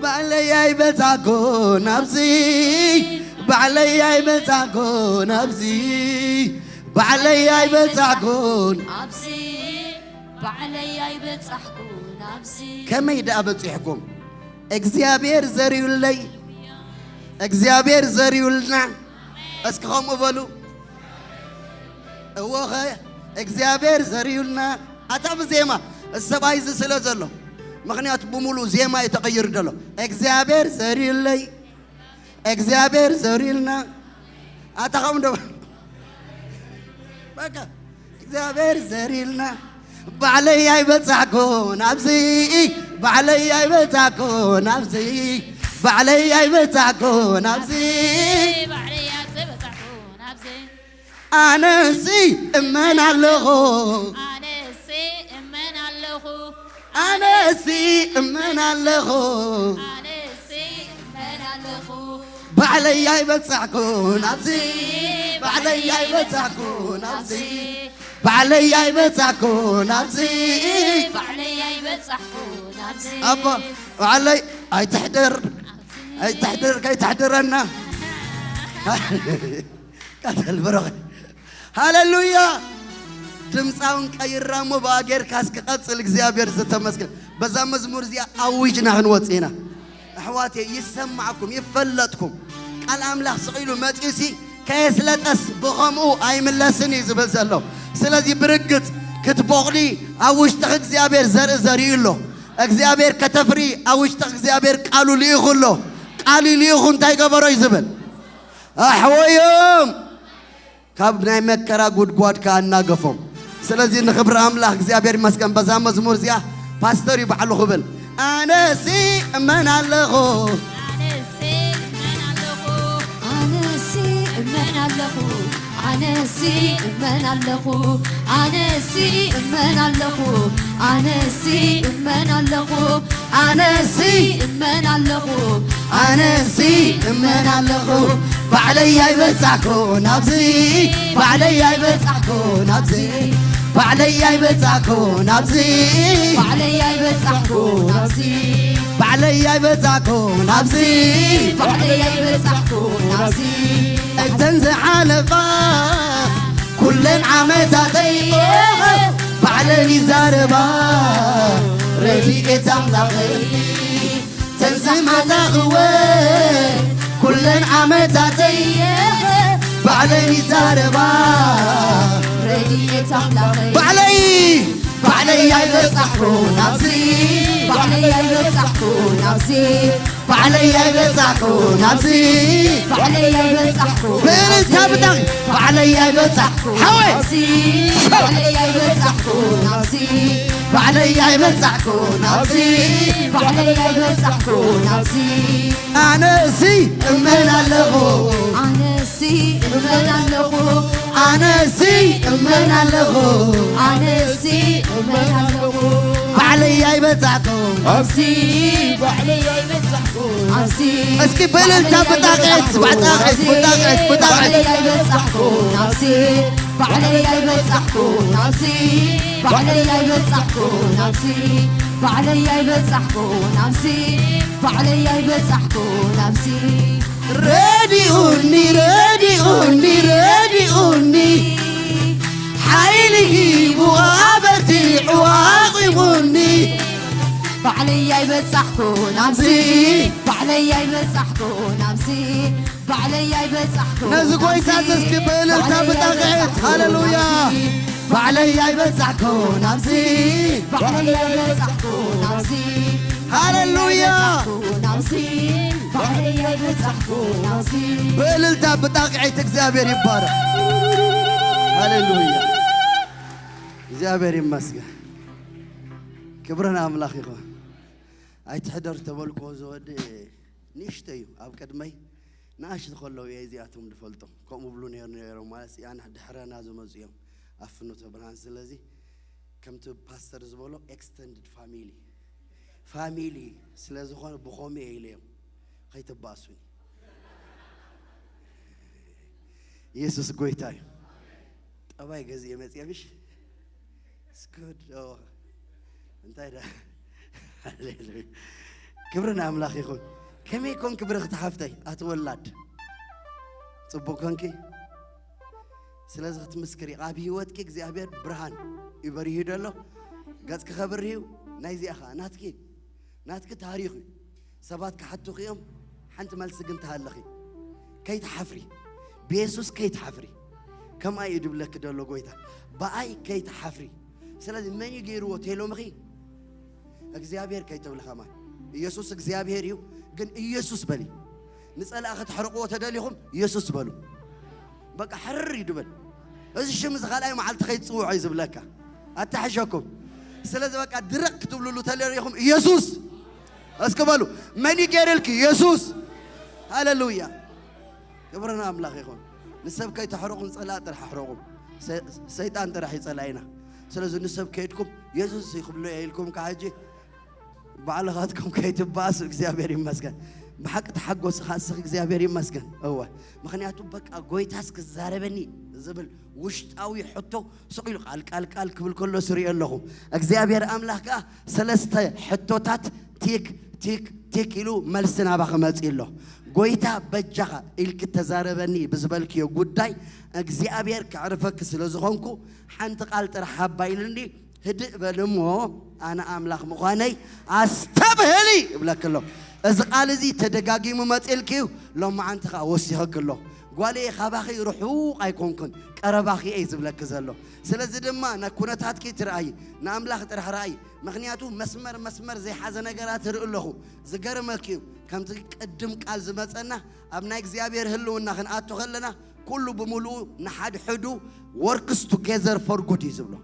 ባዕለይ ኣይበጻኩን ኣብዚ፣ ባዕለይ ኣይበጻኩን ኣብዚ፣ ባዕለይ ኣይበጻኩን። ኣብዚ ባዕለይ ኣይበጻሕኩን ኣብዚ። ከመይ ደኣ በጺሕኩም? እግዚኣብሔር ዘርዩለይ፣ እግዚኣብሔር ዘርዩልና። እስኪ ከምኡ በሉ። እወኸ እግዚኣብሔር ዘርዩልና። ኣታ ብዜማ እዚ ሰብኣይ እዚ ስለ ዘሎ፣ ምኽንያቱ ብምሉእ ዜማ እዩ ተቐይሩ ዘሎ። እግዚኣብሔር ዘርዩለይ፣ እግዚኣብሔር ዘርዩልና። ኣታ ከምኡ ዶ በቃ እግዚኣብሔር ዘርዩልና። ባዕለይ ኣይበጻሕኩን ኣብዚ፣ ባዕለይ ኣይበጻሕኩን ኣብዚ፣ ባዕለይ ኣይበጻሕኩን ኣብዚ። ባዕለይ ኣይበጻሕኩን ኣብዚ። ኣነሲ እመን ኣለኹ። ኣነሲ እመን ኣለኹ። ኣነሲ እመን ኣለኹ። ኣነሲ እመን ኣለኹ። ባዕለይ ኣይበጻሕኩን ኣብዚ፣ ባዕለይ ኣይበጻሕኩን ኣብዚ፣ ባዕለይ ኣይበጻሕኩን ኣብዚ። ባዕለይ ኣይበጻሕኩን ኣብዚ። ኣባ ባዕለይ ኣይትሕደር፣ ኣይትሕደር፣ ከይትሕደረና። ቀተል ብሩኽ። ሃሌሉያ። ድምፃውን ቀይራ እሞ ብኣ ጌርካ እስኪ ቀፅል። እግዚኣብሔር ዝተመስገን። በዛ መዝሙር እዚኣ ኣዊጅና ክንወፅእ ኢና። ኣሕዋተይ ይሰማዕኩም ይፈለጥኩም። ቃል ኣምላኽ ስቒሉ መፂኡሲ ከየስለጠስ ብኸምኡ ኣይምለስን እዩ ዝብል ዘሎ። ስለዚ ብርግፅ ክትቦቕሊ ኣብ ውሽጥኺ እግዚኣብሔር ዘርኢ ዘሪኡ ኣሎ። እግዚኣብሔር ከተፍሪ ኣብ ውሽጥኺ እግዚኣብሔር ቃሉ ልኢኹ ኣሎ። ቃሉ ልኢኹ እንታይ ገበሮ እዩ ዝብል ኣሕወዮም ካብ ናይ መከራ ጉድጓድ ከኣ ኣናገፎም። ስለዚ ንኽብሪ ኣምላኽ እግዚኣብሔር ይመስገን። በዛ መዝሙር እዚኣ ፓስተር እዩ ባዕሉ ክብል ኣነሲ እመን ኣለኹ። ኣነሲ እመን ኣለኹ። ኣነሲ እመን ኣለኹ። ኣነሲ እመን ኣለኹ። ኣነሲ እመን ኣለኹ። ኣነሲ እመን ኣለኹ። ኣነሲ እመን ኣለኹ። ኣነሲ እመን ኣለኹ። ባዕለይ ኣይበጻሕኩ ናብዚ፣ ባዕለይ ኣይበጻሕኩ ናብዚ፣ ባዕለይ ኣይበጻሕኩ ናብዚ፣ ባዕለይ ኣይበጻሕኩ ናብዚ፣ ባዕለይ ኣይበጻሕኩ ናብዚ፣ ባዕለይ ኣይበጻሕኩ ናብዚ። እተን ዝሓለፋ ኩለን ዓመታተይ ባዕለን ይዛረባ ረድኤት ኣምላኸይ። ተዝመጻኽወ ኩለን ዓመታተይ ባዕለን ይዛረባ ረድኤት ኣምላኸይ። ባዕለይ ባዕለይ ኣይበጻሕኩ ናብዚ፣ ባዕለይ ኣይበጻሕኩ ናብዚ፣ ባዕለይ ኣይበጻሕኩ ናብዚ፣ ባዕለይ ኣይበጻሕኩ ብእልልታ ብጣም ባዕለይ ኣይበጻሕኩ ሓወይ ናብዚ፣ ባዕለይ ኣይበጻሕኩ ናብዚ፣ ባዕለይ ኣይበጻሕኩ ናብዚ፣ ባዕለይ ኣይበጻሕኩ ናብዚ። ኣነሲ እመን ኣለኹ። ኣነሲ እመን ኣለኹ። ኣነሲ እመን ኣለኹ። ኣነሲ እመን ኣለኹ። ባዕለይ ኣይበጻሕኩ። ኣብዚ ባዕለይ ኣይበጻሕኩ። ኣብዚ እስኪ ብእልልታ ብጣቕዒት፣ ብጣቕዒት፣ ብጣቕዒት፣ ብጣቕዒት። ባዕለይ ኣይበጻሕኩ። ኣብዚ ባዕለይ ኣይበጻሕኩ። ኣብዚ ባዕለይ ኣይበጻሕኩ። ኣብዚ ባዕለይ ኣይበጻሕኩ። ኣብዚ ባዕለይ ኣይበጻሕኩ። ኣብዚ ረዲኡኒ፣ ረዲኡኒ፣ ረዲኡኒ፣ ሓይሊ ሂቡ ኣበርቲዑ ኣቑሙኒ። ባዕለይ ኣይበጻሕኩ ናብዚ፣ ባዕለይ ኣይበጻሕኩ ናብዚ፣ ባዕለይ ኣይበጻሕኩ ነዚ ጎይታ ናብዚ፣ እስኪ ብእልልታ ባዕለይ ብጣቕዒት፣ ኣይበጻሕኩ ሃሌሉያ። ናብዚ፣ ባዕለይ ኣይበጻሕኩ ናብዚ፣ ባዕለይ ኣይበጻሕኩ ናብዚ፣ ሃሌሉያ። ናብዚ፣ ባዕለይ ኣይበጻሕኩ ናብዚ። ብእልልታ ብጣቕዒት እግዚኣብሔር ይባረክ። ሃሌሉያ። እግዚኣብሔር ይመስገን። ክብርን ኣምላኽ ይኹን። ኣይትሕደር ተበልኮ ዝወዲ ንእሽቶ እዩ። ኣብ ቅድመይ ንኣሽቱ ከለዉ እየ እዚኣቶም ዝፈልጦም። ከምኡ ብሉ ነይሩ ነይሮም ማለት እያ ድሕረና ዝመፁ እዮም ኣብ ፍኖተ ብርሃን። ስለዚ ከምቲ ፓስተር ዝበሎ ኤክስተንድድ ፋሚሊ ፋሚሊ ስለ ዝኾነ ብኸምኡ እየ ኢለዮም። ከይትባእሱኒ። ኢየሱስ ጎይታ እዩ። ጠባይ ገዚኤ መጽየ ምሽ? It's good. ኦ፣ እንታይ ዳ? ሃሌሉያ። ክብሪ ንኣምላኽ ይኹን። ከመይ ኮንኪ ብርኽቲ ሓፍተይ? ኣቲ ወላድ። ጽቡቕ ኮንኪ? ስለዚ ክትምስክሪ፣ ኣብ ህይወትኪ እግዚኣብሔር ብርሃን እዩ በሪሁ ደሎ። ገጽኪ ከብርህ እዩ። ናይዚኣ ኸኣ ናትኪ፣ ናትኪ ታሪኽ እዩ። ሰባት ክሓቱኺ እዮም። ሓንቲ መልሲ ግን ትሃለኺ። ከይትሓፍሪ። ብየሱስ ከይትሓፍሪ። ከምኣ እዩ ድብለኪ ደሎ ጎይታ። ብኣይ ከይትሓፍሪ። ስለዚ መን እዩ ገይርዎ ተይሎምኺ? እግዚኣብሔር ከይትብሊ ከማን። ኢየሱስ እግዚኣብሔር እዩ፣ ግን ኢየሱስ በሊ። ንጸላእ ክትሕርቕዎ ተደሊኹም ኢየሱስ በሉ። በቃ ሕርር እዩ ድበል። እዚ ሽም እዚ ካልኣይ መዓልቲ ከይትጽውዖ እዩ ዝብለካ። ኣታሕሸኩም። ስለዚ በቃ ድረቕ ክትብልሉ ተደሊኹም ኢየሱስ እስኪ በሉ። መን እዩ ገይርልኪ? ኢየሱስ። ሃሌሉያ። ክብሪ ንኣምላኽ ይኹን። ንሰብ ከይተሕርቑ ንጸላእ ጥራሕ ኣሕርቑ። ሰ-፣ ሰይጣን ጥራሕ እዩ ጸላኢና። ስለዚ ንሰብ ከይድኩም የሱስ ይኽብሎ እየ ኢልኩም ከዓ ሕጂ ባዕልኻትኩም ከይትበኣሱ እግዚኣብሔር ይመስገን። ብሓቂ ተሓጎሱ ከዓ እስኺ እግዚኣብሔር ይመስገን። እወ፣ ምኽንያቱ በቃ ጎይታስ ክዛረበኒ ዝብል ውሽጣዊ ሕቶ ስቕ ኢሉ ቃል ቃል ቃል ክብል ከሎ ስሪኦ ኣለኹ። እግዚኣብሔር ኣምላኽ ከዓ ሰለስተ ሕቶታት ቲክ ቲክ ቲክ ኢሉ መልሲ ናባኺ መጺኡ ኣሎ። ጎይታ በጃኻ ኢልኪ ተዛረበኒ ብዝበልክዮ ጉዳይ እግዚኣብሔር ከዕርፈኪ ስለ ዝኾንኩ ሓንቲ ቃል ጥራሕ ሃባ ኢልኒ። ህድእ በሊ እሞ ኣነ ኣምላኽ ምዃነይ ኣስተብህሊ እብለኪ ኣሎ። እዚ ቃል እዚ ተደጋጊሙ መጺእልኪ እዩ፣ ሎማዓንቲ ኸኣ ወሲኸኪ ኣሎ። ጓለየ፣ ካባኺ ርሑቕ ኣይኮንኩን፣ ቀረባኺ እየ ዝብለኪ ዘሎ። ስለዚ ድማ ንኩነታትኪ ትርኣዪ፣ ንኣምላኽ ጥራሕ ረኣዪ። ምኽንያቱ መስመር መስመር ዘይሓዘ ነገራት ይርኢ ኣለኹ። ዝገርመኪ እዩ፣ ከምቲ ቅድም ቃል ዝመጸና፣ ኣብ ናይ እግዚኣብሔር ህልውና ክንኣቱ ከለና ኩሉ ብምሉኡ ንሓድሕዱ works together for good እዩ ዝብሎ።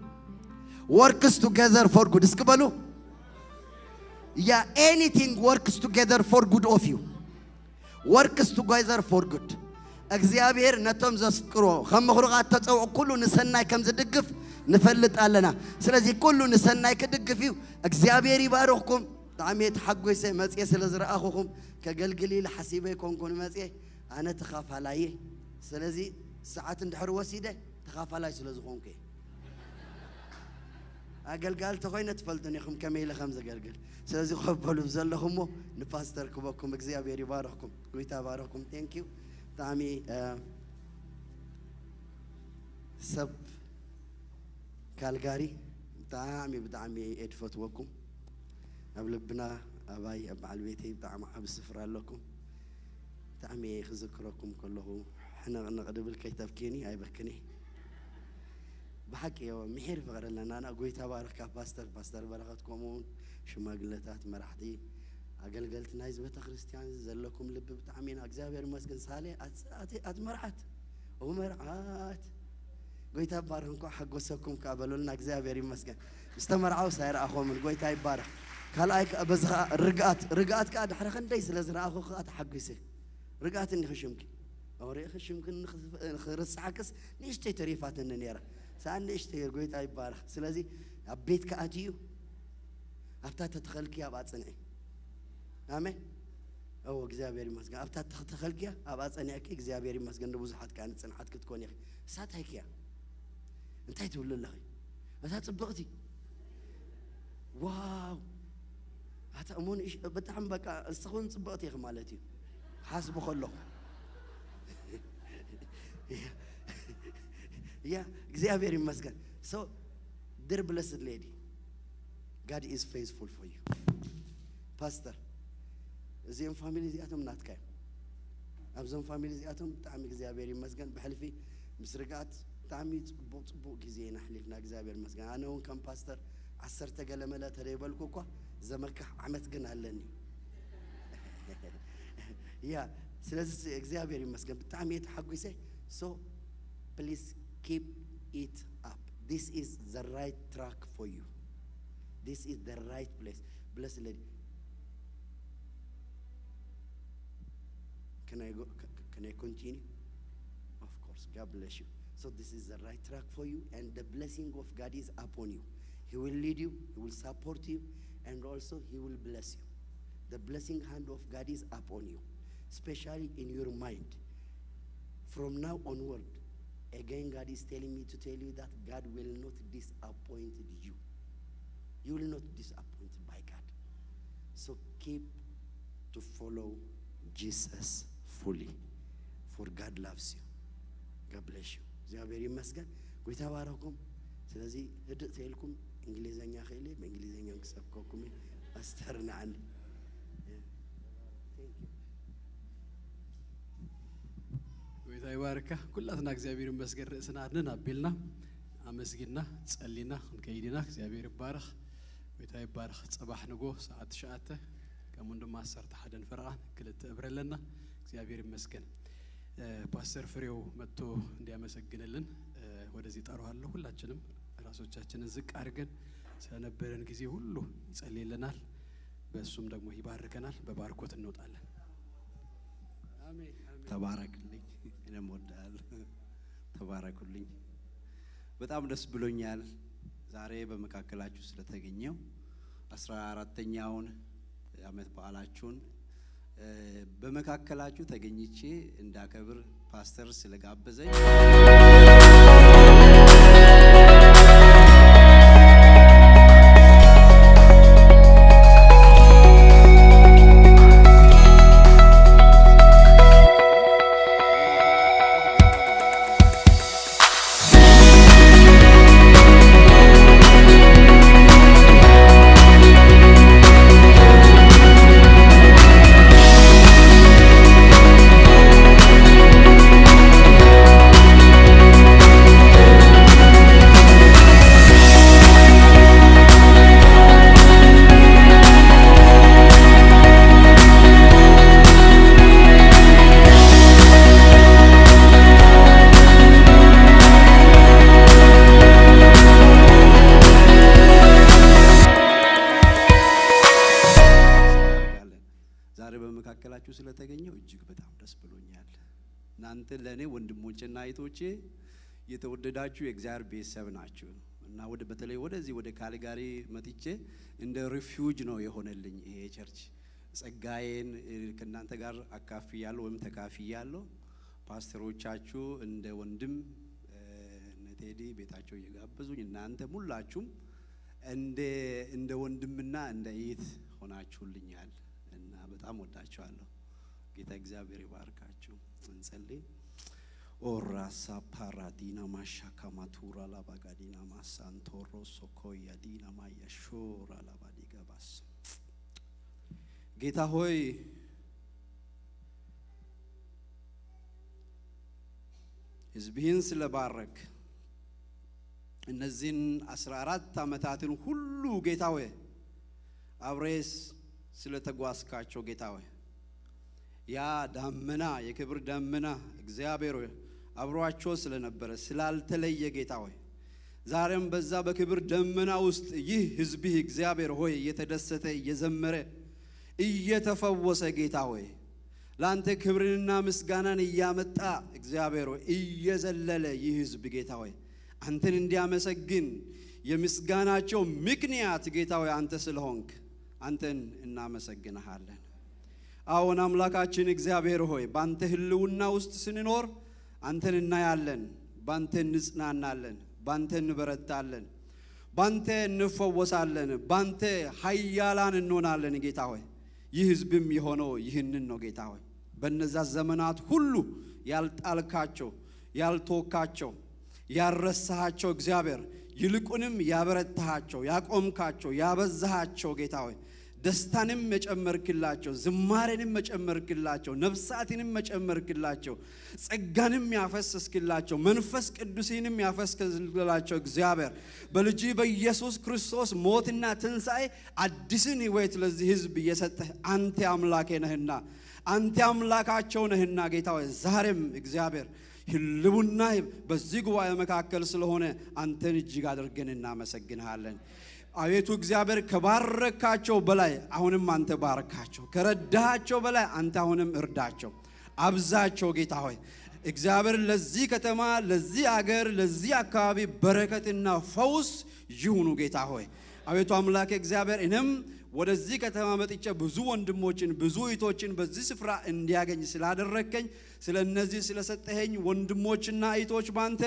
Works together for good እስኪ በሉ። Yeah, anything works together for good of you. Works together for good. እግዚኣብሔር ነቶም ዘፍቅሮ ከም ምኽሩቓት ተጸውዑ ኩሉ ንሰናይ ከም ዝድግፍ ንፈልጥ ኣለና። ስለዚ ኩሉ ንሰናይ ክድግፍ እዩ። እግዚኣብሔር ይባርኽኩም። ብጣዕሚ እየ ተሓጒሰ መጽየ ስለ ዝረኣኹኹም። ከገልግል ኢለ ሓሲበ ኣይኮንኩን መጽየ፣ ኣነ ተኻፋላይ እየ። ስለዚ ሰዓት እንድሕር ወሲደ ተኻፋላይ ስለ ዝኾንኩ እየ። ኣገልጋሊ ተኾይነ ትፈልጡኒ ኢኹም ከመይ ኢለ ከም ዘገልግል። ስለዚ ኮፍ በሉ ዘለኹም እሞ ንፓስተር ክበኩም። እግዚኣብሔር ይባርኽኩም፣ ጎይታ ይባርኽኩም። Thank you። ብጣዕሚ እ፣ ሰብ ካልጋሪ ብጣዕሚ ብጣዕሚ እየ ድፈትወኩም። ኣብ ልብና ኣባይ ኣብ በዓል ቤተይ ብጣዕሚ ዓቢ ስፍራ ኣለኩም። ብጣዕሚ እየ ክዝክረኩም ከለኹ ሕንቕንቕ ድብል ከይተብኪኒ ኣይበክን እየ። ብሓቂ እዮ፣ ምሒር ፍቕሪ ኣለና። ና ጎይታ ባርኽካ ፓስተር፣ ፓስተር በረኸት፣ ከምኡ እውን ሽማግለታት፣ መራሕቲ፣ ኣገልገልቲ ናይዚ ቤተ ክርስቲያን ዘለኩም ልቢ ብጣዕሚ ኢና። እግዚኣብሔር ይመስገን። ሳሌ ኣት-፣ ኣት-፣ ኣት መርዓት፣ ኦ መርዓት፣ ጎይታ ይባረኽ። እንኳዕ ሓጎሰኩም ከኣ በሉልና። እግዚኣብሔር ይመስገን። ምስ ተመርዓውስ ኣይረኣኹምን። ጎይታ ይባረኽ። ካልኣይ ከኣ በዚ ከኣ ርግኣት፣ ርግኣት ከኣ ድሕሪ ክንደይ ስለ ዝረኣኹ ከኣ ተሓጒሰ። ርግኣት እኒኺ ሽምኪ። ኣውሬ ሽምክን ንኽርሳዕክስ ንእሽተይ ተሪፋትኒ ነይራ። ሰኣን ንእሽተይ ጎይታ ይባረኽ። ስለዚ ኣብ ቤት ከኣትዩ ኣብታ ተተኸልኪ ኣብኣ ጽንዒ። ኣሜን። እዎ እግዚኣብሔር ይመስገን። ኣብታ ተተኸልኪያ ኣብኣ ጸኒዕኪ እግዚኣብሔር ይመስገን። ንብዙሓት ከኣ ንጽንዓት ክትኮን ኢኺ። እሳ እንታይ ክያ? እንታይ ትብሉ ኣለኺ? እታ ጽብቕቲ። ዋው። ኣታ እሞ ንእሽ-፣ ብጣዕሚ በቃ ንስኹን ጽብቕቲ ኢኺ ማለት እዩ። ሓስቡ ከለኹ። ያ፣ እግዚኣብሔር ይመስገን። So, dear blessed lady, God is faithful for you. ፓስተር፣ እዚኦም ፋሚሊ እዚኣቶም ናትካ እዮም። ኣብዞም ፋሚሊ እዚኣቶም ብጣዕሚ እግዚኣብሔር ይመስገን። ብሕልፊ ምስ ርግኣት ብጣዕሚ ጽቡቕ ጽቡቕ ግዜ ኢና ኣሕሊፍና፣ እግዚኣብሔር ይመስገን። ኣነ እውን ከም ፓስተር ዓሰርተ ገለ መለ ተደይበልኩ እኳ ዘመካሕ ዓመት ግን ኣለኒ። ያ፣ ስለዚ እግዚኣብሔር ይመስገን ብጣዕሚ እየ ተሓጒሰ። So, please keep it up. This is the right track for you. This is the right place. Bless lady. Can I go? Can, can I continue? Of course. God bless you. So this is the right track for you, and the blessing of God is upon you. He will lead you. He will support you. and also He will bless you. The blessing hand of God is upon you, especially in your mind. From now onward, again, God is telling me to tell you that God will not disappoint you. You will not disappoint by God. So keep to follow Jesus fully, for God loves you. God bless you. እግዚኣብሔር ይመስገን። ጎይታ ባረኩም። ስለዚ ህድእ ተይልኩም እንግሊዘኛ ክእሊ ብእንግሊዘኛ ክሰብከኩም እዩ። ኣስተርናዕኒ። ጎይታ ይባርካ። ኩላትና እግዚኣብሔር ይመስገን ርእስና ኣድነን ኣቢልና ኣመስጊና ጸሊና ክንከይድ ኢና። እግዚኣብሔር ይባረኽ። ጎይታ ይባረኽ። ጽባሕ ንጎ ሰዓት ትሽዓተ ከምኡን ድማ ዓሰርተ ሓደን ፈረቓን ክልተ እብረ ኣለና። እግዚኣብሔር ይመስገን። እ፣ ፓስተር ፍሬው መጥቶ እንዲያመሰግንልን፣ እ፣ ወደዚህ ጠራዋለሁ። ሁላችንም ራሶቻችንን ዝቅ አድርገን ስለነበረን ጊዜ ሁሉ ይጸልይልናል፣ በእሱም ደግሞ ይባርከናል። በባርኮት እንወጣለን። አሜን፣ አሜን። ተባረክልኝ። እኔም ወዳል። ተባረኩልኝ። በጣም ደስ ብሎኛል ዛሬ በመካከላችሁ ስለተገኘው። አስራ አራተኛውን ዓመት በዓላችሁን፣ እ፣ በመካከላችሁ ተገኝቼ እንዳከብር ፓስተር ስለጋበዘኝ እናደርጋለን። ዛሬ በመካከላችሁ ስለተገኘው እጅግ በጣም ደስ ብሎኛል። እናንተ ለእኔ ወንድሞቼና እህቶቼ የተወደዳችሁ የእግዚአብሔር ቤተሰብ ናችሁ እና ወደ፣ በተለይ ወደዚህ ወደ ካልጋሪ መጥቼ እንደ ሪፊውጅ ነው የሆነልኝ ይሄ ቸርች። ጸጋዬን፣ እ፣ ከእናንተ ጋር አካፍያለሁ ወይም ተካፍያለሁ። ፓስተሮቻችሁ እንደ ወንድም፣ እ፣ እነ ቴዲ ቤታቸው እየጋበዙኝ እናንተ ሁላችሁም እንደ፣ እንደ ወንድምና እንደ እህት ሆናችሁልኛል እና በጣም ወዳችኋለሁ። ጌታ እግዚአብሔር ይባርካችሁ። እንጸልይ። ኦራሳ ፓራዲና ማሻካማቱራ ላባጋዲና ማሳንቶሮ ሶኮያ ዲና ማያሾራ ላባዲገባስ። ጌታ ሆይ፣ ህዝብህን ስለባረክ፣ እነዚህን አስራ አራት ዓመታትን ሁሉ ጌታ ሆይ፣ አብሬስ ስለተጓዝካቸው ጌታ ሆይ፣ ያ ዳመና፣ የክብር ዳመና እግዚአብሔር ሆይ አብሯቸው ስለነበረ፣ ስላልተለየ ጌታ ሆይ፣ ዛሬም በዛ በክብር ደመና ውስጥ ይህ ህዝብህ እግዚአብሔር ሆይ እየተደሰተ፣ እየዘመረ፣ እየተፈወሰ ጌታ ሆይ ለአንተ ክብርንና ምስጋናን እያመጣ እግዚአብሔር ሆይ እየዘለለ ይህ ህዝብ ጌታ ሆይ አንተን እንዲያመሰግን የምስጋናቸው ምክንያት ጌታ ሆይ አንተ ስለሆንክ አንተን እናመሰግንሃለን። አዎን አምላካችን እግዚአብሔር ሆይ ባንተ ህልውና ውስጥ ስንኖር አንተን እናያለን፣ ባንተ እንጽናናለን፣ ባንተ እንበረታለን፣ ባንተ እንፈወሳለን፣ ባንተ ኃያላን እንሆናለን ጌታ ሆይ። ይህ ህዝብም የሆነው ይህንን ነው ጌታ ሆይ። በነዛ ዘመናት ሁሉ ያልጣልካቸው፣ ያልተወካቸው፣ ያልረሳሃቸው እግዚአብሔር ይልቁንም ያበረታሃቸው፣ ያቆምካቸው፣ ያበዛሃቸው ጌታ ሆይ ደስታንም የጨመርክላቸው፣ ዝማሬንም የጨመርክላቸው፣ ነፍሳትንም የጨመርክላቸው፣ ጸጋንም ያፈሰስክላቸው፣ መንፈስ ቅዱስንም ያፈሰስክላቸው እግዚአብሔር በልጅ በኢየሱስ ክርስቶስ ሞትና ትንሣኤ አዲስን ህይወት ለዚህ ህዝብ እየሰጠህ አንተ አምላኬ ነህና አንተ አምላካቸው ነህና ጌታ ሆይ ዛሬም እግዚአብሔር ህልውና በዚህ ጉባኤ መካከል ስለሆነ አንተን እጅግ አድርገን እናመሰግንሃለን። አቤቱ እግዚአብሔር ከባረካቸው በላይ አሁንም አንተ ባርካቸው፣ ከረዳሃቸው በላይ አንተ አሁንም እርዳቸው፣ አብዛቸው ጌታ ሆይ። እግዚአብሔር ለዚህ ከተማ፣ ለዚህ አገር፣ ለዚህ አካባቢ በረከትና ፈውስ ይሁኑ ጌታ ሆይ። አቤቱ አምላክ እግዚአብሔር፣ እኔም ወደዚህ ከተማ መጥቼ ብዙ ወንድሞችን ብዙ እህቶችን በዚህ ስፍራ እንዲያገኝ ስላደረግከኝ፣ ስለ እነዚህ ስለሰጠኸኝ ወንድሞችና እህቶች ባንተ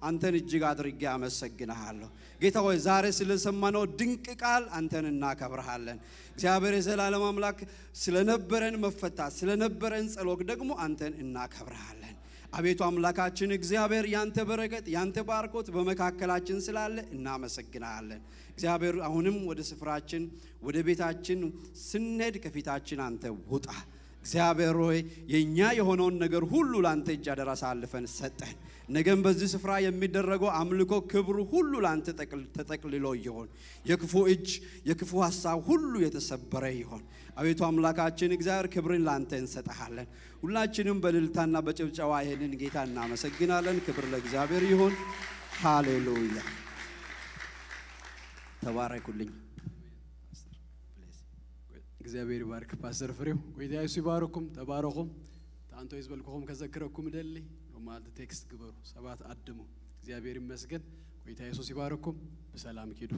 አንተን እጅግ አድርጌ አመሰግንሃለሁ። ጌታ ሆይ፣ ዛሬ ስለሰማነው ድንቅ ቃል አንተን እናከብርሃለን። እግዚአብሔር የዘላለም አምላክ፣ ስለነበረን መፈታት ስለነበረን ጸሎት ደግሞ አንተን እናከብርሃለን። አቤቱ አምላካችን እግዚአብሔር፣ ያንተ በረከት ያንተ ባርኮት በመካከላችን ስላለ እናመሰግናለን። እግዚአብሔር፣ አሁንም ወደ ስፍራችን ወደ ቤታችን ስንሄድ ከፊታችን አንተ ውጣ። እግዚአብሔር ሆይ፣ የእኛ የሆነውን ነገር ሁሉ ለአንተ እጅ አደራ አሳልፈን ሰጠን። ነገም በዚህ ስፍራ የሚደረገው አምልኮ ክብሩ ሁሉ ለአንተ ጠቅል- ተጠቅልሎ ይሆን። የክፉ እጅ የክፉ ሐሳብ ሁሉ የተሰበረ ይሆን። አቤቱ አምላካችን እግዚአብሔር፣ ክብርን ለአንተ እንሰጥሃለን። ሁላችንም በልልታና በጭብጨባ ይሄንን ጌታ እናመሰግናለን። ክብር ለእግዚአብሔር ይሁን። ሃሌሉያ። ተባረኩልኝ። እግዚኣብሔር ይባርክ ፓስተር ፍሬው። ጎይታ የሱስ ይባርኩም፣ ተባረኹም። ታንቶ ዝበልኩኹም ከዘክረኩም ደሊ ሎማዓልቲ ቴክስት ግበሩ፣ ሰባት ኣድሙ። እግዚኣብሔር ይመስገን። ጎይታ የሱስ ይባርኩም። ብሰላም ኪዱ።